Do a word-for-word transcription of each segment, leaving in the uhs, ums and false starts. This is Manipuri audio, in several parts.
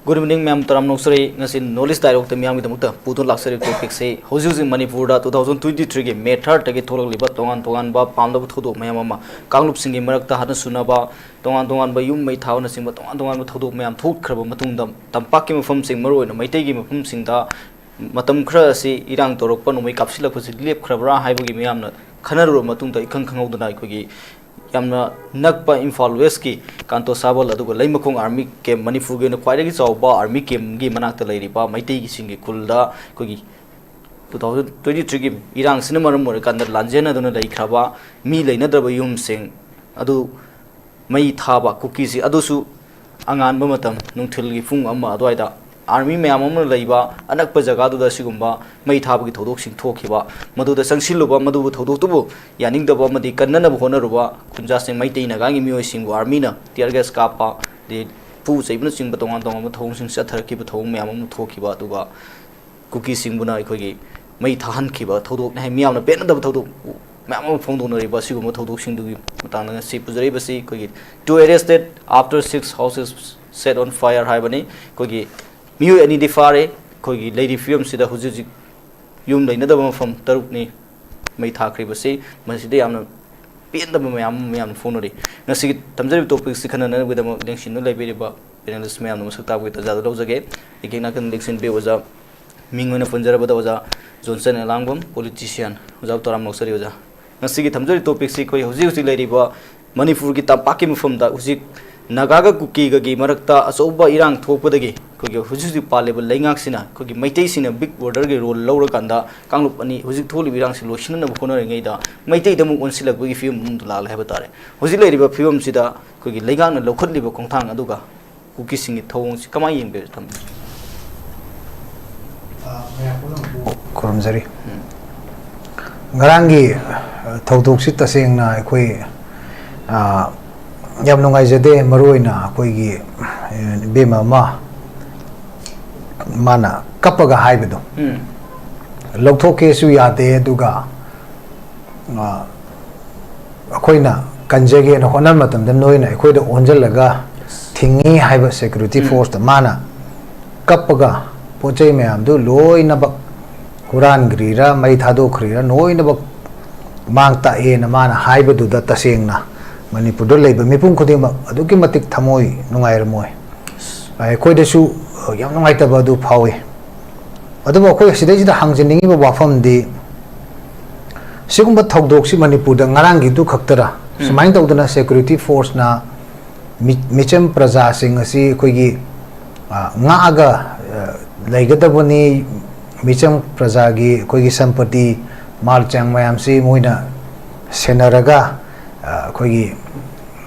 Good evening, ꯃꯌꯥꯝ ꯇꯔꯥꯝꯅ ꯑꯣꯛꯆꯔꯤ꯫ ꯉꯁꯤ Knowledge Dialogue ꯇ ꯃꯤꯌꯥꯝꯒꯤꯗꯃꯛꯇ ꯄꯨꯗꯨꯅ ꯂꯥꯛꯆꯔꯤꯕ topic ꯁꯤ ꯍꯧꯖꯤꯛ ꯍꯧꯖꯤꯛ ꯃꯅꯤꯄꯨꯔꯗ two thousand twenty three ꯒꯤ May third ꯇꯒꯤ ꯊꯣꯛꯂꯛꯂꯤꯕ ꯇꯣꯉꯥꯟ ꯇꯣꯉꯥꯟꯕ ꯄꯥꯝꯂꯕ ꯊꯧꯗꯣꯛ ꯃꯌꯥꯝ ꯑꯃ, ꯀꯥꯡꯂꯨꯞꯁꯤꯡꯒꯤ ꯃꯔꯛꯇ ꯍꯥꯠꯅ ꯁꯨꯅꯕ, ꯇꯣꯉꯥꯟ ꯇꯣꯉꯥꯟꯕ ꯌꯨꯝ ꯃꯩ ꯊꯥꯕꯅꯆꯤꯡꯕ ꯇꯣꯉꯥꯟ ꯇꯣꯉꯥꯟꯕ ꯊꯧꯗꯣꯛ ꯃꯌꯥꯝ ꯊꯣꯛꯈ꯭ꯔꯕ ꯃꯇꯨꯡꯗ, ꯇꯝꯄꯥꯛꯀꯤ ꯃꯐꯝꯁꯤꯡ, ꯃꯔꯨꯑꯣꯏꯅ ꯃꯩꯇꯩꯒꯤ ꯃꯐꯝꯁꯤꯡꯗ ꯃꯇꯝ ꯈꯔ ꯑꯁꯤ ꯏꯔꯥꯡ ꯇꯧꯔꯛꯄ, ꯅꯣꯡꯃꯩ ꯀꯥꯞꯁꯤꯜꯂꯛꯄꯁꯤ ꯂꯦꯞꯈ꯭ꯔꯕ꯭ꯔꯥ ꯍꯥꯏꯕꯒꯤ ꯃꯤꯌꯥꯝꯅ ꯈꯟꯅꯔꯨꯔꯕ ꯃꯇꯨꯡꯗ, ꯏꯈꯪ ꯈꯪꯍꯧꯗꯅ ꯑꯩꯈꯣꯏꯒꯤ ꯌꯥꯝꯅ ꯅꯛꯄ ꯏꯝꯐꯥꯜ West ꯀꯤ ꯀꯥꯟꯇꯣ ꯁꯥꯕꯜ, ꯑꯗꯨꯒ ꯂꯩꯃꯈꯣꯡ army camp, ꯃꯅꯤꯄꯨꯔꯒꯤ ꯑꯣꯏꯅ ꯈ꯭ꯋꯥꯏꯗꯒꯤ ꯆꯥꯎꯕ army camp ꯒꯤ ꯃꯅꯥꯛꯇ ꯂꯩꯔꯤꯕ ꯃꯩꯇꯩꯒꯤꯁꯤꯡꯒꯤ ꯈꯨꯜꯗ ꯑꯩꯈꯣꯏꯒꯤ two thousand twenty three ꯒꯤ ꯏꯔꯥꯡꯁꯤꯅ ꯃꯔꯝ ꯑꯣꯏꯔꯀꯥꯟꯗ ꯂꯥꯟꯖꯦꯟꯅꯗꯨꯅ ꯂꯩꯈ꯭ꯔꯕ, ꯃꯤ ꯂꯩꯅꯗ꯭ꯔꯕ ꯌꯨꯝꯁꯤꯡ ꯑꯗꯨ ꯃꯩ ꯊꯥꯕ, ꯀꯨꯀꯤꯁꯤ ꯑꯗꯨꯁꯨ ꯑꯉꯥꯟꯕ ꯃꯇꯝ, ꯅꯨꯡꯊꯤꯜꯒꯤ ꯄꯨꯡ ꯑꯃ ꯑꯗꯨꯋꯥꯏꯗ army ꯃꯌꯥꯝ ꯑꯃ ꯂꯩꯕ ꯑꯅꯛꯄ ꯖꯒꯥꯗꯨꯗ ꯑꯁꯤꯒꯨꯝꯕ ꯃꯩ ꯊꯥꯕꯒꯤ ꯊꯧꯗꯣꯛꯁꯤꯡ ꯊꯣꯛꯈꯤꯕ, ꯃꯗꯨꯗ ꯆꯪꯁꯤꯜꯂꯨꯕ, ꯃꯗꯨꯕꯨ ꯊꯧꯗꯣꯛꯇꯨꯕꯨ ꯌꯥꯅꯤꯡꯗꯕ ꯑꯃꯗꯤ ꯀꯟꯅꯅꯕ ꯍꯣꯠꯅꯔꯨꯕ ꯈꯨꯟꯖꯥꯁꯤꯡ, ꯃꯩꯇꯩ ꯅꯥꯒꯥꯒꯤ ꯃꯤꯑꯣꯏꯁꯤꯡꯕꯨ army ꯅ tear gas ꯀꯥꯞꯄ, ꯑꯗꯩ ꯄꯨ ꯆꯩꯕꯅꯆꯤꯡꯕ ꯇꯣꯉꯥꯟ ꯇꯣꯉꯥꯟꯕ ꯊꯧꯑꯣꯡꯁꯤꯡ ꯆꯠꯊꯔꯛꯈꯤꯕ ꯊꯧꯑꯣꯡ ꯃꯌꯥꯝ ꯑꯃ ꯊꯣꯛꯈꯤꯕ, ꯑꯗꯨꯒ ꯀꯨꯀꯤꯁꯤꯡꯕꯨꯅ ꯑꯩꯈꯣꯏꯒꯤ ꯃꯩ ꯊꯥꯍꯟꯈꯤꯕ ꯊꯧꯗꯣꯛꯅꯤ ꯍꯥꯏ, ꯃꯤꯌꯥꯝꯅ ꯄꯦꯟꯅꯗꯕ ꯊꯧꯗꯣꯛ ꯃꯌꯥꯝ ꯑꯃ ꯐꯣꯡꯗꯣꯛꯅꯔꯤꯕ ꯑꯁꯤꯒꯨꯝꯕ ꯊꯧꯗꯣꯛꯁꯤꯡꯗꯨꯒꯤ ꯃꯇꯥꯡꯗ ꯉꯁꯤ ꯄꯨꯖꯔꯤꯕꯁꯤ ꯑꯩꯈꯣꯏꯒꯤ "Two arrested after six houses set on fire" ꯍꯥꯏꯕꯅꯤ꯫ ꯑꯩꯈꯣꯏꯒꯤ ꯃꯤꯑꯣꯏ ꯑꯅꯤꯗꯤ ꯐꯥꯔꯦ꯫ ꯑꯩꯈꯣꯏꯒꯤ ꯂꯩꯔꯤꯕ ꯐꯤꯕꯝꯁꯤꯗ ꯍꯧꯖꯤꯛ ꯍꯧꯖꯤꯛ ꯌꯨꯝ ꯂꯩꯅꯗꯕ ꯃꯐꯝ ꯇꯔꯨꯛꯅꯤ ꯃꯩ ꯊꯥꯈ꯭ꯔꯤꯕꯁꯤ꯫ ꯃꯁꯤꯗ ꯌꯥꯝꯅ ꯄꯦꯟꯗꯕ ꯃꯌꯥꯝ ꯑꯃ ꯃꯌꯥꯝꯅ ꯐꯣꯡꯅꯔꯤ꯫ ꯉꯁꯤꯒꯤ ꯊꯝꯖꯔꯤꯕ topic ꯁꯤ ꯈꯟꯅꯅꯕꯒꯤꯗꯃꯛ ꯂꯦꯡꯁꯤꯟꯗꯨꯅ ꯂꯩꯕꯤꯔꯤꯕ panelist ꯃꯌꯥꯝꯅ ꯃꯁꯛ ꯇꯥꯛꯄꯒꯤ ꯇꯥꯟꯖꯥꯗꯨ ꯂꯧꯖꯒꯦ꯫ ꯑꯩꯒꯤ ꯅꯥꯀꯟꯗ ꯂꯦꯡꯁꯤꯟꯕꯤꯌꯨ ꯑꯣꯖꯥ꯫ ꯃꯤꯡ ꯑꯣꯏꯅ ꯄꯟꯖꯔꯕꯗ ꯑꯣꯖꯥ ꯖꯣꯟꯁꯟ ꯑꯦꯂꯥꯡꯕꯝ, politician꯫ ꯑꯣꯖꯥꯕꯨ ꯇꯔꯥꯝꯅ ꯑꯣꯛꯆꯔꯤ ꯑꯣꯖꯥ꯫ ꯉꯁꯤꯒꯤ ꯊꯝꯖꯔꯤꯕ topic ꯁꯤ ꯑꯩꯈꯣꯏ ꯍꯧꯖꯤꯛ ꯍꯧꯖꯤꯛ ꯂꯩꯔꯤꯕ ꯃꯅꯤꯄꯨꯔꯒꯤ ꯇꯝꯄꯥꯛꯀꯤ ꯃꯐꯝꯗ ꯍꯧꯖꯤꯛ ꯅꯥꯒꯥꯒ ꯀꯨꯀꯤꯒꯒꯤ ꯃꯔꯛꯇ ꯑꯆꯧꯕ ꯏꯔꯥꯡ ꯊꯣꯛꯄꯗꯒꯤ ꯑꯩꯈꯣꯏꯒꯤ ꯍꯧꯖꯤꯛ ꯍꯧꯖꯤꯛ ꯄꯥꯜꯂꯤꯕ ꯂꯩꯉꯥꯛꯁꯤꯅ ꯑꯩꯈꯣꯏꯒꯤ ꯃꯩꯇꯩꯁꯤꯡꯅ big brotherꯒꯤ role ꯂꯧꯔꯀꯥꯟꯗ ꯀꯥꯡꯂꯨꯞ ꯑꯅꯤ ꯍꯧꯖꯤꯛ ꯊꯣꯛꯂꯤꯕ ꯏꯔꯥꯡꯁꯤ ꯂꯣꯏꯁꯤꯟꯅꯅꯕ ꯍꯣꯠꯅꯔꯤꯉꯩꯗ ꯃꯩꯇꯩꯗ ꯑꯃꯨꯛ ꯑꯣꯟꯁꯤꯜꯂꯛꯄꯒꯤ ꯐꯤꯕꯝ ꯑꯃꯗ ꯂꯥꯛꯂꯦ ꯍꯥꯏꯕ ꯇꯥꯔꯦ꯫ ꯍꯧꯖꯤꯛ ꯂꯩꯔꯤꯕ ꯐꯤꯕꯝꯁꯤꯗ ꯑꯩꯈꯣꯏꯒꯤ ꯂꯩꯉꯥꯛꯅ ꯂꯧꯈꯠꯂꯤꯕ ꯈꯣꯡꯊꯥꯡ ꯑꯗꯨꯒ ꯀꯨꯀꯤꯁꯤꯡꯒꯤ ꯊꯧꯑꯣꯡꯁꯤ ꯀꯃꯥꯏꯅ ꯌꯦꯡꯕꯤꯔ ꯊꯝꯕꯤ? ꯈꯨꯔꯨꯝꯖꯔꯤ꯫ ꯉꯔꯥꯡꯒꯤ ꯊꯧꯗꯣꯛꯁꯤ ꯇꯁꯦꯡꯅ ꯑꯩꯈꯣꯏ ꯌꯥꯝ ꯅꯨꯡꯉꯥꯏꯖꯗꯦ꯫ ꯃꯔꯨ ꯑꯣꯏꯅ ꯑꯩꯈꯣꯏꯒꯤ ꯏꯕꯦꯝꯃ ꯑꯃ ꯃꯥꯅ ꯀꯞꯄꯒ ꯍꯥꯏꯕꯗꯣ ꯂꯧꯊꯣꯛꯀꯦꯁꯨ ꯌꯥꯗꯦ꯫ ꯑꯗꯨꯒ ꯑꯩꯈꯣꯏꯅ ꯀꯟꯖꯒꯦꯅ ꯍꯣꯠꯅꯕ ꯃꯇꯝꯗ ꯅꯣꯏꯅ ꯑꯩꯈꯣꯏꯗ ꯑꯣꯟꯁꯤꯜꯂꯒ ꯊꯤꯡꯉꯤ ꯍꯥꯏꯕ security forceꯇ ꯃꯥꯅ ꯀꯞꯄꯒ ꯄꯣꯠ ꯆꯩ ꯃꯌꯥꯝꯗꯨ ꯂꯣꯏꯅꯃꯛ ꯍꯨꯔꯥꯟꯈ꯭ꯔꯤꯔꯥ ꯃꯩ ꯊꯥꯗꯣꯛꯈ꯭ꯔꯤꯔꯥ ꯂꯣꯏꯅꯃꯛ ꯃꯥꯡ ꯇꯥꯛꯑꯦꯅ ꯃꯥꯅ ꯍꯥꯏꯕꯗꯨꯗ ꯇꯁꯦꯡꯅ ꯃꯅꯤꯄꯨꯔꯗ ꯂꯩꯕ ꯃꯤꯄꯨꯝ ꯈꯨꯗꯤꯡꯃꯛ ꯑꯗꯨꯛꯀꯤ ꯃꯇꯤꯛ ꯊꯃꯣꯏ ꯅꯨꯡꯉꯥꯏꯔꯝꯃꯣꯏ꯫ ꯑꯩꯈꯣꯏꯗꯁꯨ ꯌꯥꯝ ꯅꯨꯡꯉꯥꯏꯇꯕ ꯑꯗꯨ ꯐꯥꯎꯏ꯫ ꯑꯗꯨꯕꯨ ꯑꯩꯈꯣꯏ ꯁꯤꯗꯩꯁꯤꯗ ꯍꯪꯖꯅꯤꯡꯉꯤꯕ ꯋꯥꯐꯝꯗꯤ, ꯁꯤꯒꯨꯝꯕ ꯊꯧꯗꯣꯛꯁꯤ ꯃꯅꯤꯄꯨꯔꯗ ꯉꯔꯥꯡꯒꯤꯗꯨ ꯈꯛꯇꯔ? ꯁꯨꯃꯥꯏꯅ ꯇꯧꯗꯅ security forceꯅ ꯃꯤ-, ꯃꯤꯆꯝ ꯄ꯭ꯔꯖꯥꯁꯤꯡ ꯑꯁꯤ ꯑꯩꯈꯣꯏꯒꯤ, ꯑ, ꯉꯥꯛꯑꯒ, ꯑ, ꯂꯩꯒꯗꯕꯅꯤ꯫ ꯃꯤꯆꯝ ꯄ꯭ꯔꯖꯥꯒꯤ ꯑꯩꯈꯣꯏꯒꯤ ꯁꯝꯄꯇꯤ, ꯃꯥꯜ ꯆꯥꯡ ꯃꯌꯥꯝꯁꯤ ꯃꯣꯏꯅ ꯁꯦꯟꯅꯔꯒ, ꯑ, ꯑꯩꯈꯣꯏꯒꯤ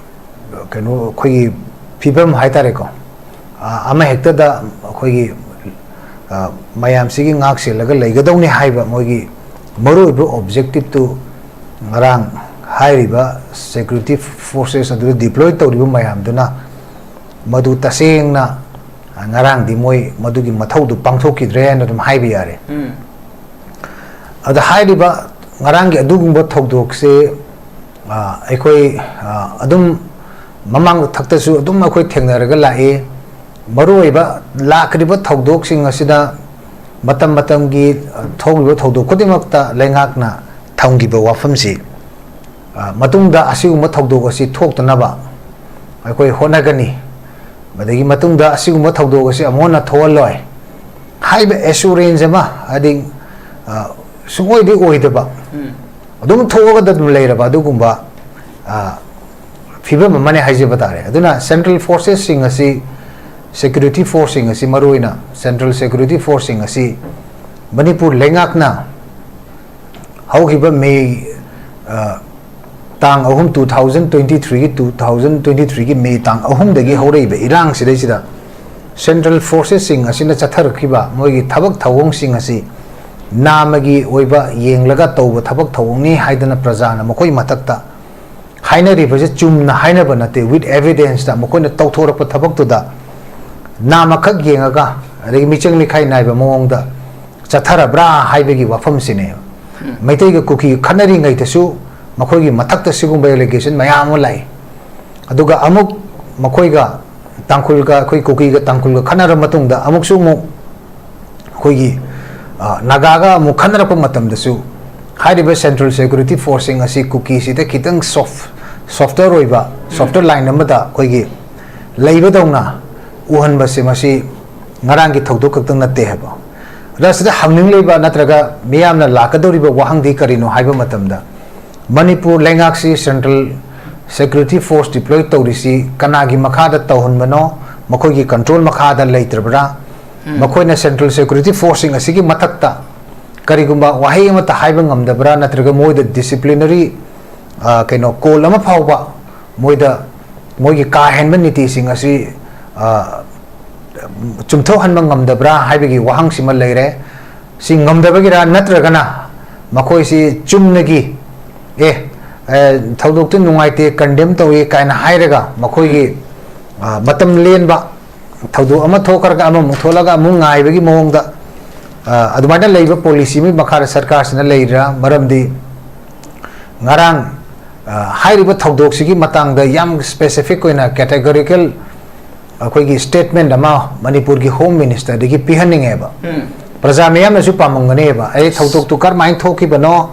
ꯀꯩꯅꯣ, ꯑꯩꯈꯣꯏꯒꯤ ꯐꯤꯕꯝ ꯍꯥꯏꯇꯥꯔꯦꯀꯣ, ꯑ, ꯑꯃꯍꯦꯛꯇꯗ ꯑꯩꯈꯣꯏꯒꯤ, ꯑ, ꯃꯌꯥꯝꯁꯤꯒꯤ ꯉꯥꯛ ꯁꯦꯜꯂꯒ ꯂꯩꯒꯗꯧꯅꯤ ꯍꯥꯏꯕ ꯃꯣꯏꯒꯤ ꯃꯔꯨꯑꯣꯏꯕ objectiveꯇꯨ ꯉꯔꯥꯡ ꯍꯥꯏꯔꯤꯕ security forces ꯑꯗꯨꯗ deploy ꯇꯧꯔꯤꯕ ꯃꯌꯥꯝꯗꯨꯅ ꯃꯗꯨ ꯇꯁꯦꯡꯅ, ꯑ, ꯉꯔꯥꯡꯗꯤ ꯃꯣꯏ ꯃꯗꯨꯒꯤ ꯃꯊꯧꯗꯨ ꯄꯥꯡꯊꯣꯛꯈꯤꯗ꯭ꯔꯦ ꯍꯥꯏꯅ ꯑꯗꯨꯝ ꯍꯥꯏꯕ ꯌꯥꯔꯦ꯫ ꯑꯗ ꯍꯥꯏꯔꯤꯕ ꯉꯔꯥꯡꯒꯤ ꯑꯗꯨꯒꯨꯝꯕ ꯊꯧꯗꯣꯛꯁꯦ, ꯑ, ꯑꯩꯈꯣꯏ, ꯑ, ꯑꯗꯨꯝ ꯃꯃꯥꯡ ꯊꯛꯇꯁꯨ ꯑꯗꯨꯝ ꯑꯩꯈꯣꯏ ꯊꯦꯡꯅꯔꯒ ꯂꯥꯛꯏ꯫ ꯃꯔꯨꯑꯣꯏꯕ ꯂꯥꯛꯈ꯭ꯔꯤꯕ ꯊꯧꯗꯣꯛꯁꯤꯡ ꯑꯁꯤꯗ ꯃꯇꯝ ꯃꯇꯝꯒꯤ, ꯑ, ꯊꯣꯛꯂꯤꯕ ꯊꯧꯗꯣꯛ ꯈꯨꯗꯤꯡꯃꯛꯇ ꯂꯩꯉꯥꯛꯅ ꯊꯝꯈꯤꯕ ꯋꯥꯐꯝꯁꯤ, ꯑ, ꯃꯇꯨꯡꯗ ꯑꯁꯤꯒꯨꯝꯕ ꯊꯧꯗꯣꯛ ꯑꯁꯤ ꯊꯣꯛꯇꯅꯕ ꯑꯩꯈꯣꯏ ꯍꯣꯠꯅꯒꯅꯤ꯫ ꯃꯗꯒꯤ ꯃꯇꯨꯡꯗ ꯑꯁꯤꯒꯨꯝꯕ ꯊꯧꯗꯣꯛ ꯑꯁꯤ ꯑꯃꯨꯛ ꯍꯟꯅ ꯊꯣꯛꯍꯜꯂꯣꯏ ꯍꯥꯏꯕ assurance ꯑꯃ, ꯍꯥꯏꯗꯤ, ꯑ, ꯁꯨꯡꯑꯣꯏꯗꯤ ꯑꯣꯏꯗꯕ, ꯑꯗꯨꯝ ꯊꯣꯛꯑꯒꯗ ꯑꯗꯨꯝ ꯂꯩꯔꯕ ꯑꯗꯨꯒꯨꯝꯕ, ꯑ, ꯐꯤꯕꯝ ꯑꯃꯅꯦ ꯍꯥꯏꯖꯕ ꯇꯥꯔꯦ꯫ ꯑꯗꯨꯅ central forcesꯁꯤꯡ ꯑꯁꯤ ꯁꯦꯀ꯭ꯌꯨꯔꯤꯇꯤ ꯐꯣꯔꯁꯁꯤꯡ ꯑꯁꯤ, ꯃꯔꯨꯑꯣꯏꯅ ꯁꯦꯟꯇ꯭ꯔꯦꯜ ꯁꯦꯀ꯭ꯌꯨꯔꯤꯇꯤ ꯐꯣꯔꯁꯁꯤꯡ ꯑꯁꯤ ꯃꯅꯤꯄꯨꯔ ꯂꯩꯉꯥꯛꯅ ꯍꯧꯈꯤꯕ ꯃꯦ, ꯑ, ꯇꯥꯡ ꯑꯍꯨꯝ, two thousand twenty threeꯒꯤ, two thousand twenty threeꯒꯤ ꯃꯦ ꯇꯥꯡ ꯑꯍꯨꯝꯗꯒꯤ ꯍꯧꯔꯛꯏꯕ ꯏꯔꯥꯡꯁꯤꯗꯩꯁꯤꯗ ꯁꯦꯟꯇ꯭ꯔꯦꯜ ꯐꯣꯔꯁꯦꯁꯁꯤꯡ ꯑꯁꯤꯅ ꯆꯠꯊꯔꯛꯈꯤꯕ ꯃꯣꯏꯒꯤ ꯊꯕꯛ ꯊꯧꯑꯣꯡꯁꯤꯡ ꯑꯁꯤ ꯅꯥꯝꯃꯒꯤ ꯑꯣꯏꯕ ꯌꯦꯡꯂꯒ ꯇꯧꯕ ꯊꯕꯛ ꯊꯧꯑꯣꯡꯅꯤ ꯍꯥꯏꯗꯅ ꯄ꯭ꯔꯖꯥꯅ ꯃꯈꯣꯏ ꯃꯊꯛꯇ ꯍꯥꯏꯅꯔꯤꯕꯁꯦ ꯆꯨꯝꯅ ꯍꯥꯏꯅꯕ ꯅꯠꯇꯦ, with evidenceꯇ ꯃꯈꯣꯏꯅ ꯇꯧꯊꯣꯔꯛꯄ ꯊꯕꯛꯇꯨꯗ ꯅꯥꯝꯃꯈꯛ ꯌꯦꯡꯉꯒ, ꯑꯗꯒꯤ ꯃꯤꯆꯪ ꯃꯤꯈꯥꯏ ꯅꯥꯏꯕ ꯃꯑꯣꯡꯗ ꯆꯠꯊꯔꯕ꯭ꯔꯥ ꯍꯥꯏꯕꯒꯤ ꯋꯥꯐꯝꯁꯤꯅꯦꯕ꯫ ꯃꯩꯇꯩꯒ ꯀꯨꯀꯤꯒ ꯈꯠꯅꯔꯤꯉꯩꯗꯁꯨ ꯃꯈꯣꯏꯒꯤ ꯃꯊꯛꯇ ꯁꯤꯒꯨꯝꯕ allegation ꯃꯌꯥꯝ ꯑꯃ ꯂꯥꯛꯏ꯫ ꯑꯗꯨꯒ ꯑꯃꯨꯛ ꯃꯈꯣꯏꯒ ꯇꯥꯡꯈꯨꯜꯒ, ꯑꯩꯈꯣꯏ ꯀꯨꯀꯤꯒ ꯇꯥꯡꯈꯨꯜꯒ ꯈꯠꯅꯔꯕ ꯃꯇꯨꯡꯗ ꯑꯃꯨꯛꯁꯨ ꯑꯃꯨꯛ ꯑꯩꯈꯣꯏꯒꯤ, ꯑ, ꯅꯥꯒꯥꯒ ꯑꯃꯨꯛ ꯈꯠꯅꯔꯛꯄ ꯃꯇꯝꯗꯁꯨ ꯍꯥꯏꯔꯤꯕ ꯁꯦꯟꯇ꯭ꯔꯦꯜ ꯁꯦꯀ꯭ꯌꯨꯔꯤꯇꯤ ꯐꯣꯔꯁꯁꯤꯡ ꯑꯁꯤ ꯀꯨꯀꯤꯁꯤꯗ ꯈꯤꯇꯪ soft, softer ꯑꯣꯏꯕ, softer line ꯑꯃꯗ ꯑꯩꯈꯣꯏꯒꯤ ꯂꯩꯕꯗꯧꯅ ꯎꯍꯟꯕꯁꯦ ꯃꯁꯤ ꯉꯔꯥꯡꯒꯤ ꯊꯧꯗꯣꯛ ꯈꯛꯇꯪ ꯅꯠꯇꯦ ꯍꯥꯏꯕ꯫ ꯑꯗ ꯁꯤꯗ ꯍꯪꯅꯤꯡꯂꯤꯕ ꯅꯠꯇ꯭ꯔꯒ ꯃꯤꯌꯥꯝꯅ ꯂꯥꯛꯀꯗꯧꯔꯤꯕ ꯋꯥꯍꯪꯗꯤ ꯀꯔꯤꯅꯣ ꯍꯥꯏꯕ ꯃꯇꯝꯗ, ꯃꯅꯤꯄꯨꯔ ꯂꯩꯉꯥꯛꯁꯤ ꯁꯦꯟꯇ꯭ꯔꯦꯜ ꯁꯦꯀ꯭ꯌꯨꯔꯤꯇꯤ ꯐꯣꯔꯁ deploy ꯇꯧꯔꯤꯁꯤ ꯀꯅꯥꯒꯤ ꯃꯈꯥꯗ ꯇꯧꯍꯟꯕꯅꯣ? ꯃꯈꯣꯏꯒꯤ control ꯃꯈꯥꯗ ꯂꯩꯇ꯭ꯔꯕ꯭ꯔꯥ? ꯃꯈꯣꯏꯅ ꯁꯦꯟꯇ꯭ꯔꯦꯜ ꯁꯦꯀ꯭ꯌꯨꯔꯤꯇꯤ ꯐꯣꯔꯁꯁꯤꯡ ꯑꯁꯤꯒꯤ ꯃꯊꯛꯇ ꯀꯔꯤꯒꯨꯝꯕ ꯋꯥꯍꯩ ꯑꯃꯠꯇ ꯍꯥꯏꯕ ꯉꯝꯗꯕ꯭ꯔꯥ? ꯅꯠꯇ꯭ꯔꯒ ꯃꯣꯏꯗ disciplinary, ꯑ, ꯀꯩꯅꯣ, call ꯑꯃ ꯐꯥꯎꯕ ꯃꯣꯏꯗ, ꯃꯣꯏꯒꯤ ꯀꯥ ꯍꯦꯟꯕ ꯅꯤꯇꯤꯁꯤꯡ ꯑꯁꯤ, ꯑ, ꯆꯨꯝꯊꯣꯛꯍꯟꯕ ꯉꯝꯗꯕ꯭ꯔꯥ ꯍꯥꯏꯕꯒꯤ ꯋꯥꯍꯪꯁꯤꯃ ꯂꯩꯔꯦ꯫ ꯁꯤ ꯉꯝꯗꯕꯒꯤꯔꯥ, ꯅꯠꯇ꯭ꯔꯒꯅ ꯃꯈꯣꯏꯁꯤ ꯆꯨꯝꯅꯒꯤ, "ꯑꯦ, ꯑꯦ, ꯊꯧꯗꯣꯛꯇꯨ ꯅꯨꯡꯉꯥꯏꯇꯦ, condemn ꯇꯧꯏ" ꯀꯥꯏꯅ ꯍꯥꯏꯔꯒ ꯃꯈꯣꯏꯒꯤ, ꯑ, ꯃꯇꯝ ꯂꯦꯟꯕ, ꯊꯧꯗꯣꯛ ꯑꯃ ꯊꯣꯛꯈ꯭ꯔꯒ ꯑꯃꯃꯨꯛ ꯊꯣꯛꯂꯒ ꯑꯃꯨꯛ ꯉꯥꯏꯕꯒꯤ ꯃꯑꯣꯡꯗ, ꯑ, ꯑꯗꯨꯃꯥꯏꯅ ꯂꯩꯕ policy ꯑꯃꯒꯤ ꯃꯈꯥꯗ ꯁꯔꯀꯥꯔꯁꯤꯅ ꯂꯩꯔꯤꯔꯥ? ꯃꯔꯝꯗꯤ ꯉꯔꯥꯡ, ꯑ, ꯍꯥꯏꯔꯤꯕ ꯊꯧꯗꯣꯛꯁꯤꯒꯤ ꯃꯇꯥꯡꯗ ꯌꯥꯝ specific ꯑꯣꯏꯅ categorical ꯑꯩꯈꯣꯏꯒꯤ statement ꯑꯃ ꯃꯅꯤꯄꯨꯔꯒꯤ Home Ministerꯗꯒꯤ ꯄꯤꯍꯟꯅꯤꯡꯉꯦꯕ꯫ ꯄ꯭ꯔꯖꯥ ꯃꯤꯌꯥꯝꯅꯁꯨ ꯄꯥꯝꯃꯝꯒꯅꯦꯕ, ꯑꯩ ꯊꯧꯗꯣꯛꯇꯨ ꯀꯔꯝꯍꯥꯏꯅ ꯊꯣꯛꯈꯤꯕꯅꯣ,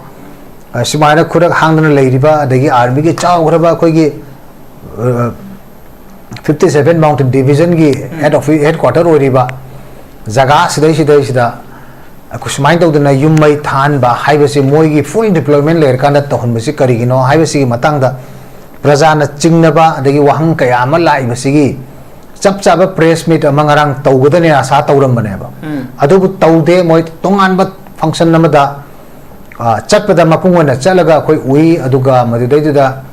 ꯑ, ꯁꯨꯃꯥꯏꯅ ꯈꯨꯔꯛ ꯍꯥꯡꯗꯅ ꯂꯩꯔꯤꯕ, ꯑꯗꯒꯤ armyꯒꯤ ꯆꯥꯎꯈ꯭ꯔꯕ ꯑꯩꯈꯣꯏꯒꯤ, ꯑ, fifty seven Mountain Divisionꯒꯤ head office, headquarter ꯑꯣꯏꯔꯤꯕ ꯖꯒꯥ ꯁꯤꯗꯩꯁꯤꯗꯩꯁꯤꯗ ꯑꯩꯈꯣꯏ ꯁꯨꯃꯥꯏꯅ ꯇꯧꯗꯅ ꯌꯨꯝ ꯃꯩ ꯊꯥꯍꯟꯕ ꯍꯥꯏꯕꯁꯤ ꯃꯣꯏꯒꯤ full deployment ꯂꯩꯔꯀꯥꯟꯗ ꯇꯧꯍꯟꯕꯁꯤ ꯀꯔꯤꯒꯤꯅꯣ ꯍꯥꯏꯕꯁꯤꯒꯤ ꯃꯇꯥꯡꯗ ꯄ꯭ꯔꯖꯥꯅ ꯆꯤꯡꯅꯕ ꯑꯗꯒꯤ ꯋꯥꯍꯪ ꯀꯌꯥ ꯑꯃ ꯂꯥꯛꯏꯕꯁꯤꯒꯤ ꯆꯞ ꯆꯥꯕ press meet ꯑꯃ ꯉꯔꯥꯡ ꯇꯧꯒꯗꯅꯦ ꯑꯁꯥ ꯇꯧꯔꯝꯕꯅꯦꯕ꯫ ꯑꯗꯨꯕꯨ ꯇꯧꯗꯦ꯫ ꯃꯣꯏ ꯇꯣꯉꯥꯟꯕ function ꯑꯃꯗ, ꯑ, ꯆꯠꯄꯗ ꯃꯄꯨꯡ ꯑꯣꯏꯅ ꯆꯠꯂꯒ ꯑꯩꯈꯣꯏ ꯎꯏ꯫ ꯑꯗꯨꯒ ꯃꯗꯨꯗꯩꯗꯨꯗ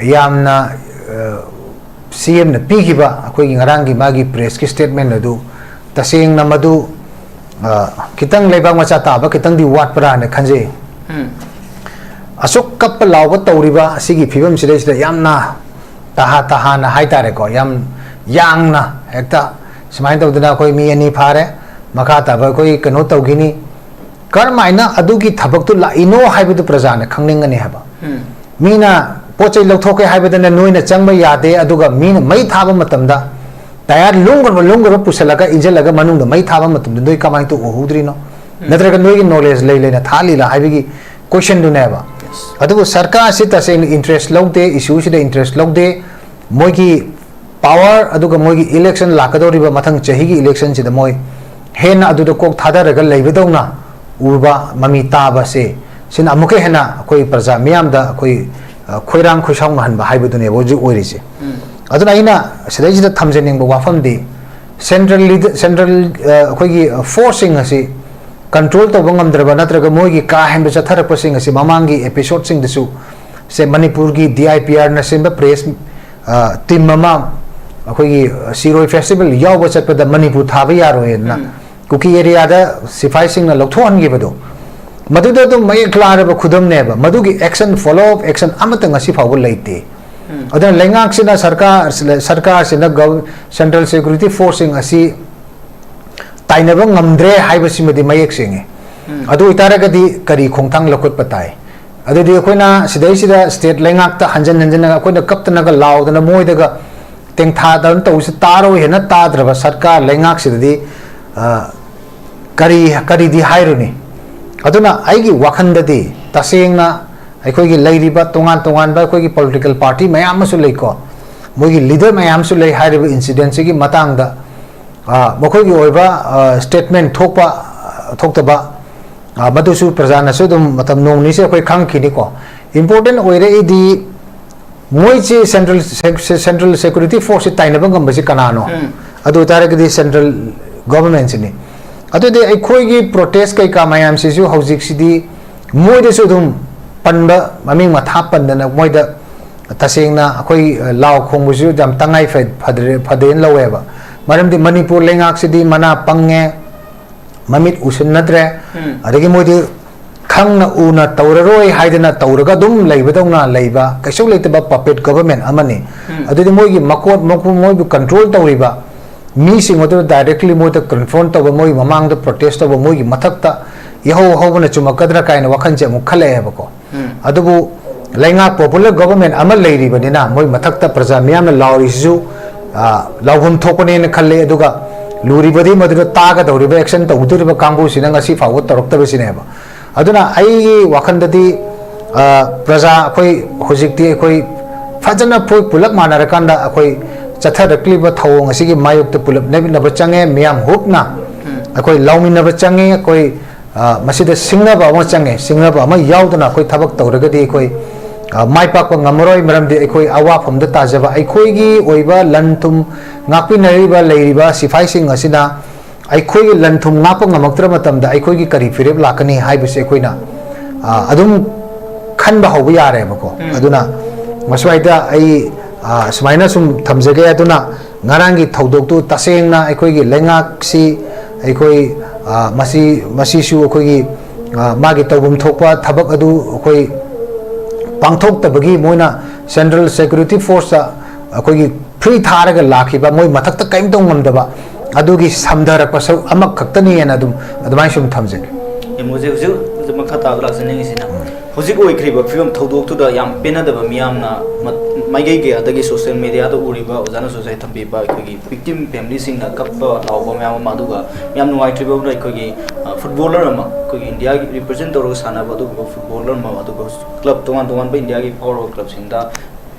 ꯌꯥꯝꯅ, ꯑ, C M ꯅ ꯄꯤꯈꯤꯕ ꯑꯩꯈꯣꯏꯒꯤ ꯉꯔꯥꯡꯒꯤ ꯃꯥꯒꯤ press ꯀꯤ statement ꯑꯗꯨ ꯇꯁꯦꯡꯅ ꯃꯗꯨ, ꯑ, ꯈꯤꯇꯪ ꯂꯩꯕꯥꯛ ꯃꯆꯥ ꯇꯥꯕ ꯈꯤꯇꯪꯗꯤ ꯋꯥꯠꯄ꯭ꯔꯥꯅ ꯈꯟꯖꯩ꯫ ꯑꯁꯨꯛ ꯀꯞꯄ ꯂꯥꯎꯕ ꯇꯧꯔꯤꯕ ꯑꯁꯤꯒꯤ ꯐꯤꯕꯝꯁꯤꯗꯩꯁꯤꯗ ꯌꯥꯝꯅ ꯇꯍꯥ ꯇꯍꯥꯅ ꯍꯥꯏꯇꯥꯔꯦꯀꯣ, ꯌꯥꯝ ꯌꯥꯡꯅ ꯍꯦꯛꯇ ꯁꯨꯃꯥꯏꯅ ꯇꯧꯗꯅ ꯑꯩꯈꯣꯏ ꯃꯤ ꯑꯅꯤ ꯐꯥꯔꯦ, ꯃꯈꯥ ꯇꯥꯕ ꯑꯩꯈꯣꯏ ꯀꯩꯅꯣ ꯇꯧꯈꯤꯅꯤ, ꯀꯔꯝꯍꯥꯏꯅ ꯑꯗꯨꯒꯤ ꯊꯕꯛꯇꯨ ꯂꯥꯛꯏꯅꯣ ꯍꯥꯏꯕꯗꯨ ꯄ꯭ꯔꯖꯥꯅ ꯈꯪꯅꯤꯡꯒꯅꯤ ꯍꯥꯏꯕ꯫ ꯃꯤꯅ ꯄꯣꯠ ꯆꯩ ꯂꯧꯊꯣꯛꯀꯦ ꯍꯥꯏꯕꯗꯅ ꯅꯣꯏꯅ ꯆꯪꯕ ꯌꯥꯗꯦ, ꯑꯗꯨꯒ ꯃꯤꯅ ꯃꯩ ꯊꯥꯕ ꯃꯇꯝꯗ ꯇꯌꯥꯔ ꯂꯨꯝꯈ꯭ꯔꯕ ꯂꯨꯝꯈ꯭ꯔꯕ ꯄꯨꯁꯜꯂꯒ ꯏꯟꯁꯤꯜꯂꯒ ꯃꯅꯨꯡꯗ ꯃꯩ ꯊꯥꯕ ꯃꯇꯝꯗ ꯅꯣꯏ ꯀꯃꯥꯏꯅ ꯇꯧ ꯎꯍꯧꯗ꯭ꯔꯤꯅꯣ? ꯅꯠꯇ꯭ꯔꯒ ꯅꯣꯏꯒꯤ knowledge ꯂꯩ ꯂꯩꯅ ꯊꯥꯜꯂꯤꯔꯥ ꯍꯥꯏꯕꯒꯤ question ꯗꯨꯅꯦꯕ꯫ ꯑꯗꯨꯕꯨ ꯁꯔꯀꯥꯔꯁꯤ ꯇꯁꯦꯡꯅ interest ꯂꯧꯗꯦ, issue ꯁꯤꯗ interest ꯂꯧꯗꯦ꯫ ꯃꯣꯏꯒꯤ power ꯑꯗꯨꯒ ꯃꯣꯏꯒꯤ election ꯂꯥꯛꯀꯗꯧꯔꯤꯕ ꯃꯊꯪ ꯆꯍꯤꯒꯤ election ꯁꯤꯗ ꯃꯣꯏ ꯍꯦꯟꯅ ꯑꯗꯨꯗ ꯀꯣꯛ ꯊꯥꯗꯔꯒ ꯂꯩꯕꯗꯧꯅ ꯎꯕ ꯃꯃꯤ ꯇꯥꯕꯁꯦ, ꯁꯤꯅ ꯑꯃꯨꯛꯀ ꯍꯦꯟꯅ ꯑꯩꯈꯣꯏ ꯄ꯭ꯔꯖꯥ ꯃꯤꯌꯥꯝꯗ ꯑꯩꯈꯣꯏ, ꯑ, ꯈꯣꯏꯔꯥꯡ ꯈꯣꯏꯁꯥꯎꯅꯍꯟꯕ ꯍꯥꯏꯕꯗꯨꯅꯦꯕ ꯍꯧꯖꯤꯛ ꯑꯣꯏꯔꯤꯁꯦ꯫ ꯑꯗꯨꯅ ꯑꯩꯅ ꯁꯤꯗꯩꯁꯤꯗ ꯊꯝꯖꯅꯤꯡꯕ ꯋꯥꯐꯝꯗꯤ, central leader, central, ꯑ, ꯑꯩꯈꯣꯏꯒꯤ force ꯁꯤꯡ ꯑꯁꯤ control ꯇꯧꯕ ꯉꯝꯗ꯭ꯔꯕ ꯅꯠꯇ꯭ꯔꯒ ꯃꯣꯏꯒꯤ ꯀꯥ ꯍꯦꯟꯕ ꯆꯠꯊꯔꯛꯄꯁꯤꯡ ꯑꯁꯤ ꯃꯃꯥꯡꯒꯤ episode ꯁꯤꯡꯗꯁꯨ ꯁꯦ ꯃꯅꯤꯄꯨꯔꯒꯤ D I P R ꯅ ꯁꯦꯝꯕ press, ꯑ, team ꯑꯃ ꯑꯩꯈꯣꯏꯒꯤ, ꯑ, ꯁꯤꯔꯣꯏ festival ꯌꯥꯎꯕ ꯆꯠꯄꯗ ꯃꯅꯤꯄꯨꯔ ꯊꯥꯕ ꯌꯥꯔꯣꯏꯅ ꯀꯨꯀꯤ area ꯗ ꯁꯤꯐꯥꯏꯁꯤꯡꯅ ꯂꯧꯊꯣꯛꯍꯟꯈꯤꯕꯗꯣ, ꯃꯗꯨꯗ ꯑꯗꯨꯝ ꯃꯌꯦꯛ ꯂꯥꯔꯕ ꯈꯨꯗꯝꯅꯦꯕ꯫ ꯃꯗꯨꯒꯤ action, follow up action ꯑꯃꯠꯇ ꯉꯁꯤ ꯐꯥꯎꯕ ꯂꯩꯇꯦ꯫ ꯑꯗꯨꯅ ꯂꯩꯉꯥꯛꯁꯤꯅ, ꯁꯔꯀꯥꯔ, ꯁꯔꯀꯥꯔꯁꯤꯅ gov-, central security force ꯁꯤꯡ ꯑꯁꯤ ꯇꯥꯏꯅꯕ ꯉꯝꯗ꯭ꯔꯦ ꯍꯥꯏꯕꯁꯤꯃꯗꯤ ꯃꯌꯦꯛ ꯁꯦꯡꯉꯦ꯫ ꯑꯗꯨ ꯑꯣꯏꯇꯥꯔꯒꯗꯤ ꯀꯔꯤ ꯈꯣꯡꯊꯥꯡ ꯂꯧꯈꯠꯄ ꯇꯥꯏ? ꯑꯗꯨꯗꯤ ꯑꯩꯈꯣꯏꯅ ꯁꯤꯗꯩꯁꯤꯗ state ꯂꯩꯉꯥꯛꯇ ꯍꯟꯖꯟ ꯍꯟꯖꯟꯅ ꯑꯩꯈꯣꯏꯅ ꯀꯞꯇꯅꯒ ꯂꯥꯎꯗꯅ ꯃꯣꯏꯗꯒ ꯇꯦꯡꯊꯥꯗꯅ ꯇꯧꯕꯁꯤ ꯇꯥꯔꯣꯏ ꯍꯦꯟꯅ ꯇꯥꯗ꯭ꯔꯕ ꯁꯔꯀꯥꯔ ꯂꯩꯉꯥꯛꯁꯤꯗꯗꯤ, ꯑ, ꯀꯔꯤ, ꯀꯔꯤꯗꯤ ꯍꯥꯏꯔꯨꯅꯤ? ꯑꯗꯨꯅ ꯑꯩꯒꯤ ꯋꯥꯈꯜꯗꯗꯤ ꯇꯁꯦꯡꯅ ꯑꯩꯈꯣꯏꯒꯤ ꯂꯩꯔꯤꯕ ꯇꯣꯉꯥꯟ ꯇꯣꯉꯥꯟꯕ ꯑꯩꯈꯣꯏꯒꯤ political party ꯃꯌꯥꯝ ꯑꯃꯁꯨ ꯂꯩꯀꯣ, ꯃꯣꯏꯒꯤ leader ꯃꯌꯥꯝꯁꯨ ꯂꯩ꯫ ꯍꯥꯏꯔꯤꯕ incident ꯁꯤꯒꯤ ꯃꯇꯥꯡꯗ, ꯑ, ꯃꯈꯣꯏꯒꯤ ꯑꯣꯏꯕ, ꯑ, statement ꯊꯣꯛꯄ, ꯑ, ꯊꯣꯛꯇꯕ, ꯑ, ꯃꯗꯨꯁꯨ ꯄ꯭ꯔꯖꯥꯅꯁꯨ ꯑꯗꯨꯝ ꯃꯇꯝ ꯅꯣꯡ ꯅꯤꯅꯤꯁꯦ ꯑꯩꯈꯣꯏ ꯈꯪꯈꯤꯅꯤꯀꯣ꯫ Important ꯑꯣꯏꯔꯛꯏꯗꯤ ꯃꯣꯏꯁꯤ ꯁꯦꯟꯇ꯭ꯔꯦꯜ ꯁꯦꯟꯇ꯭ꯔꯦꯜ ꯁꯦꯀ꯭ꯌꯨꯔꯤꯇꯤ ꯐꯣꯔꯁꯁꯤ ꯇꯥꯏꯅꯕ ꯉꯝꯕꯁꯤ ꯀꯅꯥꯅꯣ? ꯎꯝ꯫ ꯑꯗꯨ ꯑꯣꯏꯇꯥꯔꯒꯗꯤ ꯁꯦꯟꯇ꯭ꯔꯦꯜ ꯒꯣꯚꯔꯟꯃꯦꯟꯠꯁꯤꯅꯤ꯫ ꯑꯗꯨꯗꯤ ꯑꯩꯈꯣꯏꯒꯤ ꯄ꯭ꯔꯣꯇꯦꯁ ꯀꯩꯀꯥ ꯃꯌꯥꯝꯁꯤꯁꯨ ꯍꯧꯖꯤꯛꯁꯤꯗꯤ ꯃꯣꯏꯗꯁꯨ ꯑꯗꯨꯝ ꯄꯟꯕ, ꯃꯃꯤꯡ ꯃꯊꯥ ꯄꯟꯗꯅ ꯃꯣꯏꯗ ꯇꯁꯦꯡꯅ ꯑꯩꯈꯣꯏ, ꯑ, ꯂꯥꯎ ꯈꯣꯡꯕꯁꯨ ꯌꯥꯝ ꯇꯉꯥꯏ ꯐ-, ꯐꯗ꯭ꯔꯦ, ꯐꯗꯦꯅ ꯂꯧꯋꯦꯕ꯫ ꯃꯔꯝꯗꯤ ꯃꯅꯤꯄꯨꯔ ꯂꯩꯉꯥꯛꯁꯤꯗꯤ ꯃꯅꯥ ꯄꯪꯉꯦ, ꯃꯃꯤꯠ ꯎꯁꯤꯟꯅꯗ꯭ꯔꯦ, ꯎꯝ꯫ ꯑꯗꯒꯤ ꯃꯣꯏꯗꯤ ꯈꯪꯅ ꯎꯅ ꯇꯧꯔꯔꯣꯏ ꯍꯥꯏꯗꯅ ꯇꯧꯔꯒ ꯑꯗꯨꯝ ꯂꯩꯕꯗꯧꯅ ꯂꯩꯕ, ꯀꯩꯁꯨ ꯂꯩꯇꯕ puppet government ꯑꯃꯅꯤ꯫ ꯎꯝ꯫ ꯑꯗꯨꯗꯤ ꯃꯣꯏꯒꯤ ꯃꯀꯣꯠ ꯃꯀꯣ-, ꯃꯣꯏꯕꯨ control ꯇꯧꯔꯤꯕ ꯃꯤꯁꯤꯡ ꯑꯗꯨ directly ꯃꯣꯏꯗ confront ꯇꯧꯕ, ꯃꯣꯏꯒꯤ ꯃꯃꯥꯡꯗ protest ꯇꯧꯕ, ꯃꯣꯏꯒꯤ ꯃꯊꯛꯇ ꯏꯍꯧ ꯍꯧꯕꯅ ꯆꯨꯝꯃꯛꯀꯗ꯭ꯔꯥ ꯀꯥꯏꯅ ꯋꯥꯈꯜꯁꯦ ꯑꯃꯨꯛ ꯈꯜꯂꯛꯑꯦꯕꯀꯣ꯫ ꯎꯝ꯫ ꯑꯗꯨꯕꯨ ꯂꯩꯉꯥꯛ popular government ꯑꯃ ꯂꯩꯔꯤꯕꯅꯤꯅ ꯃꯣꯏ ꯃꯊꯛꯇ ꯄ꯭ꯔꯖꯥ ꯃꯤꯌꯥꯝꯅ ꯂꯥꯎꯔꯤꯁꯤꯁꯨ, ꯑ, ꯂꯥꯎꯐꯝ ꯊꯣꯛꯄꯅꯦꯅ ꯈꯜꯂꯦ꯫ ꯑꯗꯨꯒ ꯂꯨꯔꯤꯕꯗꯤ ꯃꯗꯨꯗ ꯇꯥꯒꯗꯧꯔꯤꯕ, action ꯇꯧꯒꯗꯧꯔꯤꯕ ꯀꯥꯡꯕꯨꯁꯤꯅ ꯉꯁꯤ ꯐꯥꯎꯕ ꯇꯧꯔꯛꯇꯕꯁꯤꯅꯦꯕ꯫ ꯑꯗꯨꯅ ꯑꯩꯒꯤ ꯋꯥꯈꯜꯗꯗꯤ, ꯑ, ꯄ꯭ꯔꯖꯥ ꯑꯩꯈꯣꯏ ꯍꯧꯖꯤꯛꯇꯤ ꯑꯩꯈꯣꯏ ꯐꯖꯅ ꯑꯩꯈꯣꯏ ꯄꯨꯂꯞ ꯃꯥꯟꯅꯔꯀꯥꯟꯗ ꯑꯩꯈꯣꯏ ꯆꯠꯊꯔꯛꯂꯤꯕ ꯊꯧꯑꯣꯡ ꯑꯁꯤꯒꯤ ꯃꯥꯌꯣꯛꯇ ꯄꯨꯂꯞ ꯂꯦꯞꯃꯤꯟꯅꯕ ꯆꯪꯉꯦ, ꯃꯤꯌꯥꯝ ꯍꯨꯞꯅ ꯎꯝ꯫ ꯑꯩꯈꯣꯏ ꯂꯥꯎꯃꯤꯟꯅꯕ ꯆꯪꯉꯤ꯫ ꯑꯩꯈꯣꯏ, ꯑ, ꯃꯁꯤꯗ ꯁꯤꯡꯅꯕ ꯑꯃ ꯆꯪꯉꯦ꯫ ꯁꯤꯡꯅꯕ ꯑꯃ ꯌꯥꯎꯗꯅ ꯑꯩꯈꯣꯏ ꯊꯕꯛ ꯇꯧꯔꯒꯗꯤ ꯑꯩꯈꯣꯏ, ꯑ, ꯃꯥꯏ ꯄꯥꯛꯄ ꯉꯝꯃꯔꯣꯏ꯫ ꯃꯔꯝꯗꯤ ꯑꯩꯈꯣꯏ ꯑꯋꯥꯐꯝꯗ ꯇꯥꯖꯕ, ꯑꯩꯈꯣꯏꯒꯤ ꯑꯣꯏꯕ ꯂꯟ ꯊꯨꯝ ꯉꯥꯛꯄꯤꯅꯔꯤꯕ ꯂꯩꯔꯤꯕ ꯁꯤꯐꯥꯏꯁꯤꯡ ꯑꯁꯤꯅ ꯑꯩꯈꯣꯏꯒꯤ ꯂꯟ ꯊꯨꯝ ꯉꯥꯛꯄ ꯉꯝꯃꯛꯇ꯭ꯔ ꯃꯇꯝꯗ ꯑꯩꯈꯣꯏꯒꯤ ꯀꯔꯤ ꯐꯤꯔꯦꯞ ꯂꯥꯛꯀꯅꯤ ꯍꯥꯏꯕꯁꯦ ꯑꯩꯈꯣꯏꯅ, ꯑ, ꯑꯗꯨꯝ ꯈꯟꯕ ꯍꯧꯕ ꯌꯥꯔꯦꯕꯀꯣ꯫ ꯎꯝ꯫ ꯑꯗꯨꯅ ꯃꯁ꯭ꯋꯥꯏꯗ ꯑꯩ, ꯑ, ꯁꯨꯃꯥꯏꯅ ꯁꯨꯝ ꯊꯝꯖꯒꯦ꯫ ꯑꯗꯨꯅ ꯉꯔꯥꯡꯒꯤ ꯊꯧꯗꯣꯛꯇꯨ ꯇꯁꯦꯡꯅ ꯑꯩꯈꯣꯏꯒꯤ ꯂꯩꯉꯥꯛꯁꯤ ꯑꯩꯈꯣꯏ, ꯑ, ꯃꯁꯤ, ꯃꯁꯤꯁꯨ ꯑꯩꯈꯣꯏꯒꯤ, ꯑ, ꯃꯥꯒꯤ ꯇꯧꯐꯝ ꯊꯣꯛꯄ ꯊꯕꯛ ꯑꯗꯨ ꯑꯩꯈꯣꯏ ꯄꯥꯡꯊꯣꯛꯇꯕꯒꯤ ꯃꯣꯏꯅ central security forceꯇ ꯑꯩꯈꯣꯏꯒꯤ free ꯊꯥꯔꯒ ꯂꯥꯛꯈꯤꯕ, ꯃꯣꯏ ꯃꯊꯛꯇ ꯀꯔꯤꯝ ꯇꯧ ꯉꯝꯗꯕ ꯑꯗꯨꯒꯤ ꯁꯝꯊꯔꯛꯄ ꯁꯔꯨꯛ ꯑꯃꯈꯛꯇꯅꯤꯅ ꯑꯗꯨꯝ ꯑꯗꯨꯃꯥꯏꯅ ꯁꯨꯝ ꯊꯝꯖꯒꯦ꯫ ꯑꯦꯝ ꯑꯣꯖꯦ, ꯍꯧꯖꯤꯛ, ꯍꯧꯖꯤꯛ ꯃꯈꯥ ꯇꯥꯕ ꯂꯥꯛꯆꯅꯤꯡꯉꯤꯁꯤꯅ, ꯎꯝ꯫ ꯍꯧꯖꯤꯛ ꯑꯣꯏꯈ꯭ꯔꯤꯕ ꯐꯤꯕꯝ ꯊꯧꯗꯣꯛꯇꯨꯗ ꯌꯥꯝ ꯄꯦꯟꯅꯗꯕ ꯃꯤꯌꯥꯝꯅ ꯃ-, ꯃꯥꯏꯀꯩ ꯀꯌꯥꯗꯒꯤ social mediaꯗ ꯎꯔꯤꯕ, ꯑꯣꯖꯥꯅꯁꯨ ꯉꯁꯥꯏ ꯊꯝꯕꯤꯕ ꯑꯩꯈꯣꯏꯒꯤ victim familyꯁꯤꯡꯅ ꯀꯞꯄ ꯂꯥꯎꯕ ꯃꯌꯥꯝ ꯑꯃ, ꯑꯗꯨꯒ ꯌꯥꯝ ꯅꯨꯡꯉꯥꯏꯇ꯭ꯔꯤꯕ ꯑꯃꯅ ꯑꯩꯈꯣꯏꯒꯤ, ꯑ, footballer ꯑꯃ, ꯑꯩꯈꯣꯏꯒꯤ ꯏꯟꯗꯤꯌꯥꯒꯤ represent ꯇꯧꯔꯒ ꯁꯥꯟꯅꯕ ꯑꯗꯨꯒꯨꯝꯕ footballer ꯑꯃ, ꯑꯗꯨꯒ club ꯇꯣꯉꯥꯟ ꯇꯣꯉꯥꯟꯕ ꯏꯟꯗꯤꯌꯥꯒꯤ ꯐꯥꯎꯔꯕ clubꯁꯤꯡꯗ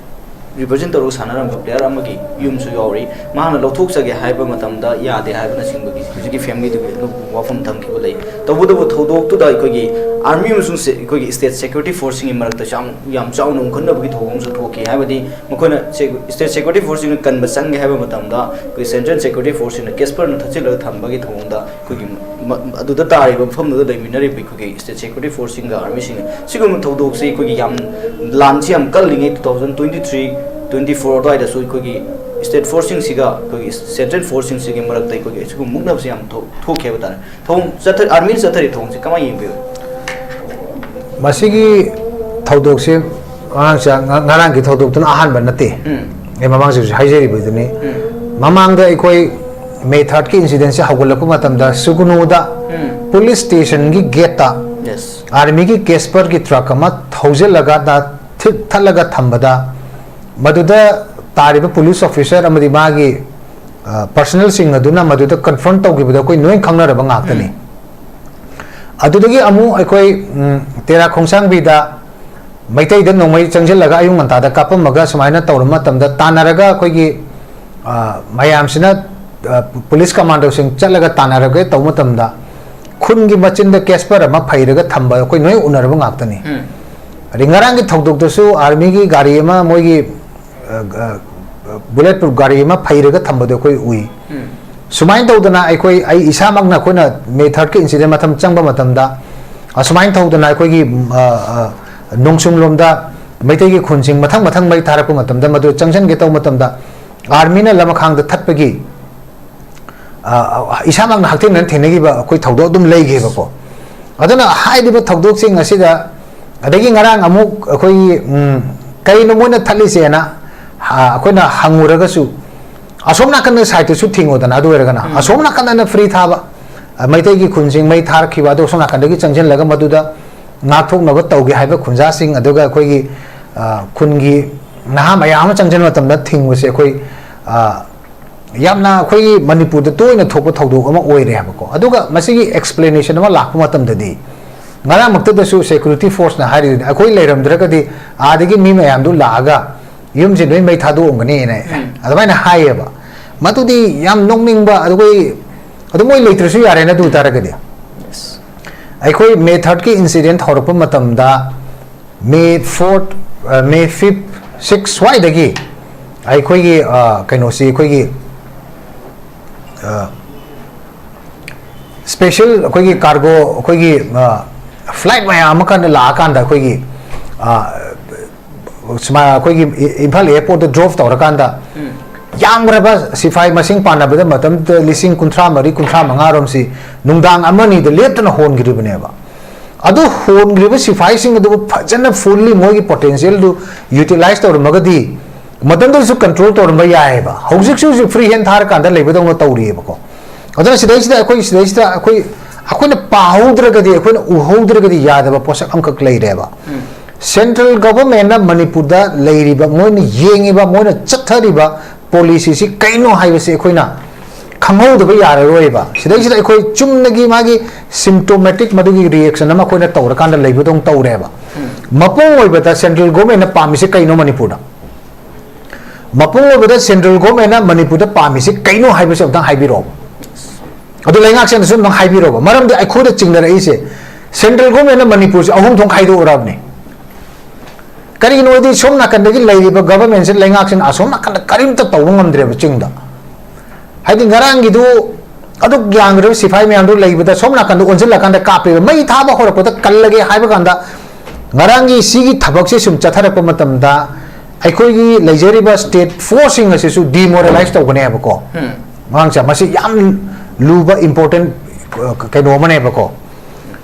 ꯔꯤꯄ꯭ꯔꯖꯦꯟ ꯇꯧꯔꯒ ꯁꯥꯟꯅꯔꯝꯕ ꯄ꯭ꯂꯦꯌꯔ ꯑꯃꯒꯤ ꯌꯨꯝꯁꯨ ꯌꯥꯎꯔꯤ꯫ ꯃꯍꯥꯛꯅ ꯂꯧꯊꯣꯛꯆꯒꯦ ꯍꯥꯏꯕ ꯃꯇꯝꯗ ꯌꯥꯗꯦ ꯍꯥꯏꯕꯅꯆꯤꯡꯕꯒꯤ ꯍꯧꯖꯤꯛꯀꯤ ꯐꯦꯃꯤꯂꯤꯗꯨꯒꯤ ꯑꯗꯨꯝ ꯋꯥꯐꯝ ꯊꯝꯈꯤꯕ ꯂꯩ꯫ ꯇꯧꯕꯇꯕꯨ ꯊꯧꯗꯣꯛꯇꯨꯗ ꯑꯩꯈꯣꯏꯒꯤ ꯑꯥꯔꯃꯤ ꯑꯃꯁꯨꯡ ꯁꯦ-, ꯑꯩꯈꯣꯏꯒꯤ ꯁ꯭ꯇꯦꯠ ꯁꯦꯀ꯭ꯌꯨꯔꯤꯇꯤ ꯐꯣꯔꯁꯁꯤꯡꯒꯤ ꯃꯔꯛꯇ ꯌꯥꯝ, ꯌꯥꯝ ꯆꯥꯎꯅ ꯎꯪꯈꯠꯅꯕꯒꯤ ꯊꯧꯑꯣꯡ ꯑꯃꯁꯨ ꯊꯣꯛꯈꯤ꯫ ꯍꯥꯏꯕꯗꯤ ꯃꯈꯣꯏꯅ ꯁꯦ-, ꯁ꯭ꯇꯦꯠ ꯁꯦꯀ꯭ꯌꯨꯔꯤꯇꯤ ꯐꯣꯔꯁꯁꯤꯡꯅ ꯀꯟꯕ ꯆꯪꯒꯦ ꯍꯥꯏꯕ ꯃꯇꯝꯗ ꯑꯩꯈꯣꯏ ꯁꯦꯟꯇ꯭ꯔꯦꯜ ꯁꯦꯀ꯭ꯌꯨꯔꯤꯇꯤ ꯐꯣꯔꯁꯁꯤꯡꯅ ꯀꯦꯁꯄꯔꯅ ꯊꯠꯆꯤꯜꯂꯒ ꯊꯝꯕꯒꯤ ꯊꯧꯑꯣꯡꯗ ꯑꯩꯈꯣꯏꯒꯤ ꯃ-, ꯑꯗꯨꯗ ꯇꯥꯔꯤꯕ ꯃꯐꯝꯗꯨꯗ ꯂꯩꯃꯤꯟꯅꯔꯤꯕ ꯑꯩꯈꯣꯏꯒꯤ ꯁ꯭ꯇꯦꯠ ꯁꯦꯀ꯭ꯌꯨꯔꯤꯇꯤ ꯐꯣꯔꯁꯁꯤꯡꯒ ꯑꯥꯔꯃꯤꯁꯤꯡꯒ ꯁꯤꯒꯨꯝꯕ ꯊꯧꯗꯣꯛꯁꯤ ꯑꯩꯈꯣꯏꯒꯤ ꯌꯥꯝ ꯂꯥꯟꯁꯤ ꯌꯥꯝ ꯀꯜꯂꯤꯉꯩ two thousand twenty three twenty four ꯑꯗꯨꯋꯥꯏꯗꯁꯨ ꯑꯩꯈꯣꯏꯒꯤ ꯁ꯭ꯇꯦꯠ ꯐꯣꯔꯁꯁꯤꯡꯁꯤꯒ ꯑꯩꯈꯣꯏꯒꯤ ꯁꯦꯟꯇ꯭ꯔꯦꯜ ꯐꯣꯔꯁꯁꯤꯡꯁꯤꯒꯤ ꯃꯔꯛꯇ ꯑꯩꯈꯣꯏꯒꯤ ꯁꯤꯒꯨꯝꯕ ꯃꯨꯛꯅꯕꯁꯤ ꯌꯥꯝ ꯊꯣꯛ-, ꯊꯣꯛꯈꯤ ꯍꯥꯏꯕ ꯇꯥꯔꯦ꯫ ꯊꯧꯑꯣꯡ ꯆꯠꯊ-, ꯑꯥꯔꯃꯤꯅ ꯆꯠꯊꯔꯤ ꯊꯧꯑꯣꯡꯁꯤ ꯀꯃꯥꯏꯅ ꯌꯦꯡꯕꯤꯕ? ꯃꯁꯤꯒꯤ ꯊꯧꯗꯣꯛꯁꯤ ꯉꯔꯥꯡ ꯆ-, ꯉ-, ꯉꯔꯥꯡꯒꯤ ꯊꯧꯗꯣꯛꯇꯨꯅ ꯑꯍꯥꯟꯕ ꯅꯠꯇꯦ꯫ ꯎꯝ꯫ ꯑꯩ ꯃꯃꯥꯡꯁꯨ ꯍꯥꯏꯖꯔꯤꯕꯗꯨꯅꯤ꯫ ꯎꯝ꯫ ꯃꯃꯥꯡꯗ ꯑꯩꯈꯣꯏ ꯃꯦ ꯊꯥꯔꯠꯀꯤ ꯏꯟꯁꯤꯗꯦꯟꯁꯤ ꯍꯧꯒꯠꯂꯛꯄ ꯃꯇꯝꯗ ꯁꯨꯒꯨꯅꯨꯗ ꯎꯝ꯫ Police ꯁ꯭ꯇꯦꯁꯟꯒꯤ ꯒꯦꯠꯇ Yes. ꯑꯥꯔꯃꯤꯒꯤ ꯀꯦꯁꯄꯔꯒꯤ ꯇ꯭ꯔꯛ ꯑꯃ ꯊꯧꯖꯤꯜꯂꯒ ꯊꯤꯠ-, ꯊꯠꯂꯒ ꯊꯝꯕꯗ ꯃꯗꯨꯗ ꯇꯥꯔꯤꯕ ꯄꯨꯂꯤꯁ ꯑꯣꯐꯤꯁꯔ ꯑꯃꯗꯤ ꯃꯥꯒꯤ, ꯑ, ꯄꯔꯁꯅꯦꯜꯁꯤꯡ ꯑꯗꯨꯅ ꯃꯗꯨꯗ ꯀꯟꯐ꯭ꯔꯣꯟꯠ ꯇꯧꯈꯤꯕꯗ ꯑꯩꯈꯣꯏ ꯂꯣꯏ ꯈꯪꯅꯔꯕ ꯉꯥꯛꯇꯅꯤ꯫ ꯎꯝ꯫ ꯑꯗꯨꯗꯒꯤ ꯑꯃꯨꯛ ꯑꯩꯈꯣꯏ, ꯎꯝ, ꯇꯦꯔꯥ ꯈꯣꯡꯁꯥꯡꯕꯤꯗ ꯃꯩꯇꯩꯗ ꯅꯣꯡꯃꯩ ꯆꯪꯁꯤꯜꯂꯒ ꯑꯌꯨꯛ ꯉꯟꯇꯥꯗ ꯀꯥꯞꯄꯝꯃꯒ ꯁꯨꯃꯥꯏꯅ ꯇꯧꯔꯕ ꯃꯇꯝꯗ ꯇꯥꯟꯅꯔꯒ ꯑꯩꯈꯣꯏꯒꯤ, ꯑ, ꯃꯌꯥꯝꯁꯤꯅ, ꯑ, ꯄꯨꯂꯤꯁ ꯀꯃꯥꯟꯗꯣꯁꯤꯡ ꯆꯠꯂꯒ ꯇꯥꯟꯅꯔꯒ ꯇꯧꯕ ꯃꯇꯝꯗ ꯈꯨꯟꯒꯤ ꯃꯆꯤꯟꯗ ꯀꯦꯁꯄꯔ ꯑꯃ ꯐꯩꯔꯒ ꯊꯝꯕ ꯑꯩꯈꯣꯏ ꯂꯣꯏ ꯎꯅꯔꯕ ꯉꯥꯛꯇꯅꯤ꯫ ꯎꯝ꯫ ꯑꯗꯩ ꯉꯔꯥꯡꯒꯤ ꯊꯧꯗꯣꯛꯇꯁꯨ ꯑꯥꯔꯃꯤꯒꯤ ꯒꯥꯔꯤ ꯑꯃ ꯃꯣꯏꯒꯤ, ꯑ, ꯑ, ꯕꯨꯂꯦꯠ ꯄ꯭ꯔꯨꯐ ꯒꯥꯔꯤ ꯑꯃ ꯐꯩꯔꯒ ꯊꯝꯕꯗꯣ ꯑꯩꯈꯣꯏ ꯎꯏ꯫ ꯎꯝ꯫ ꯁꯨꯃꯥꯏꯅ ꯇꯧꯗꯅ ꯑꯩꯈꯣꯏ, ꯑꯩ ꯏꯁꯥꯃꯛꯅ ꯑꯩꯈꯣꯏꯅ ꯃꯦ ꯊꯥꯔꯠꯀꯤ ꯏꯟꯁꯤꯗꯦꯟ ꯃꯇꯝ ꯆꯪꯕ ꯃꯇꯝꯗ, ꯑꯁꯨꯃꯥꯏꯅ ꯇꯧꯗꯅ ꯑꯩꯈꯣꯏꯒꯤ, ꯑ, ꯑ, ꯅꯣꯡꯆꯨꯝ ꯂꯣꯝꯗ ꯃꯩꯇꯩꯒꯤ ꯈꯨꯟꯁꯤꯡ ꯃꯊꯪ ꯃꯊꯪ ꯃꯩ ꯊꯥꯔꯛꯄ ꯃꯇꯝꯗ ꯃꯗꯨ ꯆꯪꯁꯤꯟꯒꯦ ꯇꯧꯕ ꯃꯇꯝꯗ ꯑꯥꯔꯃꯤꯅ ꯂꯃꯈꯥꯡꯗ ꯊꯠꯄꯒꯤ, ꯑ, ꯑ, ꯏꯁꯥꯃꯛꯅ ꯍꯛꯊꯦꯡꯅꯅ ꯊꯦꯡꯅꯈꯤꯕ ꯑꯩꯈꯣꯏ ꯊꯧꯗꯣꯛ ꯑꯗꯨꯝ ꯂꯩꯈꯤꯕꯀꯣ꯫ ꯑꯗꯨꯅ ꯍꯥꯏꯔꯤꯕ ꯊꯧꯗꯣꯛꯁꯤꯡ ꯑꯁꯤꯗ ꯑꯗꯒꯤ ꯉꯔꯥꯡ ꯑꯃꯨꯛ ꯑꯩꯈꯣꯏꯒꯤ, ꯎꯝ, ꯀꯩꯅꯣ ꯃꯣꯏꯅ ꯊꯠꯂꯤꯁꯦꯅ, ꯑ, ꯑꯩꯈꯣꯏꯅ ꯍꯪꯉꯨꯔꯒꯁꯨ ꯑꯁꯣꯝ ꯅꯥꯀꯟꯗ ꯁꯥꯏꯠꯇꯁꯨ ꯊꯤꯡꯉꯣꯗꯅ, ꯑꯗꯨ ꯑꯣꯏꯔꯒꯅ ꯎꯝ꯫ ꯑꯁꯣꯝ ꯅꯥꯀꯟꯗꯅ ꯐ꯭ꯔꯤ ꯊꯥꯕ, ꯑ, ꯃꯩꯇꯩꯒꯤ ꯈꯨꯟꯁꯤꯡ ꯃꯩ ꯊꯥꯔꯛꯈꯤꯕ ꯑꯗꯨ ꯑꯁꯣꯝ ꯅꯥꯀꯟꯗꯒꯤ ꯆꯪꯁꯤꯜꯂꯒ ꯃꯗꯨꯗ ꯉꯥꯛꯊꯣꯛꯅꯕ ꯇꯧꯒꯦ ꯍꯥꯏꯕ ꯈꯨꯟꯖꯥꯁꯤꯡ, ꯑꯗꯨꯒ ꯑꯩꯈꯣꯏꯒꯤ, ꯑ, ꯈꯨꯟꯒꯤ ꯅꯍꯥ ꯃꯌꯥꯝ ꯑꯃ ꯆꯪꯁꯤꯟꯕ ꯃꯇꯝꯗ ꯊꯤꯡꯕꯁꯦ ꯑꯩꯈꯣꯏ, ꯑ, ꯌꯥꯝꯅ ꯑꯩꯈꯣꯏꯒꯤ ꯃꯅꯤꯄꯨꯔꯗ ꯇꯣꯏꯅ ꯊꯣꯛꯄ ꯊꯧꯗꯣꯛ ꯑꯃ ꯑꯣꯏꯔꯦ ꯍꯥꯏꯕꯀꯣ꯫ ꯑꯗꯨꯒ ꯃꯁꯤꯒꯤ ꯑꯦꯛꯁꯄ꯭ꯂꯦꯅꯦꯁꯟ ꯑꯃ ꯂꯥꯛꯄ ꯃꯇꯝꯗꯗꯤ ꯉꯔꯥꯡꯃꯛꯇꯗꯁꯨ ꯁꯦꯀ꯭ꯌꯨꯔꯤꯇꯤ ꯐꯣꯔꯁꯅ ꯍꯥꯏꯔꯤꯗꯨꯗꯤ ꯑꯩꯈꯣꯏ ꯂꯩꯔꯝꯗ꯭ꯔꯒꯗꯤ ꯑꯥꯗꯒꯤ ꯃꯤ ꯃꯌꯥꯝꯗꯨ ꯂꯥꯛꯑꯒ ꯌꯨꯝꯁꯦ ꯅꯣꯏ ꯃꯩ ꯊꯥꯗꯣꯛꯑꯝꯒꯅꯤꯅ ꯑꯗꯨꯃꯥꯏꯅ ꯍꯥꯏꯌꯦꯕ꯫ ꯃꯗꯨꯗꯤ ꯌꯥꯝ ꯅꯣꯛꯅꯤꯡꯕ꯫ ꯑꯗꯨ ꯑꯩꯈꯣꯏ, ꯑꯗꯨ ꯃꯣꯏ ꯂꯩꯇ꯭ꯔꯁꯨ ꯌꯥꯔꯦꯅ ꯑꯗꯨ ꯇꯥꯔꯒꯗꯤ꯫ ꯑꯩꯈꯣꯏ ꯃꯦ ꯊꯥꯔꯠꯀꯤ ꯏꯟꯁꯤꯗꯦꯟ ꯍꯧꯔꯛꯄ ꯃꯇꯝꯗ ꯃꯦ ꯐꯣꯔꯠ, ꯃꯦ ꯐꯤꯐ, ꯁꯤꯛꯁ ꯁ꯭ꯋꯥꯏꯗꯒꯤ ꯑꯩꯈꯣꯏꯒꯤ, ꯑ, ꯀꯩꯅꯣꯁꯤ ꯑꯩꯈꯣꯏꯒꯤ, ꯑ, ꯁ꯭ꯄꯦꯁꯦꯜ ꯑꯩꯈꯣꯏꯒꯤ ꯀꯥꯔꯒꯣ ꯑꯩꯈꯣꯏꯒꯤ, ꯑ, ꯐ꯭ꯂꯥꯏꯠ ꯃꯌꯥꯝ ꯑꯃ ꯀꯥꯟꯗ ꯂꯥꯛꯑꯀꯥꯟꯗ ꯑꯩꯈꯣꯏꯒꯤ, ꯑ, ꯁꯨꯃꯥꯏꯅ ꯑꯩꯈꯣꯏꯒꯤ ꯏ-, ꯏꯝꯐꯥꯜ ꯑꯦꯌꯔꯄꯣꯔꯠꯇ ꯗ꯭ꯔꯣꯞ ꯇꯧꯔꯀꯥꯟꯗ ꯌꯥꯝꯈ꯭ꯔꯕ ꯁꯤꯐꯥꯏ ꯃꯁꯤꯡ ꯄꯥꯟꯅꯕꯗ ꯃꯇꯝꯗꯨꯗ ꯂꯤꯁꯤꯡ ꯀꯨꯟꯊ꯭ꯔꯥ ꯃꯔꯤ, ꯀꯨꯟꯊ꯭ꯔꯥ ꯃꯉꯥ ꯔꯣꯝꯁꯤ ꯅꯨꯡꯗꯥꯡ ꯑꯃꯅꯤꯗ ꯂꯦꯞꯇꯅ ꯍꯣꯟꯈꯤꯔꯤꯕꯅꯦꯕ꯫ ꯑꯗꯨ ꯍꯣꯟꯈ꯭ꯔꯤꯕ ꯁꯤꯐꯥꯏꯁꯤꯡ ꯑꯗꯨꯕꯨ ꯐꯖꯅ ꯐꯨꯜꯂꯤ ꯃꯣꯏꯒꯤ ꯄꯣꯇꯦꯟꯁꯤꯌꯦꯜꯗꯨ ꯌꯨꯇꯤꯂꯥꯏꯁ ꯇꯧꯔꯝꯃꯒꯗꯤ ꯃꯇꯝꯗꯨꯗꯁꯨ ꯀꯟꯇ꯭ꯔꯣꯜ ꯇꯧꯔꯝꯕ ꯌꯥꯏꯑꯕ꯫ ꯍꯧꯖꯤꯛꯁꯨ ꯍꯧꯖꯤꯛ ꯐ꯭ꯔꯤ ꯍꯦꯟ ꯊꯥꯔꯀꯥꯟꯗ ꯂꯩꯕꯗꯧꯅ ꯇꯧꯔꯤꯑꯕꯀꯣ꯫ ꯑꯗꯨꯅ ꯁꯤꯗꯩꯁꯤꯗ ꯑꯩꯈꯣꯏ, ꯁꯤꯗꯩꯁꯤꯗ ꯑꯩꯈꯣꯏ, ꯑꯩꯈꯣꯏꯅ ꯄꯥꯍꯧꯗ꯭ꯔꯒꯗꯤ, ꯑꯩꯈꯣꯏꯅ ꯎꯍꯧꯗ꯭ꯔꯒꯗꯤ ꯌꯥꯗꯕ ꯄꯣꯠꯁꯛ ꯑꯃꯈꯛ ꯂꯩꯔꯦꯕ꯫ ꯁꯦꯟꯇ꯭ꯔꯦꯜ ꯒꯣꯚꯔꯟꯃꯦꯟꯠꯅ ꯃꯅꯤꯄꯨꯔꯗ ꯂꯩꯔꯤꯕ, ꯃꯣꯏꯅ ꯌꯦꯡꯉꯤꯕ, ꯃꯣꯏꯅ ꯆꯠꯊꯔꯤꯕ ꯄꯣꯂꯤꯁꯤꯁꯤ ꯀꯩꯅꯣ ꯍꯥꯏꯕꯁꯤ ꯑꯩꯈꯣꯏꯅ ꯈꯪꯍꯧꯗꯕ ꯌꯥꯔꯔꯣꯏꯕ꯫ ꯁꯤꯗꯩꯁꯤꯗ ꯑꯩꯈꯣꯏ ꯆꯨꯝꯅꯒꯤ ꯃꯥꯒꯤ ꯁꯤꯝꯇꯣꯃꯦꯇꯤꯛ ꯃꯗꯨꯒꯤ ꯔꯤꯌꯦꯛꯁꯟ ꯑꯃ ꯑꯩꯈꯣꯏꯅ ꯇꯧꯔꯀꯥꯟꯗ ꯂꯩꯕꯗꯧꯅ ꯇꯧꯔꯦꯕ꯫ ꯃꯄꯨꯡ ꯑꯣꯏꯕꯗ ꯁꯦꯟꯇ꯭ꯔꯦꯜ ꯒꯣꯚꯔꯟꯃꯦꯟꯠꯅ ꯄꯥꯝꯃꯤꯁꯤ ꯀꯩꯅꯣ ꯃꯅꯤꯄꯨꯔꯗ? ꯃꯄꯨꯡ ꯑꯣꯏꯕꯗ ꯁꯦꯟꯇ꯭ꯔꯦꯜ ꯒꯣꯚꯔꯟꯃꯦꯟꯠꯅ ꯃꯅꯤꯄꯨꯔꯗ ꯄꯥꯝꯃꯤꯁꯤ ꯀꯩꯅꯣ ꯍꯥꯏꯕꯁꯤ ꯑꯝꯇꯪ ꯍꯥꯏꯕꯤꯔꯛꯑꯣ꯫ ꯑꯗꯨ ꯂꯩꯉꯥꯛꯁꯤꯡꯅꯁꯨ ꯑꯝꯇꯪ ꯍꯥꯏꯕꯤꯔꯛꯑꯣꯕ꯫ ꯃꯔꯝꯗꯤ ꯑꯩꯈꯣꯏꯗ ꯆꯤꯡꯅꯔꯛꯏꯁꯦ, ꯁꯦꯟꯇ꯭ꯔꯦꯜ ꯒꯣꯚꯔꯟꯃꯦꯟꯠꯅ ꯃꯅꯤꯄꯨꯔꯁꯤ ꯑꯍꯨꯝ ꯊꯣꯛꯅ ꯈꯥꯏꯗꯣꯛꯎꯔꯕꯅꯤ꯫ ꯀꯔꯤꯒꯤꯅꯣ ꯍꯥꯏꯗꯤ ꯁꯣꯝ ꯅꯥꯀꯟꯗꯒꯤ ꯂꯩꯔꯤꯕ ꯒꯣꯚꯔꯟꯃꯦꯟꯠꯁꯤ ꯂꯩꯉꯥꯛꯁꯤꯅ ꯑꯁꯣꯝ ꯅꯥꯀꯟꯗ ꯀꯔꯤꯝꯇ ꯇꯧꯕ ꯉꯝꯗ꯭ꯔꯦꯕ ꯆꯤꯡꯗ꯫ ꯍꯥꯏꯗꯤ ꯉꯔꯥꯡꯒꯤꯗꯨ ꯑꯗꯨꯛ ꯌꯥꯝꯈ꯭ꯔꯕ ꯁꯤꯐꯥꯏ ꯃꯌꯥꯝꯗꯨ ꯂꯩꯕꯗ ꯁꯣꯝ ꯅꯥꯀꯟꯗ ꯑꯣꯟꯁꯤꯜꯂꯀꯥꯟꯗ ꯀꯥꯞꯄꯦꯕ꯫ ꯃꯩ ꯊꯥꯕ ꯍꯧꯔꯛꯄꯗ ꯀꯜꯂꯒꯦ ꯍꯥꯏꯕ ꯀꯥꯟꯗ ꯉꯔꯥꯡꯒꯤ ꯁꯤꯒꯤ ꯊꯕꯛꯁꯦ ꯁꯨꯝ ꯆꯠꯊꯔꯛꯄ ꯃꯇꯝꯗ ꯑꯩꯈꯣꯏꯒꯤ ꯂꯩꯖꯔꯤꯕ ꯁ꯭ꯇꯦꯠ ꯐꯣꯔꯁꯁꯤꯡ ꯑꯁꯤꯁꯨ ꯗꯤꯃꯣꯔꯦꯂꯥꯏꯁ ꯇꯧꯒꯅꯦꯕꯀꯣ꯫ ꯃꯉꯥꯡꯁꯦ ꯃꯁꯤ ꯌꯥꯝ ꯂꯨꯕ ꯏꯝꯄꯣꯔꯇꯦꯟ ꯀꯩꯅꯣ ꯑꯃꯅꯦꯕꯀꯣ,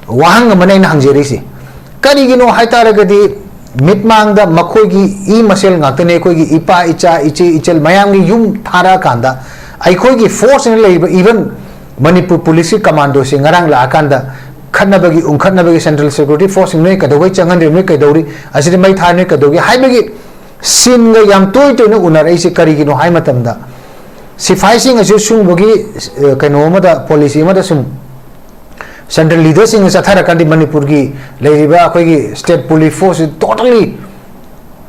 ꯋꯥꯍꯪ ꯑꯃꯅꯦ ꯑꯩꯅ ꯍꯪꯖꯔꯤꯁꯤ꯫ ꯀꯔꯤꯒꯤꯅꯣ ꯍꯥꯏꯇꯥꯔꯒꯗꯤ ꯃꯤꯠꯃꯥꯡꯗ ꯃꯈꯣꯏꯒꯤ ꯏ ꯃꯁꯦꯜ ꯉꯥꯛꯇꯅꯦ, ꯑꯩꯈꯣꯏꯒꯤ ꯏꯄꯥ ꯏꯆꯥ ꯏꯆꯦ ꯏꯆꯜ ꯃꯌꯥꯝꯒꯤ ꯌꯨꯝ ꯊꯥꯔꯛꯑꯀꯥꯟꯗ ꯑꯩꯈꯣꯏꯒꯤ ꯐꯣꯔꯁꯁꯤꯅ ꯂꯩꯔꯤꯕ, ꯏꯚꯟ ꯃꯅꯤꯄꯨꯔ ꯄꯨꯂꯤꯁꯀꯤ ꯀꯃꯥꯟꯗꯣꯁꯤ ꯉꯔꯥꯡ ꯂꯥꯛꯑꯀꯥꯟꯗ ꯈꯠꯅꯕꯒꯤ, ꯎꯪꯈꯠꯅꯕꯒꯤ, ꯁꯦꯟꯇ꯭ꯔꯦꯜ ꯁꯦꯀ꯭ꯌꯨꯔꯤꯇꯤ ꯐꯣꯔꯁꯁꯤꯡ ꯅꯣꯏ ꯀꯩꯗꯧꯕꯩ ꯆꯪꯍꯟꯗ꯭ꯔꯤ, ꯅꯣꯏ ꯀꯩꯗꯧꯔꯤ, ꯑꯁꯤꯗ ꯃꯩ ꯊꯥ ꯅꯣꯏ ꯀꯩꯗꯧꯒꯦ ꯍꯥꯏꯕꯒꯤ ꯁꯤꯟꯒ ꯌꯥꯝ ꯇꯣꯏ ꯇꯣꯏꯅ ꯎꯅꯔꯛꯏꯁꯦ ꯀꯔꯤꯒꯤꯅꯣ ꯍꯥꯏ ꯃꯇꯝꯗ ꯁꯤꯐꯥꯏꯁꯤꯡ ꯑꯁꯤ ꯁꯨꯝꯕꯒꯤ, ꯑ, ꯀꯩꯅꯣ ꯑꯃꯗ, ꯄꯣꯂꯤꯁꯤ ꯑꯃꯗ ꯁꯨꯝ ꯁꯦꯟꯇ꯭ꯔꯦꯜ ꯂꯤꯗꯔꯁꯤꯡꯅ ꯆꯠꯊꯔꯀꯥꯟꯗꯤ ꯃꯅꯤꯄꯨꯔꯒꯤ ꯂꯩꯔꯤꯕ ꯑꯩꯈꯣꯏꯒꯤ ꯁ꯭ꯇꯦꯠ ꯄꯨꯂꯤꯁ ꯐꯣꯔꯁꯁꯤ ꯇꯣꯇꯦꯜꯂꯤ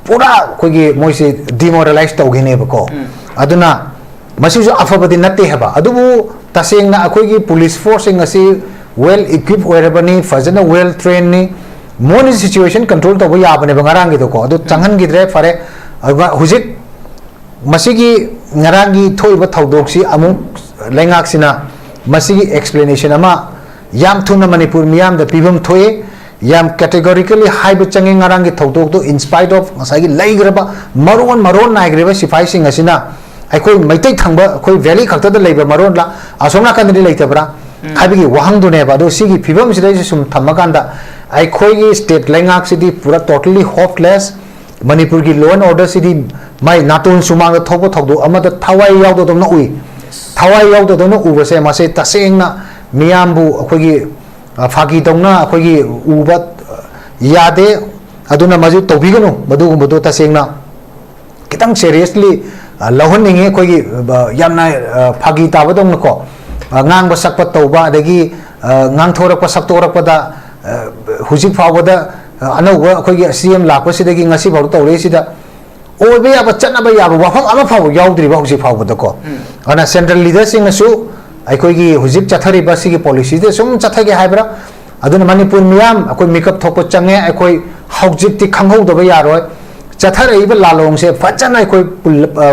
ꯄꯨꯔꯥ ꯑꯩꯈꯣꯏꯒꯤ ꯃꯣꯏꯁꯤ demoralize ꯇꯧꯈꯤꯅꯦꯕꯀꯣ꯫ ꯑꯗꯨꯅ ꯃꯁꯤꯁꯨ ꯑꯐꯕꯗꯤ ꯅꯠꯇꯦ ꯍꯥꯏꯕ꯫ ꯑꯗꯨꯕꯨ ꯇꯁꯦꯡꯅ ꯑꯩꯈꯣꯏꯒꯤ ꯄꯨꯂꯤꯁ ꯐꯣꯔꯁꯁꯤꯡ ꯑꯁꯤ well equip ꯑꯣꯏꯔꯕꯅꯤ, ꯐꯖꯅ well trainedꯅꯤ, ꯃꯣꯏꯅ situation control ꯇꯧꯕ ꯌꯥꯕꯅꯦꯕ ꯉꯔꯥꯡꯒꯤꯗꯣꯀꯣ꯫ ꯑꯗꯨ ꯆꯪꯍꯟꯈꯤꯗ꯭ꯔꯦ, ꯐꯔꯦ꯫ ꯑꯗꯨꯒ ꯍꯧꯖꯤꯛ ꯃꯁꯤꯒꯤ ꯉꯔꯥꯡꯒꯤ ꯊꯣꯛꯏꯕ ꯊꯧꯗꯣꯛꯁꯤ ꯑꯃꯨꯛ ꯂꯩꯉꯥꯛꯁꯤꯅ ꯃꯁꯤꯒꯤ explanation ꯑꯃ ꯌꯥꯝ ꯊꯨꯅ ꯃꯅꯤꯄꯨꯔ ꯃꯤꯌꯥꯝꯗ ꯄꯤꯐꯝ ꯊꯣꯛꯏ꯫ ꯌꯥꯝ categorically ꯍꯥꯏꯕ ꯆꯪꯉꯤ ꯉꯔꯥꯡꯒꯤ ꯊꯧꯗꯣꯛꯇꯣ, in spite of ꯉꯁꯥꯏꯒꯤ ꯂꯩꯈ꯭ꯔꯕ ꯃꯔꯣꯟ ꯃꯔꯣꯟ ꯅꯥꯏꯈ꯭ꯔꯤꯕ ꯁꯤꯐꯥꯏꯁꯤꯡ ꯑꯁꯤꯅ ꯑꯩꯈꯣꯏ ꯃꯩꯇꯩ ꯊꯪꯕ, ꯑꯩꯈꯣꯏ valley ꯈꯛꯇꯗ ꯂꯩꯕ ꯃꯔꯣꯟꯂ, ꯑꯁꯣꯝ ꯅꯥꯀꯟꯗꯗꯤ ꯂꯩꯇꯕ꯭ꯔꯥ ꯍꯥꯏꯕꯒꯤ ꯋꯥꯍꯪꯗꯨꯅꯦꯕ꯫ ꯑꯗꯣ ꯁꯤꯒꯤ ꯐꯤꯕꯝꯁꯤꯗꯩꯁꯤ ꯁꯨꯝ ꯊꯝꯃꯀꯥꯟꯗ ꯑꯩꯈꯣꯏꯒꯤ state ꯂꯩꯉꯥꯛꯁꯤꯗꯤ ꯄꯨꯔꯥ totally hopeless꯫ ꯃꯅꯤꯄꯨꯔꯒꯤ law and orderꯁꯤꯗꯤ ꯃꯥꯏ ꯅꯥꯇꯣꯟ ꯁꯨꯃꯥꯡꯗ ꯊꯣꯛꯄ ꯊꯧꯗꯣꯛ ꯑꯃꯗ ꯊꯋꯥꯏ ꯌꯥꯎꯗꯗꯧꯅ ꯎꯏ꯫ ꯊꯋꯥꯏ ꯌꯥꯎꯗꯗꯧꯅ ꯎꯕꯁꯦ ꯃꯁꯤ ꯇꯁꯦꯡꯅ ꯃꯤꯌꯥꯝꯕꯨ ꯑꯩꯈꯣꯏꯒꯤ, ꯑ, ꯐꯥꯒꯤ ꯇꯧꯅ ꯑꯩꯈꯣꯏꯒꯤ ꯎꯕ, ꯑ, ꯌꯥꯗꯦ꯫ ꯑꯗꯨꯅ ꯃꯗꯨ ꯇꯧꯕꯤꯒꯅꯨ, ꯃꯗꯨꯒꯨꯝꯕꯗꯣ ꯇꯁꯦꯡꯅ ꯈꯤꯇꯪ seriously, ꯑ, ꯂꯧꯍꯟꯅꯤꯡꯉꯤ꯫ ꯑꯩꯈꯣꯏꯒꯤ, ꯑ, ꯌꯥꯝꯅ, ꯑ, ꯐꯥꯒꯤ ꯇꯥꯕꯗꯧꯅꯀꯣ, ꯑ, ꯉꯥꯡꯕ ꯁꯛꯄ ꯇꯧꯕ, ꯑꯗꯒꯤ, ꯑ, ꯉꯥꯡꯊꯣꯔꯛꯄ ꯁꯛꯇꯣꯔꯛꯄꯗ, ꯑ, ꯍꯧꯖꯤꯛ ꯐꯥꯎꯕꯗ, ꯑ, ꯑꯅꯧꯕ ꯑꯩꯈꯣꯏꯒꯤ C M ꯂꯥꯛꯄꯁꯤꯗꯒꯤ ꯉꯁꯤ ꯐꯥꯎ ꯇꯧꯔꯛꯏꯁꯤꯗ ꯑꯣꯏꯕ ꯌꯥꯕ, ꯆꯠꯅꯕ ꯌꯥꯕ ꯋꯥꯐꯝ ꯑꯃ ꯐꯥꯎꯕ ꯌꯥꯎꯗ꯭ꯔꯤꯕ ꯍꯧꯖꯤꯛ ꯐꯥꯎꯕꯗꯀꯣ꯫ ꯑꯗꯨꯅ central leaderꯁꯤꯡꯅꯁꯨ ꯑꯩꯈꯣꯏꯒꯤ ꯍꯧꯖꯤꯛ ꯆꯠꯊꯔꯤꯕ ꯁꯤꯒꯤ policyꯁꯤꯗ ꯁꯨꯝ ꯆꯠꯊꯒꯦ ꯍꯥꯏꯕ꯭ꯔꯥ? ꯑꯗꯨꯅ ꯃꯅꯤꯄꯨꯔ ꯃꯤꯌꯥꯝ ꯑꯩꯈꯣꯏ ꯃꯤꯀꯞ ꯊꯣꯛꯄ ꯆꯪꯉꯦ꯫ ꯑꯩꯈꯣꯏ ꯍꯧꯖꯤꯛꯇꯤ ꯈꯪꯍꯧꯗꯕ ꯌꯥꯔꯣꯏ꯫ ꯆꯠꯊꯔꯛꯏꯕ ꯂꯥꯂꯣꯡꯁꯦ ꯐꯖꯅ ꯑꯩꯈꯣꯏ ꯄꯨꯜꯂꯞ, ꯑ,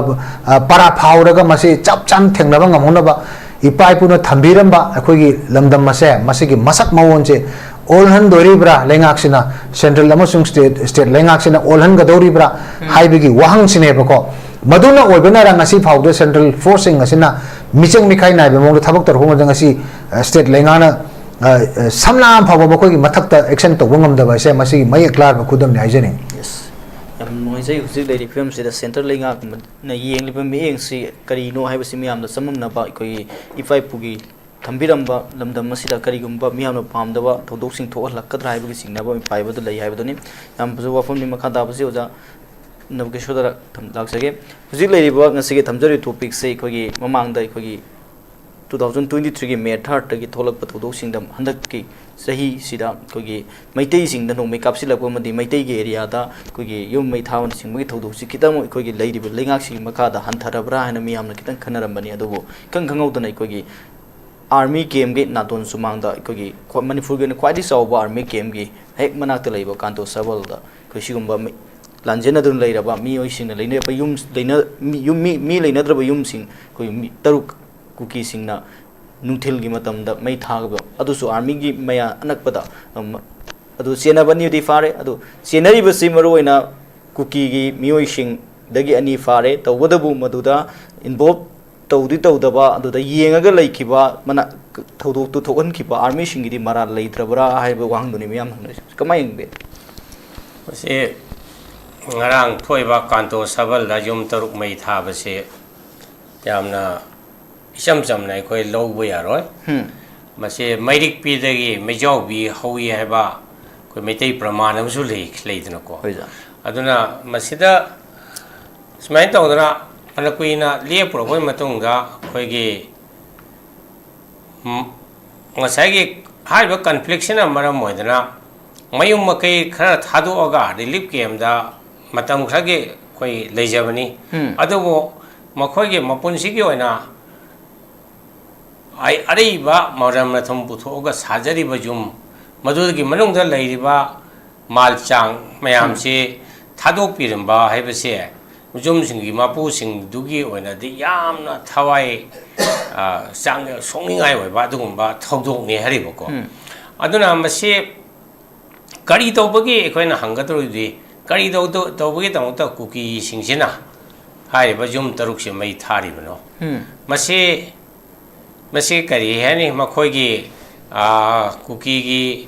ꯑ, ꯄꯔꯥ ꯐꯥꯎꯔꯒ ꯃꯁꯤ ꯆꯞ ꯆꯥꯅ ꯊꯦꯡꯅꯕ ꯉꯝꯍꯧꯅꯕ ꯏꯄꯥ ꯏꯄꯨꯅ ꯊꯝꯕꯤꯔꯝꯕ ꯑꯩꯈꯣꯏꯒꯤ ꯂꯝꯗꯝ ꯑꯁꯦ, ꯃꯁꯤꯒꯤ ꯃꯁꯛ ꯃꯑꯣꯡꯁꯦ ꯑꯣꯜꯍꯟꯗꯣꯔꯤꯕ꯭ꯔꯥ ꯂꯩꯉꯥꯛꯁꯤꯅ, central ꯑꯃꯁꯨꯡ state, state ꯂꯩꯉꯥꯛꯁꯤꯅ ꯑꯣꯜꯍꯟꯒꯗꯧꯔꯤꯕ꯭ꯔꯥ ꯍꯥꯏꯕꯒꯤ ꯋꯥꯍꯪꯁꯤꯅꯦꯕꯀꯣ꯫ ꯃꯗꯨꯅ ꯑꯣꯏꯕꯅꯔ ꯉꯁꯤ ꯐꯥꯎꯕꯗ central forceꯁꯤꯡ ꯑꯁꯤꯅ ꯃꯤꯆꯪ ꯃꯤꯈꯥꯏ ꯅꯥꯏꯕ ꯃꯑꯣꯡꯗ ꯊꯕꯛ ꯇꯧꯔꯛꯄ ꯉꯝꯗ ꯉꯁꯤ, ꯑ, state ꯂꯩꯉꯥꯛꯅ, ꯑ, ꯑ, ꯁꯝꯂꯥꯡ ꯑꯃ ꯐꯥꯎꯕ ꯃꯈꯣꯏꯒꯤ ꯃꯊꯛꯇ action ꯇꯧꯕ ꯉꯝꯗꯕ ꯍꯥꯏꯁꯦ ꯃꯁꯤꯒꯤ ꯃꯌꯦꯛ ꯂꯥꯔꯕ ꯈꯨꯗꯝꯅꯤ ꯍꯥꯏꯖꯅꯤꯡꯏ꯫ Yes. ꯌꯥꯝ ꯅꯨꯡꯉꯥꯏꯖꯩ꯫ ꯍꯧꯖꯤꯛ ꯂꯩꯔꯤꯕ ꯐꯤꯕꯝꯁꯤꯗ central ꯂꯩꯉꯥꯛꯅ ꯌꯦꯡꯂꯤꯕ ꯃꯤꯠꯌꯦꯡꯁꯤ ꯀꯔꯤꯅꯣ ꯍꯥꯏꯕꯁꯤ ꯃꯤꯌꯥꯝꯗ ꯆꯃꯝꯅꯕ, ꯑꯩꯈꯣꯏꯒꯤ ꯏꯄꯥ ꯏꯄꯨꯒꯤ ꯊꯝꯕꯤꯔꯝꯕ ꯂꯝꯗꯝ ꯑꯁꯤꯗ ꯀꯔꯤꯒꯨꯝꯕ ꯃꯤꯌꯥꯝꯅ ꯄꯥꯝꯗꯕ ꯊꯧꯗꯣꯛꯁꯤꯡ ꯊꯣꯛꯍꯜꯂꯛꯀꯗ꯭ꯔꯥ ꯍꯥꯏꯕꯒꯤ ꯆꯤꯡꯅꯕ ꯑꯃ ꯄꯥꯏꯕꯗꯨ ꯂꯩ ꯍꯥꯏꯕꯗꯨꯅꯤ꯫ ꯌꯥꯝ ꯐꯖꯕ ꯋꯥꯐꯝꯅꯤ꯫ ꯃꯈꯥ ꯇꯥꯕꯁꯤ ꯑꯣꯖꯥ ꯅꯕꯀꯤꯁꯣꯔꯗ ꯊꯝ-, ꯂꯥꯛꯆꯒꯦ꯫ ꯍꯧꯖꯤꯛ ꯂꯩꯔꯤꯕ ꯉꯁꯤꯒꯤ ꯊꯝꯖꯔꯤꯕ topicꯁꯦ ꯑꯩꯈꯣꯏꯒꯤ ꯃꯃꯥꯡꯗ ꯑꯩꯈꯣꯏꯒꯤ ꯇꯨ ꯊꯥꯎꯖꯟ ꯇ꯭ꯋꯦꯟꯇꯤ ꯊ꯭ꯔꯤꯒꯤ ꯃꯦ ꯊꯥꯔꯠꯇꯒꯤ ꯊꯣꯛꯂꯛꯄ ꯊꯧꯗꯣꯛꯁꯤꯡꯗ ꯍꯟꯗꯛꯀꯤ ꯆꯍꯤꯁꯤꯗ ꯑꯩꯈꯣꯏꯒꯤ ꯃꯩꯇꯩꯁꯤꯡꯗ ꯅꯣꯡꯃꯩ ꯀꯥꯞꯁꯤꯜꯂꯛꯄ ꯑꯃꯗꯤ ꯃꯩꯇꯩꯒꯤ ꯑꯦꯔꯤꯌꯥꯗ ꯑꯩꯈꯣꯏꯒꯤ ꯌꯨꯝ ꯃꯩ ꯊꯥꯕꯅꯆꯤꯡꯕꯒꯤ ꯊꯧꯗꯣꯛꯁꯤ ꯈꯤꯇꯪ ꯑꯩꯈꯣꯏꯒꯤ ꯂꯩꯔꯤꯕ ꯂꯩꯉꯥꯛꯁꯤꯒꯤ ꯃꯈꯥꯗ ꯍꯟꯊꯔꯕ꯭ꯔꯥ ꯍꯥꯏꯅ ꯃꯤꯌꯥꯝꯅ ꯈꯤꯇꯪ ꯈꯟꯅꯔꯝꯕꯅꯤ꯫ ꯑꯗꯨꯕꯨ ꯏꯈꯪ ꯈꯪꯍꯧꯗꯅ ꯑꯩꯈꯣꯏꯒꯤ ꯑꯥꯔꯃꯤ ꯀꯦꯝꯒꯤ ꯅꯥꯇꯣꯟ ꯁꯨꯃꯥꯡꯗ ꯑꯩꯈꯣꯏꯒꯤ ꯈ꯭ꯋꯥ-, ꯃꯅꯤꯄꯨꯔꯒꯤ ꯑꯣꯏꯅ ꯈ꯭ꯋꯥꯏꯗꯒꯤ ꯆꯥꯎꯕ ꯑꯥꯔꯃꯤ ꯀꯦꯝꯒꯤ ꯍꯦꯛ ꯃꯅꯥꯛꯇ ꯂꯩꯕ ꯀꯥꯟꯇꯣ ꯁꯕꯜꯗ ꯑꯩꯈꯣꯏ ꯁꯤꯒꯨꯝꯕ ꯃꯤ-, ꯂꯥꯟꯖꯦꯟꯅꯗꯨꯅ ꯂꯩꯔꯕ ꯃꯤꯑꯣꯏꯁꯤꯡꯅ ꯂꯩꯅꯔꯛꯄ ꯌꯨꯝ, ꯂꯩꯅ-, ꯃꯤ-, ꯌꯨꯝ, ꯃꯤ, ꯃꯤ ꯂꯩꯅꯗ꯭ꯔꯕ ꯌꯨꯝꯁꯤꯡ ꯑꯩꯈꯣꯏ ꯃꯤ ꯇꯔꯨꯛ ꯀꯨꯀꯤꯁꯤꯡꯅ ꯅꯨꯡꯊꯤꯜꯒꯤ ꯃꯇꯝꯗ ꯃꯩ ꯊꯥꯕ, ꯑꯗꯨꯁꯨ ꯑꯥꯔꯃꯤꯒꯤ ꯃꯌꯥ ꯑꯅꯛꯄꯗ, ꯑꯝ, ꯑꯗꯨ ꯆꯦꯟꯅꯕꯅꯤꯗꯤ ꯐꯥꯔꯦ꯫ ꯑꯗꯨ ꯆꯦꯟꯅꯔꯤꯕꯁꯤ ꯃꯔꯨꯑꯣꯏꯅ ꯀꯨꯀꯤꯒꯤ ꯃꯤꯑꯣꯏꯁꯤꯡꯗꯒꯤ ꯑꯅꯤ ꯐꯥꯔꯦ꯫ ꯇꯧꯕꯇꯕꯨ ꯃꯗꯨꯗ ꯏꯟꯚꯣꯜꯕ ꯇꯧꯗꯤ ꯇꯧꯗꯕ, ꯑꯗꯨꯗ ꯌꯦꯡꯉꯒ ꯂꯩꯈꯤꯕ, ꯃꯅꯥ-, ꯊꯧꯗꯣꯛꯇꯨ ꯊꯣꯛꯍꯟꯈꯤꯕ ꯑꯥꯔꯃꯤꯁꯤꯡꯒꯤꯗꯤ ꯃꯔꯥꯜ ꯂꯩꯇ꯭ꯔꯕ꯭ꯔꯥ ꯍꯥꯏꯕ ꯋꯥꯍꯪꯗꯨꯅꯤ ꯃꯤꯌꯥꯝꯅ ꯍꯪꯅꯔꯤꯁꯦ꯫ ꯀꯃꯥꯏꯅ ꯌꯦꯡꯕꯤ? ꯃꯁꯤ ꯉꯔꯥꯡ ꯊꯣꯛꯏꯕ ꯀꯥꯟꯇꯣ ꯁꯕꯜꯗ ꯌꯨꯝ ꯇꯔꯨꯛ ꯃꯩ ꯊꯥꯕꯁꯦ ꯌꯥꯝꯅ ꯏꯆꯝ ꯆꯝꯅ ꯑꯩꯈꯣꯏ ꯂꯧꯕ ꯌꯥꯔꯣꯏ꯫ ꯃꯁꯤ ꯃꯩꯔꯤꯛꯄꯤꯗꯒꯤ ꯃꯩꯖꯥꯎꯕꯤ ꯍꯧꯏ ꯍꯥꯏꯕ ꯑꯩꯈꯣꯏ ꯃꯩꯇꯩ ꯄ꯭ꯔꯃꯥꯟ ꯑꯃꯁꯨ ꯂꯩ, ꯂꯩꯗꯅꯀꯣ꯫ ꯍꯣꯏ, ꯁꯥꯔ꯫ ꯑꯗꯨꯅ ꯃꯁꯤꯗ ꯁꯨꯃꯥꯏꯅ ꯇꯧꯗꯅ ꯐꯅ ꯀꯨꯏꯅ ꯂꯦꯞꯄꯨꯔꯕ ꯃꯇꯨꯡꯗ ꯑꯩꯈꯣꯏꯒꯤ ꯎꯝ, ꯉꯁꯥꯏꯒꯤ ꯍꯥꯏꯔꯤꯕ ꯀꯟꯐ꯭ꯂꯤꯛꯁꯤꯅ ꯃꯔꯝ ꯑꯣꯏꯗꯅ ꯃꯌꯨꯝ ꯃꯀꯩ ꯈꯔ ꯊꯥꯗꯣꯛꯑꯒ ꯔꯤꯂꯤꯐ ꯀꯦꯝꯗ ꯃꯇꯝ ꯈꯔꯒꯤ ꯑꯩꯈꯣꯏ ꯂꯩꯖꯕꯅꯤ꯫ ꯎꯝ꯫ ꯑꯗꯨꯕꯨ ꯃꯈꯣꯏꯒꯤ ꯃꯄꯨꯟꯁꯤꯒꯤ ꯑꯣꯏꯅ ꯑꯩ-, ꯑꯔꯩꯕ ꯃꯔꯟ ꯃꯊꯨꯝ ꯄꯨꯊꯣꯛꯑꯒ ꯁꯥꯖꯔꯤꯕ ꯌꯨꯝ, ꯃꯗꯨꯒꯤ ꯃꯅꯨꯡꯗ ꯂꯩꯔꯤꯕ ꯃꯥꯜ ꯆꯥꯡ ꯃꯌꯥꯝꯁꯤ ꯊꯥꯗꯣꯛꯄꯤꯔꯝꯕ ꯍꯥꯏꯕꯁꯦ ꯌꯨꯝꯁꯤꯡꯒꯤ ꯃꯄꯨꯁꯤꯡꯗꯨꯒꯤ ꯑꯣꯏꯅꯗꯤ ꯌꯥꯝꯅ ꯊꯋꯥꯏ, ꯑ, ꯆꯥꯡ ꯁꯣꯛꯅꯤꯡꯉꯥꯏ ꯑꯣꯏꯕ ꯑꯗꯨꯒꯨꯝꯕ ꯊꯧꯗꯣꯛꯅꯤ ꯍꯥꯏꯔꯤꯕꯀꯣ꯫ ꯎꯝ꯫ ꯑꯗꯨꯅ ꯃꯁꯤ ꯀꯔꯤ ꯇꯧꯕꯒꯤ ꯑꯩꯈꯣꯏꯅ ꯍꯪꯒꯗꯧꯔꯤꯗꯤ, ꯀꯔꯤ ꯇꯧ-, ꯇꯧ-, ꯇꯧꯕꯒꯤꯗꯃꯛꯇ ꯀꯨꯀꯤꯁꯤꯡꯁꯤꯅ ꯍꯥꯏꯔꯤꯕ ꯌꯨꯝ ꯇꯔꯨꯛꯁꯤ ꯃꯩ ꯊꯥꯔꯤꯕꯅꯣ? ꯎꯝ꯫ ꯃꯁꯤ, ꯃꯁꯤ ꯀꯔꯤ ꯍꯥꯏꯅꯤ? ꯃꯈꯣꯏꯒꯤ, ꯑ, ꯀꯨꯀꯤꯒꯤ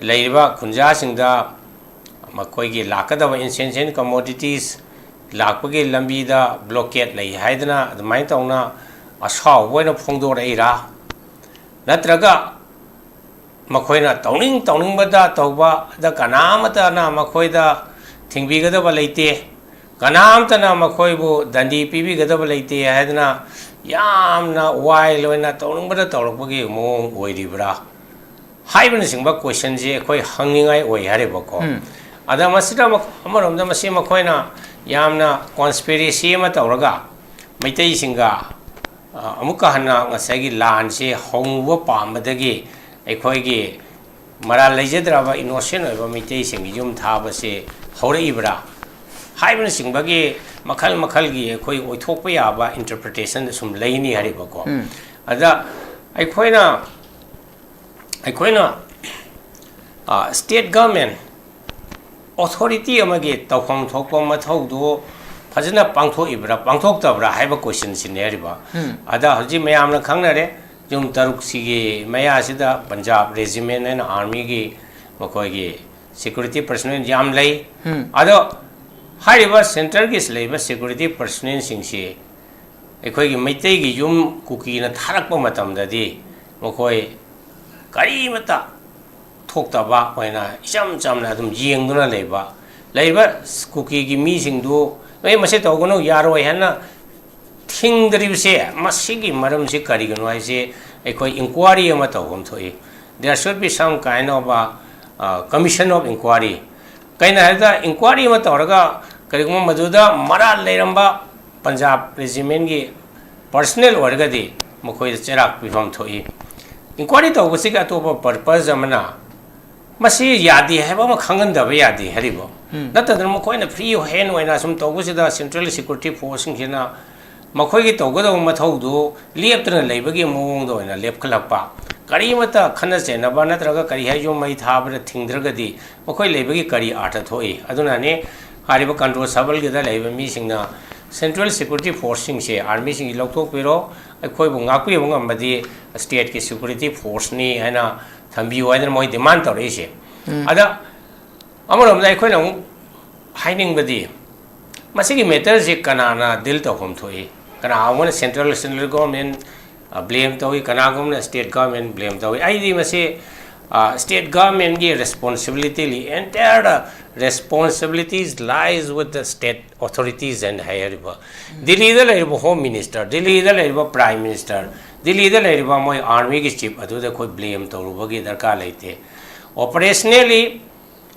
ꯂꯩꯔꯤꯕ ꯈꯨꯟꯖꯥꯁꯤꯡꯗ ꯃꯈꯣꯏꯒꯤ ꯂꯥꯛꯀꯗꯕ essential commodities ꯂꯥꯛꯄꯒꯤ ꯂꯝꯕꯤꯗ blockade ꯂꯩ ꯍꯥꯏꯗꯅ ꯑꯗꯨꯃꯥꯏꯅ ꯇꯧꯅ ꯑꯁꯥꯎꯕ ꯑꯣꯏꯅ ꯐꯣꯡꯗꯣꯔꯛꯏꯔꯥ? ꯅꯠꯇ꯭ꯔꯒ ꯃꯈꯣꯏꯅ ꯇꯧꯅꯤꯡ ꯇꯧꯅꯤꯡꯕꯗ ꯇꯧꯕꯗ ꯀꯅꯥ ꯑꯃꯠꯇꯅ ꯃꯈꯣꯏꯗ ꯊꯤꯡꯕꯤꯒꯗꯕ ꯂꯩꯇꯦ꯫ ꯀꯅꯥꯝꯇꯅ ꯃꯈꯣꯏꯕꯨ ꯗꯟꯗꯤ ꯄꯤꯕꯤꯒꯗꯕ ꯂꯩꯇꯦ ꯍꯥꯏꯗꯅ ꯌꯥꯝꯅ ꯋꯥꯏꯜ ꯑꯣꯏꯅ ꯇꯧꯅꯤꯡꯕꯗ ꯇꯧꯔꯛꯄꯒꯤ ꯃꯑꯣꯡ ꯑꯣꯏꯔꯤꯕ꯭ꯔꯥ ꯍꯥꯏꯕꯅꯆꯤꯡꯕ ꯀꯣꯏꯁꯟꯁꯤ ꯑꯩꯈꯣꯏ ꯍꯪꯅꯤꯡꯉꯥꯏ ꯑꯣꯏ ꯍꯥꯏꯔꯤꯕꯀꯣ꯫ ꯑꯗ ꯃꯁꯤꯗ ꯑꯃ-, ꯑꯃꯔꯣꯝꯗ ꯃꯁꯤ ꯃꯈꯣꯏꯅ ꯌꯥꯝꯅ ꯀꯣꯟꯁꯄꯤꯔꯦꯁꯤ ꯑꯃ ꯇꯧꯔꯒ ꯃꯩꯇꯩꯁꯤꯡꯒ, ꯑ, ꯑꯃꯨꯛꯀ ꯍꯟꯅ ꯉꯁꯥꯏꯒꯤ ꯂꯥꯟꯁꯤ ꯍꯧꯕ ꯄꯥꯝꯕꯗꯒꯤ ꯑꯩꯈꯣꯏꯒꯤ ꯃꯔꯥꯜ ꯂꯩꯖꯗ꯭ꯔꯕ ꯏꯅꯣꯁꯦꯟ ꯑꯣꯏꯕ ꯃꯩꯇꯩꯁꯤꯡꯒꯤ ꯌꯨꯝ ꯊꯥꯕꯁꯤ ꯍꯧꯔꯛꯏꯕ꯭ꯔꯥ ꯍꯥꯏꯕꯅꯆꯤꯡꯕꯒꯤ ꯃꯈꯜ ꯃꯈꯜꯒꯤ ꯑꯩꯈꯣꯏ ꯑꯣꯏꯊꯣꯛꯄ ꯌꯥꯕ ꯏꯟꯇꯔꯄ꯭ꯔꯤꯇꯦꯁꯟ ꯁꯨꯝ ꯂꯩꯅꯤ ꯍꯥꯏꯔꯤꯕꯀꯣ꯫ ꯑꯗ ꯑꯩꯈꯣꯏꯅ, ꯑꯩꯈꯣꯏꯅ, ꯑ, ꯁ꯭ꯇꯦꯠ ꯒꯚꯔꯟꯃꯦꯟ ꯑꯣꯊꯣꯔꯤꯇꯤ ꯑꯃꯒꯤ ꯇꯧꯐꯝ ꯊꯣꯛꯄ ꯃꯊꯧꯗꯨ ꯐꯖꯅ ꯄꯥꯡꯊꯣꯛꯏꯕ꯭ꯔꯥ ꯄꯥꯡꯊꯣꯛꯇꯕ꯭ꯔꯥ ꯍꯥꯏꯕ ꯀꯣꯏꯁꯟꯁꯤꯅꯦ ꯍꯥꯏꯔꯤꯕ꯫ ꯑꯗ ꯍꯧꯖꯤꯛ ꯃꯌꯥꯝꯅ ꯈꯪꯅꯔꯦ, ꯖꯨꯟ ꯇꯔꯨꯛꯁꯤꯒꯤ ꯃꯌꯥꯁꯤꯗ ꯄꯟꯖꯥꯕ ꯔꯦꯖꯤꯃꯦꯟ ꯍꯥꯏꯅ ꯑꯥꯔꯃꯤꯒꯤ ꯃꯈꯣꯏꯒꯤ ꯁꯦꯀ꯭ꯌꯨꯔꯤꯇꯤ ꯄꯔꯁꯣꯅꯦꯜ ꯌꯥꯝ ꯂꯩ꯫ ꯑꯗꯣ ꯍꯥꯏꯔꯤꯕ ꯁꯦꯟꯇꯔꯒꯤ ꯂꯩꯕ ꯁꯦꯀ꯭ꯌꯨꯔꯤꯇꯤ ꯄꯔꯁꯣꯅꯦꯜꯁꯤꯡꯁꯤ ꯑꯩꯈꯣꯏꯒꯤ ꯃꯩꯇꯩꯒꯤ ꯌꯨꯝ ꯀꯨꯀꯤꯅ ꯊꯥꯔꯛꯄ ꯃꯇꯝꯗꯗꯤ ꯃꯈꯣꯏ ꯀꯔꯤꯃꯠꯇ ꯊꯣꯛꯇꯕ ꯑꯣꯏꯅ ꯏꯆꯝ ꯆꯝꯅ ꯑꯗꯨꯝ ꯌꯦꯡꯗꯨꯅ ꯂꯩꯕ, ꯂꯩꯔꯤꯕ ꯀꯨꯀꯤꯒꯤ ꯃꯤꯁꯤꯡꯗꯨ "ꯅꯣꯏ ꯃꯁꯤ ꯇꯧꯒꯅꯨ, ꯌꯥꯔꯣꯏ" ꯍꯥꯏꯅ ꯊꯤꯡꯗ꯭ꯔꯤꯕꯁꯦ, ꯃꯁꯤꯒꯤ ꯃꯔꯝꯁꯤ ꯀꯔꯤꯒꯤꯅꯣ ꯍꯥꯏꯁꯤ ꯑꯩꯈꯣꯏ ꯏꯟꯀ꯭ꯋꯥꯔꯤ ꯑꯃ ꯇꯧꯐꯝ ꯊꯣꯛꯏ꯫ There should be some kind of a, uh, commission of inquiry꯫ ꯀꯩꯅꯣ ꯍꯥꯏꯕꯗ, ꯏꯟꯀ꯭ꯋꯥꯔꯤ ꯑꯃ ꯇꯧꯔꯒ ꯀꯔꯤꯒꯨꯝꯕ ꯃꯗꯨꯗ ꯃꯔꯥꯜ ꯂꯩꯔꯝꯕ ꯄꯟꯖꯥꯕ ꯔꯦꯖꯤꯃꯦꯟꯒꯤ ꯄꯔꯁꯅꯦꯜ ꯑꯣꯏꯔꯒꯗꯤ ꯃꯈꯣꯏꯗ ꯆꯩꯔꯥꯛ ꯄꯤꯐꯝ ꯊꯣꯛꯏ꯫ ꯏꯟꯀ꯭ꯋꯥꯔꯤ ꯇꯧꯕꯁꯤꯒꯤ ꯑꯇꯣꯞꯄ ꯄꯔꯄꯁ ꯑꯃꯅ, ꯃꯁꯤ ꯌꯥꯗꯦ ꯍꯥꯏꯕ ꯑꯃ ꯈꯪꯍꯟꯗꯕ ꯌꯥꯗꯦ ꯍꯥꯏꯔꯤꯕ꯫ ꯅꯠꯇꯗꯅ ꯃꯈꯣꯏꯅ ꯐ꯭ꯔꯤ ꯍꯦꯟ ꯑꯣꯏꯅ ꯁꯨꯝ ꯇꯧꯕꯁꯤꯗ ꯁꯦꯟꯇ꯭ꯔꯦꯜ ꯁꯦꯀ꯭ꯌꯨꯔꯤꯇꯤ ꯐꯣꯔꯁꯁꯤꯡꯁꯤꯅ ꯃꯈꯣꯏꯒꯤ ꯇꯧꯒꯗꯧꯕ ꯃꯊꯧꯗꯨ ꯂꯦꯞꯇꯅ ꯂꯩꯕꯒꯤ ꯃꯑꯣꯡꯗ ꯑꯣꯏꯅ ꯂꯦꯞꯈꯠꯂꯛꯄ, ꯀꯔꯤꯃꯠꯇ ꯈꯠꯅ ꯆꯩꯅꯕ ꯅꯠꯇ꯭ꯔꯒ ꯀꯔꯤ ꯍꯥꯏ ꯌꯨꯝ ꯃꯩ ꯊꯥꯕꯗ ꯊꯤꯡꯗ꯭ꯔꯒꯗꯤ ꯃꯈꯣꯏ ꯂꯩꯕꯒꯤ ꯀꯔꯤ ꯑꯥꯔꯊ ꯊꯣꯛꯏ? ꯑꯗꯨꯅꯅꯤ ꯍꯥꯏꯔꯤꯕ ꯀꯟꯇ꯭ꯔꯣꯜ ꯁꯕꯜꯒꯤꯗ ꯂꯩꯕ ꯃꯤꯁꯤꯡꯅ ꯁꯦꯟꯇ꯭ꯔꯦꯜ ꯁꯦꯀ꯭ꯌꯨꯔꯤꯇꯤ ꯐꯣꯔꯁꯁꯤꯡꯁꯦ, ꯑꯥꯔꯃꯤꯁꯤꯡꯁꯤ ꯂꯧꯊꯣꯛꯄꯤꯔꯣ, ꯑꯩꯈꯣꯏꯕꯨ ꯉꯥꯛꯄꯤꯕ ꯉꯝꯕꯗꯤ ꯁ꯭ꯇꯦꯠꯀꯤ ꯁꯦꯀ꯭ꯌꯨꯔꯤꯇꯤ ꯐꯣꯔꯁꯅꯤ ꯍꯥꯏꯅ ꯊꯝꯕꯤꯌꯨ ꯍꯥꯏꯗꯅ ꯃꯣꯏ ꯗꯤꯃꯥꯟ ꯇꯧꯔꯛꯏꯁꯦ꯫ ꯑꯗ ꯑꯃꯔꯣꯝꯗ ꯑꯩꯈꯣꯏꯅ ꯑꯃꯨꯛ ꯍꯥꯏꯅꯤꯡꯕꯗꯤ, ꯃꯁꯤꯒꯤ ꯃꯦꯇꯔꯁꯤ ꯀꯅꯥꯅ ꯗꯤꯜ ꯇꯧꯐꯝ ꯊꯣꯛꯏ? ꯀꯅꯥꯒꯨꯝꯕꯅ ꯁꯦꯟꯇ꯭ꯔꯦꯜ, ꯁꯦꯟꯇ꯭ꯔꯦꯜ ꯒꯣꯔꯃꯦꯟ ꯕ꯭ꯂꯦꯝ ꯇꯧꯏ, ꯀꯅꯥꯒꯨꯝꯕꯅ ꯁ꯭ꯇꯦꯠ ꯒꯣꯔꯃꯦꯟ ꯕ꯭ꯂꯦꯝ ꯇꯧꯏ꯫ ꯑꯩꯗꯤ ꯃꯁꯤ ꯁ꯭ꯇꯦꯠ ꯒꯚꯔꯟꯃꯦꯟꯒꯤ ꯔꯦꯁꯄꯣꯟꯁꯤꯕꯤꯂꯤꯇꯤꯂꯤ, entire responsibilities lies with the state authorities ꯍꯥꯏꯅ ꯍꯥꯏꯔꯤꯕ꯫ ꯗꯤꯜꯂꯤꯗ ꯂꯩꯔꯤꯕ ꯍꯣꯝ ꯃꯤꯅꯤꯁꯇꯔ, ꯗꯤꯜꯂꯤꯗ ꯂꯩꯔꯤꯕ ꯄ꯭ꯔꯥꯏꯝ ꯃꯤꯅꯤꯁꯇꯔ, ꯗꯤꯜꯂꯤꯗ ꯂꯩꯔꯤꯕ ꯃꯣꯏ ꯑꯥꯔꯃꯤꯒꯤ ꯆꯤꯐ ꯑꯗꯨꯗ ꯑꯩꯈꯣꯏ ꯕ꯭ꯂꯦꯝ ꯇꯧꯔꯨꯕꯒꯤ ꯗꯔꯀꯥꯔ ꯂꯩꯇꯦ꯫ ꯑꯣꯄꯔꯦꯁꯅꯦꯜꯂꯤ,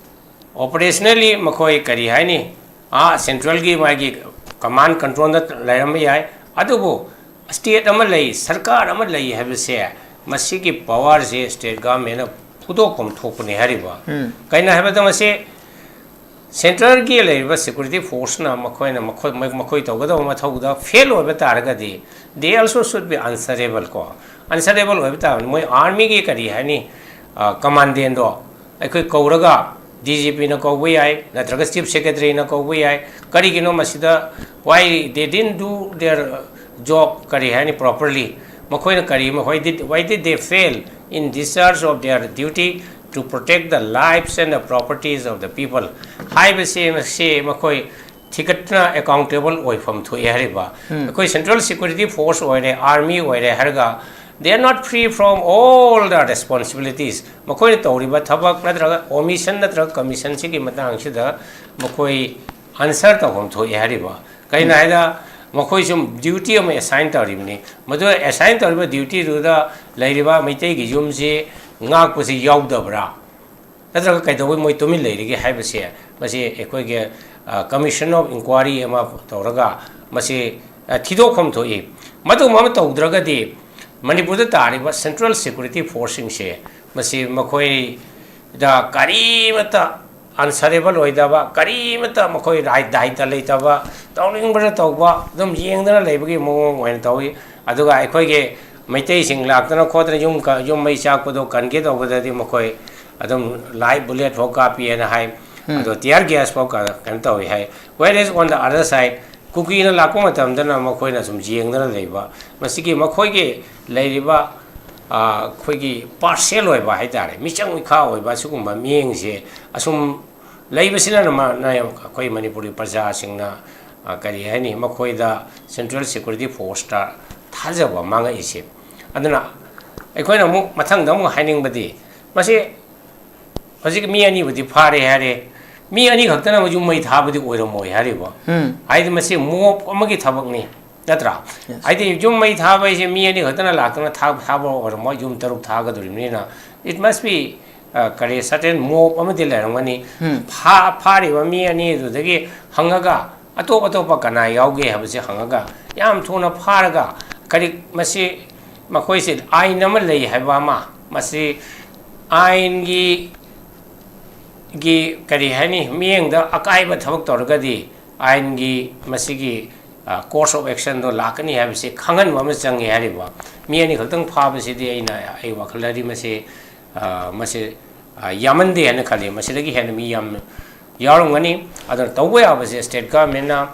ꯑꯣꯄꯔꯦꯁꯅꯦꯜꯂꯤ ꯃꯈꯣꯏ ꯀꯔꯤ ꯍꯥꯏꯅꯤ, ꯑꯥ ꯁꯦꯟꯇ꯭ꯔꯦꯜꯒꯤ ꯃꯥꯒꯤ ꯀꯃꯥꯟ ꯀꯟꯇ꯭ꯔꯣꯜꯗ ꯂꯩꯔꯝꯕ ꯌꯥꯏ, ꯑꯗꯨꯕꯨ ꯁ꯭ꯇꯦꯠ ꯑꯃ ꯂꯩ, ꯁꯔꯀꯥꯔ ꯑꯃ ꯂꯩ ꯍꯥꯏꯕꯁꯦ, ꯃꯁꯤꯒꯤ ꯄꯋꯥꯔꯁꯦ ꯁ꯭ꯇꯦꯠ ꯒꯚꯔꯟꯃꯦꯟꯅ ꯐꯨꯗꯣꯛꯐꯝ ꯊꯣꯛꯄꯅꯤ ꯍꯥꯏꯔꯤꯕ꯫ ꯀꯩꯅꯣ ꯍꯥꯏꯕꯗ ꯃꯁꯤ ꯁꯦꯟꯇ꯭ꯔꯦꯜꯒꯤ ꯂꯩꯔꯤꯕ ꯁꯦꯀ꯭ꯌꯨꯔꯤꯇꯤ ꯐꯣꯔꯁꯅ ꯃꯈꯣꯏꯅ ꯃꯈꯣꯏ, ꯃꯈꯣꯏ ꯇꯧꯒꯗꯕ ꯃꯊꯧꯗ ꯐꯦꯜ ꯑꯣꯏꯕ ꯇꯥꯔꯒꯗꯤ, they also should be answerable ꯀꯣ꯫ ꯑꯟꯁꯔꯦꯕꯜ ꯑꯣꯏꯕ ꯇꯥꯕꯅꯤ꯫ ꯃꯣꯏ ꯑꯥꯔꯃꯤꯒꯤ ꯀꯔꯤ ꯍꯥꯏꯅꯤ, ꯀꯃꯥꯟꯗꯦꯟꯗꯣ ꯑꯩꯈꯣꯏ ꯀꯧꯔꯒ ꯗꯤ ꯖꯤ ꯄꯤꯅ ꯀꯧꯕ ꯌꯥꯏ, ꯅꯠꯇ꯭ꯔꯒ ꯆꯤꯐ ꯁꯦꯀ꯭ꯔꯦꯇꯔꯤꯅ ꯀꯧꯕ ꯌꯥꯏ꯫ ꯀꯔꯤꯒꯤꯅꯣ ꯃꯁꯤꯗ, why they didn't do their job, ꯀꯔꯤ ꯍꯥꯏꯅꯤ, properly? ꯃꯈꯣꯏꯅ ꯀꯔꯤ, why did, why did they fail in discharge of their duty to protect the lives and the properties of the people? ꯍꯥꯏꯕꯁꯦ, ꯃꯁꯤ ꯃꯈꯣꯏ ꯊꯤꯒꯠꯇꯅ ꯑꯦꯀꯥꯎꯟꯇꯦꯕꯜ ꯑꯣꯏꯐꯝ ꯊꯣꯛꯑꯦ ꯍꯥꯏꯔꯤꯕ꯫ ꯑꯩꯈꯣꯏ ꯁꯦꯟꯇ꯭ꯔꯦꯜ ꯁꯦꯀ꯭ꯌꯨꯔꯤꯇꯤ ꯐꯣꯔꯁ ꯑꯣꯏꯔꯦ, ꯑꯥꯔꯃꯤ ꯑꯣꯏꯔꯦ ꯍꯥꯏꯔꯒ, they are not free from all the responsibilities꯫ ꯃꯈꯣꯏꯅ ꯇꯧꯔꯤꯕ ꯊꯕꯛ ꯅꯠꯇ꯭ꯔꯒ ꯑꯣꯃꯤꯁꯟ ꯅꯠꯇ꯭ꯔꯒ ꯀꯃꯤꯁꯟꯁꯤꯒꯤ ꯃꯇꯥꯡꯁꯤꯗ ꯃꯈꯣꯏ ꯑꯟꯁꯔ ꯇꯧꯐꯝ ꯊꯣꯛꯑꯦ ꯍꯥꯏꯔꯤꯕ꯫ ꯀꯩꯅꯣ ꯍꯥꯏꯗ, ꯃꯈꯣꯏꯁꯨ ꯗ꯭ꯌꯨꯇꯤ ꯑꯃ ꯑꯦꯁꯥꯏꯟ ꯇꯧꯔꯤꯕꯅꯤ꯫ ꯃꯗꯨ ꯑꯦꯁꯥꯏꯟ ꯇꯧꯔꯤꯕ ꯗ꯭ꯌꯨꯇꯤꯗꯨꯗ ꯂꯩꯔꯤꯕ ꯃꯩꯇꯩꯒꯤ ꯌꯨꯝꯁꯤ ꯉꯥꯛꯄꯁꯤ ꯌꯥꯎꯗꯕ꯭ꯔꯥ? ꯅꯠꯇ꯭ꯔꯒ ꯀꯩꯗꯧꯕꯩ ꯃꯣꯏ ꯇꯨꯃꯤꯟ ꯂꯩꯔꯤꯒꯦ ꯍꯥꯏꯕꯁꯦ, ꯃꯁꯤ ꯑꯩꯈꯣꯏꯒꯤ, ꯑ, commission of inquiry ꯑꯃ ꯇꯧꯔꯒ ꯃꯁꯤ, ꯑ, ꯊꯤꯗꯣꯛꯐꯝ ꯊꯣꯛꯏ꯫ ꯃꯗꯨꯒꯨꯝꯕ ꯑꯃ ꯇꯧꯗ꯭ꯔꯒꯗꯤ ꯃꯅꯤꯄꯨꯔꯗ ꯇꯥꯔꯤꯕ ꯁꯦꯟꯇ꯭ꯔꯦꯜ ꯁꯦꯀ꯭ꯌꯨꯔꯤꯇꯤ ꯐꯣꯔꯁꯁꯤꯡꯁꯦ, ꯃꯁꯤ ꯃꯈꯣꯏꯗ ꯀꯔꯤꯃꯠꯇ ꯑꯟꯁꯔꯦꯕꯜ ꯑꯣꯏꯗꯕ, ꯀꯔꯤꯃꯠꯇ ꯃꯈꯣꯏ ꯔꯥꯏꯠ ꯗꯥꯏꯠꯇ ꯂꯩꯇꯕ, ꯇꯧꯅꯤꯡꯕꯗ ꯇꯧꯕ, ꯑꯗꯨꯝ ꯌꯦꯡꯗꯅ ꯂꯩꯕꯒꯤ ꯃꯑꯣꯡ ꯑꯣꯏꯅ ꯇꯧꯏ꯫ ꯑꯗꯨꯒ ꯑꯩꯈꯣꯏꯒꯤ ꯃꯩꯇꯩꯁꯤꯡ ꯂꯥꯛꯇꯅ ꯈꯣꯠꯇꯅ ꯌꯨꯝ ꯀ-, ꯌꯨꯝ ꯃꯩ ꯆꯥꯛꯄꯗꯣ ꯀꯟꯒꯦ ꯇꯧꯕꯗꯗꯤ ꯃꯈꯣꯏ ꯑꯗꯨꯝ ꯂꯥꯏꯚ ꯕꯨꯂꯦꯠ ꯐꯥꯎ ꯀꯥꯞꯄꯤꯑꯅ ꯍꯥꯏ꯫ ꯑꯗꯣ ꯇꯤꯌꯔ ꯒ꯭ꯌꯥꯁ ꯐꯥꯎ ꯀ-, ꯀꯩꯅꯣ ꯇꯧꯏ ꯍꯥꯏ꯫ Whereas on the other side, ꯀꯨꯀꯤꯅ ꯂꯥꯛꯄ ꯃꯇꯝꯗꯅ ꯃꯈꯣꯏꯅ ꯁꯨꯝ ꯌꯦꯡꯗꯅ ꯂꯩꯕ꯫ ꯃꯁꯤꯒꯤ ꯃꯈꯣꯏꯒꯤ ꯂꯩꯔꯤꯕ, ꯑ, ꯑꯩꯈꯣꯏꯒꯤ ꯄꯥꯔꯁꯦꯜ ꯑꯣꯏꯕ ꯍꯥꯏ ꯇꯥꯔꯦ, ꯃꯤꯆꯪ ꯃꯤꯈꯥ ꯑꯣꯏꯕ ꯑꯁꯤꯒꯨꯝꯕ ꯃꯤꯠꯌꯦꯡꯁꯦ ꯑꯁꯨꯝ ꯂꯩꯕꯁꯤꯅ ꯃ-, ꯅ ꯑꯩꯈꯣꯏ ꯃꯅꯤꯄꯨꯔꯒꯤ ꯄ꯭ꯔꯖꯥꯁꯤꯡꯅ, ꯑ, ꯀꯔꯤ ꯍꯥꯏꯅꯤ, ꯃꯈꯣꯏꯗ ꯁꯦꯟꯇ꯭ꯔꯦꯜ ꯁꯦꯀ꯭ꯌꯨꯔꯤꯇꯤ ꯐꯣꯔꯁꯇ ꯊꯥꯖꯕ ꯃꯥꯡꯉꯛꯏꯁꯦ꯫ ꯑꯗꯨꯅ ꯑꯩꯈꯣꯏꯅ ꯑꯃꯨꯛ ꯃꯊꯪꯗ ꯑꯃꯨꯛ ꯍꯥꯏꯅꯤꯡꯕꯗꯤ, ꯃꯁꯤ ꯍꯧꯖꯤꯛ ꯃꯤ ꯑꯅꯤꯕꯨꯗꯤ ꯐꯥꯔꯦ ꯍꯥꯏꯔꯦ, ꯃꯤ ꯑꯅꯤ ꯈꯛꯇꯅ ꯌꯨꯝ ꯃꯩ ꯊꯥꯕꯗꯤ ꯑꯣꯏꯔꯝꯃꯣꯏ ꯍꯥꯏꯔꯤꯕ꯫ ꯎꯝ ꯍꯥꯏꯗꯤ ꯃꯁꯤ ꯃꯣꯞ ꯑꯃꯒꯤ ꯊꯕꯛꯅꯤ, ꯅꯠꯇ꯭ꯔꯥ? Yes. ꯍꯥꯏꯗꯤ ꯌꯨꯝ ꯃꯩ ꯊꯥꯕ ꯍꯥꯏꯁꯦ ꯃꯤ ꯑꯅꯤ ꯈꯛꯇꯅ ꯂꯥꯛꯇꯅ ꯊꯥ- ꯊꯥꯕ ꯑꯣꯏꯔꯝꯃꯣꯏ, ꯌꯨꯝ ꯇꯔꯨꯛ ꯊꯥꯒꯗꯧꯔꯤꯕꯅꯤꯅ, it must be, ꯀꯔꯤ, certain ꯃꯣꯞ ꯑꯃꯗꯤ ꯂꯩꯔꯝꯒꯅꯤ꯫ ꯎꯝ ꯐꯥ- ꯐꯥꯔꯤꯕ ꯃꯤ ꯑꯅꯤꯗꯨꯗꯒꯤ ꯍꯪꯉꯒ, ꯑꯇꯣꯞ ꯑꯇꯣꯞꯄ ꯀꯅꯥ ꯌꯥꯎꯒꯦ ꯍꯥꯏꯕꯁꯦ ꯍꯪꯉꯒ, ꯌꯥꯝ ꯊꯨꯅ ꯐꯥꯔꯒ, ꯀꯔꯤ, ꯃꯁꯤ, ꯃꯈꯣꯏꯁꯦ ꯑꯥꯏꯟ ꯑꯃ ꯂꯩ ꯍꯥꯏꯕ ꯑꯃ, ꯃꯁꯤ ꯑꯥꯏꯟꯒꯤ, ꯒꯤ, ꯀꯔꯤ ꯍꯥꯏꯅꯤ, ꯃꯤꯠꯌꯦꯡꯗ ꯑꯀꯥꯏꯕ ꯊꯕꯛ ꯇꯧꯔꯒꯗꯤ ꯑꯥꯏꯟꯒꯤ ꯃꯁꯤꯒꯤ, ꯑ, course of actionꯗꯣ ꯂꯥꯛꯀꯅꯤ ꯍꯥꯏꯕꯁꯤ ꯈꯪꯍꯟꯕ ꯑꯃ ꯆꯪꯉꯦ ꯍꯥꯏꯔꯤꯕ꯫ ꯃꯤ ꯑꯅꯤꯈꯛꯇꯪ ꯐꯥꯕꯁꯤꯗꯤ ꯑꯩꯅ, ꯑꯩ ꯋꯥꯈꯜꯗꯗꯤ ꯃꯁꯤ, ꯑ, ꯃꯁꯤ, ꯑ, ꯌꯥꯝꯃꯟꯗꯦ ꯍꯥꯏꯅ ꯈꯜꯂꯤ꯫ ꯃꯁꯤꯗꯒꯤ ꯍꯦꯟꯅ ꯃꯤ ꯌꯥꯝ ꯌꯥꯎꯔꯝꯒꯅꯤ꯫ ꯑꯗꯨꯅ ꯇꯧꯕ ꯌꯥꯕꯁꯦ state governmentꯅ,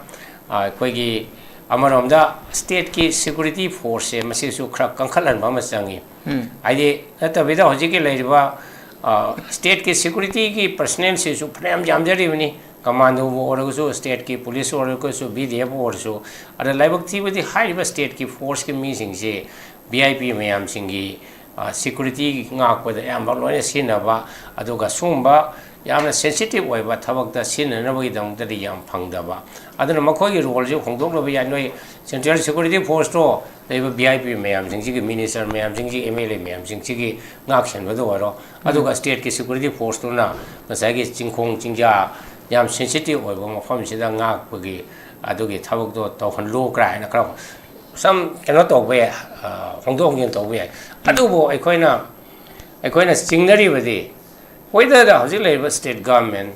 ꯑ, ꯑꯩꯈꯣꯏꯒꯤ ꯑꯃꯔꯣꯝꯗ stateꯀꯤ security forceꯁꯦ ꯃꯁꯤꯁꯨ ꯈꯔ ꯀꯟꯈꯠꯍꯟꯕ ꯑꯃ ꯆꯪꯉꯤ꯫ ꯎꯝ ꯍꯥꯏꯗꯤ ꯅꯠꯇꯕꯤꯗ ꯍꯧꯖꯤꯛꯀꯤ ꯂꯩꯔꯤꯕ, ꯑ, stateꯀꯤ securityꯒꯤ personnelꯁꯤꯁꯨ ꯐꯅꯌꯥꯝ ꯌꯥꯝꯖꯔꯤꯕꯅꯤ꯫ Commandoꯕꯨ ꯑꯣꯏꯔꯒꯁꯨ, stateꯀꯤ police ꯑꯣꯏꯔꯒꯁꯨ, B D F ꯑꯣꯏꯔꯁꯨ꯫ ꯑꯗ ꯂꯥꯏꯕꯛ ꯊꯤꯕꯗꯤ ꯍꯥꯏꯔꯤꯕ stateꯀꯤ forceꯀꯤ ꯃꯤꯁꯤꯡꯁꯤ V I P ꯃꯌꯥꯝꯁꯤꯡꯒꯤ, ꯑ, security ꯉꯥꯛꯄꯗ ꯑꯌꯥꯝꯕ ꯂꯣꯏꯅ ꯁꯤꯖꯤꯟꯅꯕ, ꯑꯗꯨꯒ ꯁꯨꯝꯕ ꯌꯥꯝꯅ sensitive ꯑꯣꯏꯕ ꯊꯕꯛꯇ ꯁꯤꯖꯤꯟꯅꯅꯕꯒꯤꯗꯃꯛꯇꯗꯤ ꯌꯥꯝ ꯐꯪꯗꯕ꯫ ꯑꯗꯨꯅ ꯃꯈꯣꯏꯒꯤ roleꯁꯤ ꯍꯣꯡꯗꯣꯛꯅꯕ ꯌꯥꯏ꯫ ꯅꯣꯏ central security forceꯇꯣ ꯂꯩꯕ V I P ꯃꯌꯥꯝꯁꯤꯡꯁꯤꯒꯤ, minister ꯃꯌꯥꯝꯁꯤꯡꯁꯤꯒꯤ, M L A ꯃꯌꯥꯝꯁꯤꯡꯁꯤꯒꯤ ꯉꯥꯛ ꯁꯦꯟꯕꯗ ꯑꯣꯏꯔꯣ, ꯑꯗꯨꯒ stateꯀꯤ security forceꯇꯨꯅ ꯉꯁꯥꯏꯒꯤ ꯆꯤꯡꯈꯣꯡ ꯆꯤꯡꯖꯥ ꯌꯥꯝ sensitive ꯑꯣꯏꯕ ꯃꯐꯝꯁꯤꯗ ꯉꯥꯛꯄꯒꯤ ꯑꯗꯨꯒꯤ ꯊꯕꯛꯇꯣ ꯇꯧꯍꯜꯂꯨ ꯀꯥꯏꯅ ꯈꯔ some ꯀꯩꯅꯣ ꯇꯧꯕ ꯌꯥꯏ, ꯑ, ꯍꯣꯡꯗꯣꯛ ꯍꯣꯡꯖꯤꯟ ꯇꯧꯕ ꯌꯥꯏ꯫ ꯑꯗꯨꯕꯨ ꯑꯩꯈꯣꯏꯅ, ꯑꯩꯈꯣꯏꯅ ꯆꯤꯡꯅꯔꯤꯕꯗꯤ whether ꯍꯧꯖꯤꯛ ꯂꯩꯔꯤꯕ state government,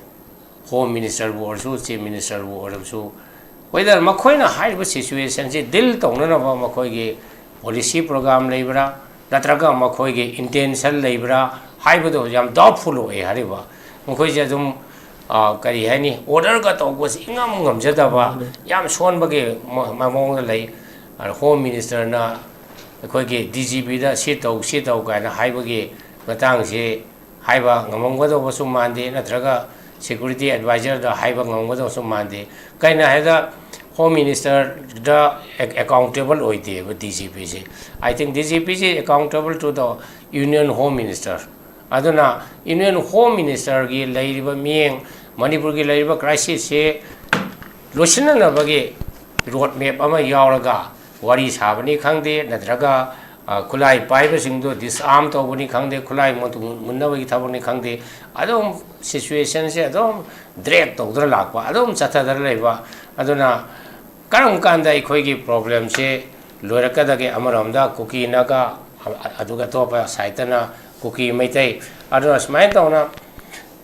home ministerꯕꯨ ꯑꯣꯏꯔꯁꯨ, chief ministerꯕꯨ ꯑꯣꯏꯔꯕꯁꯨ, whether ꯃꯈꯣꯏꯅ ꯍꯥꯏꯔꯤꯕ situationꯁꯤ deal ꯇꯧꯅꯅꯕ ꯃꯈꯣꯏꯒꯤ policy program ꯂꯩꯕ꯭ꯔꯥ, ꯅꯠꯇ꯭ꯔꯒ ꯃꯈꯣꯏꯒꯤ intention ꯂꯩꯕ꯭ꯔꯥ ꯍꯥꯏꯕꯗꯣ ꯌꯥꯝ doubtful ꯑꯣꯏ ꯍꯥꯏꯔꯤꯕ꯫ ꯃꯈꯣꯏꯁꯦ ꯑꯗꯨꯝ, ꯑ, ꯀꯔꯤ ꯍꯥꯏꯅꯤ, orderꯒ ꯇꯧꯕꯁꯤ ꯏꯉꯝ ꯉꯝꯖꯗꯕ, ꯌꯥꯝ ꯁꯣꯟꯕꯒꯤ ꯃ-, ꯃ-, ꯃꯑꯣꯡꯗ ꯂꯩ꯫ ꯑꯗ home ministerꯅ ꯑꯩꯈꯣꯏꯒꯤ D G Pꯗ ꯁꯤ ꯇꯧ, ꯁꯤ ꯇꯧ ꯀꯥꯏꯅ ꯍꯥꯏꯕꯒꯤ ꯃꯇꯥꯡꯁꯤ ꯍꯥꯏꯕ ꯉꯝꯃꯝꯒꯗꯧꯕꯁꯨ ꯃꯥꯟꯗꯦ, ꯅꯠꯇ꯭ꯔꯒ security adviserꯗ ꯍꯥꯏꯕ ꯉꯝꯒꯗꯧꯕꯁꯨ ꯃꯥꯟꯗꯦ꯫ ꯀꯩꯅꯣ ꯍꯥꯏꯗ home ministerꯗ ac-, accountable ꯑꯣꯏꯗꯦꯕ D G Pꯁꯦ꯫ I think D G Pꯁꯦ accountable to the union home minister꯫ ꯑꯗꯨꯅ Union Home Ministerꯒꯤ ꯂꯩꯔꯤꯕ ꯃꯤꯠꯌꯦꯡ, ꯃꯅꯤꯄꯨꯔꯒꯤ ꯂꯩꯔꯤꯕ crisisꯁꯦ ꯂꯣꯏꯁꯤꯟꯅꯅꯕꯒꯤ road map ꯑꯃ ꯌꯥꯎꯔꯒ ꯋꯥꯔꯤ ꯁꯥꯕꯅꯤ ꯈꯪꯗꯦ, ꯅꯠꯇ꯭ꯔꯒ, ꯑ, ꯈꯨꯠꯂꯥꯏ ꯄꯥꯏꯕꯁꯤꯡꯗꯣ disarm ꯇꯧꯕꯅꯤ ꯈꯪꯗꯦ, ꯈꯨꯠꯂꯥꯏ ꯃꯨꯟ-, ꯃꯨꯟꯅꯕꯒꯤ ꯊꯕꯛꯅꯤ ꯈꯪꯗꯦ, ꯑꯗꯨꯝ situationꯁꯦ ꯑꯗꯨꯝ drag ꯇꯧꯗꯨꯅ ꯂꯥꯛꯄ, ꯑꯗꯨꯝ ꯆꯠꯊꯗꯅ ꯂꯩꯕ꯫ ꯑꯗꯨꯅ ꯀꯔꯝ ꯀꯥꯟꯗ ꯑꯩꯈꯣꯏꯒꯤ problemꯁꯦ ꯂꯣꯏꯔꯛꯀꯗꯒꯦ? ꯑꯃꯔꯣꯝꯗ ꯀꯨꯀꯤ ꯅꯥꯒꯥ, ꯑ-, ꯑꯗꯨꯒ ꯑꯇꯣꯞꯄ sideꯇꯅ ꯀꯨꯀꯤ ꯃꯩꯇꯩ, ꯑꯗꯨꯅ ꯁꯨꯃꯥꯏꯅ ꯇꯧꯅ,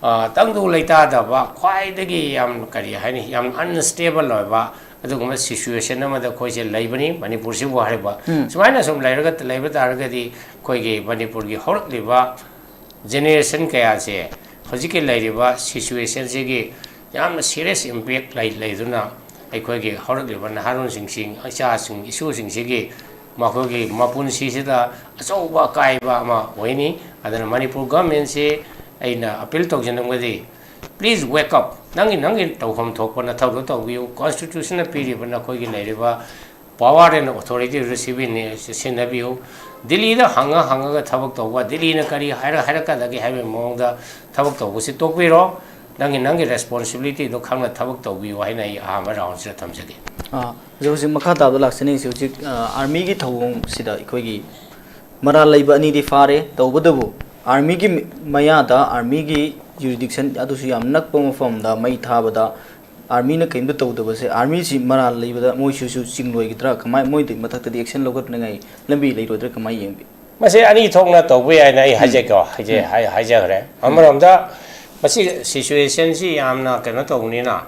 ꯑ, ꯇꯪꯗꯨ ꯂꯩꯇꯥꯗꯕ, ꯈ꯭ꯋꯥꯏꯗꯒꯤ ꯌꯥꯝ, ꯀꯔꯤ ꯍꯥꯏꯅꯤ, ꯌꯥꯝ unstable ꯑꯣꯏꯕ ꯑꯗꯨꯒꯨꯝꯕ situation ꯑꯃꯗ ꯑꯩꯈꯣꯏꯁꯦ ꯂꯩꯕꯅꯤ, ꯃꯅꯤꯄꯨꯔꯁꯤꯕꯨ ꯍꯥꯏꯔꯤꯕ꯫ ꯎꯝ꯫ ꯁꯨꯃꯥꯏꯅ ꯁꯨꯝ ꯂꯩꯔꯒ, ꯂꯩꯕ ꯇꯥꯔꯒꯗꯤ ꯑꯩꯈꯣꯏꯒꯤ ꯃꯅꯤꯄꯨꯔꯒꯤ ꯍꯧꯔꯛꯂꯤꯕ generation ꯀꯌꯥꯁꯦ ꯍꯧꯖꯤꯛꯀꯤ ꯂꯩꯔꯤꯕ situationꯁꯤꯒꯤ ꯌꯥꯝꯅ serious impact ꯂꯩ-, ꯂꯩꯗꯨꯅ ꯑꯩꯈꯣꯏꯒꯤ ꯍꯧꯔꯛꯂꯤꯕ ꯅꯍꯥꯔꯣꯟꯁꯤꯡꯁꯤ, ꯏꯆꯥꯁꯤꯡ, ꯏꯁꯨꯁꯤꯡꯁꯤꯒꯤ ꯃꯈꯣꯏꯒꯤ ꯃꯄꯨꯟꯁꯤꯁꯤꯗ ꯑꯆꯧꯕ ꯑꯀꯥꯏꯕ ꯑꯃ ꯑꯣꯏꯅꯤ꯫ ꯑꯗꯨꯅ ꯃꯅꯤꯄꯨꯔ governmentꯁꯤ ꯑꯩꯅ appeal ꯇꯧꯖꯅꯤꯡꯕꯗꯤ, please wake up, ꯅꯪꯒꯤ, ꯅꯪꯒꯤ ꯇꯧꯐꯝ ꯊꯣꯛꯄ ꯅꯊꯧꯗꯣ ꯇꯧꯕꯤꯌꯨ꯫ Constitutionꯅ ꯄꯤꯔꯤꯕ ꯅꯈꯣꯏꯒꯤ ꯂꯩꯔꯤꯕ power and authorityꯗꯨ ꯁꯤꯖꯤꯟꯅ-, ꯁꯤꯖꯤꯟꯅꯕꯤꯌꯨ꯫ ꯗꯤꯜꯂꯤꯗ ꯍꯪꯉ ꯍꯪꯉꯒ ꯊꯕꯛ ꯇꯧꯕ, ꯗꯤꯜꯂꯤꯅ ꯀꯔꯤ ꯍꯥꯏꯔ-, ꯍꯥꯏꯔꯛꯀꯗꯒꯦ ꯍꯥꯏꯕꯒꯤ ꯃꯑꯣꯡꯗ ꯊꯕꯛ ꯇꯧꯕꯁꯤ ꯇꯣꯛꯄꯤꯔꯣ꯫ ꯅꯪꯒꯤ, ꯅꯪꯒꯤ responsibilityꯗꯣ ꯈꯪꯅ ꯊꯕꯛ ꯇꯧꯕꯤꯌꯨ ꯍꯥꯏꯅ ꯑꯩ ꯑꯍꯥꯟꯕ roundꯁꯤꯗ ꯊꯝꯖꯒꯦ꯫ ꯑꯥ, ꯑꯣꯖꯥ, ꯍꯧꯖꯤꯛ ꯃꯈꯥ ꯇꯥꯕꯗ ꯂꯥꯛꯆꯅꯤꯡꯉꯤꯁꯤ, ꯍꯧꯖꯤꯛ, ꯑ, armyꯒꯤ ꯊꯧꯑꯣꯡꯁꯤꯗ ꯑꯩꯈꯣꯏꯒꯤ ꯃꯔꯥꯜ ꯂꯩꯕ ꯑꯅꯤꯗꯤ ꯐꯥꯔꯦ꯫ ꯇꯧꯕꯇꯕꯨ armyꯒꯤ ꯃꯌꯥꯗ, armyꯒꯤ jurisdiction ꯑꯗꯨꯁꯨ ꯌꯥꯝ ꯅꯛꯄ ꯃꯐꯝꯗ ꯃꯩ ꯊꯥꯕꯗ armyꯅ ꯀꯔꯤꯝꯇ ꯇꯧꯗꯕꯁꯦ, armyꯁꯤ ꯃꯔꯥꯜ ꯂꯩꯕꯗ ꯃꯣꯏꯁꯤꯁꯨ ꯆꯤꯡꯂꯣꯏꯒꯗ꯭ꯔꯥ? ꯀꯃꯥꯏ, ꯃꯣꯏꯗꯤ ꯃꯊꯛꯇꯗꯤ action ꯂꯧꯈꯠꯅꯉꯥꯏ ꯂꯝꯕꯤ ꯂꯩꯔꯣꯏꯗ꯭ꯔꯥ? ꯀꯃꯥꯏꯅ ꯌꯦꯡꯕꯤ? ꯃꯁꯤ ꯑꯅꯤ ꯊꯣꯛꯅ ꯇꯧꯕ ꯌꯥꯏꯅ ꯑꯩ ꯎꯝ꯫ ꯍꯥꯏꯖꯒꯦ, ꯍꯥꯏꯖ-, ꯎꯝ꯫ ꯍꯥꯏ-, ꯍꯥꯏꯖꯈ꯭ꯔꯦ꯫ ꯎꯝ꯫ ꯑꯃꯔꯣꯝꯗ ꯃꯁꯤ situationꯁꯤ ꯌꯥꯝꯅ ꯀꯩꯅꯣ ꯇꯧꯕꯅꯤꯅ,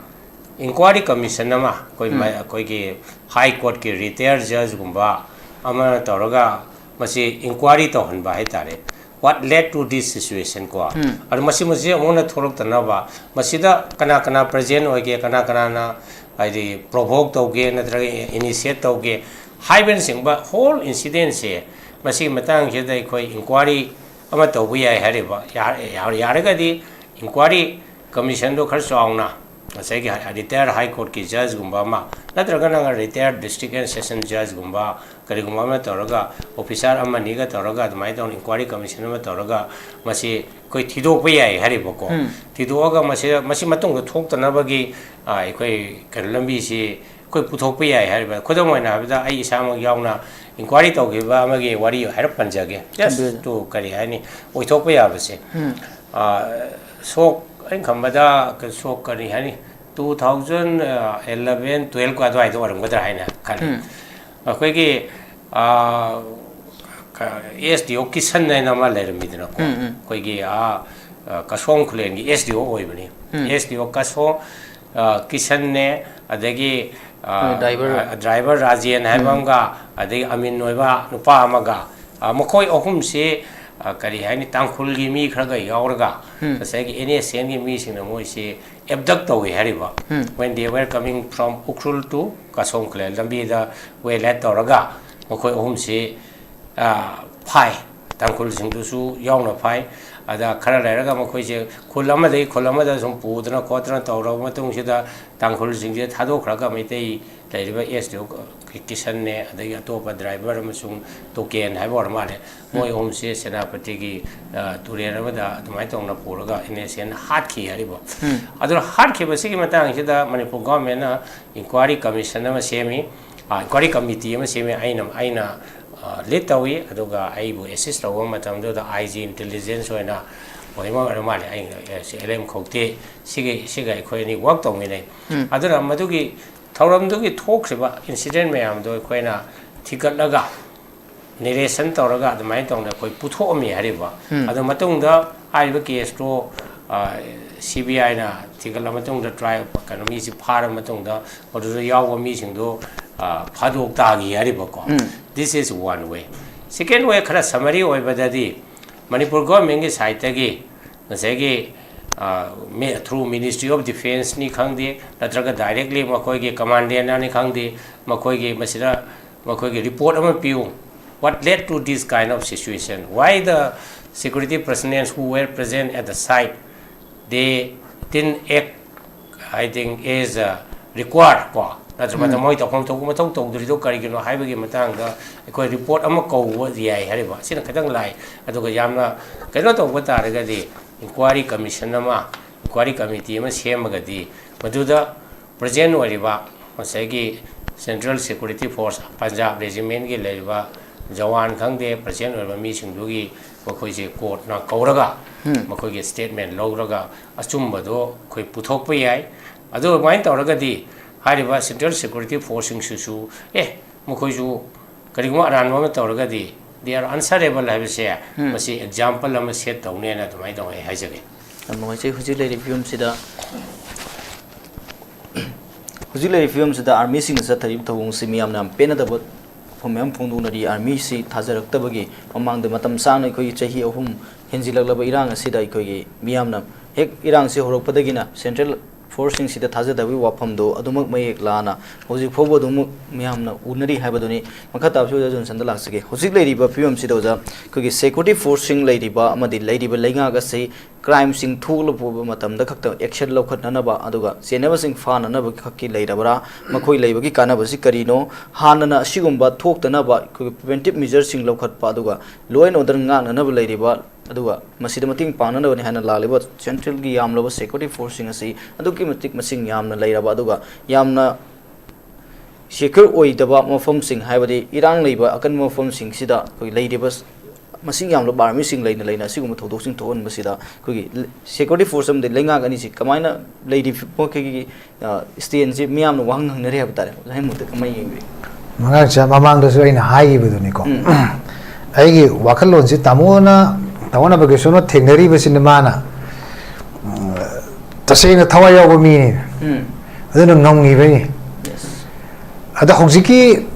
inquiry commission ꯑꯃ ꯑꯩꯈꯣꯏ ꯎꯝ꯫ ꯃ-, ꯑꯩꯈꯣꯏꯒꯤ High Courtꯀꯤ retired judgeꯒꯨꯝꯕ ꯑꯃꯅ ꯇꯧꯔꯒ ꯃꯁꯤ inquiry ꯇꯧꯍꯟꯕ ꯍꯥꯏꯇꯥꯔꯦ꯫ What led to this situation ꯀꯣ? ꯎꯝ꯫ ꯑꯗꯨ ꯃꯁꯤ, ꯃꯁꯤ ꯑꯃꯨꯛ ꯍꯟꯅ ꯊꯣꯛꯂꯛꯇꯅꯕ, ꯃꯁꯤꯗ ꯀꯅꯥ ꯀꯅꯥ present ꯑꯣꯏꯒꯦ, ꯀꯅꯥ ꯀꯅꯥꯅ ꯍꯥꯏꯗꯤ provoke ꯇꯧꯒꯦ ꯅꯠꯇ꯭ꯔꯒ initiate ꯇꯧꯒꯦ ꯍꯥꯏꯕꯅꯆꯤꯡꯕ whole incidentꯁꯦ, ꯃꯁꯤꯒꯤ ꯃꯇꯥꯡꯁꯤꯗ ꯑꯩꯈꯣꯏ inquiry ꯑꯃ ꯇꯧꯕ ꯌꯥꯏ ꯍꯥꯏꯔꯤꯕ, ꯌꯥ-, ꯌꯥ-, ꯌꯥꯔꯒꯗꯤ inquiry commissionꯗꯣ ꯈꯔ ꯆꯥꯎꯅ ꯉꯁꯥꯏꯒꯤ retired High Courtꯀꯤ judgeꯒꯨꯝꯕ ꯑꯃ, ꯅꯠꯇ꯭ꯔꯒꯅ retired District and Session judgeꯒꯨꯝꯕ ꯀꯔꯤꯒꯨꯝꯕ ꯑꯃ ꯇꯧꯔꯒ, ꯑꯣꯐꯤꯁꯥꯔ ꯑꯃꯅꯤꯒ ꯇꯧꯔꯒ ꯑꯗꯨꯃꯥꯏꯅ ꯇꯧꯅ ꯏꯟꯀ꯭ꯋꯥꯏꯔꯤ ꯀꯃꯤꯁꯟ ꯑꯃ ꯇꯧꯔꯒ ꯃꯁꯤ ꯑꯩꯈꯣꯏ ꯊꯤꯗꯣꯛꯄ ꯌꯥꯏ ꯍꯥꯏꯔꯤꯕꯀꯣ꯫ ꯊꯤꯗꯣꯛꯑꯒ ꯃꯁꯤ, ꯃꯁꯤ ꯃꯇꯨꯡꯗ ꯊꯣꯛꯇꯅꯕꯒꯤ, ꯑ, ꯑꯩꯈꯣꯏ ꯀꯩꯅꯣ, ꯂꯝꯕꯤꯁꯤ ꯑꯩꯈꯣꯏ ꯄꯨꯊꯣꯛꯄ ꯌꯥꯏ ꯍꯥꯏꯔꯤꯕ꯫ ꯈꯨꯗꯝ ꯑꯣꯏꯅ ꯍꯥꯏꯔꯕꯗ, ꯑꯩ ꯏꯁꯥꯃꯛ ꯌꯥꯎꯅ ꯏꯟꯀ꯭ꯋꯥꯏꯔꯤ ꯇꯧꯈꯤꯕ ꯑꯃꯒꯤ ꯋꯥꯔꯤ ꯍꯥꯏꯔꯞ ꯄꯟꯖꯒꯦ꯫ Just ꯊꯝꯕꯤꯌꯨ꯫ To, ꯀꯔꯤ ꯍꯥꯏꯅꯤ, ꯑꯣꯏꯊꯣꯛꯄ ꯌꯥꯕꯁꯦ꯫ ꯑ, ꯁꯣꯛ, ꯑꯩꯅ ꯈꯟꯕꯗ, ꯁꯣꯛ, ꯀꯔꯤ ꯍꯥꯏꯅꯤ, two thousand eleven twelve ꯑꯗꯨꯋꯥꯏꯗ ꯑꯣꯏꯔꯝꯒꯗ꯭ꯔꯥ ꯍꯥꯏꯅ ꯈꯜꯂꯤ꯫ ꯑꯩꯈꯣꯏꯒꯤ, ꯑ, ꯀ-, ꯑꯦꯁ ꯗꯤ ꯑꯣ ꯀꯤꯁꯟ ꯍꯥꯏꯅ ꯑꯃ ꯂꯩꯔꯝꯃꯤꯗꯅꯀꯣ꯫ ꯑꯩꯈꯣꯏꯒꯤ, ꯑ, ꯑ, ꯀꯁꯣꯡ ꯈꯨꯂꯦꯟꯒꯤ ꯑꯦꯁ ꯗꯤ ꯑꯣ ꯑꯣꯏꯕꯅꯤ꯫ ꯑꯦꯁ ꯗꯤ ꯑꯣ ꯀꯁꯣꯡ, ꯑ, ꯀꯤꯁꯟꯅꯦ, ꯑꯗꯒꯤ, ꯑ, ꯑꯩꯈꯣꯏ driver꯫ ꯑ, driver ꯔꯥꯖꯦꯟ ꯍꯥꯏꯕ ꯑꯃꯒ, ꯑꯗꯒꯤ ꯑꯃꯤꯟ ꯑꯣꯏꯕ ꯅꯨꯄꯥ ꯑꯃꯒ, ꯑ, ꯃꯈꯣꯏ ꯑꯍꯨꯝꯁꯤ, ꯑ, ꯀꯔꯤ ꯍꯥꯏꯅꯤ, ꯇꯥꯡꯈꯨꯜꯒꯤ ꯃꯤ ꯈꯔꯒ ꯌꯥꯎꯔꯒ, ꯉꯁꯥꯏꯒꯤ ꯑꯦꯟ ꯑꯦꯁ ꯑꯦꯟꯒꯤ ꯃꯤꯁꯤꯡꯅ ꯃꯣꯏꯁꯤ abduct ꯇꯧꯏ ꯍꯥꯏꯔꯤꯕ꯫ When they were coming from Ukhrul to Kasong Khullen, ꯂꯝꯕꯤꯗ ꯋꯦꯂꯦꯠ ꯇꯧꯔꯒ ꯃꯈꯣꯏ ꯑꯍꯨꯝꯁꯤ, ꯑ, ꯐꯥꯏ꯫ ꯇꯥꯡꯈꯨꯜꯁꯤꯡꯗꯨꯁꯨ ꯌꯥꯎꯅ ꯐꯥꯏ꯫ ꯑꯗ ꯈꯔ ꯂꯩꯔꯒ ꯃꯈꯣꯏꯁꯦ ꯈꯨꯜ ꯑꯃꯗꯒꯤ ꯈꯨꯜ ꯑꯃꯗ ꯁꯨꯝ ꯄꯨꯗꯅ ꯈꯣꯠꯇꯅ ꯇꯧꯔꯕ ꯃꯇꯨꯡꯁꯤꯗ ꯇꯥꯡꯈꯨꯜꯁꯤꯡꯁꯦ ꯊꯥꯗꯣꯛꯈ꯭ꯔꯒ ꯃꯩꯇꯩ ꯂꯩꯔꯤꯕ ꯑꯦꯁ ꯗꯤ ꯑꯣ ꯀꯤꯁꯟꯅꯦ, ꯑꯗꯒꯤ ꯑꯇꯣꯞꯄ driver ꯑꯃꯁꯨꯡ ꯇꯣꯀꯦꯟ ꯍꯥꯏꯕ ꯑꯣꯏꯔ ꯃꯥꯜꯂꯦ, ꯃꯣꯏ ꯑꯍꯨꯝꯁꯦ ꯁꯦꯅꯥꯄꯇꯤꯒꯤ, ꯑ, ꯇꯨꯔꯦꯜ ꯑꯃꯗ ꯑꯗꯨꯃꯥꯏꯅ ꯇꯧꯅ ꯄꯨꯔꯒ ꯑꯦꯟ ꯑꯦꯁ ꯑꯦꯟꯅ ꯍꯥꯠꯈꯤ ꯍꯥꯏꯔꯤꯕ꯫ ꯑꯗꯨꯅ ꯍꯥꯠꯈꯤꯕꯁꯤꯒꯤ ꯃꯇꯥꯡꯁꯤꯗ ꯃꯅꯤꯄꯨꯔ ꯒꯣꯔꯃꯦꯟꯅ ꯏꯟꯀ꯭ꯋꯥꯏꯔꯤ ꯀꯃꯤꯁꯟ ꯑꯃ ꯁꯦꯝꯃꯤ꯫ ꯑ, ꯏꯟꯀ꯭ꯋꯥꯏꯔꯤ ꯀꯃꯤꯇꯤ ꯑꯃ ꯁꯦꯝꯃꯤ꯫ ꯑꯩꯅ, ꯑꯩꯅ, ꯑ, ꯂꯤꯗ ꯇꯧꯏ, ꯑꯗꯨꯒ ꯑꯩꯕꯨ ꯑꯦꯁꯤꯁ ꯇꯧꯕ ꯃꯇꯝꯗꯨꯗ ꯑꯥꯏ ꯖꯤ ꯏꯟꯇꯦꯂꯤꯖꯦꯟꯁ ꯑꯣꯏꯅ ꯑꯣꯏꯕ ꯑꯣꯏꯔ ꯃꯥꯜꯂꯦ꯫ ꯑꯩꯅ, ꯑꯦ, ꯁꯤ ꯑꯦꯜ ꯑꯦꯝ ꯈꯧꯇꯦ, ꯁꯤꯒ, ꯁꯤꯒ ꯑꯩꯈꯣꯏ ꯑꯅꯤ ꯋꯥꯔꯛ ꯇꯧꯃꯤꯟꯅꯩ꯫ ꯑꯗꯨꯅ ꯃꯗꯨꯒꯤ ꯊꯧꯔꯝꯗꯨꯒꯤ ꯊꯣꯛꯈ꯭ꯔꯤꯕ ꯏꯟꯁꯤꯗꯦꯟ ꯃꯌꯥꯝꯗꯣ ꯑꯩꯈꯣꯏꯅ ꯊꯤꯒꯠꯂꯒ, ꯅꯦꯔꯦꯁꯟ ꯇꯧꯔꯒ ꯑꯗꯨꯃꯥꯏꯅ ꯇꯧꯅ ꯑꯩꯈꯣꯏ ꯄꯨꯊꯣꯛꯑꯝꯃꯤ ꯍꯥꯏꯔꯤꯕ꯫ ꯑꯗꯨ ꯃꯇꯨꯡꯗ ꯍꯥꯏꯔꯤꯕ ꯀꯦꯁꯇꯣ, ꯑ, ꯁꯤ ꯕꯤ ꯑꯥꯏꯅ ꯊꯤꯒꯠꯂ ꯃꯇꯨꯡꯗ, ꯇ꯭ꯔꯥꯏ, ꯀꯩꯅꯣ, ꯃꯤꯁꯤ ꯐꯥꯔ ꯃꯇꯨꯡꯗ ꯃꯗꯨꯗ ꯌꯥꯎꯕ ꯃꯤꯁꯤꯡꯗꯣ, ꯑ, ꯐꯥꯗꯣꯛ ꯇꯥꯈꯤ ꯍꯥꯏꯔꯤꯕꯀꯣ꯫ This is one way. Second way, ꯈꯔ summary ꯑꯣꯏꯕꯗꯗꯤ, ꯃꯅꯤꯄꯨꯔ ꯒꯣꯔꯃꯦꯟꯒꯤ ꯁꯥꯏꯠꯇꯒꯤ ꯉꯁꯥꯏꯒꯤ, ꯑ, ꯃꯤ-, through Ministry of Defenceꯅꯤ ꯈꯪꯗꯦ, ꯅꯠꯇ꯭ꯔꯒ directly ꯃꯈꯣꯏꯒꯤ ꯀꯃꯥꯟꯗꯦꯟꯅꯅꯤ ꯈꯪꯗꯦ, ꯃꯈꯣꯏꯒꯤ ꯃꯁꯤꯗ ꯃꯈꯣꯏꯒꯤ report ꯑꯃ ꯄꯤꯌꯨ꯫ What led to this kind of situation? Why the security personnel who were present at the site, they didn't act, I think, as, uh, required ꯀꯣ? ꯅꯠꯇ꯭ꯔ ꯃꯇꯝ ꯃꯣꯏ ꯇꯧꯐꯝ ꯊꯣꯛꯄ ꯃꯊꯧ ꯇꯧꯗ꯭ꯔꯤꯗꯣ ꯀꯔꯤꯒꯤꯅꯣ ꯍꯥꯏꯕꯒꯤ ꯃꯇꯥꯡꯗ ꯑꯩꯈꯣꯏ ꯔꯤꯄꯣꯔꯠ ꯑꯃ ꯀꯧꯕ ꯌꯥꯏ ꯍꯥꯏꯔꯤꯕ, ꯑꯁꯤꯅ ꯈꯤꯇꯪ ꯂꯥꯏ꯫ ꯑꯗꯨꯒ ꯌꯥꯝꯅ ꯀꯩꯅꯣ ꯇꯧꯕ ꯇꯥꯔꯒꯗꯤ, ꯏꯟꯀ꯭ꯋꯥꯏꯔꯤ ꯀꯃꯤꯁꯟ ꯑꯃ, ꯏꯟꯀ꯭ꯋꯥꯏꯔꯤ ꯀꯃꯤꯇꯤ ꯑꯃ ꯁꯦꯝꯃꯒꯗꯤ, ꯃꯗꯨꯗ ꯄ꯭ꯔꯖꯦꯟ ꯑꯣꯏꯔꯤꯕ ꯉꯁꯥꯏꯒꯤ ꯁꯦꯟꯇ꯭ꯔꯦꯜ ꯁꯦꯀ꯭ꯌꯨꯔꯤꯇꯤ ꯐꯣꯔꯁ, ꯄꯟꯖꯥꯕ ꯔꯦꯖꯤꯃꯦꯟꯒꯤ ꯂꯩꯔꯤꯕ ꯖꯋꯥꯟ ꯈꯪꯗꯦ, ꯄ꯭ꯔꯖꯦꯟ ꯑꯣꯏꯔꯤꯕ ꯃꯤꯁꯤꯡꯗꯨꯒꯤ ꯃꯈꯣꯏꯁꯦ ꯀꯣꯔꯠꯅ ꯀꯧꯔꯒ ꯃꯈꯣꯏꯒꯤ ꯁ꯭ꯇꯦꯠꯃꯦꯟ ꯂꯧꯔꯒ ꯑꯆꯨꯝꯕꯗꯣ ꯑꯩꯈꯣꯏ ꯄꯨꯊꯣꯛꯄ ꯌꯥꯏ꯫ ꯑꯗꯨ ꯑꯗꯨꯃꯥꯏꯅ ꯇꯧꯔꯒꯗꯤ ꯍꯥꯏꯔꯤꯕ ꯁꯦꯟꯇ꯭ꯔꯦꯜ ꯁꯦꯀ꯭ꯌꯨꯔꯤꯇꯤ ꯐꯣꯔꯁꯁꯤꯡꯁꯤꯁꯨ, ꯑꯦ, ꯃꯈꯣꯏꯁꯨ ꯀꯔꯤꯒꯨꯝꯕ ꯑꯔꯥꯟꯕ ꯑꯃ ꯇꯧꯔꯒꯗꯤ they are answerable ꯍꯥꯏꯕꯁꯦ, ꯃꯁꯤ ꯑꯦꯛꯖꯥꯝꯄꯜ ꯑꯃ ꯁꯦꯠ ꯇꯧꯅꯦꯅ ꯑꯗꯨꯃꯥꯏꯅ ꯇꯧꯋꯦ ꯍꯥꯏꯖꯒꯦ꯫ ꯌꯥꯝ ꯅꯨꯡꯉꯥꯏꯖꯩ꯫ ꯍꯧꯖꯤꯛ ꯂꯩꯔꯤꯕ ꯐꯤꯕꯝꯁꯤꯗ, ꯍꯧꯖꯤꯛ ꯂꯩꯔꯤꯕ ꯐꯤꯕꯝꯁꯤꯗ ꯑꯥꯔꯃꯤꯁꯤꯡꯅ ꯆꯠꯊꯔꯤꯕ ꯊꯧꯑꯣꯡꯁꯤ ꯃꯤꯌꯥꯝꯅ ꯌꯥꯝ ꯄꯦꯟꯅꯗꯕ ꯋꯥꯐꯝ ꯃꯌꯥꯝ ꯐꯣꯡꯗꯣꯛꯅꯔꯤ꯫ ꯑꯥꯔꯃꯤꯁꯤ ꯊꯥꯖꯔꯛꯇꯕꯒꯤ ꯃꯃꯥꯡꯗ ꯃꯇꯝ ꯁꯥꯡꯅ, ꯑꯩꯈꯣꯏꯒꯤ ꯆꯍꯤ ꯑꯍꯨꯝ ꯍꯦꯟꯖꯤꯜꯂꯛꯂꯕ ꯏꯔꯥꯡ ꯑꯁꯤꯗ, ꯑꯩꯈꯣꯏꯒꯤ ꯃꯤꯌꯥꯝꯅ ꯍꯦꯛ ꯏꯔꯥꯡꯁꯤ ꯍꯧꯔꯛꯄꯗꯒꯤꯅ ꯁꯦꯟꯇ꯭ꯔꯦꯜ ꯐꯣꯔꯁꯁꯤꯡꯁꯤꯗ ꯊꯥꯖꯗꯕꯒꯤ ꯋꯥꯐꯝꯗꯣ ꯑꯗꯨꯃꯛ ꯃꯌꯦꯛ ꯂꯥꯅ ꯍꯧꯖꯤꯛ ꯐꯥꯎꯕ ꯑꯗꯨꯃꯛ ꯃꯤꯌꯥꯝꯅ ꯎꯅꯔꯤ ꯍꯥꯏꯕꯗꯨꯅꯤ꯫ ꯃꯈꯥ ꯇꯥꯕꯁꯤ ꯑꯣꯖꯥ ꯖꯣꯟꯁꯟꯗ ꯂꯥꯛꯆꯒꯦ꯫ ꯍꯧꯖꯤꯛ ꯂꯩꯔꯤꯕ ꯐꯤꯕꯝꯁꯤꯗ ꯑꯣꯖꯥ, ꯑꯩꯈꯣꯏꯒꯤ ꯁꯦꯀ꯭ꯌꯨꯔꯤꯇꯤ ꯐꯣꯔꯁꯁꯤꯡ ꯂꯩꯔꯤꯕ ꯑꯃꯗꯤ ꯂꯩꯔꯤꯕ ꯂꯩꯉꯥꯛ ꯑꯁꯤ ꯀ꯭ꯔꯥꯏꯝꯁꯤꯡ ꯊꯣꯛꯂꯛꯄ ꯃꯇꯝꯗ ꯈꯛꯇ ꯑꯦꯛꯁꯟ ꯂꯧꯈꯠꯅꯅꯕ ꯑꯗꯨꯒ ꯆꯦꯟꯅꯕꯁꯤꯡ ꯐꯥꯅꯅꯕ ꯈꯛꯀꯤ ꯂꯩꯔꯕ꯭ꯔꯥ? ꯃꯈꯣꯏ ꯂꯩꯕꯒꯤ ꯀꯥꯟꯅꯕꯁꯤ ꯀꯔꯤꯅꯣ? ꯍꯥꯟꯅꯅ ꯑꯁꯤꯒꯨꯝꯕ ꯊꯣꯛꯇꯅꯕ ꯑꯩꯈꯣꯏꯒꯤ ꯄ꯭ꯔꯤꯚꯦꯟꯇꯤꯞ ꯃꯤꯖꯔꯁꯤꯡ ꯂꯧꯈꯠꯄ ꯑꯗꯨꯒ law and order ꯉꯥꯛꯅꯅꯕ ꯂꯩꯔꯤꯕ, ꯑꯗꯨꯒ ꯃꯁꯤꯗ ꯃꯇꯦꯡ ꯄꯥꯡꯅꯅꯕꯅꯤ ꯍꯥꯏꯅ ꯂꯥꯛꯂꯤꯕ ꯁꯦꯟꯇ꯭ꯔꯦꯜꯒꯤ ꯌꯥꯝꯂꯕ ꯁꯦꯀ꯭ꯌꯨꯔꯤꯇꯤ ꯐꯣꯔꯁꯁꯤꯡ ꯑꯁꯤ ꯑꯗꯨꯛꯀꯤ ꯃꯇꯤꯛ ꯃꯁꯤꯡ ꯌꯥꯝꯅ ꯂꯩꯔꯕ, ꯑꯗꯨꯒ ꯌꯥꯝꯅ ꯁꯦꯀ꯭ꯌꯨꯔ ꯑꯣꯏꯗꯕ ꯃꯐꯝꯁꯤꯡ, ꯍꯥꯏꯕꯗꯤ ꯏꯔꯥꯡ ꯂꯩꯕ ꯑꯀꯟꯕ ꯃꯐꯝꯁꯤꯡꯁꯤꯗ ꯑꯩꯈꯣꯏ ꯂꯩꯔꯤꯕ ꯃꯁꯤꯡ ꯌꯥꯝꯂꯕ ꯑꯥꯔꯃꯤꯁꯤꯡ ꯂꯩꯅ ꯂꯩꯅ ꯑꯁꯤꯒꯨꯝꯕ ꯊꯧꯗꯣꯛꯁꯤꯡ ꯊꯣꯛꯍꯟꯕꯁꯤꯗ ꯑꯩꯈꯣꯏꯒꯤ ꯁꯦꯀ꯭ꯌꯨꯔꯤꯇꯤ ꯐꯣꯔꯁ ꯑꯃꯗꯤ ꯂꯩꯉꯥꯛ ꯑꯅꯤꯁꯤ ꯀꯃꯥꯏꯅ ꯂꯩꯔꯤꯕ, ꯃꯈꯣꯏꯒꯤ, ꯑ, ꯁ꯭ꯇꯦꯟꯁꯤ ꯃꯤꯌꯥꯝꯅ ꯋꯥꯍꯪ ꯍꯪꯅꯔꯤ ꯍꯥꯏꯕ ꯇꯥꯔꯦ꯫ ꯑꯣꯖꯥ ꯍꯦꯃꯨꯇ ꯀꯃꯥꯏꯅ ꯌꯦꯡꯕꯤ? ꯃꯉꯥꯡꯁꯦ ꯃꯃꯥꯡꯗꯁꯨ ꯑꯩꯅ ꯍꯥꯏꯈꯤꯕꯗꯨꯅꯤꯀꯣ꯫ ꯎꯝ꯫ ꯑꯩꯒꯤ ꯋꯥꯈꯜꯂꯣꯟꯁꯤ ꯇꯥꯃꯣꯅ, ꯇꯥꯃꯣ ꯅꯕꯀꯤꯁꯣꯔꯅ ꯊꯦꯡꯅꯔꯤꯕꯁꯤꯅ ꯃꯥꯅ, ꯎꯝ, ꯇꯁꯦꯡꯅ ꯊꯋꯥꯏ ꯌꯥꯎꯕ ꯃꯤꯅꯤ꯫ ꯎꯝ꯫ ꯑꯗꯨꯅ ꯉꯝꯈꯤꯕꯅꯤ꯫ Yes꯫ ꯑꯗ ꯍꯧꯖꯤꯛꯀꯤ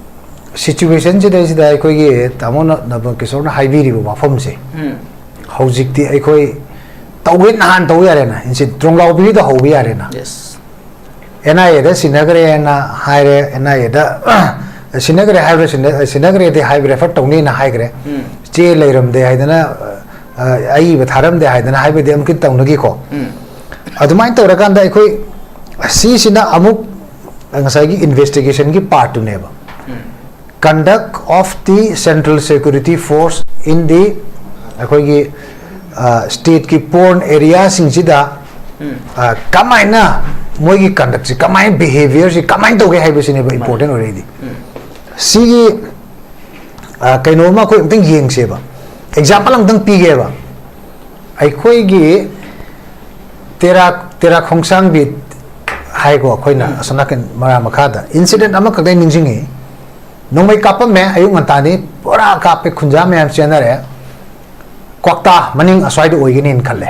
ꯁꯤꯆꯨꯋꯦꯁꯟꯁꯤꯗꯩꯁꯤꯗ ꯑꯩꯈꯣꯏꯒꯤ ꯇꯥꯃꯣ ꯅ-, ꯅꯕꯀꯤꯁꯣꯔꯅ ꯍꯥꯏꯕꯤꯔꯤꯕ ꯋꯥꯐꯝꯁꯦ, ꯎꯝ꯫ ꯍꯧꯖꯤꯛꯇꯤ ꯑꯩꯈꯣꯏ ꯇꯧꯒꯦ ꯅꯍꯥꯟ ꯇꯧ ꯌꯥꯔꯦꯅ, ꯏꯟꯁꯤ ꯇ꯭ꯔꯣꯡꯂꯥꯎꯕꯤꯗ ꯍꯧꯕ ꯌꯥꯔꯦꯅ꯫ Yes꯫ ꯑꯦꯟ ꯑꯥꯏ ꯑꯦꯗ ꯁꯤꯟꯅꯈ꯭ꯔꯦꯅ ꯍꯥꯏꯔꯦ, ꯑꯦꯟ ꯑꯥꯏ ꯑꯦꯗ ꯁꯤꯟꯅꯈ꯭ꯔꯦ ꯍꯥꯏꯕ꯭ꯔꯥ, ꯁꯤꯟꯅ-, ꯁꯤꯟꯅꯈ꯭ꯔꯦꯗꯤ ꯍꯥꯏꯕ, ꯔꯦꯐꯔ ꯇꯧꯅꯤꯅ ꯍꯥꯏꯈ꯭ꯔꯦ꯫ ꯎꯝ꯫ ꯆꯦ ꯂꯩꯔꯝꯗꯦ ꯍꯥꯏꯗꯅ, ꯑ, ꯑꯏꯕ ꯊꯥꯔꯝꯗꯦ ꯍꯥꯏꯗꯅ ꯍꯥꯏꯕꯗꯤ ꯑꯃꯨꯛꯀꯤ ꯇꯧꯅꯈꯤꯀꯣ꯫ ꯎꯝ꯫ ꯑꯗꯨꯃꯥꯏꯅ ꯇꯧꯔꯀꯥꯟꯗ ꯑꯩꯈꯣꯏ ꯁꯤꯁꯤꯅ ꯑꯃꯨꯛ ꯉꯁꯥꯏꯒꯤ ꯏꯟꯚꯦꯁꯇꯤꯒꯦꯁꯟꯒꯤ ꯄꯥꯔꯠꯇꯨꯅꯦꯕ, conduct of the central security force in the ꯑꯩꯈꯣꯏꯒꯤ ꯁ꯭ꯇꯦꯠꯀꯤ ꯄꯣꯔꯟ ꯑꯦꯔꯤꯌꯥꯁꯤꯡꯁꯤꯗ ꯀꯃꯥꯏꯅ ꯃꯣꯏꯒꯤ ꯀꯟꯗꯛꯁꯤ, ꯀꯃꯥꯏꯅ ꯕꯤꯍꯦꯕꯤꯌꯔꯁꯤ ꯀꯃꯥꯏꯅ ꯇꯧꯒꯦ ꯍꯥꯏꯕꯁꯤꯅꯦꯕ ꯏꯝꯄꯣꯔꯇꯦꯟ ꯑꯣꯏꯔꯛꯏꯗꯤ꯫ ꯁꯤꯒꯤ ꯀꯩꯅꯣꯝꯃ ꯑꯩꯈꯣꯏ ꯑꯝꯇꯪ ꯌꯦꯡꯁꯦꯕ, ꯑꯦꯛꯖꯥꯝꯄꯜ ꯑꯝꯇꯪ ꯄꯤꯒꯦꯕ꯫ ꯑꯩꯈꯣꯏꯒꯤ ꯇꯦꯔꯥ ꯇꯦꯔꯥ ꯈꯣꯡꯁꯥꯡꯕꯤ ꯍꯥꯏꯀꯣ, ꯑꯩꯈꯣꯏꯅ ꯑꯁꯣꯝ ꯅꯥꯀꯟ ꯃꯔꯥ ꯃꯈꯥꯗ ꯏꯟꯁꯤꯗꯦꯟ ꯑꯃꯈꯛꯇ ꯑꯩ ꯅꯤꯡꯁꯤꯡꯉꯤ꯫ ꯅꯣꯡꯃꯩ ꯀꯥꯞꯄꯝꯃꯦ, ꯑꯌꯨꯛ ꯉꯟꯇꯥꯅꯤ, ꯄꯨꯔꯥ ꯀꯥꯞꯄꯦ, ꯈꯨꯟꯖꯥ ꯃꯌꯥꯝ ꯆꯦꯟꯅꯔꯦ꯫ ꯀ꯭ꯋꯥꯛꯇꯥ ꯃꯅꯤꯡ ꯑꯁ꯭ꯋꯥꯏꯗ ꯑꯣꯏꯒꯅꯤꯅ ꯈꯜꯂꯦ꯫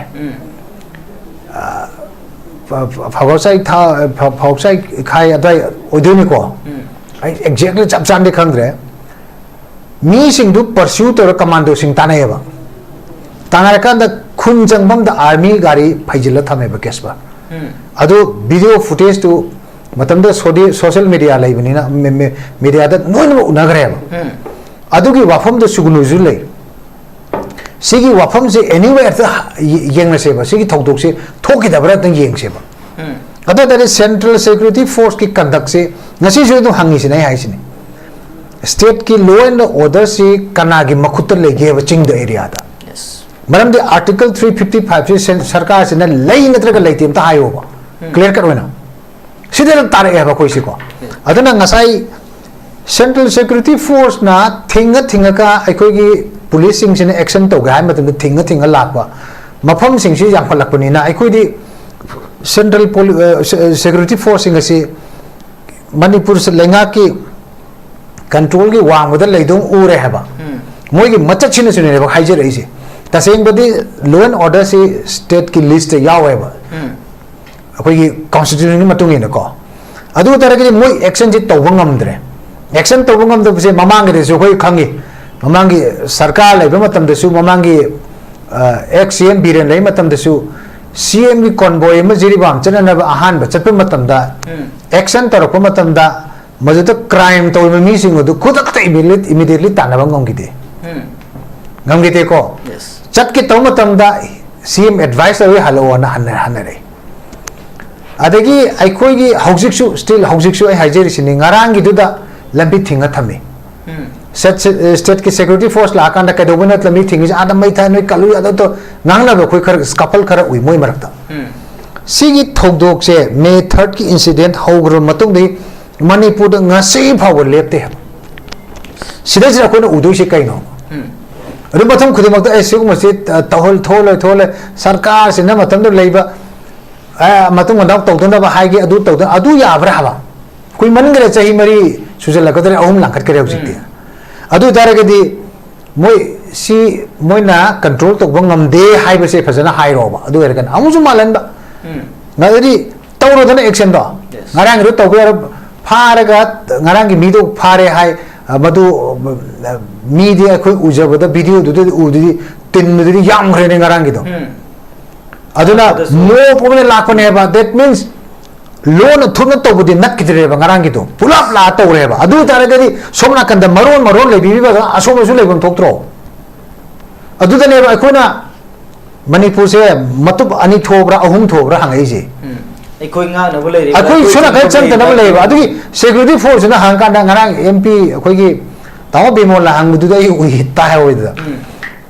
ꯐꯥꯎꯒꯥꯎꯆꯥꯏ ꯈꯥꯏ ꯑꯗꯨꯋꯥꯏ ꯑꯣꯏꯗꯣꯏꯅꯤꯀꯣ꯫ ꯑꯩ ꯑꯦꯛꯖꯦꯛꯂꯤ ꯆꯞ ꯆꯥꯅꯗꯤ ꯈꯪꯗ꯭ꯔꯦ꯫ ꯃꯤꯁꯤꯡꯗꯨ ꯄꯔꯁ꯭ꯌꯨ ꯇꯧꯔ ꯀꯃꯥꯟꯗꯣꯁꯤꯡ ꯇꯥꯟꯅꯩꯌꯦꯕ꯫ ꯇꯥꯟꯅꯔꯀꯥꯟꯗ ꯈꯨꯟ ꯆꯪꯐꯝꯗ ꯑꯥꯔꯃꯤ ꯒꯥꯔꯤ ꯐꯩꯖꯤꯜꯂ ꯊꯝꯃꯦꯕ ꯀꯦꯁꯄ꯫ ꯑꯗꯨ ꯚꯤꯗꯤꯑꯣ ꯐꯨꯇꯦꯖꯇꯨ ꯃꯇꯝꯗ ꯁꯣꯁꯤꯌꯦꯜ ꯃꯦꯗꯤꯌꯥ ꯂꯩꯕꯅꯤꯅ ꯃꯦꯗꯤꯌꯥꯗ ꯂꯣꯏꯅꯃꯛ ꯎꯅꯈ꯭ꯔꯦꯕ꯫ ꯑꯗꯨꯒꯤ ꯋꯥꯐꯝꯗꯨ ꯁꯨꯒꯅꯨꯁꯨ ꯂꯩ꯫ ꯁꯤꯒꯤ ꯋꯥꯐꯝꯁꯦ ꯑꯦꯅꯤꯋꯦ ꯑꯝꯇ ꯌꯦꯡꯅꯁꯦꯕ, ꯁꯤꯒꯤ ꯊꯧꯗꯣꯛꯁꯦ ꯊꯣꯛꯈꯤꯗꯕ꯭ꯔꯥ ꯑꯝꯇꯪ ꯌꯦꯡꯁꯦꯕ꯫ ꯑꯗꯨ ꯑꯣꯏꯇꯥꯔꯗꯤ ꯁꯦꯟꯇ꯭ꯔꯦꯜ ꯁꯦꯀ꯭ꯌꯨꯔꯤꯇꯤ ꯐꯣꯔꯁꯀꯤ ꯀꯟꯗꯛꯁꯦ ꯉꯁꯤꯁꯨ ꯑꯗꯨꯝ ꯍꯪꯉꯤꯁꯤꯅꯦ ꯑꯩ ꯍꯥꯏꯁꯤꯅꯦ꯫ ꯁ꯭ꯇꯦꯠꯀꯤ ꯂꯣ ꯑꯦꯟ ꯑꯣꯔꯗꯔꯁꯤ ꯀꯅꯥꯒꯤ ꯃꯈꯨꯠꯇ ꯂꯩꯒꯦꯕ ꯆꯤꯡꯗ ꯑꯦꯔꯤꯌꯥꯗ? ꯃꯔꯝꯗꯤ ꯑꯥꯔꯇꯤꯀꯜ ꯊ꯭ꯔꯤ ꯐꯤꯐꯇꯤ ꯐꯥꯏꯚꯁꯤ ꯁꯔꯀꯥꯔꯁꯤꯅ ꯂꯩ ꯅꯠꯇ꯭ꯔꯒ ꯂꯩꯇꯦ ꯑꯝꯇ ꯍꯥꯏꯌꯣꯕ, ꯀ꯭ꯂꯤꯌꯥꯔ ꯀꯠ ꯑꯣꯏꯅ꯫ ꯁꯤꯗ ꯑꯗꯨꯝ ꯇꯥꯔꯛꯑꯦꯕ ꯑꯩꯈꯣꯏꯁꯤꯀꯣ꯫ ꯑꯗꯨꯅ ꯉꯁꯥꯏ ꯁꯦꯟꯇ꯭ꯔꯦꯜ ꯁꯦꯀ꯭ꯌꯨꯔꯤꯇꯤ ꯐꯣꯔꯁꯅ ꯊꯤꯡꯉ ꯊꯤꯡꯉꯒ ꯑꯩꯈꯣꯏꯒꯤ ꯄꯨꯂꯤꯁꯁꯤꯡꯁꯤꯅ ꯑꯦꯛꯁꯟ ꯇꯧꯒꯦ ꯍꯥꯏꯕ ꯃꯇꯝꯗ ꯊꯤꯡꯉ ꯊꯤꯡꯉ ꯂꯥꯛꯄ ꯃꯐꯝꯁꯤꯡꯁꯤ ꯌꯥꯝꯈꯠꯂꯛꯄꯅꯤꯅ ꯑꯩꯈꯣꯏꯗꯤ ꯁꯦꯟꯇ꯭ꯔꯦꯜ ꯁꯦꯀ꯭ꯌꯨꯔꯤꯇꯤ ꯐꯣꯔꯁꯁꯤꯡ ꯑꯁꯤ ꯃꯅꯤꯄꯨꯔ ꯂꯩꯉꯥꯛꯀꯤ ꯀꯟꯇ꯭ꯔꯣꯜꯒꯤ ꯋꯥꯡꯃꯗ ꯂꯩꯗꯧ ꯎꯔꯦ ꯍꯥꯏꯕ꯫ ꯃꯣꯏꯒꯤ ꯃꯆꯠꯁꯤꯅꯁꯨꯅꯦꯕ ꯍꯥꯏꯖꯔꯛꯏꯁꯦ꯫ ꯇꯁꯦꯡꯕꯗꯤ ꯂꯣ ꯑꯦꯟ ꯑꯣꯔꯗꯔꯁꯤ ꯁ꯭ꯇꯦꯠꯀꯤ ꯂꯤꯁꯇ ꯌꯥꯎꯋꯦꯕ, ꯑꯩꯈꯣꯏꯒꯤ ꯀꯣꯟꯁꯇꯤꯇ꯭ꯌꯨꯁꯟꯒꯤ ꯃꯇꯨꯡ ꯏꯟꯅꯀꯣ꯫ ꯑꯗꯨ ꯑꯣꯏ ꯇꯥꯔꯒꯗꯤ ꯃꯣꯏ ꯑꯦꯛꯁꯟꯁꯤ ꯇꯧꯕ ꯉꯝꯗ꯭ꯔꯦ꯫ ꯑꯦꯛꯁꯟ ꯇꯧꯕ ꯉꯝꯗꯕꯁꯦ ꯃꯃꯥꯡꯒꯤꯗꯁꯨ ꯑꯩꯈꯣꯏ ꯈꯪꯉꯤ, ꯃꯃꯥꯡꯒꯤ ꯁꯔꯀꯥꯔ ꯂꯩꯕ ꯃꯇꯝꯗꯁꯨ, ꯃꯃꯥꯡꯒꯤ ꯑꯦꯛꯁ ꯁꯤ ꯑꯦꯝ ꯕꯤꯔꯦꯟ ꯂꯩꯕ ꯃꯇꯝꯗꯁꯨ ꯁꯤ ꯑꯦꯝꯒꯤ ꯀꯣꯟꯕꯣꯏ ꯑꯃ ꯖꯤꯔꯤꯕꯥꯝ ꯆꯠꯅꯅꯕ ꯑꯍꯥꯟꯕ ꯆꯠꯄ ꯃꯇꯝꯗ ꯑꯦꯛꯁꯟ ꯇꯧꯔꯛꯄ ꯃꯇꯝꯗ ꯃꯗꯨꯗ ꯀ꯭ꯔꯥꯏꯝ ꯇꯧꯔꯤꯕ ꯃꯤꯁꯤꯡ ꯑꯗꯨ ꯈꯨꯗꯛꯇ ꯏꯃꯤꯗꯤꯌꯦꯠꯂꯤ ꯇꯥꯟꯅꯕ ꯉꯝꯈꯤꯗꯦ꯫ ꯉꯝꯈꯤꯗꯦꯀꯣ꯫ ꯆꯠꯀꯦ ꯇꯧꯕ ꯃꯇꯝꯗ ꯁꯤ ꯑꯦꯝ ꯑꯦꯗꯚꯥꯏꯁ ꯇꯧꯔꯤ ꯍꯜꯂꯛꯑꯣꯅ ꯍꯟꯅ ꯍꯟꯅꯔꯛꯏ꯫ ꯑꯗꯒꯤ ꯑꯩꯈꯣꯏꯒꯤ ꯍꯧꯖꯤꯛꯁꯨ, still ꯍꯧꯖꯤꯛꯁꯨ ꯑꯩ ꯍꯥꯏꯖꯔꯤꯁꯤꯅꯤ, ꯉꯔꯥꯡꯒꯤꯗꯨꯗ ꯂꯝꯕꯤ ꯊꯤꯡꯉ ꯊꯝꯃꯤ꯫ ꯁ꯭ꯇꯦꯠꯀꯤ ꯁꯦꯀ꯭ꯌꯨꯔꯤꯇꯤ ꯐꯣꯔꯁ ꯂꯥꯛꯑꯀꯥꯟꯗ ꯀꯩꯗꯧꯕꯩ ꯅꯠꯇ꯭ꯔ ꯃꯤ ꯊꯤꯡꯉꯤꯁꯦ? ꯑꯥꯗ ꯃꯩ ꯊꯥꯏ, ꯅꯣꯏ ꯀꯜꯂꯨ ꯌꯥꯗ ꯇꯧ ꯉꯥꯡꯅꯕ ꯑꯩꯈꯣꯏ ꯈꯔ ꯁ꯭ꯀꯐꯜ ꯈꯔ ꯎꯏ ꯃꯣꯏ ꯃꯔꯛꯇ꯫ ꯁꯤꯒꯤ ꯊꯧꯗꯣꯛꯁꯦ ꯃꯦ ꯊꯥꯔꯠꯀꯤ ꯏꯟꯁꯤꯗꯦꯟꯠ ꯍꯧꯈ꯭ꯔꯕ ꯃꯇꯨꯡꯗꯒꯤ ꯃꯅꯤꯄꯨꯔꯗ ꯉꯁꯤ ꯐꯥꯎꯕ ꯂꯦꯞꯇꯦ ꯍꯥꯏꯕ꯫ ꯁꯤꯗꯩꯁꯤꯗ ꯑꯩꯈꯣꯏꯅ ꯎꯗꯣꯏꯁꯦ ꯀꯩꯅꯣ? ꯑꯗꯨ ꯃꯊꯪ ꯈꯨꯗꯤꯡꯃꯛꯇ ꯑꯦ ꯁꯤꯒꯨꯝꯕꯁꯤ ꯊꯧꯍꯜ ꯊꯣꯛꯍꯜꯂꯣꯏ ꯊꯣꯛꯍꯜꯂꯣꯏ, ꯁꯔꯀꯥꯔꯁꯤꯅ ꯃꯇꯝꯗꯨ ꯂꯩꯕ ꯃꯇꯨꯡ ꯃꯅꯥꯎ ꯇꯧꯗꯅꯕ ꯍꯥꯏꯒꯦ, ꯑꯗꯨ ꯇꯧꯗꯅ ꯑꯗꯨ ꯌꯥꯕ꯭ꯔꯥ ꯍꯥꯏꯕ? ꯀꯨꯏꯃꯟꯈ꯭ꯔꯦ, ꯆꯍꯤ ꯃꯔꯤ ꯁꯨꯖꯜꯂꯛꯀꯗꯧꯔꯦ, ꯑꯍꯨꯝ ꯂꯥꯡꯈꯠꯈ꯭ꯔꯦ ꯍꯧꯖꯤꯛꯇꯤ꯫ ꯑꯗꯨ ꯑꯣꯏꯇꯥꯔꯒꯗꯤ ꯃꯣꯏ ꯁꯤ ꯃꯣꯏꯅ ꯀꯟꯇ꯭ꯔꯣꯜ ꯇꯧꯕ ꯉꯝꯗꯦ ꯍꯥꯏꯕꯁꯦ ꯐꯖꯅ ꯍꯥꯏꯔꯣꯕ꯫ ꯑꯗꯨ ꯑꯣꯏꯔꯒꯅ ꯑꯃꯨꯛꯁꯨ ꯃꯥꯜꯍꯟꯕ꯫ ꯑꯗꯨꯗꯤ ꯇꯧꯔꯣꯗꯅ ꯑꯦꯛꯁꯟꯗꯣ꯫ ꯉꯔꯥꯡꯒꯤꯗꯣ ꯇꯧꯕ ꯌꯥꯔꯣꯏ꯫ ꯐꯥꯔꯒ ꯉꯔꯥꯡꯒꯤ ꯃꯤꯗꯣ ꯐꯥꯔꯦ ꯍꯥꯏ, ꯑ, ꯃꯗꯨ, ꯑ, ꯃꯤꯗꯤ ꯑꯩꯈꯣꯏ ꯎꯖꯕꯗ, ꯚꯤꯗꯤꯑꯣꯗꯨꯗꯤ ꯎꯗꯨꯗꯤ ꯇꯤꯟꯕꯗꯨꯗꯤ ꯌꯥꯝꯈ꯭ꯔꯦꯅꯦ ꯉꯔꯥꯡꯒꯤꯗꯣ꯫ ꯑꯗꯨꯅ ꯑꯗꯨꯗꯁꯨ ꯃꯣꯞ ꯑꯃꯅ ꯂꯥꯛꯄꯅꯦꯕ꯫ That means ꯂꯣꯟꯅ ꯊꯨꯞꯅ ꯇꯧꯕꯗꯤ ꯅꯠꯈꯤꯗ꯭ꯔꯦꯕ ꯉꯔꯥꯡꯒꯤꯗꯣ꯫ ꯄꯨꯂꯞ ꯂꯥꯛꯑ ꯇꯧꯔꯦꯕ꯫ ꯑꯗꯨ ꯑꯣꯏꯇꯥꯔꯒꯗꯤ ꯁꯣꯝ ꯅꯥꯀꯟꯗ ꯃꯔꯣꯟ ꯃꯔꯣꯟ ꯂꯩꯕꯤꯔꯤꯕ ꯑꯁꯣꯝꯗꯁꯨ ꯂꯩꯐꯝ ꯊꯣꯛꯇ꯭ꯔꯣ? ꯑꯗꯨꯗꯅꯦꯕ ꯑꯩꯈꯣꯏꯅ ꯃꯅꯤꯄꯨꯔꯁꯦ ꯃꯇꯨꯞ ꯑꯅꯤ ꯊꯣꯛꯑꯕ꯭ꯔꯥ, ꯑꯍꯨꯝ ꯊꯣꯛꯑꯕ꯭ꯔꯥ ꯍꯪꯉꯛꯏꯁꯦ꯫ ꯑꯩꯈꯣꯏ ꯉꯥꯡꯅꯕ ꯂꯩꯔꯤꯕ, ꯑꯩꯈꯣꯏ ꯑꯩꯈꯣꯏ ꯁꯣꯝ ꯅꯥꯀꯟ ꯊꯣꯛꯄ ꯆꯪꯗꯅꯕ ꯂꯩꯔꯤꯕ꯫ ꯂꯩꯌꯦꯕ꯫ ꯑꯗꯨꯒꯤ ꯁꯦꯀ꯭ꯌꯨꯔꯤꯇꯤ ꯐꯣꯔꯁꯁꯤꯅ ꯍꯪꯉꯀꯥꯟꯗ ꯉꯔꯥꯡ ꯑꯦꯝ ꯄꯤ ꯑꯩꯈꯣꯏꯒꯤ ꯇꯥꯃꯣ ꯕꯤꯃꯣꯜꯅ ꯍꯪꯕꯗꯨꯗ ꯑꯩ ꯎꯏ, ꯇꯥꯏ ꯍꯥꯏꯍꯧꯏꯗꯨꯗ꯫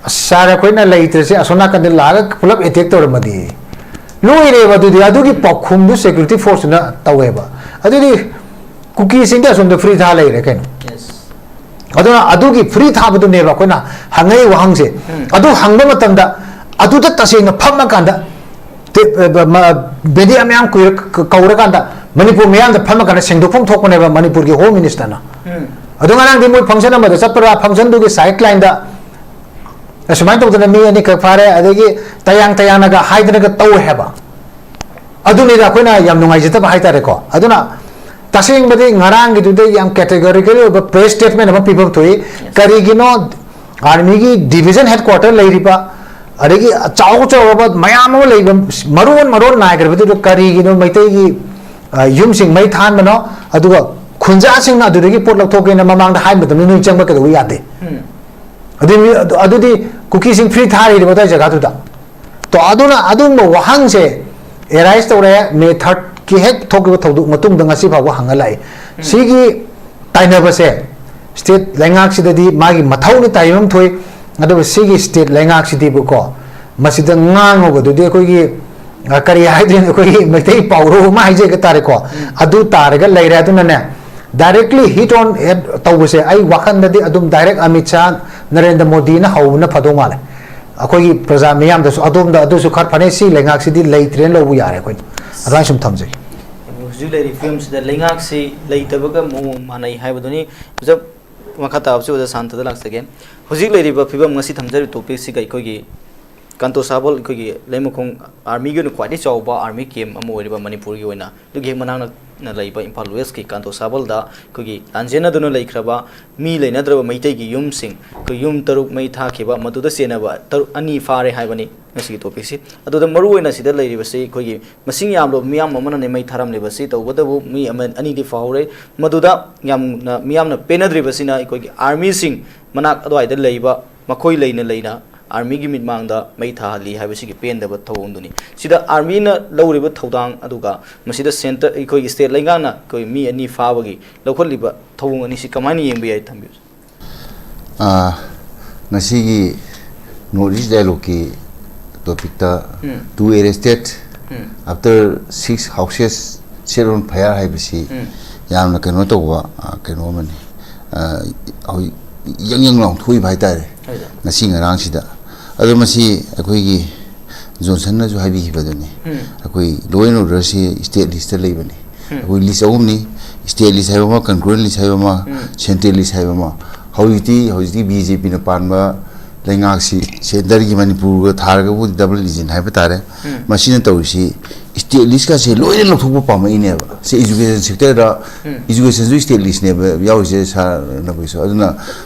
"ꯑꯁ ꯁꯥꯔ, ꯑꯩꯈꯣꯏꯅ ꯂꯩꯇ꯭ꯔꯁꯦ ꯑꯁꯣꯝ ꯅꯥꯀꯟꯗ ꯂꯥꯛꯑꯒ ꯄꯨꯂꯞ ꯑꯦꯇꯦꯛ ꯇꯧꯔꯝꯃꯗꯤ?" ꯂꯣꯏꯔꯦꯕ꯫ ꯑꯗꯨꯗꯤ ꯑꯗꯨꯒꯤ ꯄꯥꯎꯈꯨꯝꯗꯨ ꯁꯦꯀ꯭ꯌꯨꯔꯤꯇꯤ ꯐꯣꯔꯁꯇꯨꯅ ꯇꯧꯋꯦꯕ꯫ ꯑꯗꯨꯗꯤ ꯀꯨꯀꯤꯁꯤꯡꯗꯤ ꯑꯁꯣꯝꯗ ꯐ꯭ꯔꯤ ꯊꯥ ꯂꯩꯔꯦ ꯀꯩꯅꯣ꯫ ꯑꯗꯨꯅ ꯑꯗꯨꯒꯤ ꯐ꯭ꯔꯤ ꯊꯥꯕꯗꯨꯅꯦꯕ ꯑꯩꯈꯣꯏꯅ ꯍꯪꯉꯛꯏ ꯋꯥꯍꯪꯁꯦ꯫ ꯑꯗꯨ ꯍꯪꯕ ꯃꯇꯝꯗ ꯑꯗꯨꯗ ꯇꯁꯦꯡꯅ ꯐꯝꯃꯀꯥꯟꯗ ꯇꯦ-, ꯑ, ꯃ-, ꯃꯦꯗꯤꯌꯥ ꯃꯌꯥꯝ ꯀꯨꯏꯔ-, ꯀ-, ꯀꯧꯔꯀꯥꯟꯗ ꯃꯅꯤꯄꯨꯔ ꯃꯤꯌꯥꯝꯗ ꯐꯝꯃꯀꯥꯟꯗ ꯁꯦꯡꯗꯣꯛꯐꯝ ꯊꯣꯛꯄꯅꯦꯕ ꯃꯅꯤꯄꯨꯔꯒꯤ ꯍꯣꯝ ꯃꯤꯅꯤꯁꯇꯔꯅ꯫ ꯑꯗꯣ ꯉꯔꯥꯡꯗꯤ ꯃꯣꯏ ꯐꯪꯁꯟ ꯑꯃꯗ ꯆꯠꯄꯗ ꯐꯪꯁꯟꯗꯨꯒꯤ ꯁꯥꯏꯠ ꯂꯥꯏꯟꯗ ꯑꯁꯨꯃꯥꯏꯅ ꯇꯧꯗꯅ ꯃꯤ ꯑꯅꯤꯈꯛ ꯐꯥꯔꯦ, ꯑꯗꯒꯤ ꯇꯌꯥꯡ ꯇꯌꯥꯡꯅꯒ ꯍꯥꯏꯗꯅꯒ ꯇꯧꯋꯦ ꯍꯥꯏꯕ꯫ ꯑꯗꯨꯅꯤꯗ ꯑꯩꯈꯣꯏꯅ ꯌꯥꯝ ꯅꯨꯡꯉꯥꯏꯖꯗꯕ ꯍꯥꯏꯇꯥꯔꯦꯀꯣ꯫ ꯑꯗꯨꯅ ꯇꯁꯦꯡꯕꯗꯤ ꯉꯔꯥꯡꯒꯤꯗꯨꯗ ꯌꯥꯝ ꯀꯦꯇꯦꯒꯣꯔꯤꯀꯦꯜ ꯑꯣꯏꯕ ꯄ꯭ꯔꯦꯁ ꯁ꯭ꯇꯦꯠꯃꯦꯟ ꯑꯃ ꯄꯤꯐꯝ ꯊꯣꯛꯏ꯫ ꯀꯔꯤꯒꯤꯅꯣ ꯑꯥꯔꯃꯤꯒꯤ ꯗꯤꯕꯤꯖꯟ ꯍꯦꯗꯀ꯭ꯋꯥꯇꯔ ꯂꯩꯔꯤꯕ, ꯑꯗꯒꯤ ꯆꯥꯎ ꯆꯥꯎꯔꯕ ꯃꯌꯥꯝ ꯑꯃ ꯂꯩꯕ, ꯃꯔꯣꯟ ꯃꯔꯣꯟ ꯅꯥꯏꯈ꯭ꯔꯕꯗꯨꯗ ꯀꯔꯤꯒꯤꯅꯣ ꯃꯩꯇꯩꯒꯤ, ꯑ, ꯌꯨꯝꯁꯤꯡ ꯃꯩ ꯊꯥꯟꯕꯅꯣ? ꯑꯗꯨꯒ ꯈꯨꯟꯖꯥꯁꯤꯡꯅ ꯑꯗꯨꯗꯒꯤ ꯄꯣꯠ ꯂꯧꯊꯣꯛꯀꯦꯅ ꯃꯃꯥꯡꯗ ꯍꯥꯏꯕ ꯃꯇꯝꯗ ꯅꯣꯏ ꯆꯪꯕ ꯀꯩꯗꯧꯕ ꯌꯥꯗꯦ? ꯑꯗꯨꯗꯤ, ꯑꯗꯨꯗꯤ ꯀꯨꯀꯤꯁꯤꯡ ꯐ꯭ꯔꯤ ꯊꯥꯔꯤꯔꯦꯕ ꯑꯗꯨꯋꯥꯏ ꯖꯒꯥꯗꯨꯗ꯫ ꯇꯣ, ꯑꯗꯨꯅ ꯑꯗꯨꯒꯨꯝꯕ ꯋꯥꯍꯪꯁꯦ ꯑꯦꯔꯥꯏꯁ ꯇꯧꯔꯦ꯫ ꯃꯦ ꯊꯥꯔꯠꯀꯤ ꯍꯦꯛ ꯊꯣꯛꯈꯤꯕ ꯊꯧꯗꯣꯛ ꯃꯇꯨꯡꯗ ꯉꯁꯤ ꯐꯥꯎꯕ ꯍꯪꯉ ꯂꯥꯛꯏ꯫ ꯁꯤꯒꯤ ꯇꯥꯏꯅꯕꯁꯦ ꯁ꯭ꯇꯦꯠ ꯂꯩꯉꯥꯛꯁꯤꯗꯗꯤ ꯃꯥꯒꯤ ꯃꯊꯧꯅꯤ ꯇꯥꯏꯕ ꯑꯃ ꯊꯣꯛꯏ꯫ ꯑꯗꯨꯒ ꯁꯤꯒꯤ ꯁ꯭ꯇꯦꯠ ꯂꯩꯉꯥꯛꯁꯤꯗꯤꯕꯀꯣ, ꯃꯁꯤꯗ ꯉꯥꯡꯉꯨꯕꯗꯨꯗꯤ ꯑꯩꯈꯣꯏꯒꯤ, ꯑ, ꯀꯔꯤ ꯍꯥꯏꯗꯣꯏꯅꯣ, ꯑꯩꯈꯣꯏꯒꯤ ꯃꯩꯇꯩ ꯄꯥꯎꯔꯧ ꯑꯃ ꯍꯥꯏꯖꯒꯦ ꯇꯥꯔꯦꯀꯣ꯫ ꯑꯗꯨ ꯇꯥꯔꯒ ꯂꯩꯔꯦ꯫ ꯑꯗꯨꯅꯅꯦ, directly hit on head ꯇꯧꯕꯁꯦ ꯑꯩ ꯋꯥꯈꯜꯗꯗꯤ ꯑꯗꯨꯝ direct ꯑꯃꯤꯠ ꯁꯥꯍ, ꯅꯔꯦꯟꯗ꯭ꯔ ꯃꯣꯗꯤꯅ ꯍꯧꯕꯅ ꯐꯗꯧ ꯃꯥꯜꯂꯦ꯫ ꯑꯩꯈꯣꯏꯒꯤ ꯄ꯭ꯔꯖꯥ ꯃꯤꯌꯥꯝꯗꯁꯨ ꯑꯗꯣꯝꯗ ꯑꯗꯨꯁꯨ ꯈꯔ ꯐꯅꯩ꯫ ꯁꯤ ꯂꯩꯉꯥꯛꯁꯤꯗꯤ ꯂꯩꯇ꯭ꯔꯦꯅ ꯂꯧꯕ ꯌꯥꯔꯦ ꯑꯩꯈꯣꯏꯅ꯫ ꯑꯗꯨꯃꯥꯏꯅ ꯁꯨꯝ ꯊꯝꯖꯒꯦ꯫ ꯍꯧꯖꯤꯛ ꯂꯩꯔꯤꯕ ꯐꯤꯕꯝꯁꯤꯗ ꯂꯩꯉꯥꯛꯁꯤ ꯂꯩꯇꯕꯒ ꯃꯑꯣꯡ ꯃꯥꯟꯅꯩ ꯍꯥꯏꯕꯗꯨꯅꯤ꯫ ꯑꯣꯖꯥ, ꯃꯈꯥ ꯇꯥꯕꯁꯤ ꯑꯣꯖꯥ ꯁꯥꯟꯇꯗ ꯂꯥꯛꯆꯒꯦ꯫ ꯍꯧꯖꯤꯛ ꯂꯩꯔꯤꯕ ꯐꯤꯕꯝ, ꯉꯁꯤ ꯊꯝꯖꯔꯤꯕ ꯇꯣꯄꯤꯛꯁꯤꯒ ꯑꯩꯈꯣꯏꯒꯤ ꯀꯥꯟꯇꯣ ꯁꯥꯕꯜ, ꯑꯩꯈꯣꯏꯒꯤ ꯂꯩꯃꯈꯣꯡ ꯑꯥꯔꯃꯤꯒꯤ ꯑꯣꯏꯅ ꯈ꯭ꯋꯥꯏꯗꯒꯤ ꯆꯥꯎꯕ ꯑꯥꯔꯃꯤ ꯀꯦꯝ ꯑꯃ ꯑꯣꯏꯔꯤꯕ ꯃꯅꯤꯄꯨꯔꯒꯤ ꯑꯣꯏꯅ, ꯑꯗꯨꯒꯤ ꯍꯦꯛ ꯃꯅꯥꯛ ꯅꯛꯅ ꯂꯩꯕ ꯏꯝꯐꯥꯜ ꯋꯦꯁꯀꯤ ꯀꯥꯟꯇꯣ ꯁꯥꯕꯜꯗ ꯑꯩꯈꯣꯏꯒꯤ ꯂꯥꯟꯖꯦꯟꯅꯗꯨꯅ ꯂꯩꯈ꯭ꯔꯕ ꯃꯤ ꯂꯩꯅꯗ꯭ꯔꯕ ꯃꯩꯇꯩꯒꯤ ꯌꯨꯝꯁꯤꯡ, ꯑꯩꯈꯣꯏ ꯌꯨꯝ ꯇꯔꯨꯛ ꯃꯩ ꯊꯥꯈꯤꯕ, ꯃꯗꯨꯗ ꯆꯦꯟꯅꯕ ꯇꯔꯨꯛ, ꯑꯅꯤ ꯐꯥꯔꯦ ꯍꯥꯏꯕꯅꯤ ꯉꯁꯤꯒꯤ ꯇꯣꯄꯤꯛꯁꯤ꯫ ꯑꯗꯨꯗ ꯃꯔꯨꯑꯣꯏꯅ ꯁꯤꯗ ꯂꯩꯔꯤꯕꯁꯤ ꯑꯩꯈꯣꯏꯒꯤ ꯃꯁꯤꯡ ꯌꯥꯝꯂꯕ ꯃꯤꯌꯥꯝ ꯑꯃꯅꯅꯦ ꯃꯩ ꯊꯥꯔꯝꯂꯤꯕꯁꯤ꯫ ꯇꯧꯕꯇꯕꯨ ꯃꯤ ꯑꯃ ꯑꯅꯤꯗꯤ ꯐꯥꯍꯧꯔꯦ꯫ ꯃꯗꯨꯗ ꯌꯥꯝꯅ ꯃꯤꯌꯥꯝꯅ ꯄꯦꯟꯅꯗ꯭ꯔꯤꯕꯁꯤꯅ ꯑꯩꯈꯣꯏꯒꯤ ꯑꯥꯔꯃꯤꯁꯤꯡ ꯃꯅꯥꯛ ꯑꯗꯨꯋꯥꯏꯗ ꯂꯩꯕ, ꯃꯈꯣꯏ ꯂꯩꯅ ꯂꯩꯅ ꯑꯥꯔꯃꯤꯒꯤ ꯃꯤꯠꯃꯥꯡꯗ ꯃꯩ ꯊꯥꯍꯜꯂꯤ ꯍꯥꯏꯕꯁꯤꯒꯤ ꯄꯦꯟꯗꯕ ꯊꯧꯑꯣꯡꯗꯨꯅꯤ꯫ ꯁꯤꯗ ꯑꯥꯔꯃꯤꯅ ꯂꯧꯔꯤꯕ ꯊꯧꯗꯥꯡ, ꯑꯗꯨꯒ ꯃꯁꯤꯗ ꯁꯦꯟꯇꯔ, ꯑꯩꯈꯣꯏꯒꯤ ꯁ꯭ꯇꯦꯠ ꯂꯩꯉꯥꯛꯅ ꯑꯩꯈꯣꯏ ꯃꯤ ꯑꯅꯤ ꯐꯥꯕꯒꯤ ꯂꯧꯈꯠꯂꯤꯕ ꯊꯧꯑꯣꯡ ꯑꯅꯤꯁꯤ ꯀꯃꯥꯏꯅ ꯌꯦꯡꯕ ꯌꯥꯏ? ꯊꯝꯕꯤꯌꯨ꯫ ꯑꯥ, ꯉꯁꯤꯒꯤ North East Dialogueꯀꯤ topicꯇ, um, two arrested, um, after six houses set on fire ꯍꯥꯏꯕꯁꯤ, ꯎꯝ, ꯌꯥꯝꯅ ꯀꯩꯅꯣ ꯇꯧꯕ, ꯑ, ꯀꯩꯅꯣ ꯑꯃꯅꯤ꯫ ꯑ, ꯍꯧꯖꯤꯛ ꯌꯪ ꯌꯪ ꯂꯥꯎꯅ ꯊꯣꯛꯏꯕ ꯍꯥꯏꯇꯥꯔꯦ, ꯍꯣꯏꯗ, ꯉꯁꯤ ꯉꯔꯥꯡꯁꯤꯗ꯫ ꯑꯗꯣ ꯃꯁꯤ ꯑꯩꯈꯣꯏꯒꯤ ꯖꯣꯟꯁꯟꯅꯁꯨ ꯍꯥꯏꯕꯤꯈꯤꯕꯗꯨꯅꯤ꯫ ꯎꯝ꯫ ꯑꯩꯈꯣꯏ law and orderꯁꯤ state listꯇ ꯂꯩꯕꯅꯤ꯫ ꯎꯝ꯫ ꯑꯩꯈꯣꯏ list ꯑꯍꯨꯝꯅꯤ: state list ꯍꯥꯏꯕ ꯑꯃ, concurrent list ꯍꯥꯏꯕ ꯑꯃ, ꯎꯝ, central list ꯍꯥꯏꯕ ꯑꯃ꯫ ꯍꯧꯖꯤꯛꯇꯤ, ꯍꯧꯖꯤꯛꯇꯤ BJPꯅ ꯄꯥꯟꯕ ꯂꯩꯉꯥꯛꯁꯤ, centreꯒꯤ ꯃꯅꯤꯄꯨꯔꯒ ꯊꯥꯔꯒꯕꯨꯗꯤ double engine ꯍꯥꯏꯕ ꯇꯥꯔꯦ꯫ ꯎꯝ꯫ ꯃꯁꯤꯅ ꯇꯧꯔꯤꯁꯤ state listꯀꯁꯦ ꯂꯣꯏꯅ ꯂꯧꯊꯣꯛꯄ ꯄꯥꯝꯃꯛꯏꯅꯦꯕ꯫ ꯁꯤ education sectorꯗ, ꯎꯝ, educationꯁꯨ state listꯅꯦꯕ ꯌꯥꯎꯔꯤꯁꯦ, ꯁꯥꯔꯅꯈꯣꯏꯁꯨ꯫ ꯑꯗꯨꯅ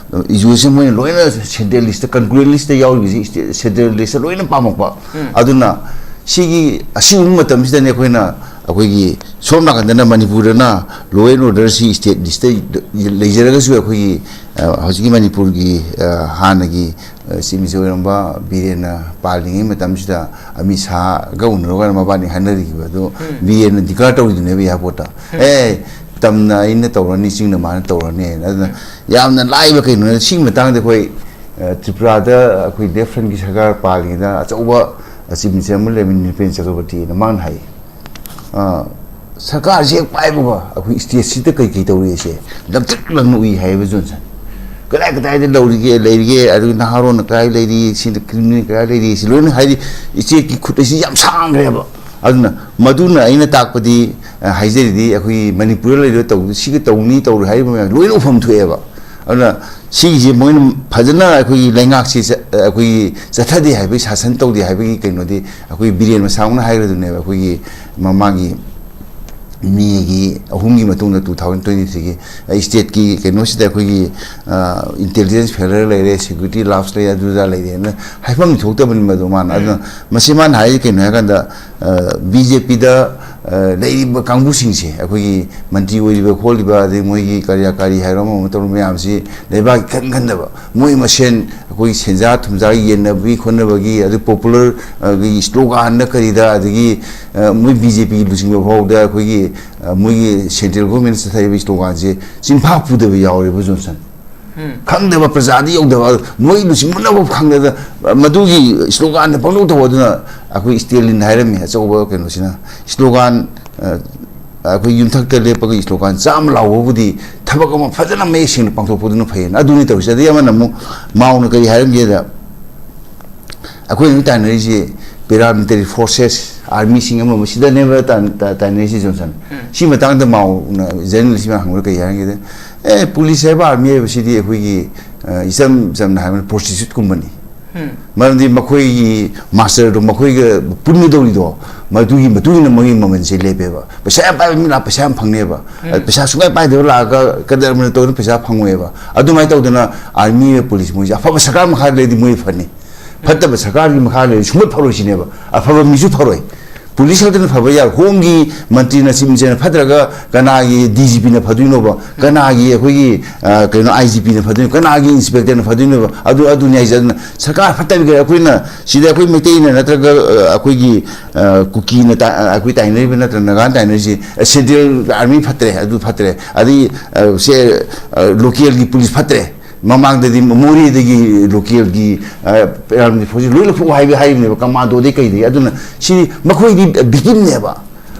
education ꯃꯣꯏꯅ ꯂꯣꯏꯅ central listꯇ, concurrent listꯇ ꯌꯥꯎꯔꯤꯕꯁꯤ state, central listꯇ ꯂꯣꯏꯅ ꯄꯥꯝꯃꯛꯄ꯫ ꯎꯝ꯫ ꯑꯗꯨꯅ ꯁꯤꯒꯤ, ꯑꯁꯤꯒꯨꯝꯕ ꯃꯇꯝꯁꯤꯗꯅꯦ ꯑꯩꯈꯣꯏꯅ ꯑꯩꯈꯣꯏꯒꯤ ꯁꯣꯝ ꯅꯥꯀꯟꯗꯅ ꯃꯅꯤꯄꯨꯔꯗꯅ law and order ꯁꯤ state ꯂꯤꯁꯇ ꯂꯩꯖꯔꯒꯁꯨ, ꯑꯩꯈꯣꯏꯒꯤ, ꯑ, ꯍꯧꯖꯤꯛꯀꯤ ꯃꯅꯤꯄꯨꯔꯒꯤ, ꯑ, ꯍꯥꯟꯅꯒꯤ, ꯑ, Chief Minister ꯑꯣꯏꯔꯝꯕ ꯕꯤꯔꯦꯟꯅ ꯄꯥꯜꯂꯤꯉꯩ ꯃꯇꯝꯁꯤꯗ ꯑꯃꯤꯠ ꯁꯥꯍꯒ ꯎꯅꯔꯒ ꯃꯕꯥꯅꯤ ꯍꯥꯏꯅꯔꯤꯕ ꯑꯗꯣ, ꯎꯝ꯫ ꯕꯤꯔꯦꯟꯅ declare ꯇꯧꯔꯤꯗꯨꯅꯦꯕ airport ꯇ꯫ ꯎꯝ꯫ "ꯑꯦ, ꯇꯝꯅ ꯑꯩꯅ ꯇꯧꯔꯅꯤ, ꯆꯤꯡꯅ ꯃꯥꯅ ꯇꯧꯔꯅꯤ"꯫ ꯑꯗꯨꯅ ꯎꯝ꯫ ꯌꯥꯝꯅ ꯂꯥꯏꯕ ꯀꯩꯅꯣ, ꯁꯤꯒꯤ ꯃꯇꯥꯡꯗ ꯑꯩꯈꯣꯏ, ꯑ, ꯇ꯭ꯔꯤꯄꯨꯔꯥꯗ ꯑꯩꯈꯣꯏ left front ꯀꯤ ꯁꯔꯀꯥꯔ ꯄꯥꯜꯂꯤꯉꯩꯗ ꯑꯆꯧꯕ Chief Minister ꯑꯃ ꯂꯩꯔꯝꯃꯤ, ꯅ꯭ꯔꯤꯄꯦꯟ ꯆꯀ꯭ꯔꯕꯔꯇꯤꯅ, ꯃꯥꯅ ꯍꯥꯏ, ꯑ, ꯁꯔꯀꯥꯔꯁꯤ ꯍꯦꯛ ꯄꯥꯏꯕꯒ ꯑꯩꯈꯣꯏ state ꯁꯤꯗ ꯀꯩ ꯀꯩ ꯇꯧꯔꯤꯁꯦ ꯂꯪꯇ꯭ꯔꯤꯛ ꯂꯪꯅ ꯎꯏ ꯍꯥꯏꯌꯦꯕ ꯖꯣꯟꯁꯟ꯫ ꯀꯗꯥꯏ ꯀꯗꯥꯏꯗ ꯂꯧꯔꯤꯒꯦ, ꯂꯩꯔꯤꯒꯦ, ꯑꯗꯨꯒ ꯅꯍꯥꯔꯣꯟꯅ ꯀꯗꯥꯏ ꯂꯩꯔꯤ, ꯁꯤꯗ criminal ꯀꯗꯥꯏ ꯂꯩꯔꯤ, ꯁꯤ ꯂꯣꯏꯅ ꯍꯥꯏꯗꯤ state ꯀꯤ ꯈꯨꯠ ꯑꯁꯤ ꯌꯥꯝ ꯁꯥꯡꯈ꯭ꯔꯦꯕ꯫ ꯑꯗꯨꯅ ꯃꯗꯨꯅ ꯑꯩꯅ ꯇꯥꯛꯄꯗꯤ, ꯑ, ꯍꯥꯏꯖꯔꯤꯗꯤ ꯑꯩꯈꯣꯏꯒꯤ ꯃꯅꯤꯄꯨꯔꯗ ꯂꯩꯔꯤꯕ ꯇꯧꯕꯗ ꯁꯤꯒ ꯇꯧꯅꯤ, ꯇꯧꯔꯣꯏ ꯍꯥꯏꯔꯤꯕ ꯃꯌꯥꯝ ꯂꯣꯏꯅ ꯎꯐꯝ ꯊꯣꯛꯑꯦꯕ꯫ ꯑꯗꯨꯅ ꯁꯤꯒꯤꯁꯦ ꯃꯣꯏꯅ ꯐꯖꯅ ꯑꯩꯈꯣꯏꯒꯤ ꯂꯩꯉꯥꯛꯁꯤ ꯆ-, ꯑꯩꯈꯣꯏꯒꯤ ꯆꯠꯊꯗꯦ ꯍꯥꯏꯕꯒꯤ, ꯁꯥꯁꯟ ꯇꯧꯗꯦ ꯍꯥꯏꯕꯒꯤ ꯀꯩꯅꯣꯗꯤ ꯑꯩꯈꯣꯏ ꯕꯤꯔꯦꯟ ꯃꯁꯥꯃꯛꯅ ꯍꯥꯏꯈ꯭ꯔꯗꯨꯅꯦꯕ, ꯑꯩꯈꯣꯏꯒꯤ ꯃꯃꯥꯡꯒꯤ ꯃꯦꯒꯤ ꯑꯍꯨꯝꯒꯤ ꯃꯇꯨꯡꯗ two thousand twenty three ꯒꯤ ꯑꯩ state ꯀꯤ ꯀꯩꯅꯣꯁꯤꯗ ꯑꯩꯈꯣꯏꯒꯤ, ꯑ, intelligence failure ꯂꯩꯔꯦ, security lapse ꯂꯩꯔꯦ, ꯑꯗꯨꯗ ꯂꯩꯔꯦꯅ ꯍꯥꯏꯐꯝ ꯊꯣꯛꯇꯕꯅꯤ ꯃꯗꯨ ꯃꯥꯅ꯫ ꯎꯝ꯫ ꯑꯗꯨꯅ ꯃꯁꯤ ꯃꯥꯅ ꯍꯥꯏꯔꯤ ꯀꯩꯅꯣ ꯍꯥꯏꯔꯀꯥꯟꯗ, ꯑ, ꯕꯤ ꯖꯦ ꯄꯤꯗ, ꯑ, ꯂꯩꯔꯤꯕ ꯀꯥꯡꯕꯨꯁꯤꯡꯁꯦ, ꯑꯩꯈꯣꯏꯒꯤ ꯃꯟꯇ꯭ꯔꯤ ꯑꯣꯏꯔꯤꯕ ꯈꯣꯠꯂꯤꯕ, ꯑꯗꯩ ꯃꯣꯏꯒꯤ ꯀꯔꯤꯌꯥ ꯀꯥꯔꯤ ꯍꯥꯏꯔꯣ, ꯑꯃ ꯑꯃ ꯇꯧꯔꯤꯕ ꯃꯌꯥꯝꯁꯤ ꯂꯩꯕꯥꯛꯀꯤ ꯈꯟ ꯈꯟꯗꯕ, ꯃꯣꯏ ꯃꯁꯦꯟ ꯑꯩꯈꯣꯏ ꯁꯦꯟꯖꯥ ꯊꯨꯝꯖꯥ ꯌꯦꯟꯅꯕꯒꯤ ꯈꯣꯠꯅꯕꯒꯤ, ꯑꯗꯨ popular, ꯑ, ꯒꯤ slogan ꯗ ꯀꯔꯤꯗ, ꯑꯗꯒꯤ, ꯑ, ꯃꯣꯏ ꯕꯤ ꯖꯦ ꯄꯤ ꯂꯨꯆꯤꯡꯕ ꯐꯥꯎꯗ ꯑꯩꯈꯣꯏꯒꯤ, ꯑ, ꯃꯣꯏꯒꯤ central government ꯆꯠꯊꯔꯤꯕ slogan ꯁꯦ ꯆꯤꯟꯐꯥ ꯄꯨꯗꯕ ꯌꯥꯎꯔꯦꯕ ꯖꯣꯟꯁꯟ꯫ ꯎꯝ꯫ ꯈꯪꯗꯕ, ꯄ꯭ꯔꯖꯥꯗꯤ ꯌꯧꯗꯕ, ꯃꯣꯏ ꯂꯨꯆꯤꯡꯕꯅꯕꯨ ꯈꯪꯗꯗ, ꯃꯗꯨꯒꯤ slogan ꯗ ꯄꯪꯇꯧ ꯇꯧꯕ꯫ ꯑꯗꯨꯅ ꯑꯩꯈꯣꯏ ꯁ꯭ꯇꯦꯂꯤꯟ ꯍꯥꯏꯔꯝꯃꯤ, ꯑꯆꯧꯕ ꯀꯩꯅꯣꯁꯤꯅ, slogan, ꯑ, ꯑꯩꯈꯣꯏ ꯌꯨꯝꯊꯛꯇ ꯂꯦꯞꯄꯒ slogan ꯆꯥꯝꯃ ꯂꯥꯎꯕꯕꯨꯗꯤ ꯊꯕꯛ ꯑꯃ ꯐꯖꯅ ꯃꯌꯦꯛ ꯁꯦꯡꯅ ꯄꯥꯡꯊꯣꯛꯄꯗꯨꯅ ꯐꯩꯌꯦꯅ꯫ ꯑꯗꯨꯅꯤ ꯇꯧꯔꯤꯁꯦ꯫ ꯑꯗꯩ ꯑꯃꯅ ꯑꯃꯨꯛ ꯃꯥꯎꯅ ꯀꯔꯤ ꯍꯥꯏꯔꯝꯒꯦꯗ, ꯑꯩꯈꯣꯏ ꯍꯧꯖꯤꯛ ꯇꯥꯟꯅꯔꯤꯁꯦ paramilitary forces, army ꯁꯤꯡ ꯑꯃ ꯑꯃ ꯁꯤꯗꯅꯦꯕ ꯇꯥꯟ-, ꯇꯥ-, ꯇꯥꯟꯅꯔꯤꯁꯦ ꯖꯣꯟꯁꯟ꯫ ꯎꯝ꯫ ꯁꯤ ꯃꯇꯥꯡꯗ ꯃꯥꯎꯅ journalist ꯃꯌꯥꯝ ꯍꯪꯕꯗ ꯀꯔꯤ ꯍꯥꯏꯔꯝꯒꯦꯗ, "ꯑꯦ, police ꯍꯥꯏꯕ, army ꯍꯥꯏꯕꯁꯤꯗꯤ ꯑꯩꯈꯣꯏꯒꯤ, ꯑ, ꯏꯆꯝ ꯆꯝꯅ ꯍꯥꯏꯕꯗ prostitute ꯀꯨꯝꯕꯅꯤ"꯫ ꯎꯝ꯫ ꯃꯔꯝꯗꯤ ꯃꯈꯣꯏꯒꯤ master ꯗꯣ ꯃꯈꯣꯏꯒ ꯄꯨꯟꯒꯗꯧꯔꯤꯗꯣ, ꯃꯗꯨꯒꯤ ꯃꯇꯨꯡ ꯏꯟꯅ ꯃꯣꯏꯒꯤ ꯃꯃꯜꯁꯦ ꯂꯦꯞꯄꯦꯕ꯫ ꯄꯩꯁꯥ ꯌꯥꯝ ꯄꯥꯏꯕ ꯃꯤ ꯂꯥꯛ ꯄꯩꯁꯥ ꯌꯥꯝ ꯐꯪꯅꯦꯕ꯫ ꯎꯝ꯫ ꯄꯩꯁꯥ ꯁꯨꯡꯄꯥꯏ ꯄꯥꯏꯗꯕ ꯂꯥꯛꯑꯒ ꯀꯗꯔ ꯑꯃꯅ ꯇꯧꯗꯅ ꯄꯩꯁꯥ ꯐꯪꯉꯣꯏꯕ꯫ ꯑꯗꯨꯃꯥꯏꯅ ꯇꯧꯗꯅ army ꯅ police ꯃꯣꯏꯁꯦ ꯑꯐꯕ ꯁꯔꯀꯥꯔ ꯃꯈꯥꯗ ꯂꯩꯔꯗꯤ ꯃꯣꯏ ꯐꯅꯤ꯫ ꯐꯠꯇꯕ ꯁꯔꯀꯥꯔꯒꯤ ꯃꯈꯥ ꯂꯩꯔꯗꯤ ꯁꯨꯡꯐꯠ ꯐꯔꯣꯏ ꯁꯤꯅꯦꯕ꯫ ꯑꯐꯕ ꯃꯤꯁꯨ ꯐꯔꯣꯏ꯫ ꯄꯨꯂꯤꯁ ꯈꯛꯇꯅ ꯐꯕ ꯌꯥꯔꯣꯏ꯫ ꯍꯣꯝꯒꯤ ꯃꯟꯇ꯭ꯔꯤꯅ, ꯆꯤꯐ ꯃꯤꯅꯤꯁꯇꯔꯅ ꯐꯠꯇ꯭ꯔꯒ ꯀꯅꯥꯒꯤ ꯗꯤ ꯖꯤ ꯄꯤꯅ ꯐꯗꯣꯏꯅꯣꯕ? ꯀꯅꯥꯒꯤ ꯑꯩꯈꯣꯏꯒꯤ, ꯑ, ꯀꯩꯅꯣ, ꯑꯥꯏ ꯖꯤ ꯄꯤꯅ ꯐꯗꯣꯏꯅꯣ? ꯀꯅꯥꯒꯤ ꯏꯟꯁꯄꯦꯛꯇꯔꯅ ꯐꯗꯣꯏꯅꯣꯕ? ꯑꯗꯨ, ꯑꯗꯨꯅꯤ ꯍꯥꯏꯁꯦ꯫ ꯑꯗꯨꯅ ꯁꯔꯀꯥꯔ ꯐꯠꯇꯕꯤꯒꯤ ꯑꯩꯈꯣꯏꯅ ꯁꯤꯗ ꯑꯩꯈꯣꯏ ꯃꯩꯇꯩꯅ ꯅꯠꯇ꯭ꯔꯒ, ꯑ, ꯑꯩꯈꯣꯏꯒꯤ, ꯑ, ꯀꯨꯀꯤꯅ ꯇꯥ-, ꯑ, ꯑꯩꯈꯣꯏ ꯇꯥꯏꯅꯔꯤꯕ ꯅꯠꯇ꯭ꯔꯒ ꯅꯥꯒꯥꯅ ꯇꯥꯏꯅꯔꯤꯁꯤ, ꯑ, ꯁꯦꯟꯇ꯭ꯔꯦꯜ ꯑꯥꯔꯃꯤ ꯐꯠꯇ꯭ꯔꯦ, ꯑꯗꯨ ꯐꯠꯇ꯭ꯔꯦ, ꯑꯗꯒꯤ, ꯑ, ꯁꯦ, ꯑ, ꯂꯣꯀꯦꯜꯒꯤ ꯄꯨꯂꯤꯁ ꯐꯠꯇ꯭ꯔꯦ꯫ ꯃꯃꯥꯡꯗꯗꯤ ꯃꯣꯔꯦꯗꯒꯤ ꯂꯣꯀꯦꯜꯒꯤ, ꯑ, ꯄꯦꯔꯥꯃꯤꯂꯤꯇꯔꯤ ꯐꯣꯔꯁꯁꯤ ꯂꯣꯏ ꯂꯧꯊꯣꯛꯑꯣ ꯍꯥꯏꯕ, ꯍꯥꯏꯔꯤꯕꯅꯦꯕ, ꯀꯃꯥꯟꯗꯣꯗꯩ ꯀꯩꯗꯩ꯫ ꯑꯗꯨꯅ ꯁꯤ ꯃꯈꯣꯏꯗꯤ ꯚꯤꯛꯇꯤꯝꯅꯦꯕ꯫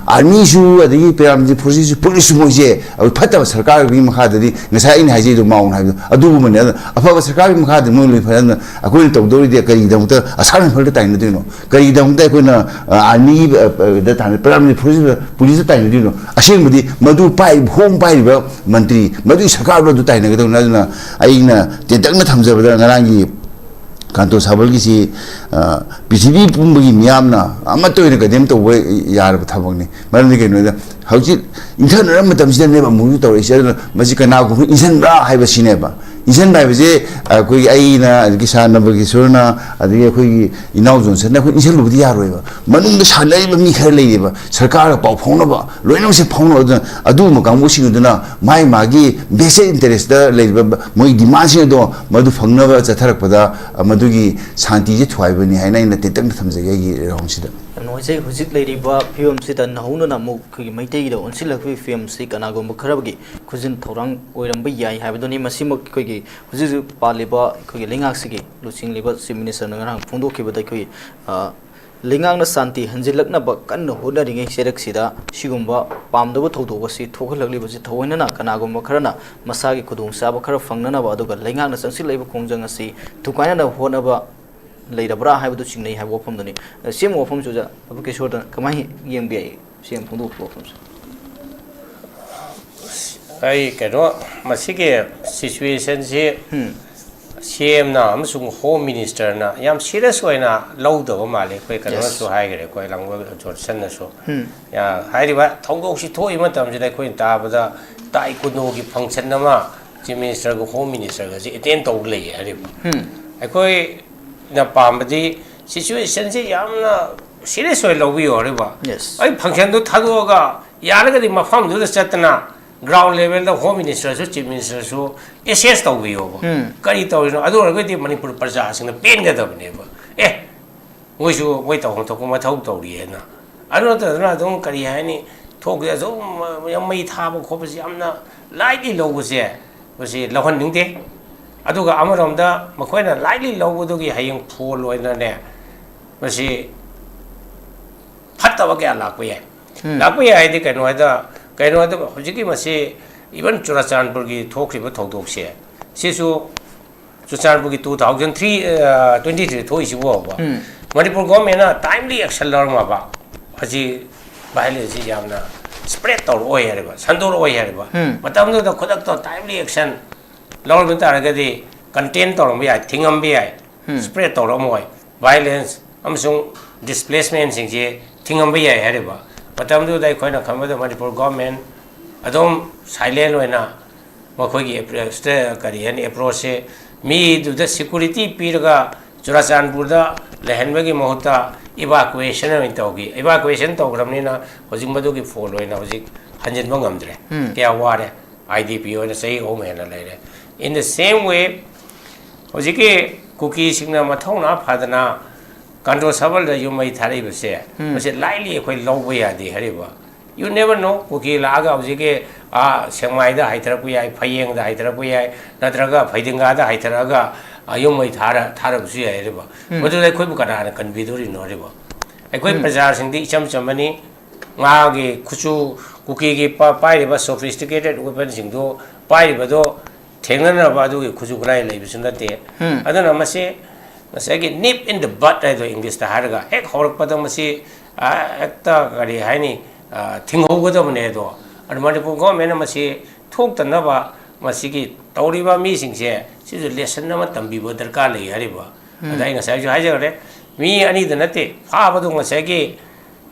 ꯑꯥꯔꯃꯤꯁꯨ, ꯑꯗꯒꯤ ꯄꯦꯔꯥꯃꯤꯂꯤꯇꯔꯤ ꯐꯣꯔꯁꯁꯤꯁꯨ, ꯄꯨꯂꯤꯁꯁꯨ, ꯃꯣꯏꯁꯦ ꯑꯩꯈꯣꯏ ꯐꯠꯇꯕ ꯁꯔꯀꯥꯔꯒꯤ ꯃꯈꯥꯗꯗꯤ, ꯉꯁꯥꯏ ꯑꯩꯅ ꯍꯥꯏꯖꯩꯗꯣ, ꯃꯥꯎꯟ ꯍꯥꯏꯕꯗꯣ ꯑꯗꯨꯒꯨꯝꯕꯅꯦ꯫ ꯑꯗꯨꯅ ꯑꯐꯕ ꯁꯔꯀꯥꯔꯒꯤ ꯃꯈꯥꯗ ꯃꯣꯏ ꯂꯣꯏ ꯐꯖꯅ ꯑꯩꯈꯣꯏꯅ ꯇꯧꯗꯧꯔꯤꯗꯤ ꯀꯔꯤꯒꯤꯗꯃꯛꯇ ꯑꯁꯥꯝ ꯔꯥꯏꯐꯜꯗ ꯇꯥꯏꯅꯗꯣꯏꯅꯣ? ꯀꯔꯤꯒꯤꯗꯃꯛꯇ ꯑꯩꯈꯣꯏꯅ, ꯑ, ꯑꯥꯔꯃꯤꯒꯤ, ꯑ, ꯑ, ꯗ ꯇꯥꯏꯅ-, ꯄꯦꯔꯥꯃꯤꯂꯤꯇꯔꯤ ꯐꯣꯔꯁꯇ, ꯄꯨꯂꯤꯁꯇ ꯇꯥꯏꯅꯗꯣꯏꯅꯣ? ꯑꯁꯦꯡꯕꯗꯤ ꯃꯗꯨ ꯄꯥꯏ-, ꯍꯣꯝ ꯄꯥꯏꯔꯤꯕ ꯃꯟꯇ꯭ꯔꯤ, ꯃꯗꯨꯒꯤ ꯁꯔꯀꯥꯔꯗꯣ ꯑꯗꯨ ꯇꯥꯏꯅꯒꯗꯧꯅꯤ꯫ ꯑꯗꯨꯅ ꯑꯩꯅ ꯇꯦꯟꯇꯛꯅ ꯊꯝꯖꯕꯗ, ꯉꯔꯥꯡꯒꯤ ꯀꯥꯟꯇꯣ ꯁꯥꯕꯜꯒꯤꯁꯤ, ꯑ, ꯄ꯭ꯔꯤꯊꯤꯕꯤ ꯄꯨꯝꯕꯒꯤ ꯃꯤꯌꯥꯝꯅ ꯑꯃꯠꯇ ꯑꯣꯏꯅ ꯀꯟꯗꯦꯝ ꯇꯧꯕ ꯌꯥꯔꯕ ꯊꯕꯛꯅꯤ꯫ ꯃꯔꯝꯗꯤ ꯀꯩꯅꯣꯗ, ꯍꯧꯖꯤꯛ ꯏꯟꯊꯅꯔꯕ ꯃꯇꯝꯁꯤꯗꯅꯦꯕ ꯑꯃꯨꯛꯁꯨ ꯇꯧꯔꯛꯏꯁꯦ꯫ ꯑꯗꯨꯅ ꯃꯁꯤ ꯀꯅꯥꯒꯨꯝꯕ ꯏꯟꯁꯤꯟꯕ꯭ꯔꯥ ꯍꯥꯏꯕꯁꯤꯅꯦꯕ꯫ ꯏꯟꯁꯤꯟꯕ ꯍꯥꯏꯕꯁꯦ ꯑꯩꯈꯣꯏꯒꯤ, ꯑꯩꯅ, ꯑꯗꯒꯤ ꯁꯥꯔ ꯅꯕꯀꯤꯁꯣꯔꯅ, ꯑꯗꯒꯤ ꯑꯩꯈꯣꯏꯒꯤ ꯏꯅꯥꯎ ꯖꯣꯟꯁꯟꯅ ꯑꯩꯈꯣꯏ ꯏꯟꯁꯤꯜꯂꯨꯕꯗꯤ ꯌꯥꯔꯣꯏꯕ꯫ ꯃꯅꯨꯡꯗ ꯁꯥꯟꯅꯔꯤꯕ ꯃꯤ ꯈꯔ ꯂꯩꯔꯤꯕ, ꯁꯔꯀꯥꯔꯒ ꯄꯥꯎ ꯐꯥꯎꯅꯕ, ꯂꯣꯏꯅꯃꯛꯁꯦ ꯐꯥꯎꯅꯕ꯫ ꯑꯗꯨꯅ ꯑꯗꯨꯒꯨꯝꯕ ꯀꯥꯡꯕꯨꯁꯤꯡ ꯑꯗꯨꯅ ꯃꯥꯒꯤ ꯃꯥꯒꯤ vested interest ꯂꯩꯔꯤꯕ ꯃꯣꯏ ꯗꯤꯃꯥꯟꯁꯤꯡ ꯑꯗꯣ ꯃꯗꯨ ꯐꯪꯅꯕ ꯆꯠꯊꯔꯛꯄꯗ, ꯃꯗꯨꯒꯤ ꯁꯥꯟꯇꯤꯁꯦ ꯊꯨꯒꯥꯏꯕꯅꯤ ꯍꯥꯏꯅ ꯑꯩꯅ ꯇꯦꯟꯇꯛꯅ ꯊꯝꯖꯒꯦ ꯑꯩꯒꯤ ꯔꯥꯎꯟꯁꯤꯗ꯫ ꯌꯥꯝ ꯅꯨꯡꯉꯥꯏꯖꯩ꯫ ꯍꯧꯖꯤꯛ ꯂꯩꯔꯤꯕ ꯐꯤꯕꯝꯁꯤꯗ ꯅꯧꯍꯧꯅꯅ ꯑꯃꯨꯛ ꯑꯩꯈꯣꯏꯒꯤ ꯃꯩꯇꯩꯒꯤꯗ ꯑꯣꯟꯁꯤꯜꯂꯛꯄꯒꯤ ꯐꯤꯕꯝꯁꯤ ꯀꯅꯥꯒꯨꯝꯕ ꯈꯔꯒꯤ ꯈꯨꯖꯤꯟ ꯊꯧꯔꯥꯡ ꯑꯣꯏꯔꯝꯕ ꯌꯥꯏ ꯍꯥꯏꯕꯗꯨꯅꯤ꯫ ꯃꯁꯤꯃꯛ ꯑꯩꯈꯣꯏꯒꯤ ꯍꯧꯖꯤꯛ ꯍꯧꯖꯤꯛ ꯄꯥꯜꯂꯤꯕ ꯑꯩꯈꯣꯏꯒꯤ ꯂꯩꯉꯥꯛꯁꯤꯒꯤ ꯂꯨꯆꯤꯡꯂꯤꯕ ꯆꯤꯐ ꯃꯤꯅꯤꯁꯇꯔꯅ ꯉꯔꯥꯡ ꯐꯣꯡꯗꯣꯛꯈꯤꯕꯗ ꯑꯩꯈꯣꯏꯒꯤ, ꯑ, ꯂꯩꯉꯥꯛꯅ ꯁꯥꯟꯇꯤ ꯍꯟꯖꯤꯜꯂꯛꯅꯕ ꯀꯟꯅ ꯍꯣꯠꯅꯔꯤꯉꯩ ꯆꯩꯔꯛꯁꯤꯗ ꯁꯤꯒꯨꯝꯕ ꯄꯥꯝꯗꯕ ꯊꯧꯗꯣꯛ ꯑꯁꯤ ꯊꯣꯛꯍꯜꯂꯛꯂꯤꯕꯁꯤ ꯊꯑꯣꯏꯅꯅ ꯀꯅꯥꯒꯨꯝꯕ ꯈꯔꯅ ꯃꯁꯥꯒꯤ ꯈꯨꯗꯣꯡꯆꯥꯕ ꯈꯔ ꯐꯪꯅꯅꯕ, ꯑꯗꯨꯒ ꯂꯩꯉꯥꯛꯅ ꯆꯪꯁꯤꯜꯂꯛꯂꯤꯕ ꯈꯣꯡꯖꯪ ꯑꯁꯤ ꯊꯨꯒꯥꯏꯅꯅꯕ ꯍꯣꯠꯅꯕ ꯂꯩꯔꯕ꯭ꯔꯥ ꯍꯥꯏꯕꯗꯨ ꯆꯤꯡꯅꯩ ꯍꯥꯏꯕ ꯋꯥꯐꯝꯗꯨꯅꯤ꯫ ꯑ, ꯁꯤꯒꯨꯝꯕ ꯋꯥꯐꯝꯁꯤꯗ ꯑꯕꯨ ꯀꯤꯁꯣꯔꯗ ꯀꯃꯥꯏꯅ ꯌꯦꯡꯕꯤꯏ? ꯁꯤ ꯑꯃ ꯐꯣꯡꯗꯣꯛꯄ ꯋꯥꯐꯝꯁꯦ꯫ ꯑꯩ ꯀꯩꯅꯣ, ꯃꯁꯤꯒꯤ ꯁꯤꯆꯨꯋꯦꯁꯟꯁꯤ ꯎꯝ꯫ ꯁꯤ ꯑꯦꯝꯅ ꯑꯃꯁꯨꯡ ꯍꯣꯝ ꯃꯤꯅꯤꯁꯇꯔꯅ ꯌꯥꯝ ꯁꯤꯔꯤꯌꯁ ꯑꯣꯏꯅ ꯂꯧꯗꯕ ꯃꯥꯜꯂꯤ꯫ ꯑꯩꯈꯣꯏ ꯀꯩꯅꯣꯅꯁꯨ ꯍꯥꯏꯈ꯭ꯔꯦ, ꯑꯩꯈꯣꯏ ꯂꯥꯡꯕ ꯖꯣꯟꯁꯟꯅꯁꯨ꯫ ꯎꯝ꯫ ꯌꯥ-, ꯍꯥꯏꯔꯤꯕ ꯊꯧꯗꯣꯛꯁꯤ ꯊꯣꯛꯏ ꯃꯇꯝꯁꯤꯗ ꯑꯩꯈꯣꯏꯅ ꯇꯥꯕꯗ ꯇꯥꯏꯀꯨꯟꯗꯣꯒꯤ ꯐꯪꯁꯟ ꯑꯃ ꯆꯤꯐ ꯃꯤꯅꯤꯁꯇꯔꯒ ꯍꯣꯝ ꯃꯤꯅꯤꯁꯇꯔꯒꯁꯦ ꯑꯦꯇꯦꯟ ꯇꯧꯕ ꯂꯩꯌꯦ ꯍꯥꯏꯔꯤꯕ꯫ ꯎꯝ꯫ ꯑꯩꯈꯣꯏꯅ ꯄꯥꯝꯕꯗꯤ ꯁꯤꯆꯨꯋꯦꯁꯟꯁꯤ ꯌꯥꯝꯅ ꯁꯤꯔꯤꯌꯁ ꯑꯣꯏꯅ ꯂꯧꯕꯤꯌꯣ ꯍꯥꯏꯔꯤꯕ꯫ Yes. ꯑꯩ ꯐꯪꯁꯟꯗꯨ ꯊꯥꯗꯣꯛꯑꯒ ꯌꯥꯔꯒꯗꯤ ꯃꯐꯝꯗꯨꯗ ꯆꯠꯇꯅ ꯒ꯭ꯔꯥꯎꯟ ꯂꯦꯚꯦꯜꯗ ꯍꯣꯝ ꯃꯤꯅꯤꯁꯇꯔꯁꯨ ꯆꯤꯐ ꯃꯤꯅꯤꯁꯇꯔꯁꯨ ꯑꯦꯁꯦꯁ ꯇꯧꯕꯤꯌꯣꯕ꯫ ꯎꯝ. ꯀꯔꯤ ꯇꯧꯔꯤꯅꯣ? ꯑꯗꯨ ꯑꯣꯏꯔꯒꯗꯤ ꯃꯅꯤꯄꯨꯔ ꯄ꯭ꯔꯖꯥꯁꯤꯡꯅ ꯄꯦꯟꯒꯗꯕꯅꯦꯕ꯫ ꯑꯦ, ꯃꯣꯏꯁꯨ ꯃꯣꯏ ꯇꯧꯐꯝ ꯊꯣꯛꯄ ꯃꯊꯧ ꯇꯧꯔꯤꯑꯅ꯫ ꯑꯗꯨ ꯅꯠꯇꯗꯅ ꯑꯗꯨꯝ ꯀꯔꯤ ꯍꯥꯏꯅꯤ, ꯊꯣꯛꯁꯦ ꯑꯗꯨꯝ ꯃꯩ ꯊꯥꯕ ꯈꯣꯠꯄꯁꯤ ꯌꯥꯝꯅ ꯂꯥꯏꯠꯂꯤ ꯂꯧꯕꯁꯦ, ꯃꯁꯤ ꯂꯧꯍꯟꯅꯤꯡꯗꯦ꯫ ꯑꯗꯨꯒ ꯑꯃꯔꯣꯝꯗ ꯃꯈꯣꯏꯅ ꯂꯥꯏꯠꯂꯤ ꯂꯧꯕꯗꯨꯒꯤ ꯍꯌꯦꯡ ꯐꯣꯜ ꯑꯣꯏꯅꯅꯦ, ꯃꯁꯤ ꯐꯠꯇꯕ ꯀꯌꯥ ꯂꯥꯛꯄ ꯌꯥꯏ꯫ ꯎꯝ. ꯂꯥꯛꯄ ꯌꯥꯏ ꯍꯥꯏꯗꯤ ꯀꯩꯅꯣ ꯍꯥꯏꯗ, ꯀꯩꯅꯣ ꯍꯥꯏꯗ ꯍꯧꯖꯤꯛꯀꯤ ꯃꯁꯤ even ꯆꯨꯔꯥꯆꯥꯟꯄꯨꯔꯒꯤ ꯊꯣꯛꯈ꯭ꯔꯤꯕ ꯊꯧꯗꯣꯛꯁꯦ, ꯁꯤꯁꯨ ꯆꯨꯔꯥꯆꯥꯟꯄꯨꯔꯒꯤ two thousand three, ꯑ, twenty three ꯊꯣꯛꯏꯁꯤꯕꯨ ꯐꯥꯎꯕ ꯎꯝ. ꯃꯅꯤꯄꯨꯔ ꯒꯣꯔꯃꯦꯟꯅ ꯇꯥꯏꯝꯂꯤ ꯑꯦꯛꯁꯟ ꯂꯧꯔꯝꯃꯕ ꯍꯧꯖꯤꯛ ꯚꯥꯏꯂꯦꯟꯁꯁꯤ ꯌꯥꯝꯅ ꯁ꯭ꯄ꯭ꯔꯦꯗ ꯇꯧꯔꯛꯑꯣꯏ ꯍꯥꯏꯔꯤꯕ, ꯁꯟꯗꯣꯔꯛꯑꯣꯏ ꯍꯥꯏꯔꯤꯕ꯫ ꯎꯝ. ꯃꯇꯝꯗꯨꯗ ꯈꯨꯗꯛꯇ ꯇꯥꯏꯝꯂꯤ ꯑꯦꯛꯁꯟ ꯂꯧꯔꯝꯕ ꯇꯥꯔꯒꯗꯤ ꯀꯟꯇꯦꯟ ꯇꯧꯔꯝꯕ ꯌꯥꯏ, ꯊꯤꯡꯉꯝꯕ ꯌꯥꯏ, ꯎꯝ. ꯁ꯭ꯄ꯭ꯔꯦꯗ ꯇꯧꯔꯛꯑꯝꯃꯣꯏ꯫ ꯚꯥꯏꯂꯦꯟꯁ ꯑꯃꯁꯨꯡ ꯗꯤꯁꯄ꯭ꯂꯦꯁꯃꯦꯟꯁꯤꯡꯁꯦ ꯊꯤꯡꯉꯝꯕ ꯌꯥꯏ ꯍꯥꯏꯔꯤꯕ꯫ ꯃꯇꯝꯗꯨꯗ ꯑꯩꯈꯣꯏꯅ ꯈꯟꯕꯗ ꯃꯅꯤꯄꯨꯔ ꯒꯣꯔꯃꯦꯟ ꯑꯗꯨꯝ ꯁꯥꯏꯂꯦꯟ ꯑꯣꯏꯅ ꯃꯈꯣꯏꯒꯤ ꯑꯦꯄ꯭ꯔꯣꯁꯇ ꯀꯔꯤ ꯍꯥꯏꯅꯤ, ꯑꯦꯄ꯭ꯔꯣꯁꯁꯦ ꯃꯤꯗꯨꯗ ꯁꯦꯀ꯭ꯌꯨꯔꯤꯇꯤ ꯄꯤꯔꯒ ꯆꯨꯔꯥꯆꯥꯟꯄꯨꯔꯗ ꯂꯩꯍꯟꯕꯒꯤ ꯃꯍꯨꯠꯇ ꯏꯚꯥꯀꯨꯋꯦꯁꯟ ꯑꯣꯏꯅ ꯇꯧꯈꯤ꯫ ꯏꯚꯥꯀꯨꯋꯦꯁꯟ ꯇꯧꯈ꯭ꯔꯕꯅꯤꯅ ꯍꯧꯖꯤꯛ ꯃꯗꯨꯒꯤ ꯐꯣꯜ ꯑꯣꯏꯅ ꯍꯧꯖꯤꯛ ꯍꯟꯖꯤꯟꯕ ꯉꯝꯗ꯭ꯔꯦ꯫ ꯎꯝ. ꯀꯌꯥ ꯋꯥꯔꯦ꯫ ꯑꯥꯏ ꯗꯤ ꯄꯤ ꯑꯣꯏꯅ ꯆꯍꯤ ꯑꯍꯨꯝ ꯍꯦꯟꯅ ꯂꯩꯔꯦ꯫ In the same way, ꯍꯧꯖꯤꯛꯀꯤ ꯀꯨꯀꯤꯁꯤꯡꯅ ꯃꯊꯧꯅꯥ ꯐꯗꯅ ꯀꯟꯗꯣ ꯁꯕꯜꯗ ꯌꯨꯝ ꯃꯩ ꯊꯥꯔꯛꯏꯕꯁꯦ, ꯎꯝ. ꯃꯁꯤ ꯂꯥꯏꯠꯂꯤ ꯑꯩꯈꯣꯏ ꯂꯧꯕ ꯌꯥꯗꯦ ꯍꯥꯏꯔꯤꯕ꯫ You never know, ꯀꯨꯀꯤ ꯂꯥꯛꯑꯒ ꯍꯧꯖꯤꯛꯀꯤ, ꯑꯥ, ꯁꯦꯛꯃꯥꯏꯗ ꯍꯥꯏꯊꯔꯛꯄ ꯌꯥꯏ, ꯐꯌꯦꯡꯗ ꯍꯥꯏꯊꯔꯛꯄ ꯌꯥꯏ, ꯅꯠꯇ꯭ꯔꯒ ꯐꯩꯗꯤꯡꯒꯥꯗ ꯍꯥꯏꯊꯔꯛꯑꯒ, ꯑꯥ, ꯌꯨꯝ ꯃꯩ ꯊꯥꯔ-, ꯊꯥꯔꯕꯁꯨ ꯌꯥꯏ ꯍꯥꯏꯔꯤꯕ꯫ ꯎꯝ. ꯃꯗꯨꯗ ꯑꯩꯈꯣꯏꯕꯨ ꯀꯅꯥꯅ ꯀꯟꯕꯤꯗꯣꯔꯤꯅꯣ ꯍꯥꯏꯔꯤꯕ? ꯑꯩꯈꯣꯏ ꯎꯝ. ꯄ꯭ꯔꯖꯥꯁꯤꯡꯗꯤ ꯏꯆꯝ ꯆꯝꯕꯅꯤ꯫ ꯃꯥꯒꯤ ꯀꯨꯆꯨ, ꯀꯨꯀꯤꯒꯤ ꯄ-, ꯄꯥꯏꯔꯤꯕ ꯁꯣꯐꯤꯁꯇꯤꯀꯦꯇꯦꯠ ꯋꯦꯄꯟꯁꯤꯡꯗꯨ ꯄꯥꯏꯔꯤꯕꯗꯣ ꯊꯦꯡꯅꯅꯕ ꯑꯗꯨꯒꯤ ꯈꯨꯠꯁꯨ ꯈꯨꯠꯂꯥꯏ ꯂꯩꯕꯁꯨ ꯅꯠꯇꯦ꯫ ꯎꯝ. ꯑꯗꯨꯅ ꯃꯁꯤ ꯉꯁꯥꯏꯒꯤ nip in the bud ꯍꯥꯏꯗꯣ ꯏꯪꯂꯤꯁꯇ ꯍꯥꯏꯔꯒ, ꯍꯦꯛ ꯍꯧꯔꯛꯄꯗ ꯃꯁꯤ, ꯑ, ꯍꯦꯛꯇ ꯀꯔꯤ ꯍꯥꯏꯅꯤ, ꯑ, ꯊꯤꯡꯍꯧꯒꯗꯕꯅꯦ ꯑꯗꯣ꯫ ꯑꯗꯨ ꯃꯅꯤꯄꯨꯔ ꯒꯣꯔꯃꯦꯟꯅ ꯃꯁꯤ ꯊꯣꯛꯇꯅꯕ ꯃꯁꯤꯒꯤ ꯇꯧꯔꯤꯕ ꯃꯤꯁꯤꯡꯁꯦ ꯁꯤꯁꯨ ꯂꯦꯁꯟ ꯑꯃ ꯇꯝꯕꯤꯕ ꯗꯔꯀꯥꯔ ꯂꯩ ꯍꯥꯏꯔꯤꯕ꯫ ꯎꯝ. ꯑꯗ ꯑꯩ ꯉꯁꯥꯏꯁꯨ ꯍꯥꯏꯖꯈ꯭ꯔꯦ, ꯃꯤ ꯑꯅꯤꯗ ꯅꯠꯇꯦ ꯐꯥꯕꯗꯣ, ꯉꯁꯥꯏꯒꯤ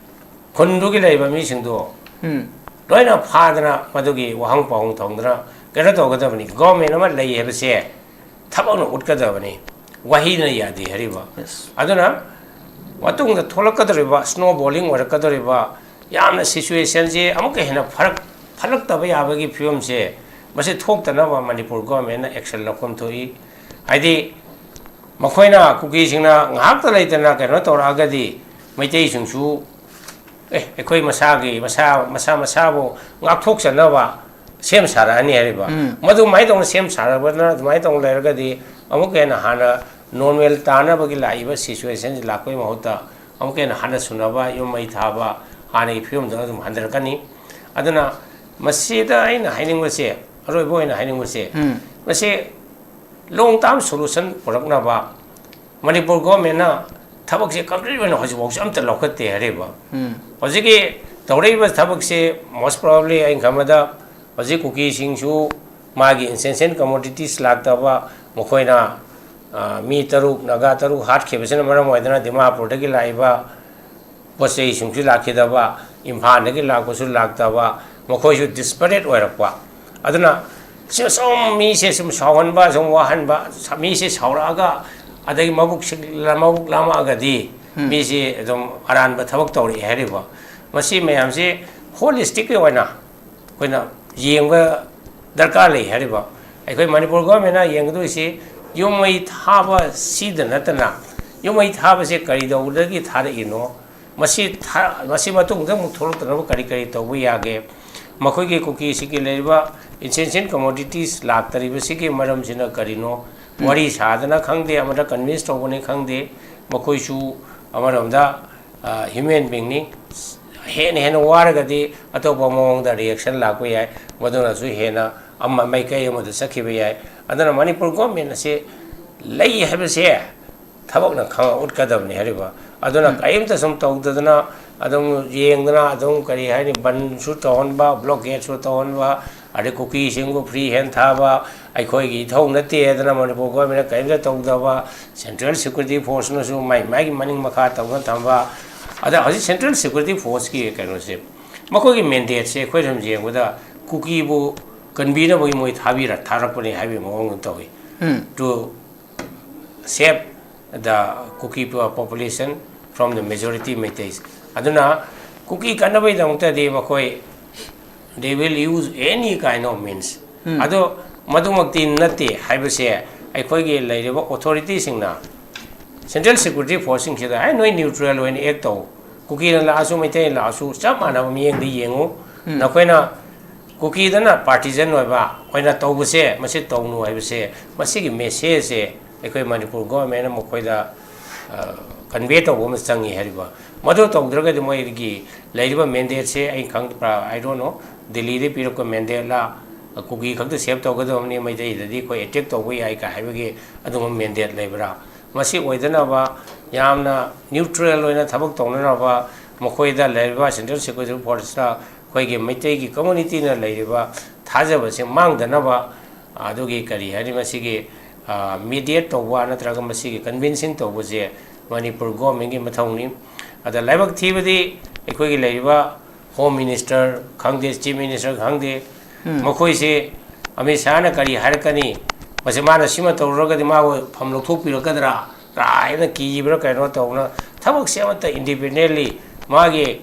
ꯈꯨꯟꯗꯨꯒꯤ ꯂꯩꯕ ꯃꯤꯁꯤꯡꯗꯣ ꯎꯝ. ꯂꯣꯏꯅ ꯐꯥꯗꯅ ꯃꯗꯨꯒꯤ ꯋꯥꯍꯪ ꯄꯥꯎꯍꯪ ꯊꯝꯗꯅ ꯀꯩꯅꯣ ꯇꯧꯒꯗꯕꯅꯤ꯫ ꯒꯣꯔꯃꯦꯟ ꯑꯃ ꯂꯩ ꯍꯥꯏꯕꯁꯦ ꯊꯕꯛꯅ ꯎꯠꯀꯗꯕꯅꯤ, ꯋꯥꯍꯩꯅ ꯌꯥꯗꯦ ꯍꯥꯏꯔꯤꯕ꯫ Yes. ꯑꯗꯨꯅ ꯃꯇꯨꯡꯗ ꯊꯣꯛꯂꯛꯀꯗꯧꯔꯤꯕ, ꯁ꯭ꯅꯣ ꯕꯣꯂꯤꯡ ꯑꯣꯏꯔꯛꯀꯗꯧꯔꯤꯕ, ꯌꯥꯝꯅ ꯁꯤꯆꯨꯋꯦꯁꯟꯁꯦ ꯑꯃꯨꯛꯀ ꯍꯦꯟꯅ ꯐꯔꯛ ꯐꯠꯂꯛꯇꯕ ꯌꯥꯕꯒꯤ ꯐꯤꯕꯝꯁꯦ, ꯃꯁꯤ ꯊꯣꯛꯇꯅꯕ ꯃꯅꯤꯄꯨꯔ ꯒꯣꯔꯃꯦꯟꯅ ꯑꯦꯛꯁꯟ ꯂꯧꯐꯝ ꯊꯣꯛꯏ꯫ ꯍꯥꯏꯗꯤ, ꯃꯈꯣꯏꯅ, ꯀꯨꯀꯤꯁꯤꯡꯅ ꯉꯥꯏꯍꯥꯛꯇ ꯂꯩꯇꯅ ꯀꯩꯅꯣ ꯇꯧꯔꯛꯑꯒꯗꯤ, ꯃꯩꯇꯩꯁꯤꯡꯁꯨ, ꯑꯦ, ꯑꯩꯈꯣꯏ ꯃꯁꯥꯒꯤ, ꯃꯁꯥ ꯃꯁꯥ ꯃꯁꯥꯕꯨ ꯉꯥꯛꯊꯣꯛꯆꯅꯕ ꯁꯦꯝ ꯁꯥꯔꯛꯑꯅꯤ ꯍꯥꯏꯔꯤꯕ꯫ ꯎꯝ꯫ ꯃꯗꯨꯃꯥꯏꯅ ꯇꯧꯅ ꯁꯦꯝ ꯁꯥꯔꯕꯅ, ꯑꯗꯨꯃꯥꯏꯅ ꯇꯧꯅ ꯂꯩꯔꯒꯗꯤ, ꯑꯃꯨꯛꯀ ꯍꯦꯟꯅ ꯍꯥꯟꯅ ꯅꯣꯔꯃꯦꯜ ꯇꯥꯅꯕꯒꯤ ꯂꯥꯛꯏꯕ ꯁꯤꯆꯨꯋꯦꯁꯟꯁꯤ ꯂꯥꯛꯄꯒꯤ ꯃꯍꯨꯠꯇ, ꯑꯃꯨꯛꯀ ꯍꯦꯟꯅ ꯍꯟꯅ ꯁꯨꯅꯕ, ꯌꯨꯝ ꯃꯩ ꯊꯥꯕ, ꯍꯥꯟꯅꯒꯤ ꯐꯤꯕꯝꯗ ꯑꯗꯨꯝ ꯍꯟꯊꯔꯛꯀꯅꯤ꯫ ꯑꯗꯨꯅ ꯃꯁꯤꯗ ꯑꯩꯅ ꯍꯥꯏꯅꯤꯡꯕꯁꯦ, ꯑꯔꯣꯏꯕ ꯑꯣꯏꯅ ꯍꯥꯏꯅꯤꯡꯕꯁꯦ, ꯎꯝ꯫ ꯃꯁꯤ ꯂꯣꯡ ꯇꯥꯔꯝ ꯁꯣꯂꯨꯁꯟ ꯄꯨꯔꯛꯅꯕ ꯃꯅꯤꯄꯨꯔ ꯒꯣꯔꯃꯦꯟꯅ ꯊꯕꯛꯁꯦ ꯀꯝꯄ꯭ꯂꯤꯠ ꯑꯣꯏꯅ ꯍꯧꯖꯤꯛꯐꯥꯎꯁꯦ ꯑꯝꯇ ꯂꯧꯈꯠꯇꯦ ꯍꯥꯏꯔꯤꯕ꯫ ꯎꯝ꯫ ꯍꯧꯖꯤꯛꯀꯤ ꯇꯧꯔꯛꯏꯕ ꯊꯕꯛꯁꯦ, most probably, ꯑꯩꯅ ꯈꯟꯕꯗ, ꯍꯧꯖꯤꯛ ꯀꯨꯀꯤꯁꯤꯡꯁꯨ ꯃꯥꯒꯤ essential commodities ꯂꯥꯛꯇꯕ, ꯃꯈꯣꯏꯅ, ꯑ, ꯃꯤ ꯇꯔꯨꯛ, ꯅꯥꯒꯥ ꯇꯔꯨꯛ ꯍꯥꯠꯈꯤꯕꯁꯤꯅ ꯃꯔꯝ ꯑꯣꯏꯗꯅ ꯗꯤꯃꯥꯄꯨꯔꯗꯒꯤ ꯂꯥꯛꯏꯕ ꯄꯣꯠ ꯆꯩꯁꯤꯡꯁꯨ ꯂꯥꯛꯈꯤꯗꯕ, ꯏꯝꯐꯥꯜꯗꯒꯤ ꯂꯥꯛꯄꯁꯨ ꯂꯥꯛꯇꯕ, ꯃꯈꯣꯏꯁꯨ ꯗꯤꯁꯄꯔꯦꯠ ꯑꯣꯏꯔꯛꯄ꯫ ꯑꯗꯨꯅ ꯁꯤ ꯁꯨꯝ ꯃꯤꯁꯦ ꯁꯨꯝ ꯁꯥꯎꯍꯟꯕ, ꯁꯨꯝ ꯋꯥꯍꯟꯕ, ꯃꯤꯁꯦ ꯁꯥꯎꯔꯛꯑꯒ, ꯑꯗꯒꯤ ꯃꯕꯨꯛꯁꯤ, ꯃꯕꯨꯛ ꯂꯥꯝꯃꯛꯑꯒꯗꯤ, ꯎꯝ꯫ ꯃꯤꯁꯦ ꯑꯗꯨꯝ ꯑꯔꯥꯟꯕ ꯊꯕꯛ ꯇꯧꯔꯛꯑꯦ ꯍꯥꯏꯔꯤꯕ꯫ ꯃꯁꯤ ꯃꯌꯥꯝꯁꯤ ꯍꯣꯂꯤꯁꯇꯤꯛꯀꯤ ꯑꯣꯏꯅ ꯑꯩꯈꯣꯏꯅ ꯌꯦꯡꯕ ꯗꯔꯀꯥꯔ ꯂꯩ ꯍꯥꯏꯔꯤꯕ꯫ ꯑꯩꯈꯣꯏ ꯃꯅꯤꯄꯨꯔ ꯒꯣꯔꯃꯦꯟꯅ ꯌꯦꯡꯒꯗꯣꯏꯁꯤ ꯌꯨꯝ ꯃꯩ ꯊꯥꯕ ꯁꯤꯗ ꯅꯠꯇꯅ, ꯌꯨꯝ ꯃꯩ ꯊꯥꯕꯁꯦ ꯀꯔꯤ ꯇꯧꯕꯗꯒꯤ ꯊꯥꯔꯛꯏꯅꯣ, ꯃꯁꯤ ꯊꯥ-, ꯃꯁꯤ ꯃꯇꯨꯡꯗ ꯑꯃꯨꯛ ꯊꯣꯛꯂꯛꯇꯅꯕ ꯀꯔꯤ ꯀꯔꯤ ꯇꯧꯕ ꯌꯥꯒꯦ, ꯃꯈꯣꯏꯒꯤ ꯀꯨꯀꯤꯁꯤꯡꯒꯤ ꯂꯩꯔꯤꯕ essential commodities ꯂꯥꯛꯇꯔꯤꯕꯁꯤꯒꯤ ꯃꯔꯝꯁꯤꯅ ꯀꯔꯤꯅꯣ, ꯎꯝ꯫ ꯋꯥꯔꯤ ꯁꯥꯗꯅ ꯈꯪꯗꯦ, ꯑꯃꯗ ꯀꯟꯚꯤꯟꯁ ꯇꯧꯕꯅꯤ ꯈꯪꯗꯦ, ꯃꯈꯣꯏꯁꯨ ꯑꯃꯔꯣꯝꯗ, ꯑ, ꯍ꯭ꯌꯨꯃꯦꯟ ꯕꯤꯡꯅꯤ꯫ ꯍꯦꯟꯅ ꯍꯦꯟꯅ ꯋꯥꯔꯒꯗꯤ ꯑꯇꯣꯞꯄ ꯃꯑꯣꯡꯗ ꯔꯤꯌꯦꯛꯁꯟ ꯂꯥꯛꯄ ꯌꯥꯏ, ꯃꯗꯨꯅꯁꯨ ꯍꯦꯟꯅ ꯑꯃ ꯃꯥꯏꯀꯩ ꯑꯃꯗ ꯆꯠꯈꯤꯕ ꯌꯥꯏ꯫ ꯑꯗꯨꯅ ꯃꯅꯤꯄꯨꯔ ꯒꯣꯔꯃꯦꯟ ꯑꯁꯤ ꯂꯩ ꯍꯥꯏꯕꯁꯦ ꯊꯕꯛꯅ ꯈꯪ ꯎꯠꯀꯗꯕꯅꯤ ꯍꯥꯏꯔꯤꯕ꯫ ꯑꯗꯨꯅ ꯎꯝ꯫ ꯀꯔꯤꯝꯇ ꯁꯨꯝ ꯇꯧꯗꯗꯅ, ꯑꯗꯨꯝ ꯌꯦꯡꯗꯅ, ꯑꯗꯨꯝ, ꯀꯔꯤ ꯍꯥꯏꯅꯤ, ꯕꯟꯁꯨ ꯇꯧꯍꯟꯕ, ꯕ꯭ꯂꯣꯀꯦꯠꯁꯨ ꯇꯧꯍꯟꯕ, ꯑꯗꯩ ꯀꯨꯀꯤꯁꯤꯡꯕꯨ ꯐ꯭ꯔꯤ ꯍꯦꯟ ꯊꯥꯕ, ꯑꯩꯈꯣꯏꯒꯤ ꯏꯊꯧ ꯅꯠꯇꯦ ꯍꯥꯏꯗꯅ ꯃꯅꯤꯄꯨꯔ ꯒꯣꯔꯃꯦꯟꯅ ꯀꯔꯤꯝꯇ ꯇꯧꯗꯕ, ꯁꯦꯟꯇ꯭ꯔꯦꯜ ꯁꯦꯀ꯭ꯌꯨꯔꯤꯇꯤ ꯐꯣꯔꯁꯅꯁꯨ ꯃꯥꯏ ꯃꯥꯏꯒꯤ ꯃꯅꯤꯡ ꯃꯈꯥ ꯇꯧꯅ ꯊꯝꯕ꯫ ꯑꯗ ꯍꯧꯖꯤꯛ ꯁꯦꯟꯇ꯭ꯔꯦꯜ ꯁꯦꯀ꯭ꯌꯨꯔꯤꯇꯤ ꯐꯣꯔꯁꯀꯤ ꯀꯩꯅꯣꯁꯦ, ꯃꯈꯣꯏꯒꯤ ꯃꯦꯟꯗꯦꯠꯁꯦ ꯑꯩꯈꯣꯏ ꯁꯨꯝ ꯌꯦꯡꯕꯗ ꯀꯨꯀꯤꯕꯨ ꯀꯟꯕꯤꯅꯕꯒꯤ ꯃꯣꯏ ꯊꯥꯕꯤꯔ-, ꯊꯥꯔꯛꯄꯅꯤ ꯍꯥꯏꯕꯒꯤ ꯃꯑꯣꯡ ꯑꯃ ꯇꯧꯏ꯫ ꯎꯝ꯫ To save the Kuki po-, population, from the majority Meiteis. ꯑꯗꯨꯅ ꯀꯨꯀꯤ ꯀꯟꯅꯕꯒꯤꯗꯃꯛꯇꯗꯤ ꯃꯈꯣꯏ they will use any kind of means. ꯑꯗꯣ ꯃꯗꯨꯃꯛꯇꯤ ꯅꯠꯇꯦ ꯍꯥꯏꯕꯁꯦ ꯑꯩꯈꯣꯏꯒꯤ ꯂꯩꯔꯤꯕ ꯑꯣꯊꯣꯔꯤꯇꯤꯁꯤꯡꯅ, ꯁꯦꯟꯇ꯭ꯔꯦꯜ ꯁꯦꯀ꯭ꯌꯨꯔꯤꯇꯤ ꯐꯣꯔꯁꯁꯤꯡꯁꯤꯗ, "ꯑꯦ, ꯅꯣꯏ ꯅ꯭ꯌꯨꯇ꯭ꯔꯦꯜ ꯑꯣꯏꯅ ꯑꯦꯛ ꯇꯧ, ꯀꯨꯀꯤꯅ ꯂꯥꯛꯑꯁꯨ ꯃꯩꯇꯩꯅ ꯂꯥꯛꯑꯁꯨ ꯆꯞ ꯃꯥꯟꯅꯕ ꯃꯤꯠꯌꯦꯡꯗ ꯌꯦꯡꯉꯨ, ꯅꯈꯣꯏꯅ ꯀꯨꯀꯤꯗꯅ ꯄꯥꯔꯇꯤꯖꯟ ꯑꯣꯏꯕ ꯑꯣꯏꯅ ꯇꯧꯕꯁꯦ ꯃꯁꯤ ꯇꯧꯅꯨ" ꯍꯥꯏꯕꯁꯦ, ꯃꯁꯤꯒꯤ ꯃꯦꯁꯦꯖꯁꯦ ꯑꯩꯈꯣꯏ ꯃꯅꯤꯄꯨꯔ ꯒꯣꯔꯃꯦꯟꯅ ꯃꯈꯣꯏꯗ ꯀꯟꯚꯦ ꯇꯧꯕ ꯑꯃ ꯆꯪꯉꯤ ꯍꯥꯏꯔꯤꯕ꯫ ꯃꯗꯨ ꯇꯧꯗ꯭ꯔꯒꯗꯤ ꯃꯣꯏꯒꯤ ꯂꯩꯔꯤꯕ ꯃꯦꯟꯗꯦꯠꯁꯦ ꯑꯩ ꯈꯪꯗ꯭ꯔꯥ, I don't know, ꯗꯤꯜꯂꯤꯗ ꯄꯤꯔꯛꯄ ꯃꯦꯟꯗꯦꯠꯂ, ꯀꯨꯀꯤ ꯈꯛꯇ ꯁꯦꯞ ꯇꯧꯒꯗꯕꯅꯤ, ꯃꯩꯇꯩꯗꯗꯤ ꯑꯩꯈꯣꯏ ꯑꯦꯇꯦꯛ ꯇꯧꯕ ꯌꯥꯏ ꯀꯥꯏ ꯍꯥꯏꯕꯒꯤ ꯑꯗꯨꯒꯨꯝꯕ ꯃꯦꯟꯗꯦꯠ ꯂꯩꯕ꯭ꯔꯥ? ꯃꯁꯤ ꯑꯣꯏꯗꯅꯕ ꯌꯥꯝꯅ ꯅ꯭ꯌꯨꯇ꯭ꯔꯦꯜ ꯑꯣꯏꯅ ꯊꯕꯛ ꯇꯧꯅꯅꯕ ꯃꯈꯣꯏꯗ ꯂꯩꯔꯤꯕ ꯁꯦꯟꯇ꯭ꯔꯦꯜ ꯁꯦꯀ꯭ꯌꯨꯔꯤꯇꯤ ꯐꯣꯔꯁꯇ ꯑꯩꯈꯣꯏꯒꯤ ꯃꯩꯇꯩꯒꯤ ꯀꯝꯃꯨꯅꯤꯇꯤꯅ ꯂꯩꯔꯤꯕ ꯊꯥꯖꯕꯁꯦ ꯃꯥꯡꯗꯅꯕ ꯑꯗꯨꯒꯤ ꯀꯔꯤ ꯍꯥꯏꯅꯤ, ꯃꯁꯤꯒꯤ ꯃꯤꯗꯤꯌꯦꯠ ꯇꯧꯕ ꯅꯠꯇ꯭ꯔꯒ ꯃꯁꯤꯒꯤ ꯀꯟꯚꯤꯟꯁꯤꯡ ꯇꯧꯕꯁꯦ ꯃꯅꯤꯄꯨꯔ ꯒꯣꯔꯃꯦꯟꯒꯤ ꯃꯊꯧꯅꯤ꯫ ꯑꯗ ꯂꯥꯏꯕꯛ ꯊꯤꯕꯗꯤ ꯑꯩꯈꯣꯏꯒꯤ ꯂꯩꯔꯤꯕ ꯍꯣꯝ ꯃꯤꯅꯤꯁꯇꯔ ꯈꯪꯗꯦ, ꯆꯤꯐ ꯃꯤꯅꯤꯁꯇꯔ ꯈꯪꯗꯦ, ꯃꯈꯣꯏꯁꯦ ꯑꯃꯤꯠ ꯁꯥꯍꯅ ꯀꯔꯤ ꯍꯥꯏꯔꯛꯀꯅꯤ, ꯃꯁꯤ ꯃꯥꯅ ꯁꯤꯃ ꯇꯧꯔꯨꯔꯒꯗꯤ ꯃꯥꯕꯨ ꯐꯝ ꯂꯧꯊꯣꯛꯄꯤꯔꯛꯀꯗ꯭ꯔꯥ ꯀꯥꯏꯅ ꯀꯤꯕ꯭ꯔꯥ ꯀꯩꯅꯣ ꯇꯧꯅ ꯊꯕꯛꯁꯦ ꯑꯃꯠꯇ ꯏꯟꯗꯤꯄꯦꯟꯗꯦꯟꯂꯤ ꯃꯥꯒꯤ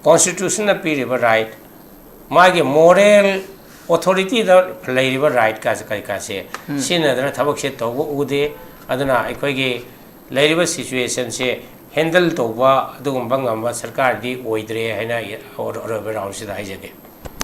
ꯀꯣꯟꯁꯇꯤꯇ꯭ꯌꯨꯁꯟꯅ ꯄꯤꯔꯤꯕ ꯔꯥꯏꯠ, ꯃꯥꯒꯤ ꯃꯣꯔꯦꯜ ꯑꯣꯊꯣꯔꯤꯇꯤꯗ ꯂꯩꯔꯤꯕ ꯔꯥꯏꯠ ꯀꯥꯁꯦ ꯀꯔꯤ ꯀꯥꯁꯦ ꯁꯤꯖꯤꯟꯅꯗꯅ ꯊꯕꯛꯁꯦ ꯇꯧꯕ ꯎꯗꯦ꯫ ꯑꯗꯨꯅ ꯑꯩꯈꯣꯏꯒꯤ ꯂꯩꯔꯤꯕ ꯁꯤꯆꯨꯋꯦꯁꯟꯁꯦ ꯍꯦꯟꯗꯜ ꯇꯧꯕ ꯑꯗꯨꯒꯨꯝꯕ ꯉꯝꯕ ꯁꯔꯀꯥꯔꯗꯤ ꯑꯣꯏꯗ꯭ꯔꯦ ꯍꯥꯏꯅ ꯑꯩ ꯑꯔꯣꯏꯕ ꯔꯥꯎꯟꯁꯤꯗ ꯍꯥꯏꯖꯒꯦ꯫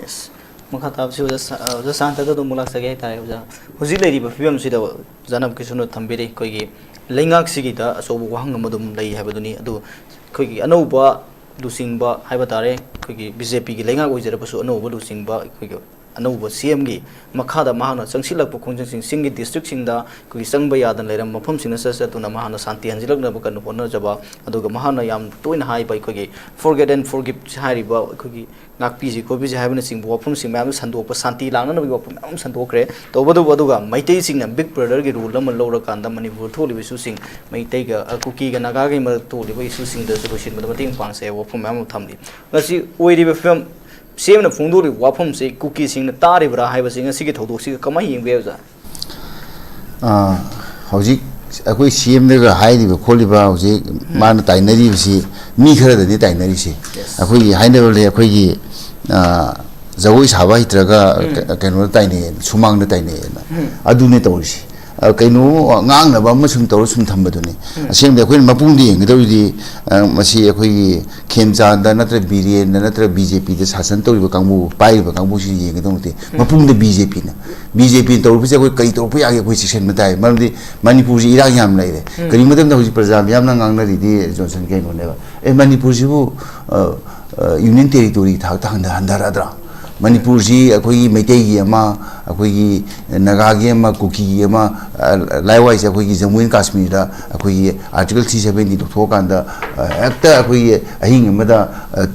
ꯌꯦꯁ꯫ ꯃꯈꯥ ꯇꯥꯕꯁꯤ ꯑꯣꯖꯥ ꯁꯥ-, ꯑꯣꯖꯥ ꯁꯥꯟꯇꯗ ꯑꯗꯨꯝ ꯑꯃꯨꯛ ꯂꯥꯛꯆꯒꯦ ꯍꯥꯏꯇꯥꯔꯦ꯫ ꯑꯣꯖꯥ, ꯍꯧꯖꯤꯛ ꯂꯩꯔꯤꯕ ꯐꯤꯕꯝꯁꯤꯗ ꯑꯣꯖꯥ ꯅꯕꯀꯤꯁꯟꯅ ꯊꯝꯕꯤꯔꯤ, ꯑꯩꯈꯣꯏꯒꯤ ꯂꯩꯉꯥꯛꯁꯤꯒꯤꯗ ꯑꯆꯧꯕ ꯋꯥꯍꯪ ꯑꯃ ꯑꯗꯨꯝ ꯂꯩ ꯍꯥꯏꯕꯗꯨꯅꯤ꯫ ꯑꯗꯨ ꯑꯩꯈꯣꯏꯒꯤ ꯑꯅꯧꯕ ꯂꯨꯆꯤꯡꯕ ꯍꯥꯏꯕ ꯇꯥꯔꯦ, ꯑꯩꯈꯣꯏꯒꯤ ꯕꯤ ꯖꯦ ꯄꯤꯒꯤ ꯂꯩꯉꯥꯛ ꯑꯣꯏꯖꯔꯕꯁꯨ ꯑꯅꯧꯕ ꯂꯨꯆꯤꯡꯕ ꯑꯩꯈꯣꯏꯒꯤ ꯑꯅꯧꯕ ꯁꯤ ꯑꯦꯝꯒꯤ ꯃꯈꯥꯗ ꯃꯍꯥꯛꯅ ꯆꯪꯁꯤꯜꯂꯛꯄ ꯈꯣꯡꯖꯪꯁꯤꯡ, ꯆꯤꯡꯒꯤ ꯗꯤꯁꯇ꯭ꯔꯤꯛꯁꯤꯡꯗ ꯑꯩꯈꯣꯏꯒꯤ ꯆꯪꯕ ꯌꯥꯗꯅ ꯂꯩꯔꯝꯕ ꯃꯐꯝꯁꯤꯡꯗ ꯆꯠ ꯆꯠꯇꯨꯅ ꯃꯍꯥꯛꯅ ꯁꯥꯟꯇꯤ ꯍꯟꯖꯤꯜꯂꯛꯅꯕ ꯀꯟꯅ ꯍꯣꯠꯅꯖꯕ, ꯑꯗꯨꯒ ꯃꯍꯥꯛꯅ ꯌꯥꯝ ꯇꯣꯏꯅ ꯍꯥꯏꯕ ꯑꯩꯈꯣꯏꯒꯤ forget and forgive ꯍꯥꯏꯔꯤꯕ ꯑꯩꯈꯣꯏꯒꯤ ꯉꯥꯛꯄꯤꯁꯤ ꯈꯣꯠꯄꯤꯁꯤ ꯍꯥꯏꯕꯅꯆꯤꯡꯕ ꯋꯥꯐꯝꯁꯤꯡ ꯃꯌꯥꯝꯗꯨ ꯁꯟꯗꯣꯛꯄ, ꯁꯥꯟꯇꯤ ꯂꯥꯛꯅꯅꯕꯒꯤ ꯋꯥꯐꯝ ꯃꯌꯥꯝ ꯑꯃ ꯁꯟꯗꯣꯛꯈ꯭ꯔꯦ꯫ ꯇꯧꯕꯇꯕꯨ ꯑꯗꯨꯒ ꯃꯩꯇꯩꯁꯤꯡꯅ ꯕꯤꯛ ꯕ꯭ꯔꯗꯔꯒꯤ ꯔꯣꯜ ꯑꯃ ꯂꯧꯔꯀꯥꯟꯗ ꯃꯅꯤꯄꯨꯔꯗ ꯊꯣꯛꯂꯤꯕ ꯏꯁꯨꯁꯤꯡ, ꯃꯩꯇꯩꯒ, ꯑ, ꯀꯨꯀꯤꯒ ꯅꯥꯒꯥꯒꯤ ꯃꯔꯛꯇ ꯊꯣꯛꯂꯤꯕ ꯏꯁꯨꯁꯤꯡꯗꯁꯨ ꯂꯣꯏꯁꯤꯟꯕꯗ ꯃꯇꯦꯡ ꯄꯥꯡꯁꯦ ꯍꯥꯏꯕ ꯋꯥꯐꯝ ꯃꯌꯥꯝ ꯑꯃ ꯊꯝꯂꯤ꯫ ꯉꯁꯤ ꯑꯣꯏꯔꯤꯕ ꯐꯤꯕꯝ ꯁꯤ ꯑꯦꯝꯅ ꯐꯣꯡꯗꯣꯛꯂꯤꯕ ꯋꯥꯐꯝꯁꯤ ꯀꯨꯀꯤꯁꯤꯡꯅ ꯇꯥꯔꯤꯕ꯭ꯔꯥ ꯍꯥꯏꯕꯁꯤ ꯉꯁꯤꯒꯤ ꯊꯧꯗꯣꯛꯁꯤꯒ ꯀꯃꯥꯏꯅ ꯌꯦꯡꯕ ꯌꯥꯏ, ꯑꯣꯖꯥ? ꯑ, ꯍꯧꯖꯤꯛ ꯑꯩꯈꯣꯏ ꯁꯤ ꯑꯦꯝꯗꯒ ꯍꯥꯏꯔꯤꯕ ꯈꯣꯠꯂꯤꯕ ꯍꯧꯖꯤꯛ ꯃꯥꯅ ꯇꯥꯏꯅꯔꯤꯕꯁꯤ, ꯃꯤ ꯈꯔꯗꯅꯤ ꯇꯥꯏꯅꯔꯤꯁꯤ꯫ ꯑꯩꯈꯣꯏꯒꯤ ꯍꯥꯏꯅꯕ ꯂꯩ, ꯑꯩꯈꯣꯏꯒꯤ, ꯑ, ꯖꯒꯣꯏ ꯁꯥꯕ ꯍꯩꯇ꯭ꯔꯒ ꯀ-, ꯀꯩꯅꯣꯗ ꯇꯥꯏꯅꯩꯌꯦꯅ, ꯁꯨꯃꯥꯡꯗ ꯇꯥꯏꯅꯩꯌꯦꯅ꯫ ꯑꯗꯨꯅꯦ ꯇꯧꯔꯤꯁꯤ꯫ ꯑ, ꯀꯩꯅꯣ, ꯉꯥꯡꯅꯕ ꯑꯃ ꯁꯨꯝ ꯇꯧꯔ ꯁꯨꯝ ꯊꯝꯕꯗꯨꯅꯤ꯫ ꯑꯁꯦꯡꯕꯗꯤ ꯑꯩꯈꯣꯏꯅ ꯃꯄꯨꯡꯗ ꯌꯦꯡꯒꯗꯧꯔꯤꯗꯤ, ꯑ, ꯃꯁꯤ ꯑꯩꯈꯣꯏꯒꯤ ꯈꯦꯝꯆꯥꯟꯗ ꯅꯠꯇ꯭ꯔ ꯕꯤꯔꯦꯟꯗ ꯅꯠꯇ꯭ꯔ ꯕꯤ ꯖꯦ ꯄꯤꯗ ꯁꯥꯁꯟ ꯇꯧꯔꯤꯕ ꯀꯥꯡꯕꯨ, ꯄꯥꯏꯔꯤꯕ ꯀꯥꯡꯕꯨꯁꯤꯅ ꯌꯦꯡꯒꯗꯧ ꯅꯠꯇꯦ꯫ ꯃꯄꯨꯡꯗ ꯕꯤ ꯖꯦ ꯄꯤꯅ꯫ ꯕꯤ ꯖꯦ ꯄꯤꯅ ꯇꯧꯔꯨꯕꯁꯦ ꯑꯩꯈꯣꯏ ꯀꯔꯤ ꯇꯧꯔꯛꯄ ꯌꯥꯒꯦ ꯑꯩꯈꯣꯏ ꯆꯦꯛꯁꯤꯟꯕ ꯇꯥꯏ꯫ ꯃꯔꯝꯗꯤ ꯃꯅꯤꯄꯨꯔꯁꯤ ꯏꯔꯥꯡ ꯌꯥꯝ ꯂꯩꯔꯦ꯫ ꯀꯔꯤꯒꯨꯝꯕ ꯃꯇꯝꯗ ꯍꯧꯖꯤꯛ ꯄ꯭ꯔꯖꯥ ꯃꯤꯌꯥꯝꯅ ꯉꯥꯡꯅꯔꯤꯗꯤ, ꯖꯣꯟꯁꯟ, ꯀꯩꯅꯣꯅꯦꯕ, ꯑꯦ, ꯃꯅꯤꯄꯨꯔꯁꯤꯕꯨ, ꯑ, ꯑ, ꯌꯨꯅꯤꯌꯟ ꯇꯦꯔꯤꯇꯣꯔꯤ ꯊꯥꯛꯇ ꯍꯟꯊ-, ꯍꯟꯊꯔꯗ꯭ꯔꯥ? ꯃꯅꯤꯄꯨꯔꯁꯤ ꯑꯩꯈꯣꯏꯒꯤ ꯃꯩꯇꯩꯒꯤ ꯑꯃ, ꯑꯩꯈꯣꯏꯒꯤ ꯅꯥꯒꯥꯒꯤ ꯑꯃ, ꯀꯨꯀꯤꯒꯤ ꯑꯃ, ꯑ, ꯂꯥꯏꯋꯥꯏꯁꯦ ꯑꯩꯈꯣꯏꯒꯤ ꯖꯃꯨ ꯑꯦꯟ ꯀꯥꯁꯃꯤꯔꯗ ꯑꯩꯈꯣꯏꯒꯤ ꯑꯥꯔꯇꯤꯀꯜ ꯊ꯭ꯔꯤ ꯁꯕꯦꯟꯇꯤ ꯂꯧꯊꯣꯛꯑꯀꯥꯟꯗ, ꯑ, ꯍꯦꯛꯇ ꯑꯩꯈꯣꯏꯒꯤ ꯑꯍꯤꯡ ꯑꯃꯗ, ꯑ,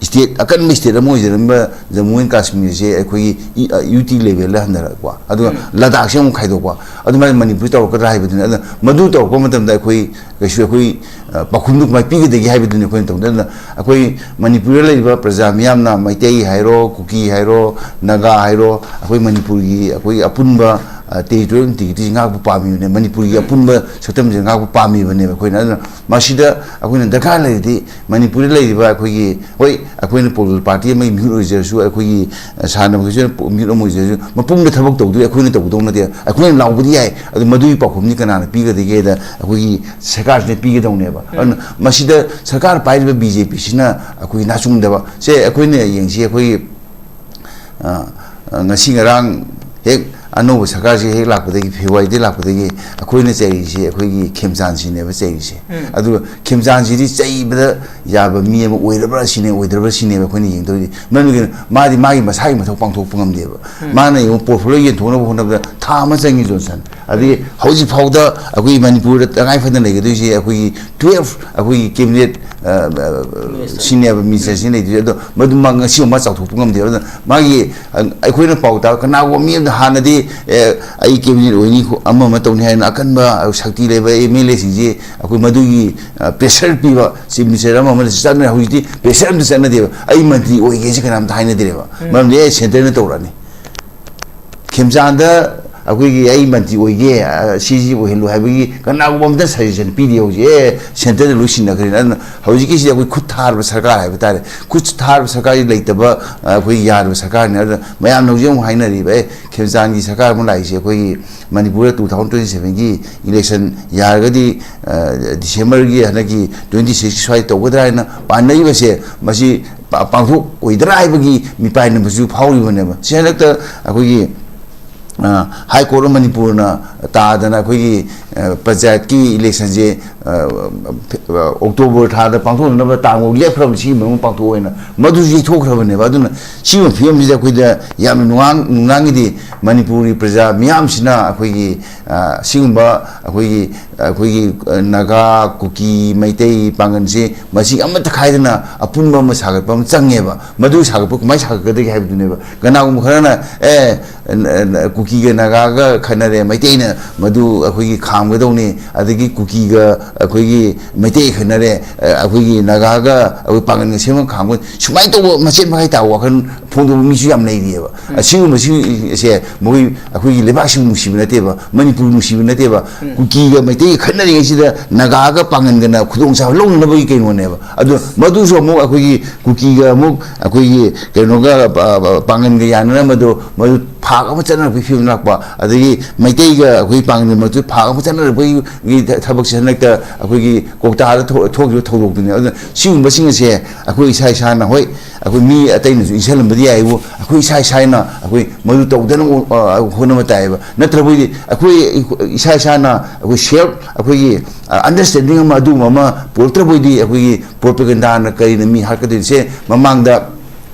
ꯁ꯭ꯇꯦꯠ, ꯑꯀꯟꯕ ꯁ꯭ꯇꯦꯠ ꯑꯃ ꯑꯣꯏꯖꯔꯝꯕ ꯖꯃꯨ ꯑꯦꯟ ꯀꯥꯁꯃꯤꯔꯁꯦ ꯑꯩꯈꯣꯏꯒꯤ ꯏ-, ꯑ, ꯌꯨ ꯇꯤ ꯂꯦꯚꯦꯜꯗ ꯍꯟꯊꯔꯛꯄ, ꯑꯗꯨꯒ ꯂꯗꯥꯛꯁꯦ ꯑꯃꯨꯛ ꯈꯥꯏꯗꯣꯛꯄ, ꯑꯗꯨꯃꯥꯏꯅ ꯃꯅꯤꯄꯨꯔ ꯇꯧꯔꯛꯀꯗ꯭ꯔꯥ ꯍꯥꯏꯕꯗꯨꯅꯤ꯫ ꯑꯗꯨꯅ ꯃꯗꯨ ꯇꯧꯔꯛꯄ ꯃꯇꯝꯗ ꯑꯩꯈꯣꯏ ꯀꯩꯁꯨ ꯑꯩꯈꯣꯏ, ꯑ, ꯄꯥꯎꯈꯨꯝꯗꯨ ꯀꯃꯥꯏꯅ ꯄꯤꯒꯗꯒꯦ ꯍꯥꯏꯕꯗꯨꯅꯤ ꯑꯩꯈꯣꯏꯅ ꯇꯧꯗꯣꯏ꯫ ꯑꯗꯨꯅ ꯑꯩꯈꯣꯏ ꯃꯅꯤꯄꯨꯔꯗ ꯂꯩꯔꯤꯕ ꯄ꯭ꯔꯖꯥ ꯃꯤꯌꯥꯝꯅ, ꯃꯩꯇꯩ ꯍꯥꯏꯔꯣ, ꯀꯨꯀꯤ ꯍꯥꯏꯔꯣ, ꯅꯥꯒꯥ ꯍꯥꯏꯔꯣ, ꯑꯩꯈꯣꯏ ꯃꯅꯤꯄꯨꯔꯒꯤ ꯑꯩꯈꯣꯏꯒꯤ ꯑꯄꯨꯟꯕ, ꯑ, ꯇꯦꯔꯤꯇꯣꯔꯤꯌꯦꯜ ꯏꯟꯇꯤꯒ꯭ꯔꯤꯇꯤꯁꯤ ꯉꯥꯛꯄ ꯄꯥꯝꯃꯤꯕꯅꯦ, ꯃꯅꯤꯄꯨꯔꯒꯤ ꯑꯄꯨꯟꯕ ꯁꯛꯇꯝꯁꯦ ꯉꯥꯛꯄ ꯄꯥꯝꯃꯤꯕꯅꯦꯕ ꯑꯩꯈꯣꯏꯅ꯫ ꯑꯗꯨꯅ ꯃꯁꯤꯗ ꯑꯩꯈꯣꯏꯅ ꯗꯔꯀꯥꯔ ꯂꯩꯔꯗꯤ ꯃꯅꯤꯄꯨꯔꯗ ꯂꯩꯔꯤꯕ ꯑꯩꯈꯣꯏꯒꯤ, ꯍꯣꯏ, ꯑꯩꯈꯣꯏꯅ ꯄꯣꯂꯤꯇꯤꯀꯦꯜ ꯄꯥꯔꯇꯤ ꯑꯃꯒꯤ ꯃꯤꯍꯨꯠ ꯑꯣꯏꯖꯔꯁꯨ, ꯑꯩꯈꯣꯏꯒꯤ, ꯑ, ꯁꯥꯟꯅꯕꯒꯤꯁꯨ ꯃꯤꯍꯨꯠ ꯑꯃ ꯑꯣꯏꯖꯔꯁꯨ, ꯃꯄꯨꯡꯗ ꯊꯕꯛ ꯇꯧꯗꯣꯏ ꯑꯩꯈꯣꯏꯅ ꯇꯧꯒꯗꯧ ꯅꯠꯇꯦ꯫ ꯑꯩꯈꯣꯏꯅ ꯂꯥꯎꯕꯗꯤ ꯌꯥꯏ, ꯑꯗꯨ ꯃꯗꯨꯒꯤ ꯄꯥꯎꯈꯨꯝꯗꯤ ꯀꯅꯥꯅ ꯄꯤꯒꯗꯒꯦꯗ ꯑꯩꯈꯣꯏꯒꯤ ꯁꯔꯀꯥꯔꯁꯤꯅ ꯄꯤꯒꯗꯧꯅꯦꯕ꯫ ꯑꯗꯨꯅ ꯃꯁꯤꯗ ꯁꯔꯀꯥꯔ ꯄꯥꯏꯔꯤꯕ ꯕꯤ ꯖꯦ ꯄꯤꯁꯤꯅ ꯑꯩꯈꯣꯏꯒꯤ ꯅꯥꯆꯨꯡꯗꯕ꯫ ꯁꯦ, ꯑꯩꯈꯣꯏꯅ ꯌꯦꯡꯁꯤ, ꯑꯩꯈꯣꯏꯒꯤ, ꯑ, ꯑ, ꯉꯁꯤ ꯉꯔꯥꯡ ꯍꯦꯛ ꯑꯅꯧꯕ ꯁꯔꯀꯥꯔꯁꯤ ꯍꯦꯛ ꯂꯥꯛꯄꯗꯒꯤ, ꯐꯦꯕ꯭ꯔꯨꯋꯥꯔꯤꯗꯒꯤ ꯂꯥꯛꯄꯗꯒꯤ ꯑꯩꯈꯣꯏꯅ ꯆꯩꯔꯤꯁꯦ ꯑꯩꯈꯣꯏꯒꯤ ꯈꯦꯝꯆꯥꯟꯁꯤꯅꯦꯕ ꯆꯩꯔꯤꯁꯦ꯫ ꯑꯗꯨꯒ ꯈꯦꯝꯆꯥꯟꯁꯤꯗꯤ ꯆꯩꯕꯗ ꯌꯥꯕ ꯃꯤ ꯑꯃ ꯑꯣꯏꯔꯕ꯭ꯔꯥ ꯁꯤꯅꯦ, ꯑꯣꯏꯗ꯭ꯔꯕ꯭ꯔꯥ ꯁꯤꯅꯦꯕ ꯑꯩꯈꯣꯏꯅ ꯌꯦꯡꯗꯧꯔꯤꯗꯤ꯫ ꯃꯔꯝꯗꯤ ꯀꯩꯅꯣ? ꯃꯥꯗꯤ ꯃꯥꯒꯤ ꯃꯁꯥꯒꯤ ꯃꯊꯧ ꯄꯥꯡꯊꯣꯛꯄ ꯉꯝꯗꯦꯕ꯫ ꯃꯥꯅ ꯌꯦꯡꯉꯨ, ꯄꯣꯔꯠꯐꯣꯂꯤꯑꯣ ꯌꯦꯟꯊꯣꯛꯅꯕ ꯍꯣꯠꯅꯕꯗ ꯊꯥ ꯑꯃ ꯆꯪꯉꯤ, ꯖꯣꯟꯁꯟ꯫ ꯑꯗꯒꯤ ꯍꯧꯖꯤꯛ ꯐꯥꯎꯗ ꯑꯩꯈꯣꯏꯒꯤ ꯃꯅꯤꯄꯨꯔꯗ ꯇꯉꯥꯏ ꯐꯗꯅ ꯂꯩꯒꯗꯣꯏꯁꯦ ꯑꯩꯈꯣꯏꯒꯤ ꯇꯨꯌꯦꯜꯐ ꯑꯩꯈꯣꯏꯒꯤ ꯀꯦꯕꯤꯅꯦꯠ, ꯑ, ꯑ, ꯁꯤꯅꯦꯕ ꯃꯤꯅꯤꯁꯇꯔꯁꯤꯅ ꯂꯩꯗꯣꯏꯁꯦ꯫ ꯑꯗꯣ ꯃꯗꯨ ꯃꯥ ꯉꯁꯤ ꯐꯥꯎ ꯃꯥ ꯆꯥꯎꯊꯣꯛꯄ ꯉꯝꯗꯦꯕ꯫ ꯑꯗꯨꯅ ꯃꯥꯒꯤ, ꯑ, ꯑꯩꯈꯣꯏꯅ ꯄꯥꯎ ꯇꯥꯕ ꯀꯅꯥꯒꯨꯝꯕ ꯃꯤ ꯑꯃꯗ ꯍꯥꯟꯅꯗꯤ, ꯑꯦ, ꯑꯩ ꯀꯦꯕꯤꯅꯦꯠ ꯑꯣꯏꯅꯤ, ꯑꯃ ꯑꯃ ꯇꯧꯅꯤ ꯍꯥꯏꯅ ꯑꯀꯟꯕ ꯁꯛꯇꯤ ꯂꯩꯕ ꯑꯦꯝ ꯑꯦꯜ ꯑꯦꯁꯤꯡꯁꯦ ꯑꯩꯈꯣꯏ ꯃꯗꯨꯒꯤ, ꯑ, ꯄ꯭ꯔꯦꯁꯔ ꯄꯤꯕ, ꯆꯤꯐ ꯃꯤꯅꯤꯁꯇꯔ ꯑꯃ ꯑꯃꯅ ꯆꯠꯅꯔꯦ꯫ ꯍꯧꯖꯤꯛꯇꯤ ꯄ꯭ꯔꯦꯁꯔ ꯑꯝꯇ ꯆꯠꯅꯗꯦꯕ꯫ "ꯑꯩ ꯃꯟꯇ꯭ꯔꯤ ꯑꯣꯏꯒꯦꯁꯤ ꯀꯅꯥꯝꯇ ꯍꯥꯏꯅꯗ꯭ꯔꯦꯕ"꯫ ꯃꯔꯝꯗꯤ ꯑꯦ, ꯁꯦꯟꯇꯔꯅ ꯇꯧꯔꯛꯑꯅꯤ꯫ ꯈꯦꯝꯆꯥꯟꯗ ꯑꯩꯈꯣꯏꯒꯤ "ꯑꯩ ꯃꯟꯇ꯭ꯔꯤ ꯑꯣꯏꯒꯦ, ꯑ, ꯁꯤ ꯁꯤ ꯑꯣꯏꯍꯜꯂꯨ" ꯍꯥꯏꯕꯒꯤ ꯀꯅꯥꯒꯨꯝꯕ ꯑꯝꯇ ꯁꯖꯦꯁꯟ ꯄꯤꯗꯦ ꯍꯧꯖꯤꯛ꯫ ꯑꯦ, ꯁꯦꯟꯇꯔꯗ ꯂꯣꯏ ꯁꯤꯟꯅꯈ꯭ꯔꯦꯅ꯫ ꯑꯗꯨꯅ ꯍꯧꯖꯤꯛꯀꯤꯁꯤꯗꯤ ꯑꯩꯈꯣꯏ ꯈꯨꯠ ꯊꯥꯔꯕ ꯁꯔꯀꯥꯔ ꯍꯥꯏꯕ ꯇꯥꯔꯦ꯫ ꯈꯨꯠ ꯊꯥꯔꯕ ꯁꯔꯀꯥꯔꯁꯤ ꯂꯩꯇꯕ, ꯑ, ꯑꯩꯈꯣꯏ ꯌꯥꯗꯕ ꯁꯔꯀꯥꯔꯅꯤ꯫ ꯑꯗꯨꯅ ꯃꯌꯥꯝꯅ ꯍꯧꯖꯤꯛ ꯑꯃꯨꯛ ꯍꯥꯏꯅꯔꯤꯕ, "ꯑꯦ, ꯈꯦꯝꯆꯥꯟꯒꯤ ꯁꯔꯀꯥꯔ ꯑꯃ ꯂꯥꯛꯏꯁꯦ ꯑꯩꯈꯣꯏꯒꯤ ꯃꯅꯤꯄꯨꯔꯗ two thousand twenty sevenꯒꯤ election ꯌꯥꯔꯒꯗꯤ, ꯑ, Decemberꯒꯤ ꯍꯟꯗꯛꯀꯤ twenty sixꯀꯤ ꯁ꯭ꯋꯥꯏꯗ ꯇꯧꯒꯗ꯭ꯔꯥ" ꯍꯥꯏꯅ ꯄꯥꯅꯔꯤꯕꯁꯦ, ꯃꯁꯤ ꯄꯥ-, ꯄꯥꯡꯊꯣꯛꯑꯣꯏꯗ꯭ꯔꯥ ꯍꯥꯏꯕꯒꯤ ꯃꯤꯄꯥꯏꯅꯕꯁꯨ ꯐꯥꯎꯔꯤꯕꯅꯦꯕ꯫ ꯁꯤ ꯍꯟꯗꯛꯇ ꯑꯩꯈꯣꯏꯒꯤ, ꯑ, High Court of ꯃꯅꯤꯄꯨꯔꯅ ꯇꯥꯗꯅ ꯑꯩꯈꯣꯏꯒꯤ, ꯑ, ꯄꯟꯆꯥꯌꯠꯀꯤ electionꯁꯦ, ꯑ, ꯑ, October ꯊꯥꯗ ꯄꯥꯡꯊꯣꯛꯅꯅꯕ ꯇꯥꯡ ꯐꯥꯎ ꯂꯦꯞꯈ꯭ꯔꯕ, ꯁꯤꯒꯤ ꯃꯅꯨꯡ ꯄꯥꯡꯊꯣꯛꯑꯣꯏꯅ ꯃꯗꯨꯁꯨ ꯌꯩꯊꯣꯛꯈ꯭ꯔꯕꯅꯦꯕ꯫ ꯑꯗꯨꯅ ꯁꯤꯒꯨꯝꯕ ꯐꯤꯕꯝꯁꯤꯗ ꯑꯩꯈꯣꯏꯗ ꯌꯥꯝꯅ ꯅꯨꯡꯉꯥꯡ-, ꯅꯨꯡꯅꯥꯡꯒꯤꯗꯤ ꯃꯅꯤꯄꯨꯔꯒꯤ ꯄ꯭ꯔꯖꯥ ꯃꯤꯌꯥꯝꯁꯤꯅ ꯑꯩꯈꯣꯏꯒꯤ, ꯑ, ꯁꯤꯒꯨꯝꯕ ꯑꯩꯈꯣꯏꯒꯤ, ꯑꯩꯈꯣꯏꯒꯤ, ꯑ, ꯅꯥꯒꯥ, ꯀꯨꯀꯤ, ꯃꯩꯇꯩ ꯄꯥꯡꯒꯜꯁꯦ ꯃꯁꯤ ꯑꯃꯠꯇ ꯈꯥꯏꯗꯅ ꯑꯄꯨꯟꯕ ꯑꯃ ꯁꯥꯒꯠꯄ ꯑꯃ ꯆꯪꯉꯦꯕ꯫ ꯃꯗꯨ ꯁꯥꯒꯠꯄ ꯀꯃꯥꯏꯅ ꯁꯥꯒꯠꯀꯗꯒꯦ ꯍꯥꯏꯕꯗꯨꯅꯦꯕ꯫ ꯀꯅꯥꯒꯨꯝꯕ ꯈꯔꯅ, "ꯑꯦ, ꯀꯨꯀꯤꯒ ꯅꯥꯒꯥꯒ ꯈꯠꯅꯔꯦ, ꯃꯩꯇꯩꯅ ꯃꯗꯨ ꯑꯩꯈꯣꯏꯒꯤ ꯈꯥꯝꯒꯗꯧꯅꯤ, ꯑꯗꯒꯤ ꯀꯨꯀꯤꯒ ꯑꯩꯈꯣꯏꯒꯤ ꯃꯩꯇꯩ ꯈꯠꯅꯔꯦ, ꯑꯩꯈꯣꯏꯒꯤ ꯅꯥꯒꯥꯒ ꯑꯩꯈꯣꯏ ꯄꯥꯡꯒꯜꯒ ꯁꯦꯝꯃꯒ ꯈꯥꯝꯒ"꯫ ꯁꯨꯃꯥꯏꯅ ꯇꯧꯕ ꯃꯆꯦꯠ ꯃꯀꯥꯏ ꯇꯥꯕ ꯋꯥꯈꯜ ꯐꯣꯡꯗꯣꯛꯄ ꯃꯤꯁꯨ ꯌꯥꯝ ꯂꯩꯔꯤꯑꯕ꯫ ꯑꯁꯤꯒꯨꯝꯕꯁꯤꯡꯁꯦ ꯃꯈꯣꯏ ꯑꯩꯈꯣꯏꯒꯤ ꯂꯩꯕꯥꯛꯁꯤꯕꯨ ꯅꯨꯡꯁꯤꯕ ꯅꯠꯇꯦꯕ, ꯃꯅꯤꯄꯨꯔꯕꯨ ꯅꯨꯡꯁꯤꯕ ꯅꯠꯇꯦꯕ꯫ ꯀꯨꯀꯤꯒ ꯃꯩꯇꯩꯒ ꯈꯠꯅꯔꯤꯉꯩꯁꯤꯗ ꯅꯥꯒꯥꯒ ꯄꯥꯡꯒꯟꯒꯅ ꯈꯨꯗꯣꯡꯆꯥꯕ ꯂꯧꯅꯅꯕꯒꯤ ꯀꯩꯅꯣꯅꯦꯕ꯫ ꯑꯗꯣ ꯃꯗꯨꯁꯨ ꯑꯃꯨꯛ ꯑꯩꯈꯣꯏꯒꯤ ꯀꯨꯀꯤꯒ ꯑꯃꯨꯛ ꯑꯩꯈꯣꯏꯒꯤ ꯀꯩꯅꯣꯒ, ꯑ, ꯑ, ꯄꯥꯡꯒꯟꯒ ꯌꯥꯅꯅꯕꯗꯣ, ꯃꯗꯨ ꯐꯥꯛ ꯑꯃ ꯆꯠꯅꯔꯛꯄꯒꯤ ꯐꯤꯕꯝ ꯂꯥꯛꯄ, ꯑꯗꯒꯤ ꯃꯩꯇꯩꯒ ꯑꯩꯈꯣꯏ ꯄꯥꯡꯒꯟꯒ ꯃꯔꯛꯇ ꯐꯥꯛ ꯑꯃ ꯆꯠꯅꯔꯛꯄꯒꯤ ꯊꯕꯛꯁꯦ ꯍꯟꯗꯛꯇ ꯑꯩꯈꯣꯏꯒꯤ ꯀꯣꯛꯇꯥꯗ ꯊꯣꯛ-, ꯊꯣꯛꯈꯤꯕ ꯊꯧꯗꯣꯛꯇꯨꯅꯦ꯫ ꯑꯗꯨꯅ ꯁꯤꯒꯨꯝꯕꯁꯤꯡ ꯑꯁꯦ ꯑꯩꯈꯣꯏ ꯏꯁꯥ ꯏꯁꯥꯅ, ꯍꯣꯏ, ꯑꯩꯈꯣꯏ ꯃꯤ ꯑꯇꯩꯅꯁꯨ ꯏꯟꯁꯤꯜꯂꯝꯕꯗꯤ ꯌꯥꯏꯕꯨ, ꯑꯩꯈꯣꯏ ꯏꯁꯥ ꯏꯁꯥꯅ ꯑꯩꯈꯣꯏ ꯃꯗꯨ ꯇꯧꯗꯅꯕ, ꯑ, ꯍꯣꯠꯅꯕ ꯇꯥꯏꯌꯦꯕ꯫ ꯅꯠꯇ꯭ꯔꯕꯗꯤ ꯑꯩꯈꯣꯏ ꯏꯁꯥ ꯏꯁꯥꯅ ꯑꯩꯈꯣꯏ self, ꯑꯩꯈꯣꯏꯒꯤ, ꯑ, understanding ꯑꯃ, ꯑꯗꯨꯒꯨꯝꯕ ꯑꯃ ꯄꯨꯔꯛꯇ꯭ꯔꯕꯣꯏꯗꯤ ꯑꯩꯈꯣꯏꯒꯤ propagandaꯅ ꯀꯔꯤꯅ ꯃꯤ ꯍꯥꯠꯀꯗꯣꯏꯁꯦ? ꯃꯃꯥꯡꯗ,